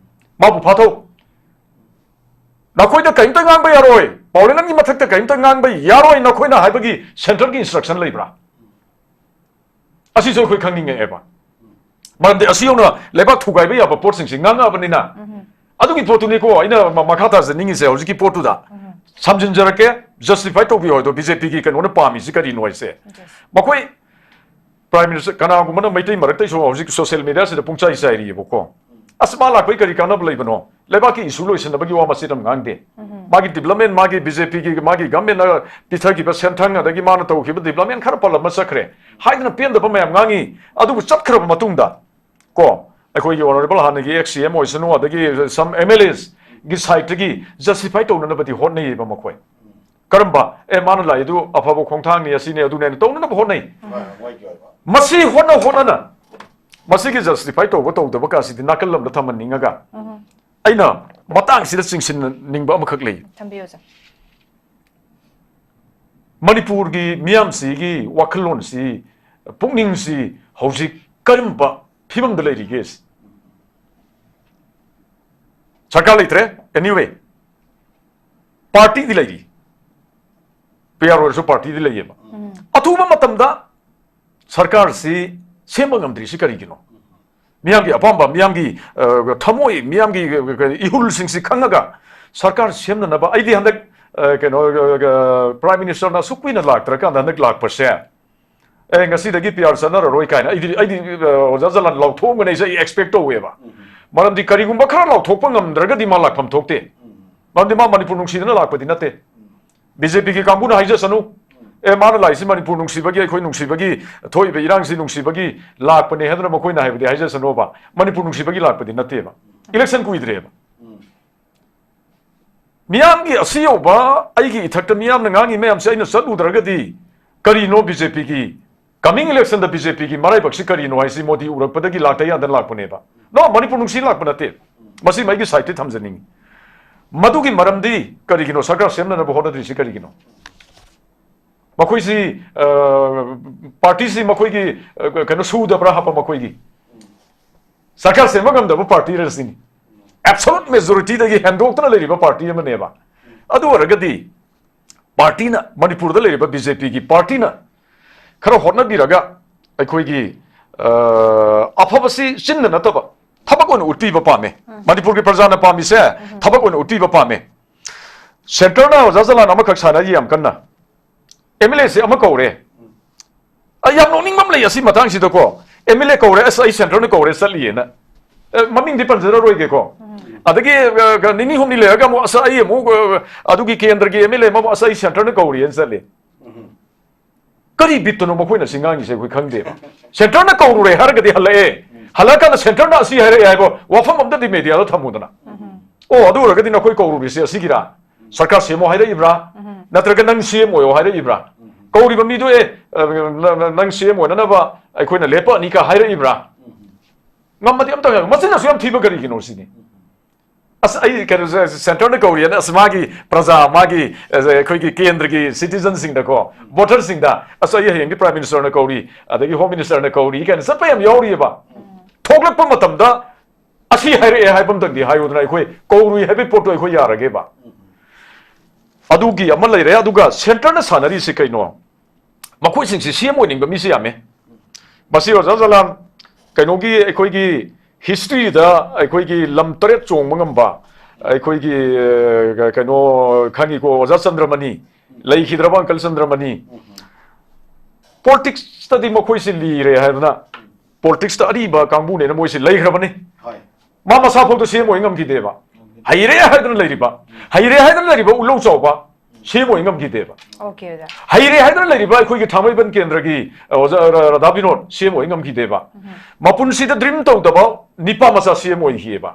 ꯃꯥꯕꯨ ꯐꯥꯊꯧ꯫ ꯅꯈꯣꯏꯗ ꯀꯔꯤꯝꯇ ꯉꯥꯡꯕ ꯌꯥꯔꯣꯏ꯫ ꯄꯥꯎꯂꯦꯟꯂꯥꯜꯒꯤ ꯃꯊꯛꯇ ꯀꯔꯤꯝꯇ ꯉꯥꯡꯕ ꯌꯥꯔꯣꯏ ꯅꯈꯣꯏꯅ ꯍꯥꯏꯕꯒꯤ ꯁꯦꯟꯇ꯭ꯔꯒꯤ ꯏꯟꯁꯇ꯭ꯔꯛꯁꯟ ꯂꯩꯕ꯭ꯔꯥ? ꯑꯁꯤꯁꯨ ꯑꯩꯈꯣꯏ ꯈꯪꯅꯤꯡꯉꯛꯑꯦꯕ꯫ ꯃꯔꯝꯗꯤ ꯑꯁꯤ ꯌꯧꯅ ꯂꯩꯕꯥꯛ ꯊꯨꯒꯥꯏꯕ ꯌꯥꯕ ꯄꯣꯠꯁꯤꯡꯁꯤ ꯉꯥꯡꯉꯛꯑꯕꯅꯤꯅ, ꯑꯗꯨꯒꯤ ꯄꯣꯠꯇꯨꯅꯤꯀꯣ ꯑꯩꯅ ꯃ-, ꯃꯈꯥ ꯇꯥꯖꯅꯤꯡꯉꯤꯁꯦ ꯍꯧꯖꯤꯛꯀꯤ ꯄꯣꯠꯇꯨꯗ꯫ ꯁꯝꯖꯤꯟꯖꯔꯛꯀꯦ, ꯖꯁꯇꯤꯐꯥꯏ ꯇꯧꯕꯤꯌꯣ ꯍꯥꯏꯗꯣ ꯕꯤ ꯖꯦ ꯄꯤꯒꯤ ꯀꯩꯅꯣꯅ ꯄꯥꯝꯃꯤꯁꯤ ꯀꯔꯤꯅꯣ ꯍꯥꯏꯁꯦ꯫ ꯃꯈꯣꯏ ꯄ꯭ꯔꯥꯏꯝ ꯃꯤꯅꯤꯁꯇꯔ ꯀꯅꯥꯒꯨꯝꯕꯅ ꯃꯩꯇꯩ ꯃꯔꯛꯇꯩꯁꯨ ꯍꯧꯖꯤꯛ ꯁꯣꯁꯤꯌꯦꯜ ꯃꯤꯗꯤꯌꯥꯁꯤꯗ ꯄꯨꯡꯆꯥꯏ ꯆꯥꯏꯔꯤꯑꯕꯀꯣ꯫ ꯑꯁ, ꯃꯥ ꯂꯥꯛꯄꯩ ꯀꯔꯤ ꯀꯥꯟꯅꯕ ꯂꯩꯕꯅꯣ? ꯂꯩꯕꯥꯛꯀꯤ ꯏꯁꯨ ꯂꯣꯏꯁꯤꯟꯅꯕꯒꯤ ꯋꯥ ꯃꯆꯦꯠ ꯑꯃ ꯉꯥꯡꯗꯦ꯫ ꯃꯥꯒꯤ ꯗꯤꯕ꯭ꯂꯞꯃꯦꯟ, ꯃꯥꯒꯤ ꯕꯤ ꯖꯦ ꯄꯤꯒꯤ, ꯃꯥꯒꯤ ꯒꯚꯔꯟꯃꯦꯟꯠꯅ ꯄꯤꯊꯈꯤꯕ ꯁꯦꯟꯊꯪ, ꯑꯗꯒꯤ ꯃꯥꯅ ꯇꯧꯈꯤꯕ ꯗꯤꯕ꯭ꯂꯞꯃꯦꯟ ꯈꯔ ꯄꯜꯂꯝꯃ ꯆꯠꯈ꯭ꯔꯦ ꯍꯥꯏꯗꯅ ꯄꯦꯟꯗꯕ ꯃꯌꯥꯝ ꯉꯥꯡꯉꯤ꯫ ꯑꯗꯨꯕꯨ ꯆꯠꯈ꯭ꯔꯕ ꯃꯇꯨꯡꯗ ꯀꯣ, ꯑꯩꯈꯣꯏꯒꯤ ꯑꯣꯅꯔꯦꯕꯜ ꯍꯥꯟꯅꯒꯤ ꯑꯦꯛꯁ ꯁꯤ ꯑꯦꯝ ꯑꯣꯏꯁꯅꯨ, ꯑꯗꯒꯤ ꯁꯝ ꯑꯦꯝ ꯑꯦꯜ ꯑꯦꯁꯒꯤ ꯁꯥꯏꯠꯇꯒꯤ ꯖꯁꯇꯤꯐꯥꯏ ꯇꯧꯅꯅꯕꯗꯤ ꯍꯣꯠꯅꯩꯌꯦꯕ ꯃꯈꯣꯏ꯫ ꯀꯔꯝꯕ, "ꯑꯦ, ꯃꯥꯅ ꯂꯥꯛꯏꯗꯨ ꯑꯐꯕ ꯈꯣꯡꯊꯥꯡꯅꯤ, ꯑꯁꯤꯅꯤ, ꯑꯗꯨꯅꯦꯅ" ꯇꯧꯅꯅꯕ ꯍꯣꯠꯅꯩ꯫ ꯃꯁꯤ ꯍꯣꯠꯅ ꯍꯣꯠꯅꯅ ꯃꯁꯤꯒꯤ ꯖꯁꯇꯤꯐꯥꯏ ꯇꯧꯕ ꯇꯧꯗꯕ ꯀꯥꯁꯤꯗꯤ ꯅꯥꯀꯜ ꯑꯃꯗ ꯊꯝꯍꯟꯅꯤꯡꯉꯒ, ꯑꯩꯅ ꯃꯇꯥꯡꯁꯤꯗ ꯆꯤꯡꯁꯤꯟꯅꯤꯡꯕ ꯑꯃꯈꯛ ꯂꯩ꯫ ꯊꯝꯕꯤꯌꯨ, ꯁꯥꯔ꯫ ꯃꯅꯤꯄꯨꯔꯒꯤ ꯃꯤꯌꯥꯝꯁꯤꯒꯤ ꯋꯥꯈꯜꯂꯣꯟꯁꯤ, ꯄꯨꯛꯅꯤꯡꯁꯤ ꯍꯧꯖꯤꯛ ꯀꯔꯝꯕ ꯐꯤꯕꯝꯗ ꯂꯩꯔꯤꯒꯦ? ꯁꯔꯀꯥꯔ ꯂꯩꯇ꯭ꯔꯦ, anyway, ꯄꯥꯔꯇꯤꯗꯤ ꯂꯩꯔꯤ꯫ ꯄꯤ ꯑꯥꯔ ꯑꯣꯏꯔꯁꯨ ꯄꯥꯔꯇꯤꯗꯤ ꯂꯩꯌꯦꯕ꯫ ꯑꯊꯨꯕ ꯃꯇꯝꯗ ꯁꯔꯀꯥꯔꯁꯤ ꯁꯦꯝꯕ ꯉꯝꯗ꯭ꯔꯤꯁꯤ ꯀꯔꯤꯒꯤꯅꯣ? ꯃꯤꯌꯥꯝꯒꯤ ꯑꯄꯥꯝꯕ, ꯃꯤꯌꯥꯝꯒꯤ, ꯑ, ꯊꯃꯣꯏ, ꯃꯤꯌꯥꯝꯒꯤ, ꯑ, ꯏꯍꯨꯜꯁꯤꯡꯁꯤ ꯈꯪꯉꯒ ꯁꯔꯀꯥꯔ ꯁꯦꯝꯅꯅꯕ, ꯑꯩꯗꯤ ꯍꯟꯗꯛ, ꯑ, ꯀꯩꯅꯣ, ꯑ, ꯑ, ꯄ꯭ꯔꯥꯏꯝ ꯃꯤꯅꯤꯁꯇꯔꯅ ꯑꯁꯨꯛ ꯀꯨꯏꯅ ꯂꯥꯛꯇ꯭ꯔꯀꯥꯟꯗ ꯍꯟꯗꯛ ꯂꯥꯛꯄꯁꯦ, "ꯑꯦ, ꯉꯁꯤꯗꯒꯤ ꯄꯤ ꯑꯥꯔ ꯆꯠꯅꯔꯔꯣꯏ" ꯀꯥꯏꯅ ꯑꯩꯗꯤ, ꯑꯩꯗꯤ, ꯑ, ꯑꯣꯖꯥ ꯖꯂꯥꯟ, ꯂꯥꯎꯊꯣꯛꯑꯝꯒꯅꯤ ꯑꯩꯁꯦ, ꯑꯩ ꯑꯦꯛꯁꯄꯦꯛ ꯇꯧꯋꯦꯕ꯫ ꯃꯔꯝꯗꯤ ꯀꯔꯤꯒꯨꯝꯕ ꯈꯔ ꯂꯥꯎꯊꯣꯛꯄ ꯉꯝꯗ꯭ꯔꯒꯗꯤ ꯃꯥ ꯂꯥꯛꯐꯝ ꯊꯣꯛꯇꯦ꯫ ꯃꯔꯝꯗꯤ ꯃꯥ ꯃꯅꯤꯄꯨꯔ ꯅꯨꯡꯁꯤꯗꯅ ꯂꯥꯛꯄꯗꯤ ꯅꯠꯇꯦ꯫ ꯕꯤ ꯖꯦ ꯄꯤꯒꯤ ꯀꯥꯡꯕꯨꯅ ꯍꯥꯏꯖꯁꯅꯨ, ꯑꯦ, ꯃꯥꯅ ꯂꯥꯛꯏꯁꯤ ꯃꯅꯤꯄꯨꯔ ꯅꯨꯡꯁꯤꯕꯒꯤ, ꯑꯩꯈꯣꯏ ꯅꯨꯡꯁꯤꯕꯒꯤ, ꯊꯣꯛꯏꯕ ꯏꯔꯥꯡꯁꯤ ꯅꯨꯡꯁꯤꯕꯒꯤ ꯂꯥꯛꯄꯅꯦ ꯍꯥꯏꯗꯅ ꯃꯈꯣꯏꯅ ꯍꯥꯏꯕꯗꯤ ꯍꯥꯏꯖꯁꯅꯣꯕ, ꯃꯅꯤꯄꯨꯔ ꯅꯨꯡꯁꯤꯕꯒꯤ ꯂꯥꯛꯄꯗꯤ ꯅꯠꯇꯦꯕ꯫ ꯏꯂꯦꯛꯁꯟ ꯀꯨꯏꯗ꯭ꯔꯦꯕ꯫ ꯃꯤꯌꯥꯝꯒꯤ ꯑꯁꯤ ꯌꯧꯕ ꯑꯩꯒꯤ ꯏꯊꯛꯇ ꯃꯤꯌꯥꯝꯅ ꯉꯥꯡꯉꯤ ꯃꯌꯥꯝꯁꯦ ꯑꯩꯅ ꯆꯠꯂꯨꯗ꯭ꯔꯒꯗꯤ ꯀꯔꯤꯅꯣ ꯕꯤ ꯖꯦ ꯄꯤꯒꯤ, ꯀꯃꯤꯡ ꯏꯂꯦꯛꯁꯟꯗ ꯕꯤ ꯖꯦ ꯄꯤꯒꯤ ꯃꯔꯥꯏꯕꯛꯁꯤ ꯀꯔꯤꯅꯣ ꯍꯥꯏꯁꯤ ꯃꯣꯗꯤ ꯎꯔꯛꯄꯗꯒꯤ ꯂꯥꯛꯇ ꯌꯥꯗꯅ ꯂꯥꯛꯄꯅꯦꯕ꯫ ꯅꯣ, ꯃꯅꯤꯄꯨꯔ ꯅꯨꯡꯁꯤ ꯂꯥꯛꯄ ꯅꯠꯇꯦ꯫ ꯃꯁꯤ ꯑꯩꯒꯤ ꯁꯥꯏꯠꯇ ꯊꯝꯖꯅꯤꯡꯉꯤ꯫ ꯃꯗꯨꯒꯤ ꯃꯔꯝꯗꯤ ꯀꯔꯤꯒꯤꯅꯣ ꯁꯔꯀꯥꯔ ꯁꯦꯝꯅꯅꯕ ꯍꯣꯠꯅꯗ꯭ꯔꯤꯁꯤ ꯀꯔꯤꯒꯤꯅꯣ? ꯃꯈꯣꯏꯁꯤ, ꯑ, ꯄꯥꯔꯇꯤꯁꯤ ꯃꯈꯣꯏꯒꯤ, ꯑ, ꯀꯩꯅꯣ ꯁꯨꯗꯕ꯭ꯔꯥ ꯍꯥꯞꯄ ꯃꯈꯣꯏꯒꯤ? ꯁꯔꯀꯥꯔ ꯁꯦꯝꯕ ꯉꯝꯗꯕ ꯄꯥꯔꯇꯤꯔ ꯁꯤꯅꯤ꯫ ꯑꯦꯕꯁꯣꯂꯨꯠ ꯃꯦꯖꯣꯔꯤꯇꯤꯗꯒꯤ ꯍꯦꯟꯗꯣꯛꯇꯅ ꯂꯩꯔꯤꯕ ꯄꯥꯔꯇꯤ ꯑꯃꯅꯦꯕ꯫ ꯑꯗꯨ ꯑꯣꯏꯔꯒꯗꯤ ꯄꯥꯔꯇꯤꯅ, ꯃꯅꯤꯄꯨꯔꯗ ꯂꯩꯔꯤꯕ ꯕꯤ ꯖꯦ ꯄꯤꯒꯤ ꯄꯥꯔꯇꯤꯅ ꯈꯔ ꯍꯣꯠꯅꯕꯤꯔꯒ ꯑꯩꯈꯣꯏꯒꯤ, ꯑ, ꯑꯐꯕꯁꯤ ꯆꯤꯟꯗ ꯅꯠꯇꯕ ꯊꯕꯛ ꯑꯣꯏꯅ ꯎꯠꯄꯤꯕ ꯄꯥꯝꯃꯦ꯫ ꯃꯅꯤꯄꯨꯔꯒꯤ ꯄ꯭ꯔꯖꯥꯅ ꯄꯥꯝꯃꯤꯁꯦ ꯊꯕꯛ ꯑꯣꯏꯅ ꯎꯠꯄꯤꯕ ꯄꯥꯝꯃꯦ꯫ ꯁꯦꯟꯇꯔꯅ ꯑꯣꯖꯥ ꯖꯂꯥꯟ ꯑꯃꯈꯛ ꯁꯥꯟꯅꯔꯤ ꯌꯥꯝ ꯀꯟꯅ꯫ ꯑꯦꯝ ꯑꯦꯜ ꯑꯦꯁꯦ ꯑꯃ ꯀꯧꯔꯦ꯫ ꯑꯩ ꯌꯥꯝ ꯅꯣꯛꯅꯤꯡꯕ ꯑꯃ ꯂꯩ ꯑꯁꯤ ꯃꯇꯥꯡꯁꯤꯗꯀꯣ꯫ ꯑꯦꯝ ꯑꯦꯜ ꯑꯦ ꯀꯧꯔꯦ, "ꯑꯁ, ꯑꯩ ꯁꯦꯟꯇꯔꯅ ꯀꯧꯔꯦ, ꯆꯠꯂꯤꯌꯦꯅ"꯫ ꯑꯦ, ꯃꯃꯤꯡꯗꯤ ꯄꯟꯖꯔꯔꯣꯏꯒꯦꯀꯣ꯫ ꯑꯗꯒꯤ, ꯑ, ꯅꯤꯅꯤ ꯍꯨꯝꯅꯤ ꯂꯩꯔꯒ ꯑꯃꯨꯛ, "ꯑꯁ, ꯑꯩ ꯑꯃꯨꯛ, ꯑ, ꯑꯗꯨꯒꯤ ꯀꯦꯟꯗ꯭ꯔꯒꯤ ꯑꯦꯝ ꯑꯦꯜ ꯑꯦ ꯑꯃꯕꯨ, ꯑꯁ, ꯑꯩ ꯁꯦꯟꯇꯔꯅ ꯀꯧꯔꯤꯌꯦꯅ" ꯆꯠꯂꯤ꯫ ꯀꯔꯤ ꯕꯤꯠꯇꯅꯣ ꯃꯈꯣꯏꯅ ꯁꯤ ꯉꯥꯡꯉꯤꯁꯦ ꯑꯩꯈꯣꯏ ꯈꯪꯗꯦꯕ꯫ ꯁꯦꯟꯇꯔꯅ ꯀꯧꯔꯨꯔꯦ ꯍꯥꯏꯔꯒꯗꯤ ꯍꯜꯂꯛꯑꯦ꯫ ꯍꯜꯂꯛꯑꯀꯥꯟꯗ ꯁꯦꯟꯇꯔꯅ ꯑꯁꯤ ꯍꯥꯏꯔꯛꯑꯦ ꯍꯥꯏꯕ ꯋꯥꯐꯝ ꯑꯝꯇꯗꯤ ꯃꯦꯗꯤꯌꯥꯗ ꯊꯝꯃꯨꯗꯅ꯫ ꯑꯣ, ꯑꯗꯨ ꯑꯣꯏꯔꯒꯗꯤ ꯅꯈꯣꯏ ꯀꯧꯔꯨꯔꯤꯁꯦ ꯑꯁꯤꯒꯤꯔꯥ? ꯁꯔꯀꯥꯔ ꯁꯦꯝꯃꯣ ꯍꯥꯏꯔꯛꯏꯕ꯭ꯔꯥ? ꯅꯠꯇ꯭ꯔꯒ ꯅꯪ ꯁꯤ ꯑꯦꯝ ꯑꯣꯏꯌꯣ ꯍꯥꯏꯔꯛꯏꯕ꯭ꯔꯥ? ꯀꯧꯔꯤꯕ ꯃꯤꯗꯨ, "ꯑꯦ, ꯑ, ꯅ-, ꯅ-, ꯅꯪ ꯁꯤ ꯑꯦꯝ ꯑꯣꯏꯅꯅꯕ ꯑꯩꯈꯣꯏꯅ ꯂꯦꯞꯄꯛꯑꯅꯤ" ꯀ ꯍꯥꯏꯔꯛꯏꯕ꯭ꯔꯥ? ꯉꯝꯃꯗꯤ ꯑꯝꯇ ꯍꯥꯏꯔꯛꯑꯣ꯫ ꯃꯆꯤꯟ ꯑꯁꯨꯛ ꯌꯥꯝ ꯊꯤꯕ ꯀꯔꯤꯒꯤꯅꯣ ꯁꯤꯅꯤ꯫ ꯑꯁ, ꯑꯩ ꯀꯩꯅꯣꯁꯦ, ꯁꯦꯟꯇꯔꯅ ꯀꯧꯔꯤꯑꯅ, ꯑꯁ, ꯃꯥꯒꯤ ꯄ꯭ꯔꯖꯥ, ꯃꯥꯒꯤ, ꯑ, ꯑꯩꯈꯣꯏꯒꯤ ꯀꯦꯟꯗ꯭ꯔꯒꯤ ꯁꯤꯇꯤꯖꯟꯁꯤꯡꯗꯀꯣ, ꯚꯣꯇꯔꯁꯤꯡꯗ, "ꯑꯁ, ꯑꯩ ꯍꯌꯦꯡꯗꯤ ꯄ꯭ꯔꯥꯏꯝ ꯃꯤꯅꯤꯁꯇꯔꯅ ꯀꯧꯔꯤ, ꯑꯗꯒꯤ ꯍꯣꯝ ꯃꯤꯅꯤꯁꯇꯔꯅ ꯀꯧꯔꯤ" ꯀꯥꯏꯅ ꯆꯠꯄ ꯌꯥꯝ ꯌꯥꯎꯔꯤꯑꯕ꯫ ꯊꯣꯛꯂꯛꯄ ꯃꯇꯝꯗ ꯑꯁꯤ ꯍꯥꯏꯔꯛꯑꯦ ꯍꯥꯏꯕ ꯑꯝꯇꯪꯗꯤ ꯍꯥꯏꯌꯨꯗꯅ, ꯑꯩꯈꯣꯏ ꯀꯧꯔꯨꯏ ꯍꯥꯏꯕꯒꯤ ꯄꯣꯠꯇꯣ ꯑꯩꯈꯣꯏ ꯌꯥꯔꯒꯦꯕ꯫ ꯑꯗꯨꯒꯤ ꯑꯃ ꯂꯩꯔꯦ꯫ ꯑꯗꯨꯒ ꯁꯦꯟꯇꯔꯅ ꯁꯥꯟꯅꯔꯤꯁꯤ ꯀꯩꯅꯣ? ꯃꯈꯣꯏꯁꯤꯡꯁꯤ ꯁꯤ ꯑꯦꯝ ꯑꯣꯏꯅꯤꯡꯕ ꯃꯤꯁꯤ ꯌꯥꯝꯃꯦ꯫ ꯃꯁꯤ ꯑꯣꯖꯥ ꯖꯂꯥꯟ, ꯀꯩꯅꯣꯒꯤ, ꯑꯩꯈꯣꯏꯒꯤ ꯍꯤꯁꯇ꯭ꯔꯤꯗ ꯑꯩꯈꯣꯏꯒꯤ ꯂꯝ ꯇꯔꯦꯠ ꯆꯣꯡꯕ ꯉꯝꯕ ꯑꯩꯈꯣꯏꯒꯤ, ꯑ, ꯀꯩꯅꯣ, ꯈꯪꯉꯤꯀꯣ, ꯑꯣꯖꯥ ꯆꯟꯗ꯭ꯔꯃꯅꯤ, ꯂꯩꯈꯤꯗ꯭ꯔꯕ ꯑꯪꯀꯜ ꯆꯟꯗ꯭ꯔꯃꯅꯤ꯫ ꯄꯣꯂꯤꯇꯤꯛꯁꯇꯗꯤ ꯃꯈꯣꯏꯁꯤ ꯂꯤꯔꯦ ꯍꯥꯏꯗꯅ, ꯄꯣꯂꯤꯇꯤꯛꯁꯇ ꯑꯔꯤꯕ ꯀꯥꯡꯕꯨꯅꯦꯅ ꯃꯣꯏꯁꯤ ꯂꯩꯈ꯭ꯔꯕꯅꯤ꯫ ꯍꯣꯏ꯫ ꯃꯥ ꯃꯁꯥ ꯐꯥꯎꯗ ꯁꯤ ꯑꯦꯝ ꯑꯣꯏ ꯉꯝꯈꯤꯗꯦꯕ꯫ ꯍꯩꯔꯦ ꯍꯥꯏꯗꯅ ꯂꯩꯔꯤꯕ, ꯍꯩꯔꯦ ꯍꯥꯏꯗꯅ ꯂꯩꯔꯤꯕ ꯎꯂꯧ ꯆꯥꯎꯕ, ꯁꯤ ꯑꯦꯝ ꯑꯣꯏ ꯉꯝꯈꯤꯗꯦꯕ꯫ ꯑꯣꯀꯦ ꯑꯣꯖꯥ꯫ ꯍꯩꯔꯦ ꯍꯥꯏꯗꯨꯅ ꯂꯩꯔꯤꯕ ꯑꯩꯈꯣꯏꯒꯤ ꯊꯥꯡꯃꯩꯕꯟ ꯀꯦꯟꯗ꯭ꯔꯒꯤ ꯑ, ꯑꯣꯖꯥ ꯔ- ꯔ- ꯔꯥꯙꯥ ꯕꯤꯅꯣꯗ ꯁꯤ ꯑꯦꯝ ꯑꯣꯏ ꯉꯝꯈꯤꯗꯦꯕ꯫ ꯃꯄꯨꯟꯁꯤꯗ ꯗ꯭ꯔꯤꯝ ꯇꯧꯗꯕ ꯅꯤꯄꯥ ꯃꯆꯥ ꯁꯤ ꯑꯦꯝ ꯑꯣꯏꯈꯤꯑꯕ꯫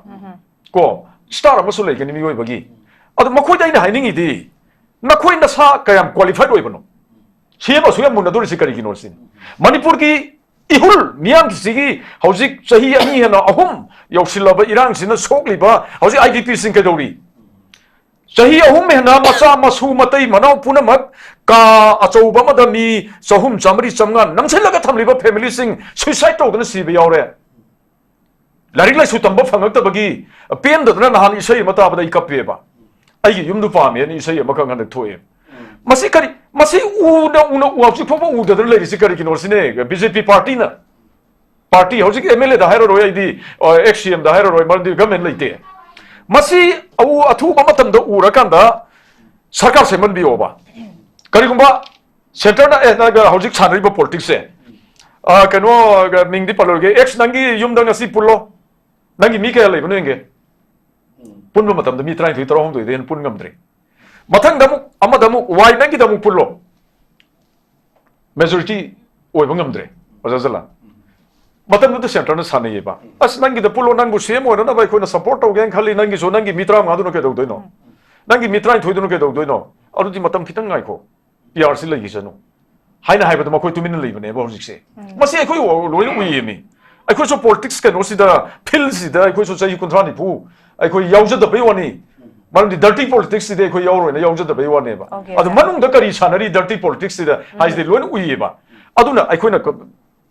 ꯀꯣ, ꯁ꯭ꯇꯥꯔ ꯑꯃꯁꯨ ꯂꯩꯒꯅꯤ ꯃꯤꯑꯣꯏꯕꯒꯤ꯫ ꯑꯗꯣ ꯃꯈꯣꯏꯗ ꯑꯩꯅ ꯍꯥꯏꯅꯤꯡꯉꯤꯗꯤ, ꯅꯈꯣꯏ ꯅꯁꯥ ꯀꯌꯥꯝ ꯀ꯭ꯋꯥꯂꯤꯐꯥꯏꯗ ꯑꯣꯏꯕꯅꯣ? ꯁꯤ ꯑꯦꯝ ꯑꯁꯨꯛ ꯌꯥꯝ ꯃꯨꯟꯅꯗꯣꯔꯤꯁꯤ ꯀꯔꯤꯒꯤꯅꯣ ꯁꯤꯅꯤ꯫ ꯃꯅꯤꯄꯨꯔꯒꯤ ꯏꯍꯨꯜ ꯃꯤꯌꯥꯝꯒꯤꯁꯤꯒꯤ ꯍꯧꯖꯤꯛ ꯆꯍꯤ ꯑꯅꯤ ꯍꯦꯟꯅ ꯑꯍꯨꯝ ꯌꯧꯁꯤꯜꯂꯕ ꯏꯔꯥꯡꯁꯤꯅ ꯁꯣꯛꯂꯤꯕ ꯍꯧꯖꯤꯛ ꯑꯥꯏ ꯗꯤ ꯄꯤꯁꯤꯡ ꯀꯩꯗꯧꯔꯤ? ꯆꯍꯤ ꯑꯍꯨꯝ ꯍꯦꯟꯅ ꯃꯆꯥ ꯃꯁꯨ ꯃꯇꯩ ꯃꯅꯥꯎ ꯄꯨꯝꯅꯃꯛ ꯀꯥ ꯑꯆꯧꯕ ꯑꯃꯗ ꯃꯤ ꯆꯍꯨꯝ, ꯆꯥꯃꯔꯤ, ꯆꯥꯃꯉꯥ ꯅꯝꯁꯤꯜꯂꯒ ꯊꯝꯂꯤꯕ ꯐꯦꯃꯤꯂꯤꯁꯤꯡ ꯁꯨꯏꯁꯥꯏꯗ ꯇꯧꯗꯅ ꯁꯤꯕ ꯌꯥꯎꯔꯦ꯫ ꯂꯥꯏꯔꯤꯛ ꯂꯥꯏꯁꯨ ꯇꯝꯕ ꯐꯪꯉꯛꯇꯕꯒꯤ ꯄꯦꯟꯗꯗꯅ ꯅꯍꯥꯟ ꯏꯁꯩ ꯑꯃ ꯇꯥꯕꯗ ꯑꯩ ꯀꯞꯄꯦꯕ꯫ ꯑꯩꯒꯤ ꯌꯨꯝꯗꯨ ꯄꯥꯝꯃꯦꯅ ꯏꯁꯩ ꯑꯃꯈꯛ ꯍꯟꯗꯛ ꯊꯣꯛꯑꯦ꯫ ꯃꯁꯤ ꯀꯔꯤ, ꯃꯁꯤ ꯎꯅ ꯎꯅ ꯎ ꯍꯧꯖꯤꯛ ꯐꯥꯎꯕ ꯎꯗꯗꯅ ꯂꯩꯔꯤꯁꯤ ꯀꯔꯤꯒꯤꯅꯣ ꯁꯤꯅꯦ ꯕꯤ ꯖꯦ ꯄꯤ ꯄꯥꯔꯇꯤꯅ꯫ ꯄꯥꯔꯇꯤ ꯍꯧꯖꯤꯛ ꯑꯦꯝ ꯑꯦꯜ ꯑꯦꯗ ꯍꯥꯏꯔꯔꯣꯏ, ꯑꯩꯗꯤ ꯑꯦꯛꯁ ꯁꯤ ꯑꯦꯝꯗ ꯍꯥꯏꯔꯔꯣꯏ, ꯃꯔꯝꯗꯤ ꯒꯃꯦꯟ ꯂꯩꯇꯦ꯫ ꯃꯁꯤ ꯑꯎ ꯑꯊꯨꯕ ꯃꯇꯝꯗ ꯎꯔꯀꯥꯟꯗ ꯁꯔꯀꯥꯔ ꯁꯦꯝꯍꯟꯕꯤꯌꯣꯕ꯫ ꯀꯔꯤꯒꯨꯝꯕ ꯁꯦꯟꯇꯔꯅ ꯑꯦ ꯅꯪ ꯍꯧꯖꯤꯛ ꯁꯥꯟꯅꯔꯤꯕ ꯄꯣꯂꯤꯇꯤꯛꯁꯁꯦ, ꯑ, ꯀꯩꯅꯣ, ꯃꯤꯡꯗꯤ ꯄꯜꯂꯔꯣꯏꯒꯦ, ꯑꯦꯛꯁ ꯅꯪꯒꯤ ꯌꯨꯝꯗ ꯉꯁꯤ ꯄꯨꯜꯂꯣ, ꯅꯪꯒꯤ ꯃꯤ ꯀꯌꯥ ꯂꯩꯕꯅꯣ ꯌꯦꯡꯒꯦ꯫ ꯄꯨꯟꯕ ꯃꯇꯝꯗ ꯃꯤ ꯇꯔꯥꯅꯤꯊꯣꯏ ꯇꯔꯥꯍꯨꯝꯗꯣꯏꯗꯩ ꯍꯦꯟꯅ ꯄꯨꯟ ꯉꯝꯗ꯭ꯔꯦ꯫ ꯃꯊꯪꯗ ꯑꯃꯨꯛ ꯑꯃꯗ ꯑꯃꯨꯛ ꯋꯥꯏ ꯅꯪꯒꯤꯗ ꯑꯃꯨꯛ ꯄꯨꯜꯂꯣ, ꯃꯦꯖꯣꯔꯤꯇꯤ ꯑꯣꯏꯕ ꯉꯝꯗ꯭ꯔꯦ꯫ ꯑꯣꯖꯥ ꯖꯂꯥꯟ, ꯃꯇꯝꯗꯨꯗ ꯁꯦꯟꯇꯔꯅ ꯁꯥꯟꯅꯩꯌꯦꯕ, "ꯑꯁ, ꯅꯪꯒꯤꯗ ꯄꯨꯜꯂꯣ, ꯅꯪꯕꯨ ꯁꯤ ꯑꯦꯝ ꯑꯣꯏꯅꯅꯕ ꯑꯩꯈꯣꯏꯅ ꯁꯄꯣꯔꯠ ꯇꯧꯒꯦꯅ ꯈꯜꯂꯤ, ꯅꯪꯒꯤꯁꯨ ꯅꯪꯒꯤ ꯃꯤ ꯇꯔꯥꯃꯉꯥꯗꯨꯅ ꯀꯩꯗꯧꯗꯣꯏꯅꯣ? ꯅꯪꯒꯤ ꯃꯤ ꯇꯔꯥꯅꯤꯊꯣꯏꯗꯨꯅ ꯀꯩꯗꯧꯗꯣꯏꯅꯣ?" ꯑꯗꯨꯗꯤ ꯃꯇꯝ ꯈꯤꯇꯪ ꯉꯥꯏꯈꯣ, ꯄꯤ ꯑꯥꯔ ꯁꯤ ꯂꯩꯈꯤꯁꯅꯨ ꯍꯥꯏꯅ ꯍꯥꯏꯕꯗ ꯃꯈꯣꯏ ꯇꯨꯃꯤꯟꯅ ꯂꯩꯕꯅꯦꯕ ꯍꯧꯖꯤꯛꯁꯦ꯫ ꯃꯁꯤ ꯑꯩꯈꯣꯏ ꯂꯣꯏꯅ ꯎꯏꯌꯦꯃꯤ꯫ ꯑꯩꯈꯣꯏꯁꯨ ꯄꯣꯂꯤꯇꯤꯛꯁ ꯀꯩꯅꯣꯁꯤꯗ, ꯐꯤꯜꯁꯤꯗ ꯑꯩꯈꯣꯏꯁꯨ ꯆꯍꯤ ꯀꯨꯟꯊ꯭ꯔꯥ ꯅꯤꯐꯨ ꯑꯩꯈꯣꯏ ꯌꯥꯎꯖꯗꯕꯩ ꯋꯥꯅꯤ꯫ ꯃꯔꯝꯗꯤ ꯗꯔꯇꯤ ꯄꯣꯂꯤꯇꯤꯛꯁꯁꯤꯗꯤ ꯑꯩꯈꯣꯏ ꯌꯥꯎꯔꯣꯏꯅ ꯌꯥꯎꯖꯗꯕꯩ ꯋꯥꯅꯦꯕ꯫ Okay, ꯑꯗꯨ sir. ꯃꯅꯨꯡꯗ ꯀꯔꯤ ꯁꯥꯟꯅꯔꯤ ꯗꯔꯇꯤ ꯄꯣꯂꯤꯇꯤꯛꯁꯁꯤꯗ ꯍꯥꯏꯁꯤꯗꯤ ꯂꯣꯏꯅ ꯎꯏꯌꯦꯕ꯫ ꯑꯗꯨꯅ ꯑꯩꯈꯣꯏꯅ ꯀ-,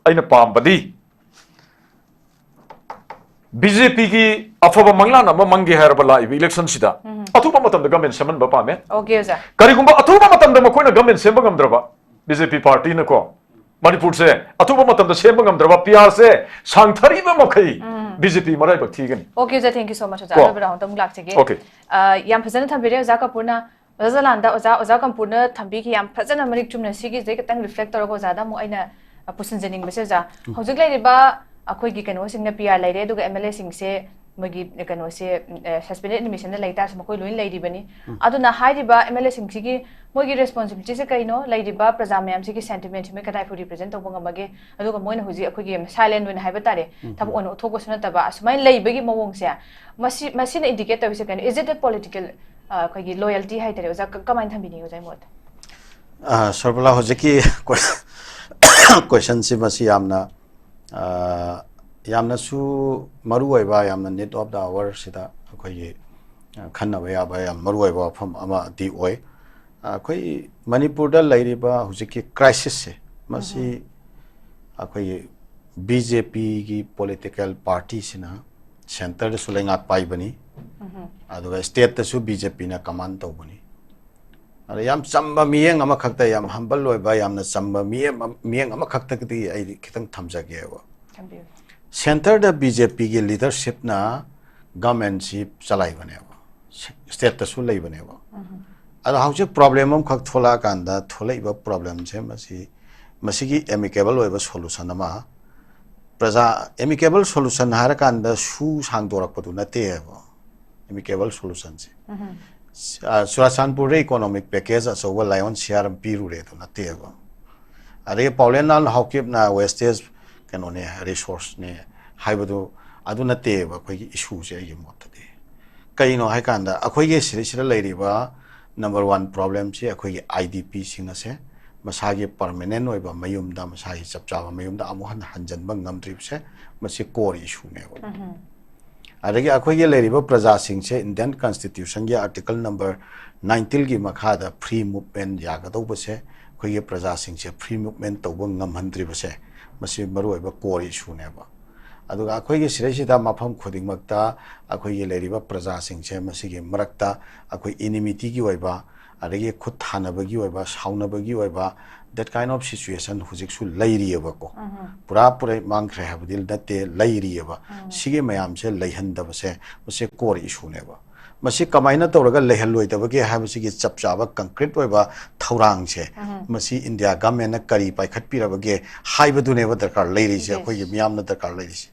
ꯑꯩꯅ ꯄꯥꯝꯕꯗꯤ ꯕꯤ ꯖꯦ ꯄꯤꯒꯤ ꯑꯐꯕ ꯃꯪꯂꯥꯟ ꯑꯃ ꯃꯪꯒꯦ ꯍꯥꯏꯔꯕ ꯂꯥꯛꯏꯕ ꯏꯂꯦꯛꯁꯟꯁꯤꯗ ꯑꯊꯨꯕ ꯃꯇꯝꯗ ꯒꯃꯦꯟ ꯁꯦꯝꯍꯟꯕ ꯄꯥꯝꯃꯦ꯫ ꯑꯣꯀꯦ ꯑꯣꯖꯥ꯫ ꯀꯔꯤꯒꯨꯝꯕ ꯑꯊꯨꯕ ꯃꯇꯝꯗ ꯃꯈꯣꯏꯅ ꯒꯃꯦꯟ ꯁꯦꯝꯕ ꯉꯝꯗ꯭ꯔꯕ, ꯕꯤ ꯖꯦ ꯄꯤ ꯄꯥꯔꯇꯤꯅꯀꯣ, ꯃꯅꯤꯄꯨꯔꯁꯦ ꯑꯊꯨꯕ ꯃꯇꯝꯗ ꯁꯦꯝꯕ ꯉꯝꯗ꯭ꯔꯕ, ꯄꯤ ꯑꯥꯔꯁꯦ ꯁꯥꯡꯊꯔꯤꯕ ꯃꯈꯩ ꯕꯤ ꯖꯦ ꯄꯤ ꯃꯔꯥꯏꯕꯛ ꯊꯤꯒꯅꯤ꯫ ꯑꯣꯀꯦ ꯑꯣꯖꯥ, thank you so much ꯑꯣꯖꯥ꯫ ꯀꯣ꯫ ꯑꯔꯣꯏꯕ ꯔꯥꯎꯟꯗ ꯑꯃꯨꯛ ꯂꯥꯛꯆꯒꯦ꯫ ꯑꯣꯀꯦ꯫ ꯑ, ꯌꯥꯝ ꯐꯖꯅ ꯊꯝꯕꯤꯔꯦ ꯑꯣꯖꯥ ꯀꯄꯨꯔꯅ꯫ ꯑꯣꯖꯥ ꯖꯂꯥꯟꯗ, ꯑꯣꯖꯥ, ꯑꯣꯖꯥ ꯀꯝꯄꯨꯔꯅ ꯊꯝꯕꯤꯈꯤ, ꯌꯥꯝ ꯐꯖꯅ ꯃꯔꯤꯛ ꯆꯨꯝꯅ꯫ ꯁꯤꯒꯤꯁꯦ ꯈꯤꯇꯪ ꯔꯤꯐ꯭ꯂꯦꯛ ꯇꯧꯔꯒ ꯑꯣꯖꯥꯗ ꯑꯃꯨꯛ ꯑꯩꯅ, ꯑ, ꯄꯨꯁꯤꯟꯖꯅꯤꯡꯕꯁꯦ ꯑꯣꯖꯥ, ꯍꯧꯖꯤꯛ ꯂꯩꯔꯤꯕ ꯑꯩꯈꯣꯏꯒꯤ ꯀꯩꯅꯣꯁꯤꯡꯅ ꯄꯤ ꯑꯥꯔ ꯂꯩꯔꯦ, ꯑꯗꯨꯒ ꯑꯦꯝ ꯑꯦꯜ ꯑꯦꯁꯤꯡꯁꯦ ꯃꯣꯏꯒꯤ ꯀꯩꯅꯣꯁꯦ, ꯁꯁꯄꯦꯟꯗꯦꯗ ꯑꯦꯅꯤꯃꯦꯁꯟꯗ ꯂꯩ ꯇꯥꯔꯁꯨ ꯃꯈꯣꯏ ꯂꯣꯏꯅ ꯂꯩꯔꯤꯕꯅꯤ꯫ ꯑꯗꯨꯅ ꯍꯥꯏꯔꯤꯕ ꯑꯦꯝ ꯑꯦꯜ ꯑꯦꯁꯤꯡꯁꯤꯒꯤ ꯃꯣꯏꯒꯤ ꯔꯦꯁꯄꯣꯟꯁꯤꯕꯤꯂꯤꯇꯤꯁꯦ ꯀꯩꯅꯣ, ꯂꯩꯔꯤꯕ ꯄ꯭ꯔꯖꯥ ꯃꯌꯥꯝꯁꯤꯒꯤ ꯁꯦꯟꯇꯤꯃꯦꯟꯁꯤ ꯃꯣꯏ ꯀꯗꯥꯏ ꯐꯥꯎ ꯔꯤꯄ꯭ꯔꯖꯦꯟ ꯇꯧꯕ ꯉꯝꯃꯒꯦ? ꯑꯗꯨꯒ ꯃꯣꯏꯅ ꯍꯧꯖꯤꯛ ꯑꯩꯈꯣꯏꯒꯤ ꯁꯥꯏꯂꯦꯟ ꯑꯣꯏꯅ ꯍꯥꯏꯕ ꯇꯥꯔꯦ, ꯊꯕꯛ ꯑꯣꯏꯅ ꯎꯠꯊꯣꯛꯄꯁꯨ ꯅꯠꯇꯕ, ꯑꯁꯨꯃꯥꯏꯅ ꯂꯩꯕꯒꯤ ꯃꯑꯣꯡꯁꯦ, ꯃꯁꯤ, ꯃꯁꯤꯅ ꯏꯟꯗꯤꯀꯦꯠ ꯇꯧꯔꯤꯁꯦ ꯀꯩꯅꯣ? Is it a political, ꯑ, ꯑꯩꯈꯣꯏꯒꯤ ꯂꯣꯌꯦꯜꯇꯤ ꯍꯥꯏꯇꯥꯔꯦ, ꯑꯣꯖꯥ, ꯀ-, ꯀꯃꯥꯏꯅ ꯊꯝꯕꯤꯅꯤꯡꯉꯤ ꯑꯣꯖꯥꯒꯤ ꯃꯣꯠꯇ? ꯑ, ꯁꯔꯕꯂꯥ, ꯍꯧꯖꯤꯛꯀꯤ ꯀꯣꯏꯁꯟꯁꯤ ꯃꯁꯤ ꯌꯥꯝꯅ, ꯑ, ꯌꯥꯝꯅꯁꯨ ꯃꯔꯨꯑꯣꯏꯕ, ꯌꯥꯝꯅ need of the hour ꯁꯤꯗ ꯑꯩꯈꯣꯏꯒꯤ, ꯑ, ꯈꯟꯅꯕ ꯌꯥꯕ ꯌꯥꯝ ꯃꯔꯨꯑꯣꯏꯕ ꯋꯥꯐꯝ ꯑꯃꯗꯤ ꯑꯣꯏ꯫ ꯑ, ꯑꯩꯈꯣꯏ ꯃꯅꯤꯄꯨꯔꯗ ꯂꯩꯔꯤꯕ ꯍꯧꯖꯤꯛꯀꯤ ꯀ꯭ꯔꯥꯏꯁꯤꯁꯁꯦ, ꯃꯁꯤ ꯑꯩꯈꯣꯏꯒꯤ ꯕꯤ ꯖꯦ ꯄꯤꯒꯤ ꯄꯣꯂꯤꯇꯤꯀꯦꯜ ꯄꯥꯔꯇꯤꯁꯤꯅ ꯁꯦꯟꯇꯔꯗꯁꯨ ꯂꯩꯉꯥꯛ ꯄꯥꯏꯕꯅꯤ, ꯑꯗꯨꯒ ꯁ꯭ꯇꯦꯠꯇꯁꯨ ꯕꯤ ꯖꯦ ꯄꯤꯅ ꯀꯃꯥꯟ ꯇꯧꯕꯅꯤ꯫ ꯑꯗ ꯌꯥꯝ ꯆꯝꯕ ꯃꯤꯠꯌꯦꯡ ꯑꯃꯈꯛꯇ, ꯌꯥꯝ ꯍꯝꯕꯜ ꯑꯣꯏꯕ, ꯌꯥꯝꯅ ꯆꯝꯕ ꯃꯤꯠꯌꯦꯡ ꯑꯃ-, ꯃꯤꯠꯌꯦꯡ ꯑꯃꯈꯛꯇꯒꯤ ꯑꯩ ꯈꯤꯇꯪ ꯊꯝꯖꯒꯦꯕ꯫ ꯊꯝꯕꯤꯌꯨ꯫ ꯁꯦꯟꯇꯔꯗ ꯕꯤ ꯖꯦ ꯄꯤꯒꯤ ꯂꯤꯗꯔꯁꯤꯞꯅ ꯒꯃꯦꯟꯁꯤ ꯆꯂꯥꯏꯕꯅꯦꯕ, ꯁ-, ꯁ꯭ꯇꯦꯠꯇꯁꯨ ꯂꯩꯕꯅꯦꯕ꯫ ꯑꯗꯣ ꯍꯧꯖꯤꯛ ꯄ꯭ꯔꯣꯕ꯭ꯂꯦꯝ ꯑꯃꯈꯛ ꯊꯣꯛꯂꯛꯑꯀꯥꯟꯗ ꯊꯣꯛꯂꯛꯏꯕ ꯄ꯭ꯔꯣꯕ꯭ꯂꯦꯝꯁꯦ ꯃꯁꯤ, ꯃꯁꯤꯒꯤ ꯑꯦꯃꯤꯀꯦꯕꯜ ꯑꯣꯏꯕ ꯁꯣꯂꯨꯁꯟ ꯑꯃ, ꯄ꯭ꯔꯖꯥ, ꯑꯦꯃꯤꯀꯦꯕꯜ ꯁꯣꯂꯨꯁꯟ ꯍꯥꯏꯔꯀꯥꯟꯗ ꯁꯨ ꯁꯥꯡꯗꯣꯔꯛꯄꯗꯨ ꯅꯠꯇꯦꯕ ꯑꯦꯃꯤꯀꯦꯕꯜ ꯁꯣꯂꯨꯁꯟꯁꯦ꯫ ꯑ, ꯆꯨꯔꯥꯆꯥꯟꯄꯨꯔꯗ ꯏꯀꯣꯅꯣꯃꯤꯛ ꯄꯦꯀꯦꯖ ꯑꯆꯧꯕ ꯂꯥꯏꯑꯣꯟ ꯁꯤꯌꯥꯔ ꯑꯃ ꯄꯤꯔꯨꯔꯦ ꯑꯗꯨ ꯅꯠꯇꯦꯕ꯫ ꯑꯗꯒꯤ ꯄꯥꯎꯂꯦꯟ ꯅꯥꯜ ꯍꯥꯎꯀꯤꯞꯅ ꯋꯦꯁꯇꯦꯖ ꯀꯩꯅꯣꯅꯦ, ꯔꯤꯁꯣꯔꯁꯅꯦ ꯍꯥꯏꯕꯗꯨ, ꯑꯗꯨ ꯅꯠꯇꯦꯕ ꯑꯩꯈꯣꯏꯒꯤ ꯏꯁꯨꯁꯦ ꯑꯩꯒꯤ ꯃꯣꯠꯇꯗꯤ꯫ ꯀꯩꯅꯣ ꯍꯥꯏꯀꯥꯟꯗ ꯑꯩꯈꯣꯏꯒꯤ ꯁꯤꯗꯩꯁꯤꯗ ꯂꯩꯔꯤꯕ ꯅꯝꯕꯔ ꯋꯥꯟ ꯄ꯭ꯔꯣꯕ꯭ꯂꯦꯝꯁꯤ ꯑꯩꯈꯣꯏꯒꯤ ꯑꯥꯏ ꯗꯤ ꯄꯤꯁꯤꯡ ꯑꯁꯦ ꯃꯁꯥꯒꯤ ꯄꯔꯃꯅꯦꯟ ꯑꯣꯏꯕ ꯃꯌꯨꯝꯗ, ꯃꯁꯥꯒꯤ ꯆꯞ ꯆꯥꯕ ꯃꯌꯨꯝꯗ ꯑꯃꯨꯛ ꯍꯟꯅ ꯍꯟꯖꯤꯟꯕ ꯉꯝꯗ꯭ꯔꯤꯕꯁꯦ, ꯃꯁꯤ ꯀꯣꯔ ꯏꯁꯨꯅꯦꯕ꯫ ꯑꯗꯒꯤ ꯑꯩꯈꯣꯏꯒꯤ ꯂꯩꯔꯤꯕ ꯄ꯭ꯔꯖꯥꯁꯤꯡꯁꯦ ꯏꯟꯗꯤꯌꯟ ꯀꯟꯁꯇꯤꯇ꯭ꯌꯨꯁꯟꯒꯤ ꯑꯥꯔꯇꯤꯀꯜ ꯅꯝꯕꯔ ꯅꯥꯏꯟꯇꯤꯟꯒꯤ ꯃꯈꯥꯗ ꯐ꯭ꯔꯤ ꯃꯨꯞꯃꯦꯟ ꯌꯥꯒꯗꯧꯕꯁꯦ, ꯑꯩꯈꯣꯏꯒꯤ ꯄ꯭ꯔꯖꯥꯁꯤꯡꯁꯦ ꯐ꯭ꯔꯤ ꯃꯨꯞꯃꯦꯟ ꯇꯧꯕ ꯉꯝꯍꯟꯗ꯭ꯔꯤꯕꯁꯦ, ꯃꯁꯤ ꯃꯔꯨꯑꯣꯏꯕ ꯀꯣꯔ ꯏꯁꯨꯅꯦꯕ꯫ ꯑꯗꯨꯒ ꯑꯩꯈꯣꯏꯒꯤ ꯁꯤꯗꯩꯁꯤꯗ ꯃꯐꯝ ꯈꯨꯗꯤꯡꯃꯛꯇ ꯑꯩꯈꯣꯏꯒꯤ ꯂꯩꯔꯤꯕ ꯄ꯭ꯔꯖꯥꯁꯤꯡꯁꯦ ꯃꯁꯤꯒꯤ ꯃꯔꯛꯇ ꯑꯩꯈꯣꯏ ꯏꯅꯤꯃꯤꯇꯤꯒꯤ ꯑꯣꯏꯕ, ꯑꯗꯒꯤ ꯈꯨꯠ ꯊꯥꯅꯕꯒꯤ ꯑꯣꯏꯕ, ꯁꯥꯎꯅꯕꯒꯤ ꯑꯣꯏꯕ, that kind of situation ꯍꯧꯖꯤꯛꯁꯨ ꯂꯩꯔꯤꯑꯕꯀꯣ꯫ ꯄꯨꯔꯥ ꯄꯨꯔꯩ ꯃꯥꯡꯈ꯭ꯔꯦ ꯍꯥꯏꯕꯗꯤ ꯅꯠꯇꯦ, ꯂꯩꯔꯤꯑꯕ꯫ ꯁꯤꯒꯤ ꯃꯌꯥꯝꯁꯦ ꯂꯩꯍꯟꯗꯕꯁꯦ, ꯃꯁꯤ ꯀꯣꯔ ꯏꯁꯨꯅꯦꯕ꯫ ꯃꯁꯤ ꯀꯃꯥꯏꯅ ꯇꯧꯔꯒ ꯂꯩꯍꯜꯂꯣꯏꯗꯕꯒꯦ ꯍꯥꯏꯕꯁꯤꯒꯤ ꯆꯞ ꯆꯥꯕ ꯀꯪꯀ꯭ꯔꯤꯠ ꯑꯣꯏꯕ ꯊꯧꯔꯥꯡꯁꯦ, ꯃꯁꯤ ꯏꯟꯗꯤꯌꯥ ꯒꯃꯦꯟꯅ ꯀꯔꯤ ꯄꯥꯏꯈꯠꯄꯤꯔꯕꯒꯦ ꯍꯥꯏꯕꯗꯨꯅꯦꯕ ꯗꯔꯀꯥꯔ ꯂꯩꯔꯤꯁꯦ, Yes. ꯑꯩꯈꯣꯏꯒꯤ ꯃꯤꯌꯥꯝꯅ ꯗꯔꯀꯥꯔ ꯂꯩꯔꯤꯁꯦ꯫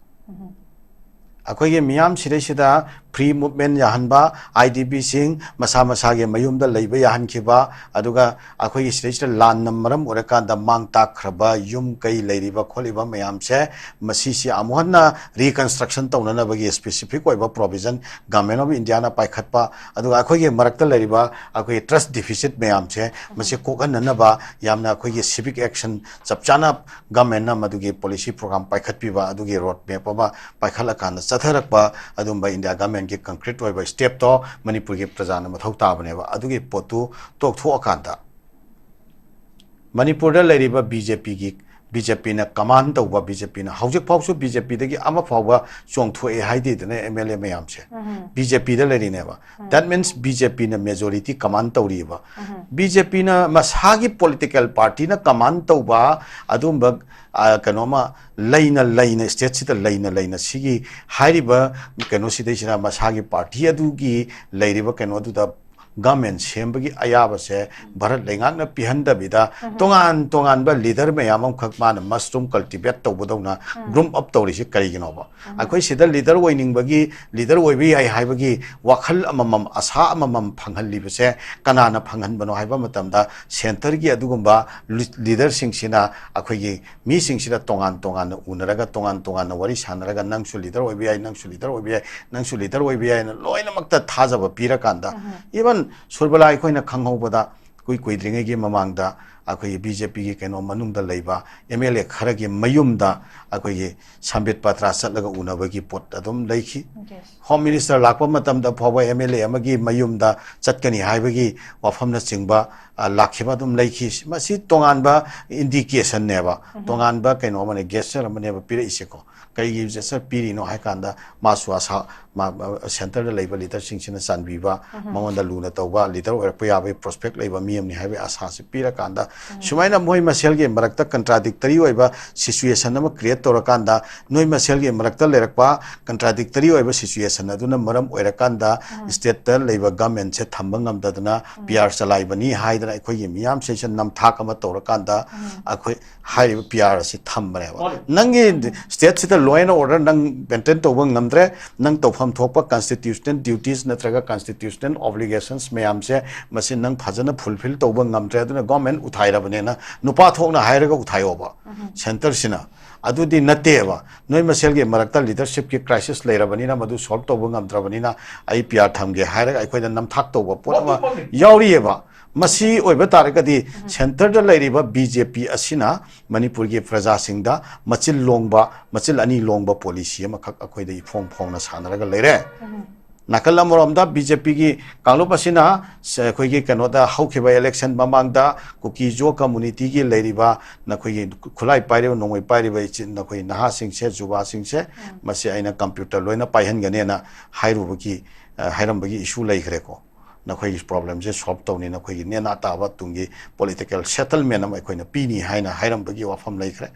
ꯑꯩꯈꯣꯏꯒꯤ ꯃꯤꯌꯥꯝ ꯁꯤꯗꯩꯁꯤꯗ free movement ꯌꯥꯍꯟꯕ, IDPꯁꯤꯡ ꯃꯁꯥ ꯃꯁꯥꯒꯤ ꯃꯌꯨꯝꯗ ꯂꯩꯕ ꯌꯥꯍꯟꯈꯤꯕ, ꯑꯗꯨꯒ ꯑꯩꯈꯣꯏꯒꯤ ꯁꯤꯗꯩꯁꯤꯗ ꯂꯥꯟꯅ ꯃꯔꯝ ꯑꯣꯏꯔꯀꯥꯟꯗ ꯃꯥꯡ ꯇꯥꯛꯈ꯭ꯔꯕ ꯌꯨꯝ ꯀꯩ ꯂꯩꯔꯤꯕ ꯈꯣꯠꯂꯤꯕ ꯃꯌꯥꯝꯁꯦ, ꯃꯁꯤꯁꯤ ꯑꯃꯨꯛ ꯍꯟꯅ reconstruction ꯇꯧꯅꯅꯕꯒꯤ specific ꯑꯣꯏꯕ provision Government of Indiaꯅ ꯄꯥꯏꯈꯠꯄ, ꯑꯗꯨꯒ ꯑꯩꯈꯣꯏꯒꯤ ꯃꯔꯛꯇ ꯂꯩꯔꯤꯕ ꯑꯩꯈꯣꯏꯒꯤ trust deficit ꯃꯌꯥꯝꯁꯦ, ꯃꯁꯤ ꯀꯣꯛꯍꯟꯅꯅꯕ ꯌꯥꯝꯅ ꯑꯩꯈꯣꯏꯒꯤ civic action ꯆꯞ ꯆꯥꯅ governmentꯅ ꯃꯗꯨꯒꯤ policy program ꯄꯥꯏꯈꯠꯄꯤꯕ, ꯑꯗꯨꯒꯤ road map ꯑꯃ ꯄꯥꯏꯈꯠꯂꯀꯥꯟꯗ ꯆꯠꯊꯔꯛꯄ ꯑꯗꯨꯝꯕ India governmentꯀꯤ concrete ꯑꯣꯏꯕ stepꯇꯣ ꯃꯅꯤꯄꯨꯔꯒꯤ ꯄ꯭ꯔꯖꯥꯅ ꯃꯊꯧ ꯇꯥꯕꯅꯦꯕ꯫ ꯑꯗꯨꯒꯤ ꯄꯣꯠꯇꯨ ꯇꯣꯛꯊꯣꯛꯑꯀꯥꯟꯗ ꯃꯅꯤꯄꯨꯔꯗ ꯂꯩꯔꯤꯕ BJPꯒꯤ, BJPꯅ command ꯇꯧꯕ, BJPꯅ ꯍꯧꯖꯤꯛ ꯐꯥꯎꯁꯨ BJPꯗꯒꯤ ꯑꯃ ꯐꯥꯎꯕ ꯆꯣꯡꯊꯣꯛꯑꯦ ꯍꯥꯏꯗꯦꯗꯅ MLA ꯃꯌꯥꯝꯁꯦ꯫ BJPꯗ ꯂꯩꯔꯤꯅꯦꯕ꯫ That means BJPꯅ majority command ꯇꯧꯔꯤꯕ꯫ BJPꯅ ꯃꯁꯥꯒꯤ political partyꯅ command ꯇꯧꯕ ꯑꯗꯨꯝꯕ, ꯑ, ꯀꯩꯅꯣꯃ ꯂꯩꯅ ꯂꯩꯅ, stateꯁꯤꯗ ꯂꯩꯅ ꯂꯩꯅ ꯁꯤꯒꯤ ꯍꯥꯏꯔꯤꯕ ꯀꯩꯅꯣꯁꯤꯗꯩꯁꯤꯅ ꯃꯁꯥꯒꯤ party ꯑꯗꯨꯒꯤ ꯂꯩꯔꯤꯕ ꯀꯩꯅꯣꯗꯨꯗ government ꯁꯦꯝꯕꯒꯤ ꯑꯌꯥꯕꯁꯦ ꯚꯥꯔꯠ ꯂꯩꯉꯥꯛꯅ ꯄꯤꯍꯟꯗꯕꯤꯗ ꯇꯣꯉꯥꯟ ꯇꯣꯉꯥꯟꯕ leader ꯃꯌꯥꯝ ꯑꯃꯈꯛ ꯃꯥꯅ mushroom cultivate ꯇꯧꯕꯗꯧꯅ group up ꯇꯧꯔꯤꯁꯤ ꯀꯔꯤꯒꯤꯅꯣꯕ? ꯑꯩꯈꯣꯏ ꯁꯤꯗ leader ꯑꯣꯏꯅꯤꯡꯕꯒꯤ, leader ꯑꯣꯏꯕ ꯌꯥꯏ ꯍꯥꯏꯕꯒꯤ ꯋꯥꯈꯜ ꯑꯃꯃꯝ, ꯑꯁꯥ ꯑꯃꯃꯝ ꯐꯪꯍꯜꯂꯤꯕꯁꯦ ꯀꯅꯥꯅ ꯐꯪꯍꯟꯕꯅꯣ ꯍꯥꯏꯕ ꯃꯇꯝꯗ centreꯒꯤ ꯑꯗꯨꯒꯨꯝꯕ leaderꯁꯤꯡꯁꯤꯅ ꯑꯩꯈꯣꯏꯒꯤ ꯃꯤꯁꯤꯡꯁꯤꯗ ꯇꯣꯉꯥꯟ ꯇꯣꯉꯥꯟꯅ ꯎꯅꯔꯒ, ꯇꯣꯉꯥꯟ ꯇꯣꯉꯥꯟꯅ ꯋꯥꯔꯤ ꯁꯥꯟꯅꯔꯒ, "ꯅꯪꯁꯨ leader ꯑꯣꯏꯕ ꯌꯥꯏ, ꯅꯪꯁꯨ leader ꯑꯣꯏꯕ ꯌꯥꯏ, ꯅꯪꯁꯨ leader ꯑꯣꯏꯕ ꯌꯥꯏ" ꯍꯥꯏꯅ ꯂꯣꯏꯅꯃꯛꯇ ꯊꯥꯖꯕ ꯄꯤꯔꯀꯥꯟꯗ, even ꯁꯨꯔꯕꯂꯥ ꯑꯩꯈꯣꯏꯅ ꯈꯪꯍꯧꯕꯗ ꯀꯨꯏ ꯀꯨꯏꯗ꯭ꯔꯤꯉꯩꯒꯤ ꯃꯃꯥꯡꯗ ꯑꯩꯈꯣꯏꯒꯤ BJPꯒꯤ ꯀꯩꯅꯣ ꯃꯅꯨꯡꯗ ꯂꯩꯕ MLA ꯈꯔꯒꯤ ꯃꯌꯨꯝꯗ ꯑꯩꯈꯣꯏꯒꯤ ꯁꯝꯕꯤꯠ ꯄꯇ꯭ꯔ ꯆꯠꯂꯒ ꯎꯅꯕꯒꯤ ꯄꯣꯠ ꯑꯗꯨꯝ ꯂꯩꯈꯤ꯫ Home Minister ꯂꯥꯛꯄ ꯃꯇꯝꯗ ꯐꯥꯎꯕ MLA ꯑꯃꯒꯤ ꯃꯌꯨꯝꯗ ꯆꯠꯀꯅꯤ ꯍꯥꯏꯕꯒꯤ ꯋꯥꯐꯝꯅꯆꯤꯡꯕ, ꯑ, ꯂꯥꯛꯈꯤꯕ ꯑꯗꯨꯝ ꯂꯩꯈꯤ꯫ ꯃꯁꯤ ꯇꯣꯉꯥꯟꯕ indicationꯅꯦꯕ, ꯇꯣꯉꯥꯟꯕ ꯀꯩꯅꯣ ꯑꯃꯅꯦ, gesture ꯑꯃꯅꯦꯕ ꯄꯤꯔꯛꯏꯁꯦꯀꯣ꯫ ꯀꯔꯤꯒꯤ gesture ꯄꯤꯔꯤꯅꯣ ꯍꯥꯏ ꯀꯥꯟꯗ ꯃꯥꯁꯨ ꯑꯁꯥ, ꯃꯥ, ꯃꯥ, centreꯗ ꯂꯩꯕ leaderꯁꯤꯡꯁꯤꯅ ꯆꯥꯟꯕꯤꯕ, ꯃꯉꯣꯟꯗ ꯂꯨꯅ ꯇꯧꯕ, leader ꯑꯣꯏꯔꯛꯄ ꯌꯥꯕꯒꯤ prospect ꯂꯩꯕ ꯃꯤ ꯑꯃꯅꯤ ꯍꯥꯏꯕꯒꯤ ꯑꯁꯥꯁꯤ ꯄꯤꯔꯀꯥꯟꯗ ꯁꯨꯃꯥꯏꯅ ꯃꯣꯏ ꯃꯁꯦꯜꯒꯤ ꯃꯔꯛꯇ contradictory ꯑꯣꯏꯕ situation ꯑꯃ create ꯇꯧꯔꯀꯥꯟꯗ, ꯅꯣꯏ ꯃꯁꯦꯜꯒꯤ ꯃꯔꯛꯇ ꯂꯩꯔꯛꯄ contradictory ꯑꯣꯏꯕ situation ꯑꯗꯨꯅ ꯃꯔꯝ ꯑꯣꯏꯔꯀꯥꯟꯗ stateꯇ ꯂꯩꯕ governmentꯁꯦ ꯊꯝꯕ ꯉꯝꯗꯗꯅ PR ꯆꯂꯥꯏꯕꯅꯤ ꯍꯥꯏꯗꯅ ꯑꯩꯈꯣꯏꯒꯤ ꯃꯤꯌꯥꯝꯁꯤꯡꯁꯦ ꯅꯝꯊꯥꯛ ꯑꯃ ꯇꯧꯔꯀꯥꯟꯗ ꯑꯩꯈꯣꯏ ꯍꯥꯏꯔꯤꯕ PR ꯑꯁꯤ ꯊꯝꯕꯅꯦꯕ꯫ ꯅꯪꯒꯤ stateꯁꯤꯗ law and order ꯅꯪ maintain ꯇꯧꯕ ꯉꯝꯗ꯭ꯔꯦ, ꯅꯪ ꯇꯧꯐꯝ ꯊꯣꯛꯄ constitutional duties ꯅꯠꯇ꯭ꯔꯒ constitutional obligations ꯃꯌꯥꯝꯁꯦ ꯃꯁꯤ ꯅꯪ ꯐꯖꯅ fulfill ꯇꯧꯕ ꯉꯝꯗ꯭ꯔꯦ, ꯑꯗꯨꯅ government ꯎꯊꯥꯏꯔꯕꯅꯦꯅ ꯅꯨꯄꯥ ꯊꯣꯛꯅ ꯍꯥꯏꯔꯒ ꯎꯊꯥꯏꯌꯣꯕ꯫ Centreꯁꯤꯅ ꯑꯗꯨꯗꯤ ꯅꯠꯇꯦꯕ꯫ ꯅꯣꯏ ꯃꯁꯦꯜꯒꯤ ꯃꯔꯛꯇ leadershipꯀꯤ crisis ꯂꯩꯔꯕꯅꯤꯅ, ꯃꯗꯨ solve ꯇꯧꯕ ꯉꯝꯗ꯭ꯔꯕꯅꯤꯅ ꯑꯩ PR ꯊꯝꯒꯦ ꯍꯥꯏꯔꯒ ꯑꯩꯈꯣꯏꯗ ꯅꯝꯊꯥꯛ ꯇꯧꯕ ꯄꯣꯠ ꯑꯃ ꯌꯥꯎꯔꯤꯑꯕ꯫ ꯃꯁꯤ ꯑꯣꯏꯕ ꯇꯥꯔꯒꯗꯤ centreꯗ ꯂꯩꯔꯤꯕ BJP ꯑꯁꯤꯅ ꯃꯅꯤꯄꯨꯔꯒꯤ ꯄ꯭ꯔꯖꯥꯁꯤꯡꯗ ꯃꯆꯤꯜ ꯂꯣꯡꯕ, ꯃꯆꯤꯜ ꯑꯅꯤ ꯂꯣꯡꯕ policy ꯑꯃꯈꯛ ꯑꯩꯈꯣꯏꯗ ꯏꯐꯣꯡ ꯐꯣꯡꯅ ꯁꯥꯟꯅꯔꯒ ꯂꯩꯔꯦ꯫ ꯅꯥꯀꯜ ꯑꯃꯔꯣꯝꯗ BJPꯒꯤ ꯀꯥꯡꯂꯨꯞ ꯑꯁꯤꯅ ꯁ-, ꯑꯩꯈꯣꯏꯒꯤ ꯀꯩꯅꯣꯗ ꯍꯧꯈꯤꯕ election ꯃꯃꯥꯡꯗ ꯀꯨꯀꯤ ꯖꯣ communityꯒꯤ ꯂꯩꯔꯤꯕ ꯅꯈꯣꯏꯒꯤ ꯈꯨꯠꯂꯥꯏ ꯄꯥꯏꯔꯤꯕ, ꯅꯣꯡꯃꯩ ꯄꯥꯏꯔꯤꯕ ꯏꯆꯤꯟ, ꯅꯈꯣꯏ ꯅꯍꯥꯁꯤꯡꯁꯦ, ꯖꯨꯕꯥꯁꯤꯡꯁꯦ, ꯃꯁꯤ ꯑꯩꯅ computer ꯂꯣꯏꯅ ꯄꯥꯏꯍꯟꯒꯅꯦꯅ ꯍꯥꯏꯔꯨꯕꯒꯤ, ꯑ, ꯍꯥꯏꯔꯝꯕꯒꯤ issue ꯂꯩꯈ꯭ꯔꯦꯀꯣ꯫ ꯅꯈꯣꯏꯒꯤ problemꯁꯦ solve ꯇꯧꯅꯤ, ꯅꯈꯣꯏꯒꯤ ꯅꯦꯅꯥ ꯇꯥꯕ ꯇꯨꯡꯒꯤ political settlement ꯑꯃ ꯑꯩꯈꯣꯏꯅ ꯄꯤꯅꯤ ꯍꯥꯏꯅ ꯍꯥꯏꯔꯝꯕꯒꯤ ꯋꯥꯐꯝ ꯂꯩꯈ꯭ꯔꯦ꯫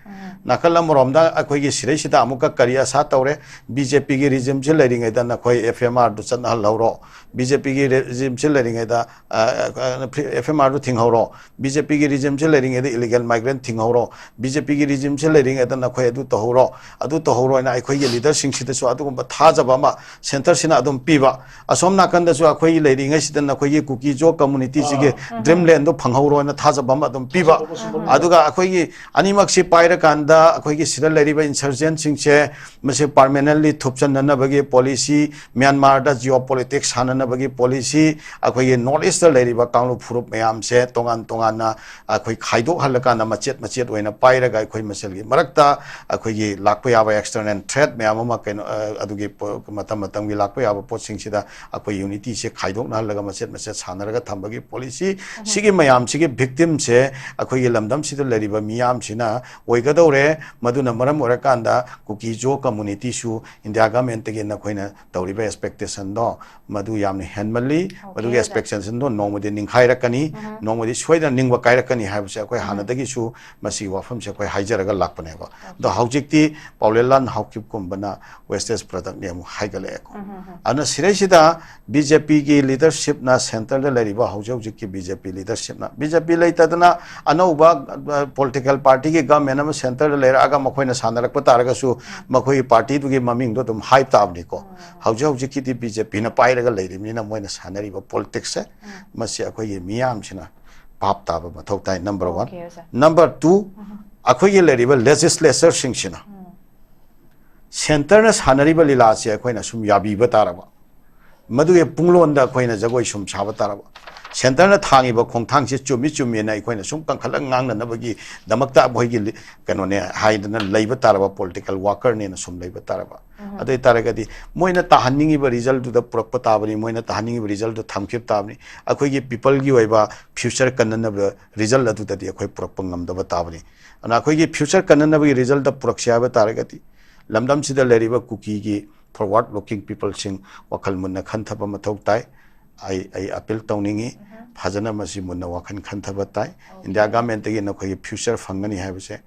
ꯅꯥꯀꯜ ꯑꯃꯔꯣꯝꯗ ꯑꯩꯈꯣꯏꯒꯤ ꯁꯤꯗꯩꯁꯤꯗ ꯑꯃꯨꯛꯀ ꯀꯔꯤ ꯑꯁꯥ ꯇꯧꯔꯦ? BJPꯒꯤ regimeꯁꯤ ꯂꯩꯔꯤꯉꯩꯗ ꯅꯈꯣꯏ FMRꯗꯨ ꯆꯠꯅꯍꯜꯍꯧꯔꯣ, BJPꯒꯤ regimeꯁꯤ ꯂꯩꯔꯤꯉꯩꯗ, ꯑ, ꯑ, FMRꯗꯨ ꯊꯤꯡꯍꯧꯔꯣ, BJPꯒꯤ regimeꯁꯤ ꯂꯩꯔꯤꯉꯩꯗ illegal migrant ꯊꯤꯡꯍꯧꯔꯣ, BJPꯒꯤ regimeꯁꯤ ꯂꯩꯔꯤꯉꯩꯗ ꯅꯈꯣꯏ ꯑꯗꯨ ꯇꯧꯍꯧꯔꯣ, ꯑꯗꯨ ꯇꯧꯍꯧꯔꯣ ꯍꯥꯏꯅ ꯑꯩꯈꯣꯏꯒꯤ leaderꯁꯤꯡꯁꯤꯗꯁꯨ ꯑꯗꯨꯒꯨꯝꯕ ꯊꯥꯖꯕ ꯑꯃ centreꯁꯤꯅ ꯑꯗꯨꯝ ꯄꯤꯕ꯫ ꯑꯁꯣꯝ ꯅꯥꯀꯟꯗꯁꯨ ꯑꯩꯈꯣꯏꯒꯤ ꯂꯩꯔꯤꯉꯩꯁꯤꯗ ꯅꯈꯣꯏꯒꯤ ꯀꯨꯀꯤ ꯖꯣ communityꯁꯤꯒꯤ dreamlandꯗꯨ ꯐꯪꯍꯧꯔꯣꯅ ꯊꯥꯖꯕ ꯑꯃ ꯑꯗꯨꯝ ꯄꯤꯕ꯫ ꯑꯗꯨꯒ ꯑꯩꯈꯣꯏꯒꯤ ꯑꯅꯤꯃꯛꯁꯤ ꯄꯥꯏꯔꯀꯥꯟꯗ ꯑꯩꯈꯣꯏꯒꯤ ꯁꯤꯗ ꯂꯩꯔꯤꯕ insurgentꯁꯤꯡꯁꯦ ꯃꯁꯤ permanently ꯊꯨꯞꯆꯟꯅꯅꯕꯒꯤ policy, ꯃ꯭ꯌꯥꯟꯃꯥꯔꯗ geopolitics ꯁꯥꯟꯅꯅꯕꯒꯤ policy, ꯑꯩꯈꯣꯏꯒꯤ North Eastꯇ ꯂꯩꯔꯤꯕ ꯀꯥꯡꯂꯨꯞ ꯐꯨꯔꯨꯞ ꯃꯌꯥꯝꯁꯦ ꯇꯣꯉꯥꯟ ꯇꯣꯉꯥꯟꯅ ꯑꯩꯈꯣꯏ ꯈꯥꯏꯗꯣꯛꯍꯜꯂꯀꯥꯟꯗ ꯃꯆꯦꯠ ꯃꯆꯦꯠ ꯑꯣꯏꯅ ꯄꯥꯏꯔꯒ ꯑꯩꯈꯣꯏ ꯃꯁꯦꯜꯒꯤ ꯃꯔꯛꯇ ꯑꯩꯈꯣꯏꯒꯤ ꯂꯥꯛꯄ ꯌꯥꯕ external threat ꯃꯌꯥꯝ ꯑꯃ ꯀꯩꯅꯣ, ꯑ, ꯑꯗꯨꯒꯤ ꯄꯣ-, ꯃꯇꯝ ꯃꯇꯝꯒꯤ ꯂꯥꯛꯄ ꯌꯥꯕ ꯄꯣꯠꯁꯤꯡꯁꯤꯗ ꯑꯩꯈꯣꯏ unityꯁꯦ ꯈꯥꯏꯗꯣꯛꯅꯍꯜꯂꯒ ꯃꯆꯦꯠ ꯃꯆꯦꯠ ꯁꯥꯟꯅꯔꯒ ꯊꯝꯕꯒꯤ ꯄꯣꯂꯤꯁꯤ꯫ ꯁꯤꯒꯤ ꯃꯌꯥꯝꯁꯤꯒꯤ ꯚꯤꯛꯇꯤꯝꯁꯦ ꯑꯩꯈꯣꯏꯒꯤ ꯂꯝꯗꯝꯁꯤꯗ ꯂꯩꯔꯤꯕ ꯃꯤꯌꯥꯝꯁꯤꯅ ꯑꯣꯏꯒꯗꯧꯔꯦ꯫ ꯃꯗꯨꯅ ꯃꯔꯝ ꯑꯣꯏꯔꯀꯥꯟꯗ ꯀꯨꯀꯤ ꯖꯣ ꯀꯝꯃꯨꯅꯤꯇꯤꯁꯨ ꯏꯟꯗꯤꯌꯥ ꯒꯃꯦꯟꯇꯒꯤ ꯅꯈꯣꯏꯅ ꯇꯧꯔꯤꯕ ꯑꯦꯛꯁꯄꯦꯛꯇꯦꯁꯟꯗꯣ ꯃꯗꯨ ꯌꯥꯝꯅ ꯍꯦꯟꯃꯜꯂꯤ꯫ Okay, ꯃꯗꯨꯒꯤ ꯑꯣꯖꯥ꯫ ꯑꯦꯛꯁꯄꯦꯛꯇꯦꯁꯟꯗꯣ ꯅꯣꯡꯃꯗꯤ ꯅꯤꯡꯈꯥꯏꯔꯛꯀꯅꯤ, ꯅꯣꯡꯃꯗꯤ ꯁꯣꯏꯗꯅ ꯅꯤꯡꯕ ꯀꯥꯏꯔꯛꯀꯅꯤ ꯍꯥꯏꯕꯁꯦ ꯑꯩꯈꯣꯏ ꯍꯥꯟꯅꯗꯒꯤꯁꯨ ꯃꯁꯤꯒꯤ ꯋꯥꯐꯝꯁꯦ ꯑꯩꯈꯣꯏ ꯍꯥꯏꯖꯔꯒ ꯂꯥꯛꯄꯅꯦꯕ꯫ ꯑꯗꯣ ꯍꯧꯖꯤꯛꯇꯤ ꯄꯥꯎꯂꯦꯟꯂꯥꯟ ꯍꯥꯎꯀꯤꯞꯀꯨꯝꯕꯅ ꯋꯦꯁꯇꯦꯖ ꯄ꯭ꯔꯗꯛꯅꯤ ꯑꯃꯨꯛ ꯍꯥꯏꯒꯠꯂꯛꯑꯦꯀꯣ꯫ ꯑꯗꯨꯅ ꯁꯤꯗꯩꯁꯤꯗ ꯕꯤ ꯖꯦ ꯄꯤꯒꯤ ꯂꯤꯗꯔꯁꯤꯞꯅ, ꯁꯦꯟꯇꯔꯗ ꯂꯩꯔꯤꯕ ꯍꯧꯖꯤꯛ ꯍꯧꯖꯤꯛꯀꯤ ꯕꯤ ꯖꯦ ꯄꯤ ꯂꯤꯗꯔꯁꯤꯞꯅ, ꯕꯤ ꯖꯦ ꯄꯤ ꯂꯩꯇꯗꯅ ꯑꯅꯧꯕ ꯄꯣꯂꯤꯇꯤꯀꯦꯜ ꯄꯥꯔꯇꯤꯒꯤ ꯒꯃꯦꯟ ꯑꯃ ꯁꯦꯟꯇꯔꯗ ꯂꯩꯔꯛꯑꯒ ꯃꯈꯣꯏꯅ ꯁꯥꯟꯅꯔꯛꯄ ꯇꯥꯔꯒꯁꯨ ꯃꯈꯣꯏꯒꯤ ꯄꯥꯔꯇꯤꯗꯨꯒꯤ ꯃꯃꯤꯡꯗꯣ ꯑꯗꯨꯝ ꯍꯥꯏꯕ ꯇꯥꯕꯅꯤꯀꯣ꯫ ꯍꯧꯖꯤꯛ ꯍꯧꯖꯤꯛꯀꯤꯗꯤ ꯕꯤ ꯖꯦ ꯄꯤꯅ ꯄꯥꯏꯔꯒ ꯂꯩꯔꯤꯕꯅꯤꯅ ꯃꯣꯏꯅ ꯁꯥꯟꯅꯔꯤꯕ ꯄꯣꯂꯤꯇꯤꯛꯁꯁꯦ ꯃꯁꯤ ꯑꯩꯈꯣꯏꯒꯤ ꯃꯤꯌꯥꯝꯁꯤꯅ ꯚꯥꯞ ꯇꯥꯕ ꯃꯊꯧ ꯇꯥꯏ, ꯅꯝꯕꯔ ꯋꯥꯟ꯫ Okay, ꯁꯥꯔ꯫ ꯅꯝꯕꯔ ꯇꯨ, ꯑꯩꯈꯣꯏꯒꯤ ꯂꯩꯔꯤꯕ ꯂꯦꯖꯤꯁꯂꯦꯆꯔꯁꯤꯡꯁꯤꯅ ꯁꯦꯟꯇꯔꯅ ꯁꯥꯟꯅꯔꯤꯕ ꯂꯤꯂꯥꯁꯦ ꯑꯩꯈꯣꯏꯅ ꯁꯨꯝ ꯌꯥꯕꯤꯕ ꯇꯥꯔꯕ, ꯃꯗꯨꯒꯤ ꯄꯨꯡꯂꯣꯟꯗ ꯑꯩꯈꯣꯏꯅ ꯖꯒꯣꯏ ꯁꯨꯝ ꯁꯥꯕ ꯇꯥꯔꯕ, ꯁꯦꯟꯇꯔꯅ ꯊꯥꯡꯉꯤꯕ ꯈꯣꯡꯊꯥꯡꯁꯦ ꯆꯨꯝꯃꯤ ꯆꯨꯝꯃꯤꯅ ꯑꯩꯈꯣꯏꯅ ꯁꯨꯝ ꯀꯟꯈꯠꯂꯒ ꯉꯥꯡꯅꯅꯕꯒꯤ ꯗꯃꯛꯇ ꯑꯩꯈꯣꯏꯒꯤ ꯂꯤ-, ꯀꯩꯅꯣꯅꯦ ꯍꯥꯏꯗꯅ ꯂꯩꯕ ꯇꯥꯔꯕ, ꯄꯣꯂꯤꯇꯤꯀꯦꯜ ꯋꯥꯀꯔꯅꯦꯅ ꯁꯨꯝ ꯂꯩꯕ ꯇꯥꯔꯕ꯫ ꯑꯗꯨ ꯑꯣꯏ ꯇꯥꯔꯒꯗꯤ ꯃꯣꯏꯅ ꯇꯥꯍꯟꯅꯤꯡꯉꯤꯕ ꯔꯤꯖꯜꯗꯨꯗ ꯄꯨꯔꯛꯄ ꯇꯥꯕꯅꯤ, ꯃꯣꯏꯅ ꯇꯥꯍꯟꯅꯤꯡꯉꯤꯕ ꯔꯤꯖꯜꯗꯨ ꯊꯝꯈꯤꯕ ꯇꯥꯕꯅꯤ꯫ ꯑꯩꯈꯣꯏꯒꯤ ꯄꯤꯄꯜꯒꯤ ꯑꯣꯏꯕ ꯐ꯭ꯌꯨꯆꯔ ꯀꯟꯅꯅꯕ ꯔꯤꯖꯜ ꯑꯗꯨꯗꯗꯤ ꯑꯩꯈꯣꯏ ꯄꯨꯔꯛꯄ ꯉꯝꯗꯕ ꯇꯥꯕꯅꯤ꯫ ꯑꯗꯨꯅ ꯑꯩꯈꯣꯏꯒꯤ ꯐ꯭ꯌꯨꯆꯔ ꯀꯟꯅꯅꯕꯒꯤ ꯔꯤꯖꯜꯗ ꯄꯨꯔꯛꯁꯦ ꯍꯥꯏꯕ ꯇꯥꯔꯒꯗꯤ ꯂꯝꯗꯝꯁꯤꯗ ꯂꯩꯔꯤꯕ ꯀꯨꯀꯤꯒꯤ ꯐꯣꯔꯋꯥꯔꯗ ꯂꯨꯀꯤꯡ ꯄꯤꯄꯜꯁꯤꯡ ꯋꯥꯈꯜ ꯃꯨꯟꯅ ꯈꯟꯊꯕ ꯃꯊꯧ ꯇꯥꯏ꯫ ꯑꯩ, ꯑꯩ ꯑꯄꯤꯜ ꯇꯧꯅꯤꯡꯉꯤ, ꯐꯖꯅ ꯃꯁꯤ ꯃꯨꯟꯅ ꯋꯥꯈꯜ ꯈꯟꯊꯕ ꯇꯥꯏ꯫ ꯏꯟꯗꯤꯌꯥ ꯒꯃꯦꯟꯇꯒꯤ ꯅꯈꯣꯏꯒꯤ ꯐ꯭ꯌꯨꯆꯔ ꯐꯪꯒꯅꯤ ꯍꯥꯏꯕꯁꯦ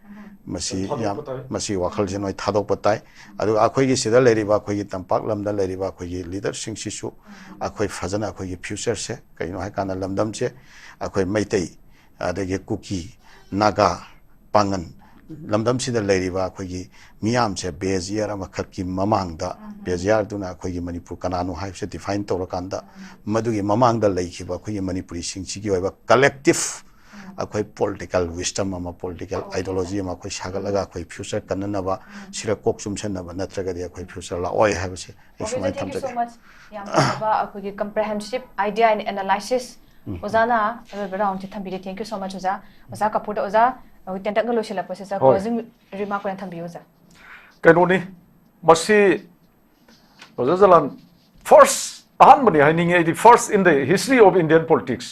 ꯃꯁꯤ ꯌꯥꯝ, ꯃꯁꯤ ꯋꯥꯈꯜꯁꯦ ꯅꯣꯏ ꯊꯥꯗꯣꯛꯄ ꯇꯥꯏ꯫ ꯑꯗꯨꯒ ꯑꯩꯈꯣꯏꯒꯤ ꯁꯤꯗ ꯂꯩꯔꯤꯕ, ꯑꯩꯈꯣꯏꯒꯤ ꯇꯝꯄꯥꯛ ꯂꯝꯗ ꯂꯩꯔꯤꯕ ꯑꯩꯈꯣꯏꯒꯤ ꯂꯤꯗꯔꯁꯤꯡꯁꯤꯁꯨ ꯑꯩꯈꯣꯏ ꯐꯖꯅ ꯑꯩꯈꯣꯏꯒꯤ ꯐ꯭ꯌꯨꯆꯔꯁꯦ, ꯀꯩꯅꯣ ꯍꯥꯏꯀꯥꯟꯗ ꯂꯝꯗꯝꯁꯦ ꯑꯩꯈꯣꯏ ꯃꯩꯇꯩ, ꯑꯗꯒꯤ ꯀꯨꯀꯤ, ꯅꯥꯒꯥ, ꯄꯥꯡꯒꯟ, ꯂꯝꯗꯝꯁꯤꯗ ꯂꯩꯔꯤꯕ ꯑꯩꯈꯣꯏꯒꯤ ꯃꯤꯌꯥꯝꯁꯦ ꯕꯦꯖꯤꯌꯥꯔ ꯑꯃꯈꯛꯀꯤ ꯃꯃꯥꯡꯗ, ꯕꯦꯖꯤꯌꯥꯔꯗꯨꯅ ꯑꯩꯈꯣꯏꯒꯤ ꯃꯅꯤꯄꯨꯔ ꯀꯅꯥꯅꯣ ꯍꯥꯏꯕꯁꯦ ꯗꯤꯐꯥꯏꯟ ꯇꯧꯔꯀꯥꯟꯗ, ꯃꯗꯨꯒꯤ ꯃꯃꯥꯡꯗ ꯂꯩꯈꯤꯕ ꯑꯩꯈꯣꯏꯒꯤ ꯃꯅꯤꯄꯨꯔꯤꯁꯤꯡꯁꯤꯒꯤ ꯑꯣꯏꯕ ꯀꯂꯦꯛꯇꯤꯞ ꯑꯩꯈꯣꯏ ꯄꯣꯂꯤꯇꯤꯀꯦꯜ ꯋꯤꯁꯇꯝ ꯑꯃ, ꯄꯣꯂꯤꯇꯤꯀꯦꯜ ꯑꯥꯏꯗꯤꯌꯣꯂꯣꯖꯤ ꯑꯃ ꯑꯩꯈꯣꯏ ꯁꯥꯒꯠꯂꯒ ꯑꯩꯈꯣꯏ ꯐ꯭ꯌꯨꯆꯔ ꯀꯟꯅꯅꯕ, ꯁꯤꯔ ꯀꯣꯛ ꯆꯨꯝꯁꯟꯅꯕ ꯅꯠꯇ꯭ꯔꯒꯗꯤ ꯑꯩꯈꯣꯏ ꯐ꯭ꯌꯨꯆꯔ ꯂꯥꯛꯑꯣꯏ ꯍꯥꯏꯕꯁꯦ ꯑꯩ Okay, ꯁꯨꯃꯥꯏꯅ thank you so ꯊꯝꯖꯒꯦ꯫ Much. ꯌꯥꯝ ꯐꯖꯕ ꯑꯩꯈꯣꯏꯒꯤ comprehensive idea and analysis. ꯑꯣꯖꯥꯅ ꯑꯔꯣꯏꯕ ꯔꯥꯎꯟꯁꯦ ꯊꯝꯕꯤꯔꯦ꯫ Thank you so much, ꯑꯣꯖꯥ꯫ ꯑꯣꯖꯥ ꯀꯥꯄꯨꯔꯗ, ꯑꯣꯖꯥ, ꯑꯩꯈꯣꯏ ꯇꯦꯟꯇꯛꯅ ꯂꯣꯏꯁꯤꯜꯂꯛꯄꯁꯤꯗ ꯍꯣꯏ꯫ Closing remark ꯑꯣꯏꯅ ꯊꯝꯕꯤꯌꯨ, ꯑꯣꯖꯥ꯫ ꯀꯩꯅꯣꯅꯤ, ꯃꯁꯤ ꯑꯣꯖꯥ ꯖꯂꯥꯟ, ꯐꯥꯔꯁ ꯑꯍꯥꯟꯕꯅꯤ ꯍꯥꯏꯅꯤꯡꯉꯤ ꯑꯩꯗꯤ, first in the history of Indian politics.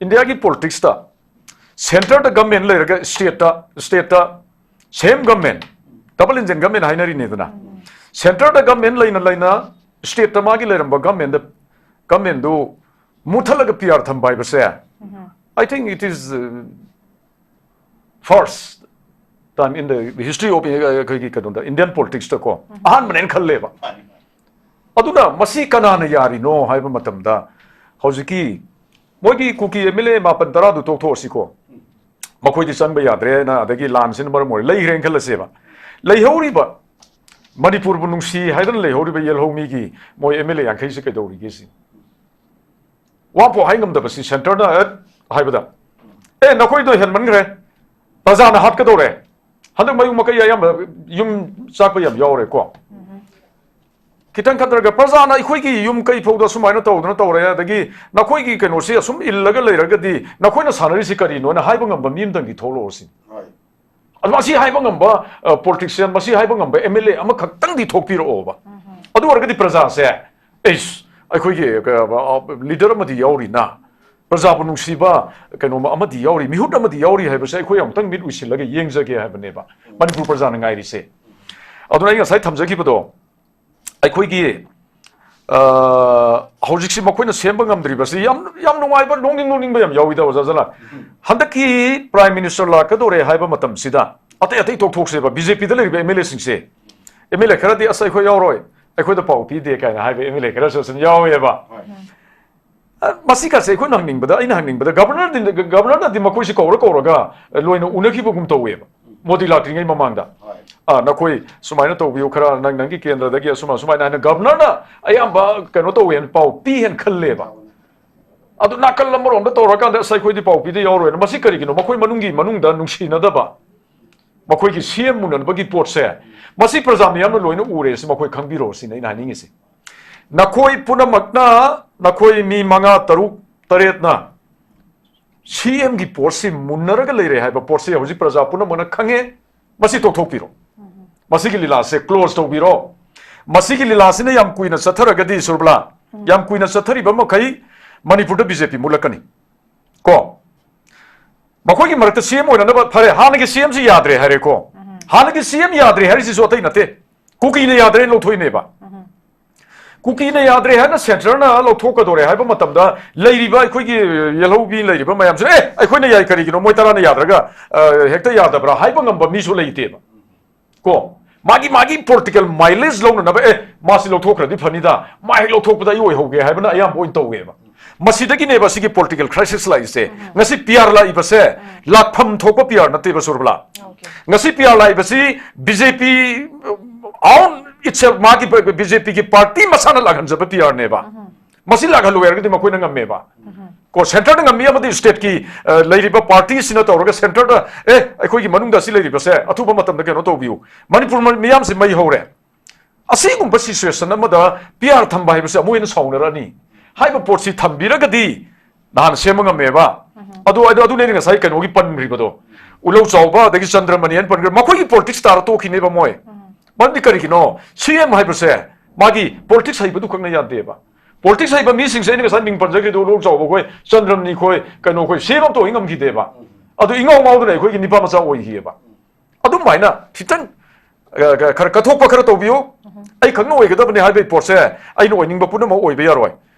ꯏꯟꯗꯤꯌꯥꯒꯤ ꯄꯣꯂꯤꯇꯤꯛꯁꯇ ꯁꯦꯟꯇꯔꯗ ꯒꯃꯦꯟ ꯂꯩꯔꯒ ꯁ꯭ꯇꯦꯠꯇ, ꯁ꯭ꯇꯦꯠꯇ ꯁꯦꯝ ꯒꯃꯦꯟ, ꯗꯕꯜ ꯏꯟꯖꯤꯟ ꯒꯃꯦꯟ ꯍꯥꯏꯅꯔꯤꯅꯤꯗꯅ, ꯁꯦꯟꯇꯔꯗ ꯒꯃꯦꯟ ꯂꯩꯅ ꯂꯩꯅ ꯁ꯭ꯇꯦꯠꯇ ꯃꯥꯒꯤ ꯂꯩꯔꯝꯕ ꯒꯃꯦꯟꯗ, ꯒꯃꯦꯟꯗꯨ ꯃꯨꯠꯊꯠꯂꯒ ꯄꯤ ꯑꯥꯔ ꯊꯝꯕ ꯍꯥꯏꯕꯁꯦ, I think it is first time in the history of ꯑꯩꯈꯣꯏꯒꯤ ꯀꯩꯅꯣꯗ, ꯏꯟꯗꯤꯌꯟ ꯄꯣꯂꯤꯇꯤꯛꯁꯇꯀꯣ ꯑꯍꯥꯟꯕꯅꯦꯅ ꯈꯜꯂꯦꯕ꯫ ꯑꯗꯨꯅ ꯃꯁꯤ ꯀꯅꯥꯅ ꯌꯥꯔꯤꯅꯣ ꯍꯥꯏꯕ ꯃꯇꯝꯗ, ꯍꯧꯖꯤꯛꯀꯤ ꯃꯣꯏꯒꯤ ꯀꯨꯀꯤ ꯑꯦꯝ ꯑꯦꯜ ꯑꯦ ꯃꯥꯄꯟ ꯇꯔꯥꯗꯨ ꯇꯣꯛꯊꯣꯛꯑꯁꯤꯀꯣ, ꯃꯈꯣꯏꯗꯤ ꯆꯪꯕ ꯌꯥꯗ꯭ꯔꯦꯅ, ꯑꯗꯒꯤ ꯂꯥꯟꯁꯤꯅ ꯃꯔꯝ ꯑꯣꯏꯔ ꯂꯩꯈ꯭ꯔꯦꯅ ꯈꯜꯂꯁꯦꯕ꯫ ꯂꯩꯍꯧꯔꯤꯕ, ꯃꯅꯤꯄꯨꯔꯕꯨ ꯅꯨꯡꯁꯤ ꯍꯥꯏꯗꯅ ꯂꯩꯍꯧꯔꯤꯕ ꯌꯦꯜꯍꯧꯃꯤꯒꯤ ꯃꯣꯏ ꯑꯦꯝ ꯑꯦꯜ ꯑꯦ ꯌꯥꯡꯈꯩꯁꯤ ꯀꯩꯗꯧꯔꯤꯒꯦ ꯁꯤ? ꯋꯥꯐꯥꯎ ꯍꯥꯏ ꯉꯝꯗꯕꯁꯤ ꯁꯦꯟꯇꯔꯅ ꯍꯦꯛ ꯍꯥꯏꯕꯗ, "ꯑꯦ, ꯅꯈꯣꯏꯗꯣ ꯍꯦꯟꯃꯟꯈ꯭ꯔꯦ, ꯄ꯭ꯔꯖꯥꯅ ꯍꯥꯠꯀꯗꯧꯔꯦ, ꯍꯟꯗꯛ ꯃꯌꯨꯝ ꯃꯀꯩ ꯑꯌꯥꯝꯕ ꯌꯨꯝ ꯆꯥꯛꯄ ꯌꯥꯝ ꯌꯥꯎꯔꯦꯀꯣ, ꯈꯤꯇꯪ ꯈꯠꯇ꯭ꯔꯒ ꯄ꯭ꯔꯖꯥꯅ ꯑꯩꯈꯣꯏꯒꯤ ꯌꯨꯝ ꯀꯩ ꯐꯥꯎꯗ ꯁꯨꯃꯥꯏꯅ ꯇꯧꯗꯅ ꯇꯧꯔꯦ, ꯑꯗꯒꯤ ꯅꯈꯣꯏꯒꯤ ꯀꯩꯅꯣꯁꯤ ꯑꯁꯨꯝ ꯏꯜꯂꯒ ꯂꯩꯔꯒꯗꯤ ꯅꯈꯣꯏꯅ ꯁꯥꯟꯅꯔꯤꯁꯤ ꯀꯔꯤꯅꯣꯅ ꯍꯥꯏꯕ ꯉꯝꯕ ꯃꯤ ꯑꯃꯇꯪꯗꯤ ꯊꯣꯛꯂꯛꯑꯣ ꯁꯤꯅꯤ꯫ ꯑꯗꯨ ꯃꯁꯤ ꯍꯥꯏꯕ ꯉꯝꯕ ꯄꯣꯂꯤꯇꯤꯛꯁꯤꯌꯥꯟ, ꯃꯁꯤ ꯍꯥꯏꯕ ꯉꯝꯕ ꯑꯦꯝ ꯑꯦꯜ ꯑꯦ ꯑꯃꯈꯛꯇꯪꯗꯤ ꯊꯣꯛꯄꯤꯔꯛꯑꯣꯕ꯫ ꯑꯗꯨ ꯑꯣꯏꯔꯒꯗꯤ ꯄ꯭ꯔꯖꯥꯁꯦ, ꯑꯩꯁ, ꯑꯩꯈꯣꯏꯒꯤ ꯂꯤꯗꯔ ꯑꯃꯗꯤ ꯌꯥꯎꯔꯤꯅ, ꯄ꯭ꯔꯖꯥꯕꯨ ꯅꯨꯡꯁꯤꯕ ꯀꯩꯅꯣꯝꯃ ꯑꯃꯗꯤ ꯌꯥꯎꯔꯤ, ꯃꯤꯍꯨꯠ ꯑꯃꯗꯤ ꯌꯥꯎꯔꯤ ꯍꯥꯏꯕꯁꯦ ꯑꯩꯈꯣꯏ ꯑꯃꯨꯛꯇꯪ ꯃꯤꯠ ꯎꯏꯁꯤꯜꯂꯒ ꯌꯦꯡꯖꯒꯦ ꯍꯥꯏꯕꯅꯦꯕ ꯃꯅꯤꯄꯨꯔ ꯄ꯭ꯔꯖꯥꯅ ꯉꯥꯏꯔꯤꯁꯦ꯫ ꯑꯗꯨꯅ ꯑꯩ ꯉꯁꯥꯏ ꯊꯝꯖꯈꯤꯕꯗꯣ, ꯑꯩꯈꯣꯏꯒꯤ, ꯑ, ꯍꯧꯖꯤꯛꯁꯤ ꯃꯈꯣꯏꯅ ꯁꯦꯝꯕ ꯉꯝꯗ꯭ꯔꯤꯕꯁꯤ ꯌꯥꯝ, ꯌꯥꯝ ꯅꯨꯡꯉꯥꯏꯕ, ꯅꯣꯛꯅꯤꯡ ꯅꯣꯛꯅꯤꯡꯕ ꯌꯥꯝ ꯌꯥꯎꯏꯗ, ꯑꯣꯖꯥ ꯖꯂꯥꯜ꯫ ꯍꯟꯗꯛꯀꯤ ꯄ꯭ꯔꯥꯏꯝ ꯃꯤꯅꯤꯁꯇꯔ ꯂꯥꯛꯀꯗꯧꯔꯦ ꯍꯥꯏꯕ ꯃꯇꯝꯁꯤꯗ, ꯑꯇꯩ ꯑꯇꯩ ꯇꯣꯛꯊꯣꯛꯁꯦꯕ, ꯕꯤ ꯖꯦ ꯄꯤꯗ ꯂꯩꯔꯤꯕ ꯑꯦꯝ ꯑꯦꯜ ꯑꯦꯁꯤꯡꯁꯦ, ꯑꯦꯝ ꯑꯦꯜ ꯑꯦ ꯈꯔꯗꯤ "ꯑꯁ, ꯑꯩꯈꯣꯏ ꯌꯥꯎꯔꯣꯏ, ꯑꯩꯈꯣꯏꯗ ꯄꯥꯎ ꯄꯤꯗꯦ" ꯀꯥꯏꯅ ꯍꯥꯏꯕ ꯑꯦꯝ ꯑꯦꯜ ꯑꯦ ꯈꯔꯁꯨ ꯑꯗꯨꯝ ꯌꯥꯎꯋꯦꯕ꯫ ꯑ, ꯃꯁꯤꯒꯁꯦ ꯑꯩꯈꯣꯏꯅ ꯍꯪꯅꯤꯡꯕꯗ, ꯑꯩꯅ ꯍꯪꯅꯤꯡꯕꯗ, ꯒꯕꯔꯅꯔꯗꯤ, ꯒꯕꯔꯅꯔꯅꯗꯤ ꯃꯈꯣꯏꯁꯤ ꯀꯧꯔ ꯀꯧꯔꯒ, ꯑ, ꯂꯣꯏꯅ ꯎꯅꯈꯤꯕꯒꯨꯝ ꯇꯧꯋꯦꯕ, ꯃꯣꯗꯤ ꯂꯥꯛꯇ꯭ꯔꯤꯉꯩ ꯃꯃꯥꯡꯗ꯫ "ꯑ, ꯅꯈꯣꯏ ꯁꯨꯃꯥꯏꯅ ꯇꯧꯕꯤꯌꯨ, ꯈꯔ ꯅꯪ, ꯅꯪꯒꯤ ꯀꯦꯟꯗ꯭ꯔꯗꯒꯤ ꯑꯁꯨꯝ ꯑꯁꯨꯃꯥꯏꯅ" ꯍꯥꯏꯅ ꯒꯕꯔꯅꯔꯅ ꯑꯌꯥꯝꯕ ꯀꯩꯅꯣ ꯇꯧꯋꯦꯅ ꯄꯥꯎ ꯄꯤ ꯍꯥꯏꯅ ꯈꯜꯂꯦꯕ꯫ ꯑꯗꯨ ꯅꯥꯀꯜ ꯑꯃꯔꯣꯝꯗ ꯇꯧꯔꯀꯥꯟꯗ, "ꯑꯁ, ꯑꯩꯈꯣꯏꯗꯤ ꯄꯥꯎ ꯄꯤꯗ ꯌꯥꯎꯔꯣꯏꯅ", ꯃꯁꯤ ꯀꯔꯤꯒꯤꯅꯣ? ꯃꯈꯣꯏ ꯃꯅꯨꯡꯒꯤ ꯃꯅꯨꯡꯗ ꯅꯨꯡꯁꯤꯅꯗꯕ, ꯃꯈꯣꯏꯒꯤ ꯁꯤ ꯑꯦꯝ ꯃꯨꯟꯅꯕꯒꯤ ꯄꯣꯠꯁꯦ, ꯃꯁꯤ ꯄ꯭ꯔꯖꯥ ꯃꯤꯌꯥꯝꯅ ꯂꯣꯏꯅ ꯎꯔꯦ, ꯁꯤ ꯃꯈꯣꯏ ꯈꯪꯕꯤꯔꯣ ꯁꯤꯅꯤ ꯑꯩꯅ ꯍꯥꯏꯅꯤꯡꯉꯤꯁꯤ꯫ ꯅꯈꯣꯏ ꯄꯨꯝꯅꯃꯛꯅ, ꯅꯈꯣꯏ ꯃꯤ ꯃꯉꯥ, ꯇꯔꯨꯛ, ꯇꯔꯦꯠꯅ ꯁꯤ ꯑꯦꯝꯒꯤ ꯄꯣꯠꯁꯤ ꯃꯨꯟꯅꯔꯒ ꯂꯩꯔꯦ ꯍꯥꯏꯕ ꯄꯣꯠꯁꯤ ꯍꯧꯖꯤꯛ ꯄ꯭ꯔꯖꯥ ꯄꯨꯝꯅꯃꯛꯅ ꯈꯪꯉꯦ꯫ ꯃꯁꯤ ꯇꯣꯛꯊꯣꯛꯄꯤꯔꯣ꯫ ꯃꯁꯤꯒꯤ ꯂꯤꯂꯥꯁꯦ ꯀ꯭ꯂꯣꯖ ꯇꯧꯕꯤꯔꯣ꯫ ꯃꯁꯤꯒꯤ ꯂꯤꯂꯥꯁꯤꯅ ꯌꯥꯝ ꯀꯨꯏꯅ ꯆꯠꯊꯔꯒꯗꯤ, ꯁꯨꯔꯕꯂꯥ, ꯎꯝ꯫ ꯌꯥꯝ ꯀꯨꯏꯅ ꯆꯠꯊꯔꯤꯕ ꯃꯈꯩ ꯃꯅꯤꯄꯨꯔꯗ ꯕꯤ ꯖꯦ ꯄꯤ ꯃꯨꯠꯂꯛꯀꯅꯤ꯫ ꯀꯣ? ꯃꯈꯣꯏꯒꯤ ꯃꯔꯛꯇ ꯁꯤ ꯑꯦꯝ ꯑꯣꯏꯅꯅꯕ, ꯐꯔꯦ, ꯍꯥꯟꯅꯒꯤ ꯁꯤ ꯑꯦꯝꯁꯤ ꯌꯥꯗ꯭ꯔꯦ ꯍꯥꯏꯔꯦꯀꯣ꯫ ꯎꯝ꯫ ꯍꯥꯟꯅꯒꯤ ꯁꯤ ꯑꯦꯝ ꯌꯥꯗ꯭ꯔꯦ ꯍꯥꯏꯔꯤꯁꯤꯁꯨ ꯑꯇꯩ ꯅꯠꯇꯦ, ꯀꯨꯀꯤꯅ ꯌꯥꯗ꯭ꯔꯦ ꯂꯧꯊꯣꯛꯏꯅꯦꯕ꯫ ꯎꯝ꯫ ꯀꯨꯀꯤꯅ ꯌꯥꯗ꯭ꯔꯦ ꯍꯥꯏꯅ ꯁꯦꯟꯇꯔꯅ ꯂꯧꯊꯣꯛꯀꯗꯧꯔꯦ ꯍꯥꯏꯕ ꯃꯇꯝꯗ, ꯂꯩꯔꯤꯕ ꯑꯩꯈꯣꯏꯒꯤ ꯌꯦꯜꯍꯧꯕꯤ ꯂꯩꯔꯤꯕ ꯃꯌꯥꯝꯁꯤꯅ, "ꯑꯦ, ꯑꯩꯈꯣꯏꯅ ꯌꯥꯏ, ꯀꯔꯤꯒꯤꯅꯣ ꯃꯣꯏ ꯇꯔꯥꯅ ꯌꯥꯗ꯭ꯔꯒ, ꯑ, ꯍꯦꯛꯇ ꯌꯥꯗꯕ꯭ꯔꯥ?" ꯍꯥꯏꯕ ꯉꯝꯕ ꯃꯤꯁꯨ ꯂꯩꯇꯦꯕ꯫ ꯀꯣ? ꯃꯥꯒꯤ, ꯃꯥꯒꯤ political mileage ꯂꯧꯅꯅꯕ, "ꯑꯦ, ꯃꯥꯁꯤ ꯂꯧꯊꯣꯛꯈ꯭ꯔꯗꯤ ꯐꯅꯤꯗ, ꯃꯥ ꯍꯦꯛ ꯂꯧꯊꯣꯛꯄꯗ ꯑꯩ ꯑꯣꯏꯍꯧꯒꯦ" ꯍꯥꯏꯕꯅ ꯑꯌꯥꯝꯕ ꯑꯣꯏꯅ ꯇꯧꯋꯦꯕ꯫ ꯃꯁꯤꯗꯒꯤꯅꯦꯕ ꯁꯤꯒꯤ political crisis ꯂꯥꯛꯏꯁꯦ꯫ ꯎꯝ꯫ ꯉꯁꯤ ꯄꯤ ꯑꯥꯔ ꯂꯥꯛꯏꯕꯁꯦ, ꯎꯝ꯫ ꯂꯥꯛꯐꯝ ꯊꯣꯛꯄ ꯄꯤ ꯑꯥꯔ ꯅꯠꯇꯦꯕ, ꯁꯨꯔꯕꯂꯥ꯫ Okay꯫ ꯉꯁꯤ ꯄꯤ ꯑꯥꯔ ꯂꯥꯛꯏꯕꯁꯤ ꯕꯤ ꯖꯦ ꯄꯤ, own itself, ꯃꯥꯒꯤ ꯕꯤ ꯖꯦ ꯄꯤꯒꯤ party ꯃꯁꯥꯅ ꯂꯥꯛꯍꯟꯖꯕ ꯄꯤ ꯑꯥꯔꯅꯦꯕ꯫ ꯎꯝ꯫ ꯃꯁꯤ ꯂꯥꯛꯍꯜꯂꯨ ꯍꯥꯏꯔꯒꯗꯤ ꯃꯈꯣꯏꯅ ꯉꯝꯃꯦꯕ꯫ ꯎꯝ꯫ ꯀꯣ, ꯁꯦꯟꯇꯔꯗ ꯉꯝꯃꯤ ꯑꯃꯗꯤ ꯁ꯭ꯇꯦꯠꯀꯤ, ꯑ, ꯂꯩꯔꯤꯕ ꯄꯥꯔꯇꯤꯁꯤꯅ ꯇꯧꯔꯒ ꯁꯦꯟꯇꯔꯗ, "ꯑꯦ, ꯑꯩꯈꯣꯏꯒꯤ ꯃꯅꯨꯡꯗ ꯑꯁꯤ ꯂꯩꯔꯤꯕꯁꯦ ꯑꯊꯨꯕ ꯃꯇꯝꯗ ꯀꯩꯅꯣ ꯇꯧꯕꯤꯌꯨ, ꯃꯅꯤꯄꯨꯔ ꯃ-, ꯃꯤꯌꯥꯝꯁꯦ ꯃꯩ ꯍꯧꯔꯦ"꯫ ꯑꯁꯤꯒꯨꯝꯕ situation ꯑꯃꯗ ꯄꯤ ꯑꯥꯔ ꯊꯝꯕ ꯍꯥꯏꯕꯁꯦ ꯑꯃꯨꯛ ꯍꯦꯟꯅ ꯁꯥꯎꯅꯔꯛꯑꯅꯤ꯫ ꯍꯥꯏꯕ ꯄꯣꯠꯁꯤ ꯊꯝꯕꯤꯔꯒꯗꯤ ꯅꯍꯥꯟ ꯁꯦꯝꯕ ꯉꯝꯃꯦꯕ꯫ ꯎꯝ꯫ ꯑꯗꯨ, ꯑꯗꯨ, ꯑꯗꯨꯅꯦ ꯑꯩꯅ ꯉꯁꯥꯏ ꯀꯩꯅꯣꯒꯤ ꯄꯟꯈ꯭ꯔꯤꯕꯗꯣ, ꯎꯂꯧ ꯆꯥꯎꯕ ꯑꯗꯒꯤ ꯆꯟꯗ꯭ꯔꯃꯅꯤ ꯍꯥꯏꯅ ꯄꯟꯈ꯭ꯔꯦ, ꯃꯈꯣꯏꯒꯤ politics ꯇꯥꯔ ꯇꯣꯛꯈꯤꯅꯦꯕ ꯃꯣꯏ꯫ ꯎꯝ꯫ ꯃꯔꯝꯗꯤ ꯀꯔꯤꯒꯤꯅꯣ? ꯁꯤ ꯑꯦꯝ ꯍꯥꯏꯕꯁꯦ ꯃꯥꯒꯤ politics ꯍꯩꯕꯗꯨ ꯈꯛꯅ ꯌꯥꯗꯦꯕ꯫ Politics ꯍꯩꯕ ꯃꯤꯁꯤꯡꯁꯦ ꯑꯩꯅ ꯉꯁꯥꯏ ꯃꯤꯡ ꯄꯟꯖꯈ꯭ꯔꯤꯗꯣ, ꯎꯂꯧ ꯆꯥꯎꯕ ꯈꯣꯏ, ꯆꯟꯗ꯭ꯔꯃꯅꯤ ꯈꯣꯏ, ꯀꯩꯅꯣ ꯈꯣꯏ, ꯁꯤ ꯑꯦꯝ ꯑꯝꯇ ꯑꯣꯏ ꯉꯝꯈꯤꯗꯦꯕ꯫ ꯑꯗꯨ ꯏꯉꯥꯎ ꯉꯥꯎꯗꯅ ꯑꯩꯈꯣꯏꯒꯤ ꯅꯤꯄꯥ ꯃꯆꯥ ꯑꯣꯏꯈꯤꯑꯕ꯫ ꯑꯗꯨꯃꯥꯏꯅ ꯈꯤꯇꯪ, ꯑ, ꯈꯔ ꯀꯠꯊꯣꯛꯄ ꯈꯔ ꯇꯧꯕꯤꯌꯨ꯫ ꯎꯝ꯫ ꯑꯩ ꯈꯛꯅ ꯑꯣꯏꯒꯗꯕꯅꯤ ꯍꯥꯏꯕꯒꯤ ꯄꯣꯠꯁꯦ ꯑꯩꯅ ꯑꯣꯏꯅꯤꯡꯕ ꯄꯨꯝꯅꯃꯛ ꯑꯣꯏꯕ ꯌꯥꯔꯣꯏ꯫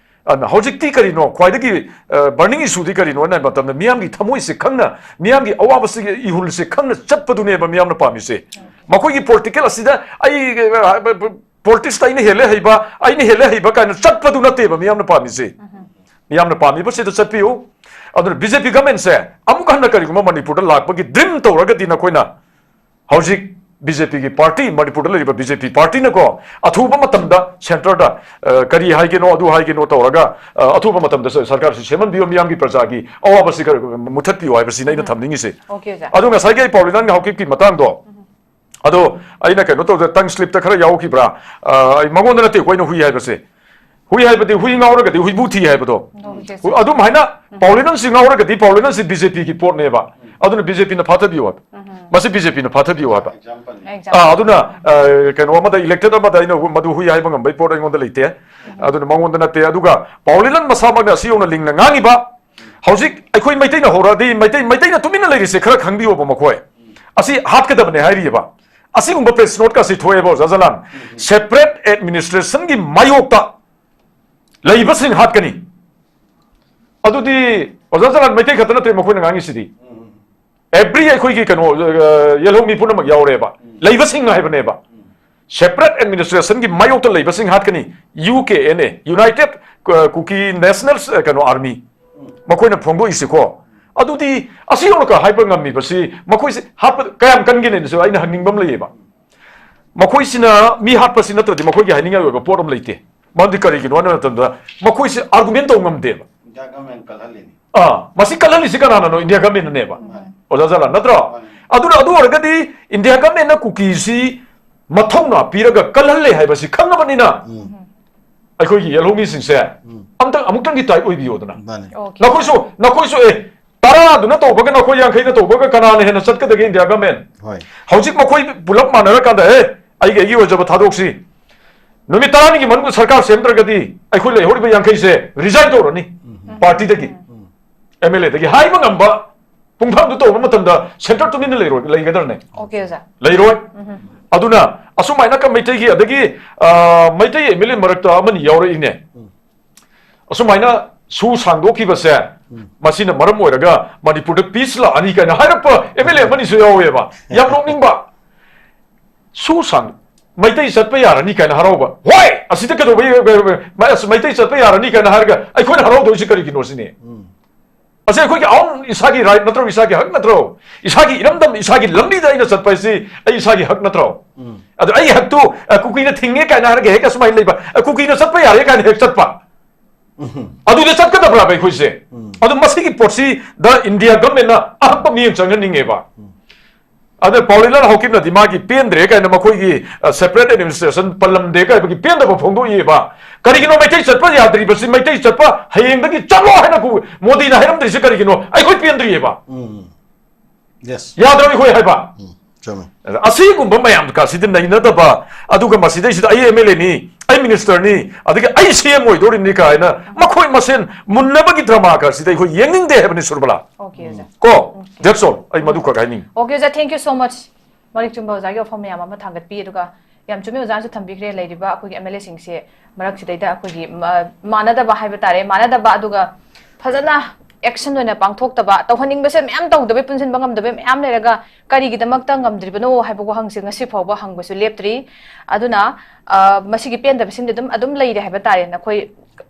ꯑꯗꯨꯅ ꯍꯧꯖꯤꯛꯇꯤ ꯀꯔꯤꯅꯣ ꯈ꯭ꯋꯥꯏꯗꯒꯤ, ꯑ, burning issue ꯗꯤ ꯀꯔꯤꯅꯣ ꯍꯥꯏꯕ ꯃꯇꯝꯗ, ꯃꯤꯌꯥꯝꯒꯤ ꯊꯃꯣꯏꯁꯦ ꯈꯪꯅ, ꯃꯤꯌꯥꯝꯒꯤ ꯑꯋꯥꯕꯁꯤꯒꯤ ꯏꯍꯨꯜꯁꯦ ꯈꯪꯅ ꯆꯠꯄꯗꯨꯅꯦꯕ ꯃꯤꯌꯥꯝꯅ ꯄꯥꯝꯃꯤꯁꯦ꯫ ꯃꯈꯣꯏꯒꯤ political ꯑꯁꯤꯗ ꯑꯩ, ꯑ, politics ꯇ ꯑꯩꯅ ꯍꯦꯜꯂꯦ ꯍꯩꯕ, ꯑꯩꯅ ꯍꯦꯜꯂꯦ ꯍꯩꯕ ꯀꯥꯏꯅ ꯆꯠꯄꯗꯨ ꯅꯠꯇꯦꯕ ꯃꯤꯌꯥꯝꯅ ꯄꯥꯝꯃꯤꯁꯦ꯫ ꯎꯝ꯫ ꯃꯤꯌꯥꯝꯅ ꯄꯥꯝꯃꯤꯕꯁꯤꯗ ꯆꯠꯄꯤꯌꯨ꯫ ꯑꯗꯨꯅ ꯕꯤ ꯖꯦ ꯄꯤ government ꯁꯦ ꯑꯃꯨꯛ ꯍꯟꯅ ꯀꯔꯤꯒꯨꯝꯕ ꯃꯅꯤꯄꯨꯔꯗ ꯂꯥꯛꯄꯒꯤ dream ꯇꯧꯔꯒꯗꯤ ꯅꯈꯣꯏꯅ ꯍꯧꯖꯤꯛ ꯕꯤ ꯖꯦ ꯄꯤꯒꯤ party, ꯃꯅꯤꯄꯨꯔꯗ ꯂꯩꯔꯤꯕ ꯕꯤ ꯖꯦ ꯄꯤ party ꯅꯀꯣ, ꯑꯊꯨꯕ ꯃꯇꯝꯗ centre ꯗ, ꯑ, ꯀꯔꯤ ꯍꯥꯏꯒꯦꯅꯣ, ꯑꯗꯨ ꯍꯥꯏꯒꯦꯅꯣ ꯇꯧꯔꯒ, ꯑ, ꯑꯊꯨꯕ ꯃꯇꯝꯗ ꯁ-, ꯁꯔꯀꯥꯔꯁꯤ ꯁꯦꯝꯍꯟꯕꯤꯌꯨ, ꯃꯤꯌꯥꯝꯒꯤ ꯄ꯭ꯔꯖꯥꯒꯤ ꯑꯋꯥꯕꯁꯤ ꯈꯔ ꯃꯨꯊꯠꯄꯤꯌꯨ ꯍꯥꯏꯕꯁꯤꯅ ꯑꯩꯅ ꯎꯝ꯫ ꯊꯝꯅꯤꯡꯉꯤꯁꯦ꯫ Okay, ꯑꯣꯖꯥ꯫ ꯑꯗꯣ ꯉꯁꯥꯏꯒꯤ ꯑꯩ ꯄꯥꯎꯂꯤꯅꯥꯟ ꯉꯥꯍꯧꯀꯤꯞꯀꯤ ꯃꯇꯥꯡꯗꯣ, ꯎꯝ꯫ ꯑꯗꯣ ꯑꯩꯅ ꯀꯩꯅꯣ ꯇꯧꯗ, tongue slip ꯇ ꯈꯔ ꯌꯥꯎꯈꯤꯕ꯭ꯔꯥ? ꯑ, ꯑꯩ ꯃꯉꯣꯟꯗ ꯅꯠꯇꯦꯀꯣ ꯑꯩꯅ ꯍꯨꯏ ꯍꯥꯏꯕꯁꯦ꯫ ꯍꯨꯏ ꯍꯥꯏꯕꯗꯤ ꯍꯨꯏ ꯉꯥꯎꯔꯒꯗꯤ ꯍꯨꯏꯕꯨ ꯊꯤ ꯍꯥꯏꯕꯗꯣ꯫ ꯎꯝ꯫ ꯍꯨ-, ꯑꯗꯨꯝ ꯍꯥꯏꯅ ꯎꯝ꯫ ꯄꯥꯎꯂꯤꯅꯥꯟꯁꯤ ꯉꯥꯎꯔꯒꯗꯤ ꯄꯥꯎꯂꯤꯅꯥꯟꯁꯤ ꯕꯤ ꯖꯦ ꯄꯤꯒꯤ ꯄꯣꯠꯅꯦꯕ꯫ ꯑꯗꯨꯅ ꯕꯤ ꯖꯦ ꯄꯤꯅ ꯐꯥꯊꯕꯤꯌꯨ ꯍꯥꯏꯕ꯫ ꯎꯝ꯫ ꯃꯁꯤ ꯕꯤ ꯖꯦ ꯄꯤꯅ ꯐꯥꯊꯕꯤꯌꯨ ꯍꯥꯏꯕ꯫ Example. Example. ꯑꯥ, ꯑꯗꯨꯅ, ꯑ, ꯀꯩꯅꯣ ꯑꯃꯗ, elected ꯑꯃꯗ ꯑꯩꯅ ꯃꯗꯨ ꯍꯨꯏ ꯍꯥꯏꯕ ꯉꯝꯕꯒꯤ ꯄꯣꯠ ꯑꯩꯉꯣꯟꯗ ꯂꯩꯇꯦ꯫ ꯑꯗꯨꯅ ꯃꯉꯣꯟꯗ ꯅꯠꯇꯦ꯫ ꯑꯗꯨꯒ ꯄꯥꯎꯂꯤꯂꯟ ꯃꯁꯥꯃꯛꯅ ꯑꯁꯤ ꯌꯧꯅ ꯂꯤꯡꯅ ꯉꯥꯡꯉꯤꯕ, ꯍꯧꯖꯤꯛ ꯑꯩꯈꯣꯏ ꯃꯩꯇꯩꯅ ꯍꯧꯔꯛꯑꯗꯤ, ꯃꯩꯇꯩ, ꯃꯩꯇꯩꯅ ꯇꯨꯃꯤꯟꯅ ꯂꯩꯔꯤꯁꯦ ꯈꯔ ꯈꯪꯕꯤꯌꯣꯕ꯫ ꯃꯈꯣꯏ ꯑꯁꯤ ꯍꯥꯠꯀꯗꯕꯅꯦ ꯍꯥꯏꯔꯤꯑꯕ꯫ ꯑꯁꯤꯒꯨꯝꯕ press note ꯀꯁꯤ ꯊꯣꯛꯑꯦꯕ, ꯑꯣꯖꯥ ꯖꯂꯥꯟ꯫ Separate administration ꯒꯤ ꯃꯥꯌꯣꯛꯇ ꯂꯩꯕꯁꯤꯡ ꯍꯥꯠꯀꯅꯤ꯫ ꯑꯗꯨꯗꯤ, ꯑꯣꯖꯥ ꯖꯂꯥꯟ, ꯃꯩꯇꯩ ꯈꯛꯇ ꯅꯠꯇꯦ ꯃꯈꯣꯏꯅ ꯉꯥꯡꯉꯤꯁꯤꯗꯤ꯫ Every ꯑꯩꯈꯣꯏꯒꯤ ꯀꯩꯅꯣ, ꯑ, ꯌꯦꯜꯍꯧꯃꯤ ꯄꯨꯝꯅꯃꯛ ꯌꯥꯎꯔꯦꯕ꯫ ꯂꯩꯕꯁꯤꯡ ꯍꯥꯏꯕꯅꯦꯕ꯫ Separate administration ꯒꯤ ꯃꯥꯌꯣꯛꯇ ꯂꯩꯕꯁꯤꯡ ꯍꯥꯠꯀꯅꯤ꯫ U K N A, United, uh, Kuki National, ꯑ, ꯀꯩꯅꯣ, Army꯫ ꯃꯈꯣꯏꯅ ꯐꯣꯡꯗꯣꯛꯏꯁꯤꯀꯣ꯫ ꯑꯗꯨꯗꯤ ꯑꯁꯤ ꯌꯧꯅꯒ ꯍꯥꯏꯕ ꯉꯝꯃꯤꯕꯁꯤ ꯃꯈꯣꯏꯁꯤ ꯍꯥꯠꯄ ꯀꯌꯥꯝ ꯀꯟꯒꯦꯅꯁꯨ ꯑꯩꯅ ꯍꯪꯅꯤꯡꯕ ꯑꯃ ꯂꯩꯌꯦꯕ꯫ ꯃꯈꯣꯏꯁꯤꯅ ꯃꯤ ꯍꯥꯠꯄꯁꯤ ꯅꯠꯇ꯭ꯔꯗꯤ ꯃꯈꯣꯏꯒꯤ ꯍꯥꯏꯅꯤꯡꯉꯥꯏ ꯑꯣꯏꯕ ꯄꯣꯠ ꯑꯃ ꯂꯩꯇꯦ꯫ ꯃꯔꯝꯗꯤ ꯀꯔꯤꯒꯤꯅꯣ ꯍꯥꯏꯕ ꯃꯇꯝꯗ ꯃꯈꯣꯏꯁꯤ argument ꯇꯧ ꯉꯝꯗꯦꯕ꯫ India government ꯀꯜꯍꯜꯂꯤꯅꯤ꯫ ꯑꯥ, ꯃꯁꯤ ꯀꯜꯍꯜꯂꯤꯁꯤ ꯀꯅꯥꯅꯅꯣ? ꯏꯟꯗꯤꯌꯥ ꯒꯃꯦꯟꯅꯅꯦꯕ꯫ ꯑꯣꯖꯥ ꯖꯂꯥꯟ, ꯅꯠꯇ꯭ꯔꯣ? ꯑꯗꯨꯅ ꯑꯗꯨ ꯑꯣꯏꯔꯒꯗꯤ ꯏꯟꯗꯤꯌꯥ ꯒꯃꯦꯟꯅ ꯀꯨꯀꯤꯁꯤ ꯃꯊꯧꯅꯥ ꯄꯤꯔꯒ ꯀꯜꯍꯜꯂꯦ ꯍꯥꯏꯕꯁꯤ ꯈꯪꯉꯕꯅꯤꯅ ꯑꯩꯈꯣꯏꯒꯤ ꯌꯦꯜꯍꯧꯃꯤꯁꯤꯡꯁꯦ ꯑꯝꯇꯪ, ꯑꯃꯨꯛꯇꯪꯗꯤ ꯇꯥꯏꯠ ꯑꯣꯏꯕꯤꯌꯣꯗꯅ꯫ ꯃꯥꯅꯦ꯫ Okay. ꯅꯈꯣꯏꯁꯨ, ꯅꯈꯣꯏꯁꯨ ꯑꯦ, ꯇꯔꯥꯗꯨꯅ ꯇꯧꯕꯒ ꯅꯈꯣꯏ ꯌꯥꯡꯈꯩꯅ ꯇꯧꯕꯒ ꯀꯅꯥꯅ ꯍꯦꯟꯅ ꯆꯠꯀꯗꯒꯦ ꯏꯟꯗꯤꯌꯥ ꯒꯃꯦꯟ? ꯍꯣꯏ꯫ ꯍꯧꯖꯤꯛ ꯃꯈꯣꯏ ꯄꯨꯂꯞ ꯃꯥꯟꯅꯔꯀꯥꯟꯗ, ꯑꯦ, ꯑꯩꯒꯤ, ꯑꯩꯒꯤ ꯑꯣꯏꯖꯕ ꯊꯥꯗꯣꯛꯁꯤ, ꯅꯨꯃꯤꯠ ꯇꯔꯥꯅꯤꯒꯤ ꯃꯅꯨꯡꯗ ꯁꯔꯀꯥꯔ ꯁꯦꯝꯗ꯭ꯔꯒꯗꯤ ꯑꯩꯈꯣꯏ ꯂꯩꯍꯧꯔꯤꯕ ꯌꯥꯡꯈꯩꯁꯦ resign ꯇꯧꯔꯅꯤ ꯄꯥꯔꯇꯤꯗꯒꯤ, ꯑꯦꯝ ꯑꯦꯜ ꯑꯦꯗꯒꯤ ꯍꯥꯏꯕ ꯉꯝꯕ ꯄꯨꯡꯐꯝꯗꯨ ꯇꯧꯕ ꯃꯇꯝꯗ centre ꯇꯨꯃꯤꯟꯅ ꯂꯩꯔꯣꯏ, ꯂꯩꯒꯗ꯭ꯔꯅꯦ? Okay, ꯑꯣꯖꯥ꯫ ꯂꯩꯔꯣꯏ꯫ ꯑꯗꯨꯅ ꯑꯁꯨꯃꯥꯏꯅ ꯀ-, ꯃꯩꯇꯩꯒꯤ, ꯑꯗꯒꯤ, ꯑ, ꯃꯩꯇꯩ ꯑꯦꯝ ꯑꯦꯜ ꯑꯦ ꯃꯔꯛꯇ ꯑꯃꯅꯤ ꯌꯥꯎꯔꯛꯏꯅꯦ꯫ ꯑꯁꯨꯃꯥꯏꯅ ꯁꯨ ꯁꯥꯡꯗꯣꯛꯈꯤꯕꯁꯦ, ꯃꯁꯤꯅ ꯃꯔꯝ ꯑꯣꯏꯔꯒ ꯃꯅꯤꯄꯨꯔꯗ peace ꯂꯥꯛꯑꯅꯤ ꯀꯥꯏꯅ ꯍꯥꯏꯔꯛꯄ ꯑꯦꯝ ꯑꯦꯜ ꯑꯦ ꯑꯃꯅꯤꯁꯨ ꯌꯥꯎꯋꯦꯕ꯫ ꯌꯥꯝ ꯅꯣꯛꯅꯤꯡꯕ꯫ ꯁꯨ ꯁꯥꯡ-, ꯃꯩꯇꯩ ꯆꯠꯄ ꯌꯥꯔꯅꯤ ꯀꯥꯏꯅ ꯍꯔꯥꯎꯕ꯫ ꯍꯣꯏ! ꯑꯁꯤꯗ ꯀꯩꯗꯧꯕꯩ, ꯑꯁ, ꯃꯩꯇꯩ ꯆꯠꯄ ꯌꯥꯔꯅꯤ ꯀꯥꯏꯅ ꯍꯥꯏꯔꯒ ꯑꯩꯈꯣꯏꯅ ꯍꯔꯥꯎꯗꯣꯏꯁꯤ ꯀꯔꯤꯒꯤꯅꯣ ꯁꯤꯅꯤ? ꯑꯁꯤ ꯑꯩꯈꯣꯏꯒꯤ own ꯏꯁꯥꯒꯤ right ꯅꯠꯇ꯭ꯔꯣ? ꯏꯁꯥꯒꯤ ꯍꯛ ꯅꯠꯇ꯭ꯔꯣ? ꯏꯁꯥꯒꯤ ꯏꯔꯝꯗꯝ, ꯏꯁꯥꯒꯤ ꯂꯝꯕꯤꯗ ꯑꯩꯅ ꯆꯠꯄ ꯍꯥꯏꯁꯤ ꯑꯩ ꯏꯁꯥꯒꯤ ꯍꯛ ꯅꯠꯇ꯭ꯔꯣ? ꯑꯗꯨ ꯑꯩ ꯍꯛꯇꯨ, ꯑ, ꯀꯨꯀꯤꯅ ꯊꯤꯡꯉꯦ ꯀꯥꯏꯅ ꯍꯥꯏꯔꯒ ꯍꯦꯛ ꯑꯁꯨꯃꯥꯏꯅ ꯂꯩꯕ, ꯑ, ꯀꯨꯀꯤꯅ ꯆꯠꯄ ꯌꯥꯔꯦ ꯀꯥꯏꯅ ꯍꯦꯛ ꯆꯠꯄ꯫ ꯑꯗꯨꯗ ꯆꯠꯀꯗꯕ꯭ꯔꯥꯕ ꯑꯩꯈꯣꯏꯁꯦ? ꯑꯗꯨ ꯃꯁꯤꯒꯤ ꯄꯣꯠꯁꯤꯗ ꯏꯟꯗꯤꯌꯥ ꯒꯃꯦꯟꯅ ꯑꯍꯛꯄ ꯃꯤꯠꯌꯦꯡ ꯆꯪꯍꯟꯅꯤꯡꯉꯦꯕ꯫ ꯑꯗ ꯄꯥꯎꯂꯤꯂꯥꯟ ꯍꯥꯎꯀꯤꯞꯅꯗꯤ ꯃꯥꯒꯤ ꯄꯦꯟꯗ꯭ꯔꯦ ꯀꯥꯏꯅ ꯃꯈꯣꯏꯒꯤ, ꯑ, separate administration ꯄꯜꯂꯝꯗꯦ ꯀꯥꯏꯕꯒꯤ ꯄꯦꯟꯗꯕ ꯐꯣꯡꯗꯣꯛꯏꯕ꯫ ꯀꯔꯤꯒꯤꯅꯣ ꯃꯩꯇꯩ ꯆꯠꯄ ꯌꯥꯗ꯭ꯔꯤꯕꯁꯤ? ꯃꯩꯇꯩ ꯆꯠꯄ ꯍꯌꯦꯡꯗꯒꯤ ꯆꯠꯂꯣ ꯍꯥꯏꯅ ꯀꯨ-, ꯃꯣꯗꯤꯅ ꯍꯥꯏꯔꯝꯗ꯭ꯔꯤꯁꯤ ꯀꯔꯤꯒꯤꯅꯣ? ꯑꯩꯈꯣꯏ ꯄꯦꯟꯗ꯭ꯔꯤꯑꯕ꯫ Yes. ꯌꯥꯗ꯭ꯔꯕ ꯑꯩꯈꯣꯏ ꯍꯥꯏꯕ? ꯆꯨꯝꯃꯦ. ꯑꯁꯤꯒꯨꯝꯕ ꯃꯌꯥꯝ ꯀꯥꯁꯤꯗꯤ ꯅꯩꯅꯗꯕ, ꯑꯗꯨꯒ ꯃꯁꯤꯗꯩꯁꯤꯗ ꯑꯩ ꯑꯦꯝ ꯑꯦꯜ ꯑꯦꯅꯤ, ꯑꯩ ꯃꯤꯅꯤꯁꯇꯔꯅꯤ, ꯑꯗꯒꯤ ꯑꯩ ꯁꯤ ꯑꯦꯝ ꯑꯣꯏꯗꯣꯔꯤꯕꯅꯤ ꯀꯥꯏꯅ ꯃꯈꯣꯏ ꯃꯁꯦꯟ ꯃꯨꯟꯅꯕꯒꯤ ꯗ꯭ꯔꯃꯥ ꯀꯥꯁꯤꯗꯤ ꯑꯩꯈꯣꯏ ꯌꯦꯡꯅꯤꯡꯗꯦ ꯍꯥꯏꯕꯅꯤ ꯁꯨꯔꯕꯂꯥ꯫ Okay, ꯑꯣꯖꯥ. ꯀꯣ, that's all. ꯑꯩ ꯃꯗꯨꯈꯛ ꯍꯥꯏꯅꯤꯡꯉꯤ꯫ Okay, ꯑꯣꯖꯥ, thank you so much. ꯃꯔꯤꯛ ꯆꯨꯝꯕ ꯑꯣꯖꯥꯒꯤ ꯋꯥꯐꯝ ꯃꯌꯥꯝ ꯑꯃ ꯊꯥꯡꯒꯠꯄꯤ, ꯑꯗꯨꯒ ꯌꯥꯝ ꯆꯨꯝꯃꯤ ꯑꯣꯖꯥꯅꯁꯨ ꯊꯝꯕꯤꯈ꯭ꯔꯦ, ꯂꯩꯔꯤꯕ ꯑꯩꯈꯣꯏꯒꯤ ꯑꯦꯝ ꯑꯦꯜ ꯑꯦꯁꯤꯡꯁꯦ ꯃꯔꯛꯁꯤꯗꯩꯗ ꯑꯩꯈꯣꯏꯒꯤ ꯃ- ꯃꯥꯟꯅꯗꯕ ꯍꯥꯏꯕ ꯇꯥꯔꯦ, ꯃꯥꯟꯅꯗꯕ, ꯑꯗꯨꯒ ꯐꯖꯅ action ꯑꯣꯏꯅ ꯄꯥꯡꯊꯣꯛꯇꯕ, ꯇꯧꯍꯟꯅꯤꯡꯕꯁꯦ ꯃꯌꯥꯝ ꯇꯧꯗꯕꯩ, ꯄꯨꯟꯁꯤꯟꯕ ꯉꯝꯗꯕꯩ ꯃꯌꯥꯝ ꯂꯩꯔꯒ ꯀꯔꯤꯒꯤꯗꯃꯛꯇ ꯉꯝꯗ꯭ꯔꯤꯕꯅꯣ ꯍꯥꯏꯕ ꯋꯥꯍꯪꯁꯦ ꯉꯁꯤ ꯐꯥꯎꯕ ꯍꯪꯕꯁꯨ ꯂꯦꯞꯇ꯭ꯔꯤ꯫ ꯑꯗꯨꯅ ꯑ, ꯃꯁꯤꯒꯤ ꯄꯦꯟꯗꯕꯁꯤꯡꯗꯤ ꯑꯗꯨꯝ ꯑꯗꯨꯝ ꯂꯩꯔꯦ ꯍꯥꯏꯕ ꯇꯥꯔꯦ꯫ ꯅꯈꯣꯏ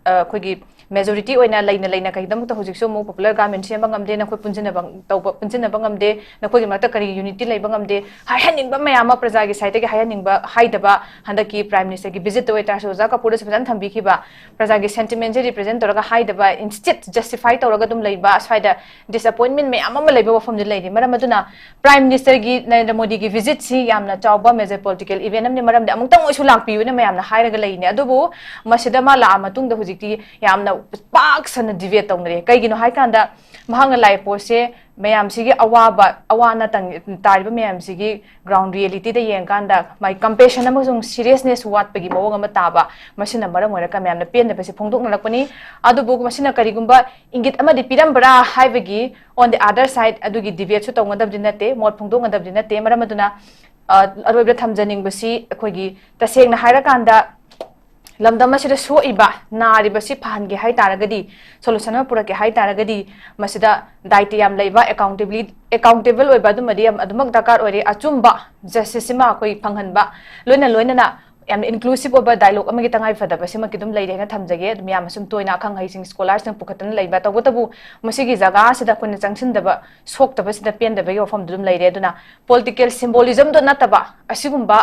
ꯑ, ꯑꯩꯈꯣꯏꯒꯤ ꯃꯦꯖꯣꯔꯤꯇꯤ ꯑꯣꯏꯅ ꯂꯩꯅ ꯂꯩꯅ ꯀꯩꯒꯤꯗꯃꯛꯇ ꯍꯧꯖꯤꯛꯁꯨ ꯑꯃꯨꯛ ꯄꯣꯄꯨꯂꯔ ꯒꯚꯔꯟꯃꯦꯟ ꯁꯦꯝꯕ ꯉꯝꯗꯦ, ꯅꯈꯣꯏ ꯄꯨꯟꯁꯤꯟꯅꯕ ꯇꯧꯕ, ꯄꯨꯟꯁꯤꯟꯅꯕ ꯉꯝꯗꯦ, ꯅꯈꯣꯏꯒꯤ ꯃꯔꯛꯇ ꯀꯔꯤ ꯌꯨꯅꯤꯇꯤ ꯂꯩꯕ ꯉꯝꯗꯦ, ꯍꯥꯏꯍꯟꯅꯤꯡꯕ ꯃꯌꯥꯝ ꯑꯃ ꯄ꯭ꯔꯖꯥꯒꯤ ꯁꯥꯏꯠꯇꯒꯤ ꯍꯥꯏꯍꯟꯅꯤꯡꯕ, ꯍꯥꯏꯗꯕ, ꯍꯟꯗꯛꯀꯤ ꯄ꯭ꯔꯥꯏꯝ ꯃꯤꯅꯤꯁꯇꯔꯒꯤ ꯚꯤꯖꯤꯠꯇ ꯑꯣꯏꯇꯥꯔꯁꯨ ꯑꯣꯖꯥ ꯀꯄꯨꯔꯗꯁꯨ ꯐꯖꯅ ꯊꯝꯕꯤꯈꯤꯕ, ꯄ꯭ꯔꯖꯥꯒꯤ ꯁꯦꯟꯇꯤꯃꯦꯟꯁꯦ ꯔꯤꯄ꯭ꯔꯖꯦꯟ ꯇꯧꯔꯒ ꯍꯥꯏꯗꯕ, instead justify ꯇꯧꯔꯒ ꯑꯗꯨꯝ ꯂꯩꯕ, ꯁ꯭ꯋꯥꯏꯗ ꯗꯤꯁꯑꯄꯣꯏꯟꯃꯦꯟ ꯃꯌꯥꯝ ꯑꯃ ꯂꯩꯕ ꯋꯥꯐꯝꯗꯨ ꯂꯩꯔꯤ꯫ ꯃꯔꯝ ꯑꯗꯨꯅ ꯄ꯭ꯔꯥꯏꯝ ꯃꯤꯅꯤꯁꯇꯔꯒꯤ ꯅꯔꯦꯟꯗ꯭ꯔ ꯃꯣꯗꯤꯒꯤ ꯚꯤꯖꯤꯠꯁꯤ ꯌꯥꯝꯅ ꯆꯥꯎꯕ ꯃꯦꯖꯔ ꯄꯣꯂꯤꯇꯤꯀꯦꯜ ꯏꯚꯦꯟ ꯑꯃꯅꯤ, ꯃꯔꯝꯗꯤ ꯑꯃꯨꯛꯇꯪ ꯑꯣꯏꯁꯨ ꯂꯥꯛꯄꯤꯌꯨꯅ ꯃꯌꯥꯝꯅ ꯍꯥꯏꯔꯒ ꯂꯩꯔꯤꯅꯦ꯫ ꯑꯗꯨꯕꯨ ꯃꯁꯤꯗ ꯃꯥ ꯂꯥꯛꯑ ꯃꯇꯨꯡꯗ ꯍꯧꯖꯤꯛꯇꯤ ꯌꯥꯝꯅ ꯄꯥꯛ ꯁꯟꯅ ꯗꯤꯕꯦꯠ ꯇꯧꯅꯔꯦ꯫ ꯀꯩꯒꯤꯅꯣ ꯍꯥꯏꯀꯥꯟꯗ ꯃꯍꯥꯛꯅ ꯂꯥꯛꯏ ꯄꯣꯠꯁꯦ ꯃꯌꯥꯝꯁꯤꯒꯤ ꯑꯋꯥꯕ, ꯑꯋꯥ ꯑꯅꯥ ꯇꯪ-, ꯇꯥꯔꯤꯕ ꯃꯌꯥꯝꯁꯤꯒꯤ ꯒ꯭ꯔꯥꯎꯟ ꯔꯤꯌꯦꯂꯤꯇꯤꯗ ꯌꯦꯡꯀꯥꯟꯗ ꯃꯥꯒꯤ ꯀꯝꯄꯦꯁꯟ ꯑꯃꯁꯨꯡ ꯁꯤꯔꯤꯌꯁꯅꯦꯁ ꯋꯥꯠꯄꯒꯤ ꯃꯑꯣꯡ ꯑꯃ ꯇꯥꯕ, ꯃꯁꯤꯅ ꯃꯔꯝ ꯑꯣꯏꯔꯒ ꯃꯌꯥꯝꯅ ꯄꯦꯟꯗꯕꯁꯤ ꯐꯣꯡꯗꯣꯛꯅꯔꯛꯄꯅꯤ꯫ ꯑꯗꯨꯕꯨ ꯃꯁꯤꯅ ꯀꯔꯤꯒꯨꯝꯕ ꯏꯪꯒꯤꯠ ꯑꯃꯗꯤ ꯄꯤꯔꯝꯕ꯭ꯔꯥ ꯍꯥꯏꯕꯒꯤ on the other side ꯑꯗꯨꯒꯤ ꯗꯤꯕꯦꯠꯁꯨ ꯇꯧꯒꯗꯕꯗꯤ ꯅꯠꯇꯦ, ꯃꯣꯠ ꯐꯣꯡꯗꯣꯛꯅꯗꯕꯗꯤ ꯅꯠꯇꯦ꯫ ꯃꯔꯝ ꯑꯗꯨꯅ ꯑ, ꯑꯔꯣꯏꯕꯗ ꯊꯝꯖꯅꯤꯡꯕꯁꯤ ꯑꯩꯈꯣꯏꯒꯤ ꯇꯁꯦꯡꯅ ꯍꯥꯏꯔꯀꯥꯟꯗ ꯂꯝꯗꯝ ꯑꯁꯤꯗ ꯁꯣꯛꯏꯕ, ꯅꯥꯔꯤꯕꯁꯤ ꯐꯍꯟꯒꯦ ꯍꯥꯏ ꯇꯥꯔꯒꯗꯤ, ꯁꯣꯂꯨꯁꯟ ꯑꯃ ꯄꯨꯔꯛꯀꯦ ꯍꯥꯏ ꯇꯥꯔꯒꯗꯤ ꯃꯁꯤꯗ ꯗꯥꯏꯇ ꯌꯥꯝ ꯂꯩꯕ, ꯑꯦꯀꯥꯎꯟꯇꯦꯕꯤꯂꯤ ꯑꯦꯀꯥꯎꯟꯇꯦꯕꯜ ꯑꯣꯏꯕ ꯑꯗꯨꯃꯗꯤ ꯌꯥꯝ ꯑꯗꯨꯃꯛ ꯗꯔꯀꯥꯔ ꯑꯣꯏꯔꯦ꯫ ꯑꯆꯨꯝꯕ ꯖꯁꯇꯤꯁ ꯑꯃ ꯑꯩꯈꯣꯏ ꯐꯪꯍꯟꯕ, ꯂꯣꯏꯅ ꯂꯣꯏꯅꯅ ꯌꯥꯝꯅ ꯏꯟꯀ꯭ꯂꯨꯁꯤꯞ ꯑꯣꯏꯕ ꯗꯥꯏꯂꯣꯒ ꯑꯃꯒꯤ ꯇꯉꯥꯏ ꯐꯗꯕ ꯁꯤꯃꯛꯀꯤ ꯑꯗꯨꯝ ꯂꯩꯔꯦ ꯍꯥꯏꯅ ꯊꯝꯖꯒꯦ꯫ ꯑꯗꯨꯝ ꯌꯥꯝꯅ ꯁꯨꯝ ꯇꯣꯏꯅ ꯑꯈꯪ ꯑꯍꯩꯁꯤꯡ, ꯁ꯭ꯀꯣꯂꯥꯔꯁꯤꯡ ꯄꯨꯈꯠꯇꯅ ꯂꯩꯕ, ꯇꯧꯕꯇꯕꯨ ꯃꯁꯤꯒꯤ ꯖꯒꯥ ꯑꯁꯤꯗ ꯑꯩꯈꯣꯏꯅ ꯆꯪꯁꯤꯟꯗꯕ, ꯁꯣꯛꯇꯕꯁꯤꯗ ꯄꯦꯟꯗꯕꯒꯤ ꯋꯥꯐꯝꯗꯨ ꯑꯗꯨꯝ ꯂꯩꯔꯦ꯫ ꯑꯗꯨꯅ ꯄꯣꯂꯤꯇꯤꯀꯦꯜ ꯁꯤꯝꯕꯣꯂꯤꯖꯝꯗꯣ ꯅꯠꯇꯕ ꯑꯁꯤꯒꯨꯝꯕ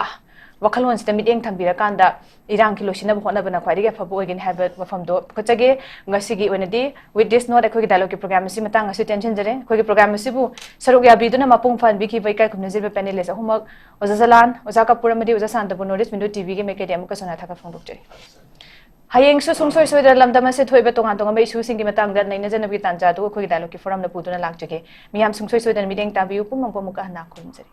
ꯋꯥꯈꯜꯂꯣꯟꯁꯤꯗ ꯃꯤꯠꯌꯦꯡ ꯊꯝꯕꯤꯔꯀꯥꯟꯗ ꯏꯔꯥꯡꯒꯤ ꯂꯣꯏꯁꯤꯟꯅꯕ ꯍꯣꯠꯅꯕꯅ ꯈ꯭ꯋꯥꯏꯗꯒꯤ ꯑꯐꯕ ꯑꯣꯏꯒꯅꯤ ꯍꯥꯏꯕ ꯋꯥꯐꯝꯗꯣ ꯄꯨꯈꯠꯆꯒꯦ꯫ ꯉꯁꯤꯒꯤ ꯑꯣꯏꯅꯗꯤ with this note ꯑꯩꯈꯣꯏꯒꯤ ꯗꯥꯏꯂꯣꯒꯀꯤ ꯄ꯭ꯔꯣꯒ꯭ꯔꯥꯝ ꯑꯁꯤ ꯃꯇꯥꯡ ꯑꯁꯤ ꯇꯦꯟꯁꯤꯟꯖꯔꯦ꯫ ꯑꯩꯈꯣꯏꯒꯤ ꯄ꯭ꯔꯣꯒ꯭ꯔꯥꯝ ꯑꯁꯤꯕꯨ ꯁꯔꯨꯛ ꯌꯥꯕꯤꯗꯨꯅ ꯃꯄꯨꯡ ꯐꯥꯍꯟꯕꯤꯈꯤꯕ ꯏꯀꯥꯏ ꯈꯨꯝꯅꯖꯔꯤꯕ ꯄꯦꯅꯦꯂꯤꯁ ꯑꯍꯨꯝꯃꯛ, ꯑꯣꯖꯥ ꯖꯂꯥꯟ, ꯑꯣꯖꯥ ꯀꯄꯨꯔ ꯑꯃꯗꯤ ꯑꯣꯖꯥ ꯁꯥꯟꯇꯕꯨ, ꯅꯣꯔꯠ ꯏꯁ ꯋꯤꯟꯗꯣ ꯇꯤꯚꯤꯒꯤ ꯃꯥꯏꯀꯩꯗꯒꯤ ꯑꯃꯨꯛꯀꯁꯨ ꯍꯟꯅ ꯊꯥꯒꯠ ꯐꯣꯡꯗꯣꯛꯆꯔꯤ꯫ ꯍꯌꯦꯡꯁꯨ ꯁꯨꯡꯁꯣꯏ ꯁꯣꯏꯗꯅ ꯂꯝꯗꯝ ꯑꯁꯤꯗ ꯊꯣꯛꯏꯕ ꯇꯣꯉꯥꯟ ꯇꯣꯉꯥꯟꯕ ꯏꯁꯨꯁꯤꯡꯒꯤ ꯃꯇꯥꯡꯗ ꯅꯩꯅꯖꯅꯕꯒꯤ ꯇꯥꯟꯖꯥ ꯑꯗꯨ ꯑꯩꯈꯣꯏꯒꯤ ꯗꯥꯏꯂꯣꯒꯀꯤ ꯐꯣꯔꯝꯅ ꯄꯨꯗꯨꯅ ꯂꯥꯛꯆꯒꯦ꯫ ꯃꯤꯌꯥꯝ ꯁꯨꯡꯁꯣꯏ ꯁꯣꯏꯗꯅ ꯃꯤꯠꯌꯦꯡ ꯇꯥꯕꯤꯌꯨ꯫ ꯄꯨꯝꯅꯃꯛꯄꯨ ꯑꯃꯨꯛꯀ ꯍꯟꯅ ꯈꯨꯔꯨꯝꯖꯔꯤ꯫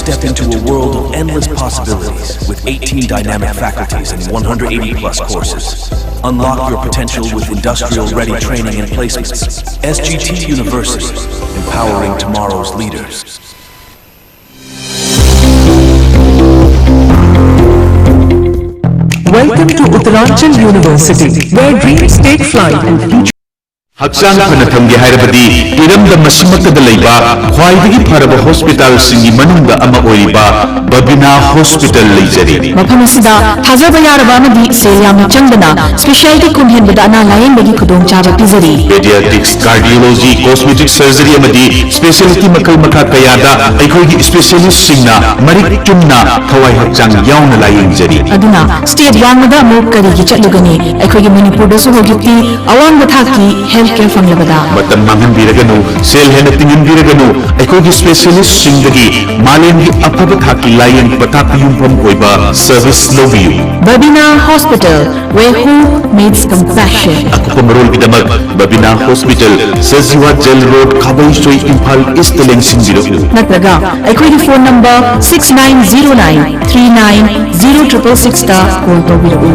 Step into a world of endless possibilities with eighteen dynamic faculties and one hundred eighty plus courses. Unlock your potential with industrial ready training and placements. S G T University, empowering tomorrow's leaders. Welcome to Uttaranchal University, where dreams take flight and future. ꯍꯛꯆꯥꯡ ꯐꯅ ꯊꯝꯒꯦ ꯍꯥꯏꯔꯕꯗꯤ ꯏꯔꯝꯗꯝ ꯑꯁꯤꯃꯛꯇꯗ ꯂꯩꯕ ꯈ꯭ꯋꯥꯏꯗꯒꯤ ꯐꯔꯕ ꯍꯣꯁꯄꯤꯇꯥꯜꯁꯤꯡꯒꯤ ꯃꯅꯨꯡꯗ ꯑꯃ ꯑꯣꯏꯔꯤꯕ ꯕꯕꯤꯅꯥ ꯍꯣꯁꯄꯤꯇꯥꯜ ꯂꯩꯖꯔꯤ꯫ ꯃꯐꯝ ꯑꯁꯤꯗ ꯊꯥꯖꯕ ꯌꯥꯔꯕ ꯑꯃꯗꯤ ꯁꯦꯜ ꯌꯥꯝꯅ ꯆꯪꯗꯅ specialty ꯈꯨꯝ ꯍꯦꯟꯕꯗ ꯑꯅꯥ ꯂꯥꯌꯦꯡꯕꯒꯤ ꯈꯨꯗꯣꯡꯆꯥꯕ ꯄꯤꯖꯔꯤ꯫ Pediatrics, cardiology, cosmetic surgery ꯑꯃꯗꯤ specialty ꯃꯈꯜ ꯃꯈꯥ ꯀꯌꯥꯗ ꯑꯩꯈꯣꯏꯒꯤ specialistꯁꯤꯡꯅ ꯃꯔꯤꯛ ꯆꯨꯝꯅ ꯊꯋꯥꯏ ꯍꯛꯆꯥꯡ ꯌꯥꯎꯅ ꯂꯥꯌꯦꯡꯖꯔꯤ꯫ ꯑꯗꯨꯅ state ꯋꯥꯡꯃꯗ ꯑꯃꯨꯛ ꯀꯔꯤꯒꯤ ꯆꯠꯂꯨꯒꯅꯤ? ꯑꯩꯈꯣꯏꯒꯤ ꯃꯅꯤꯄꯨꯔꯗꯁꯨ ꯍꯧꯖꯤꯛꯇꯤ ꯑꯋꯥꯡꯕ ꯊꯥꯛꯀꯤ health care ꯐꯪꯂꯕꯗ꯫ ꯃꯇꯝ ꯃꯥꯡꯍꯟꯕꯤꯔꯒꯅꯨ, ꯁꯦꯜ ꯍꯦꯟꯅ ꯇꯤꯡꯍꯟꯕꯤꯔꯒꯅꯨ, ꯑꯩꯈꯣꯏꯒꯤ specialistꯁꯤꯡꯗꯒꯤ ꯃꯥꯂꯦꯝꯒꯤ ꯑꯐꯕ ꯊꯥꯛꯀꯤ ꯂꯥꯌꯦꯡ ꯄꯊꯥꯞꯇ ꯌꯨꯝꯐꯝ ꯑꯣꯏꯕ service ꯂꯧꯕꯤꯌꯨ꯫ Babina Hospital, where hope meets compassion. ꯑꯀꯨꯞꯄ ꯃꯔꯣꯜꯒꯤꯗꯃꯛ Babina Hospital, Sajiwa Jail Road, ꯈꯥꯕꯩꯁꯣꯏ, Imphal Eastꯇ ꯂꯦꯡꯁꯤꯟꯕꯤꯔꯛꯎ꯫ ꯅꯠꯇ꯭ꯔꯒ ꯑꯩꯈꯣꯏꯒꯤ phone number six nine zero nine three nine zero triple sixꯇ call ꯇꯧꯕꯤꯔꯛꯎ꯫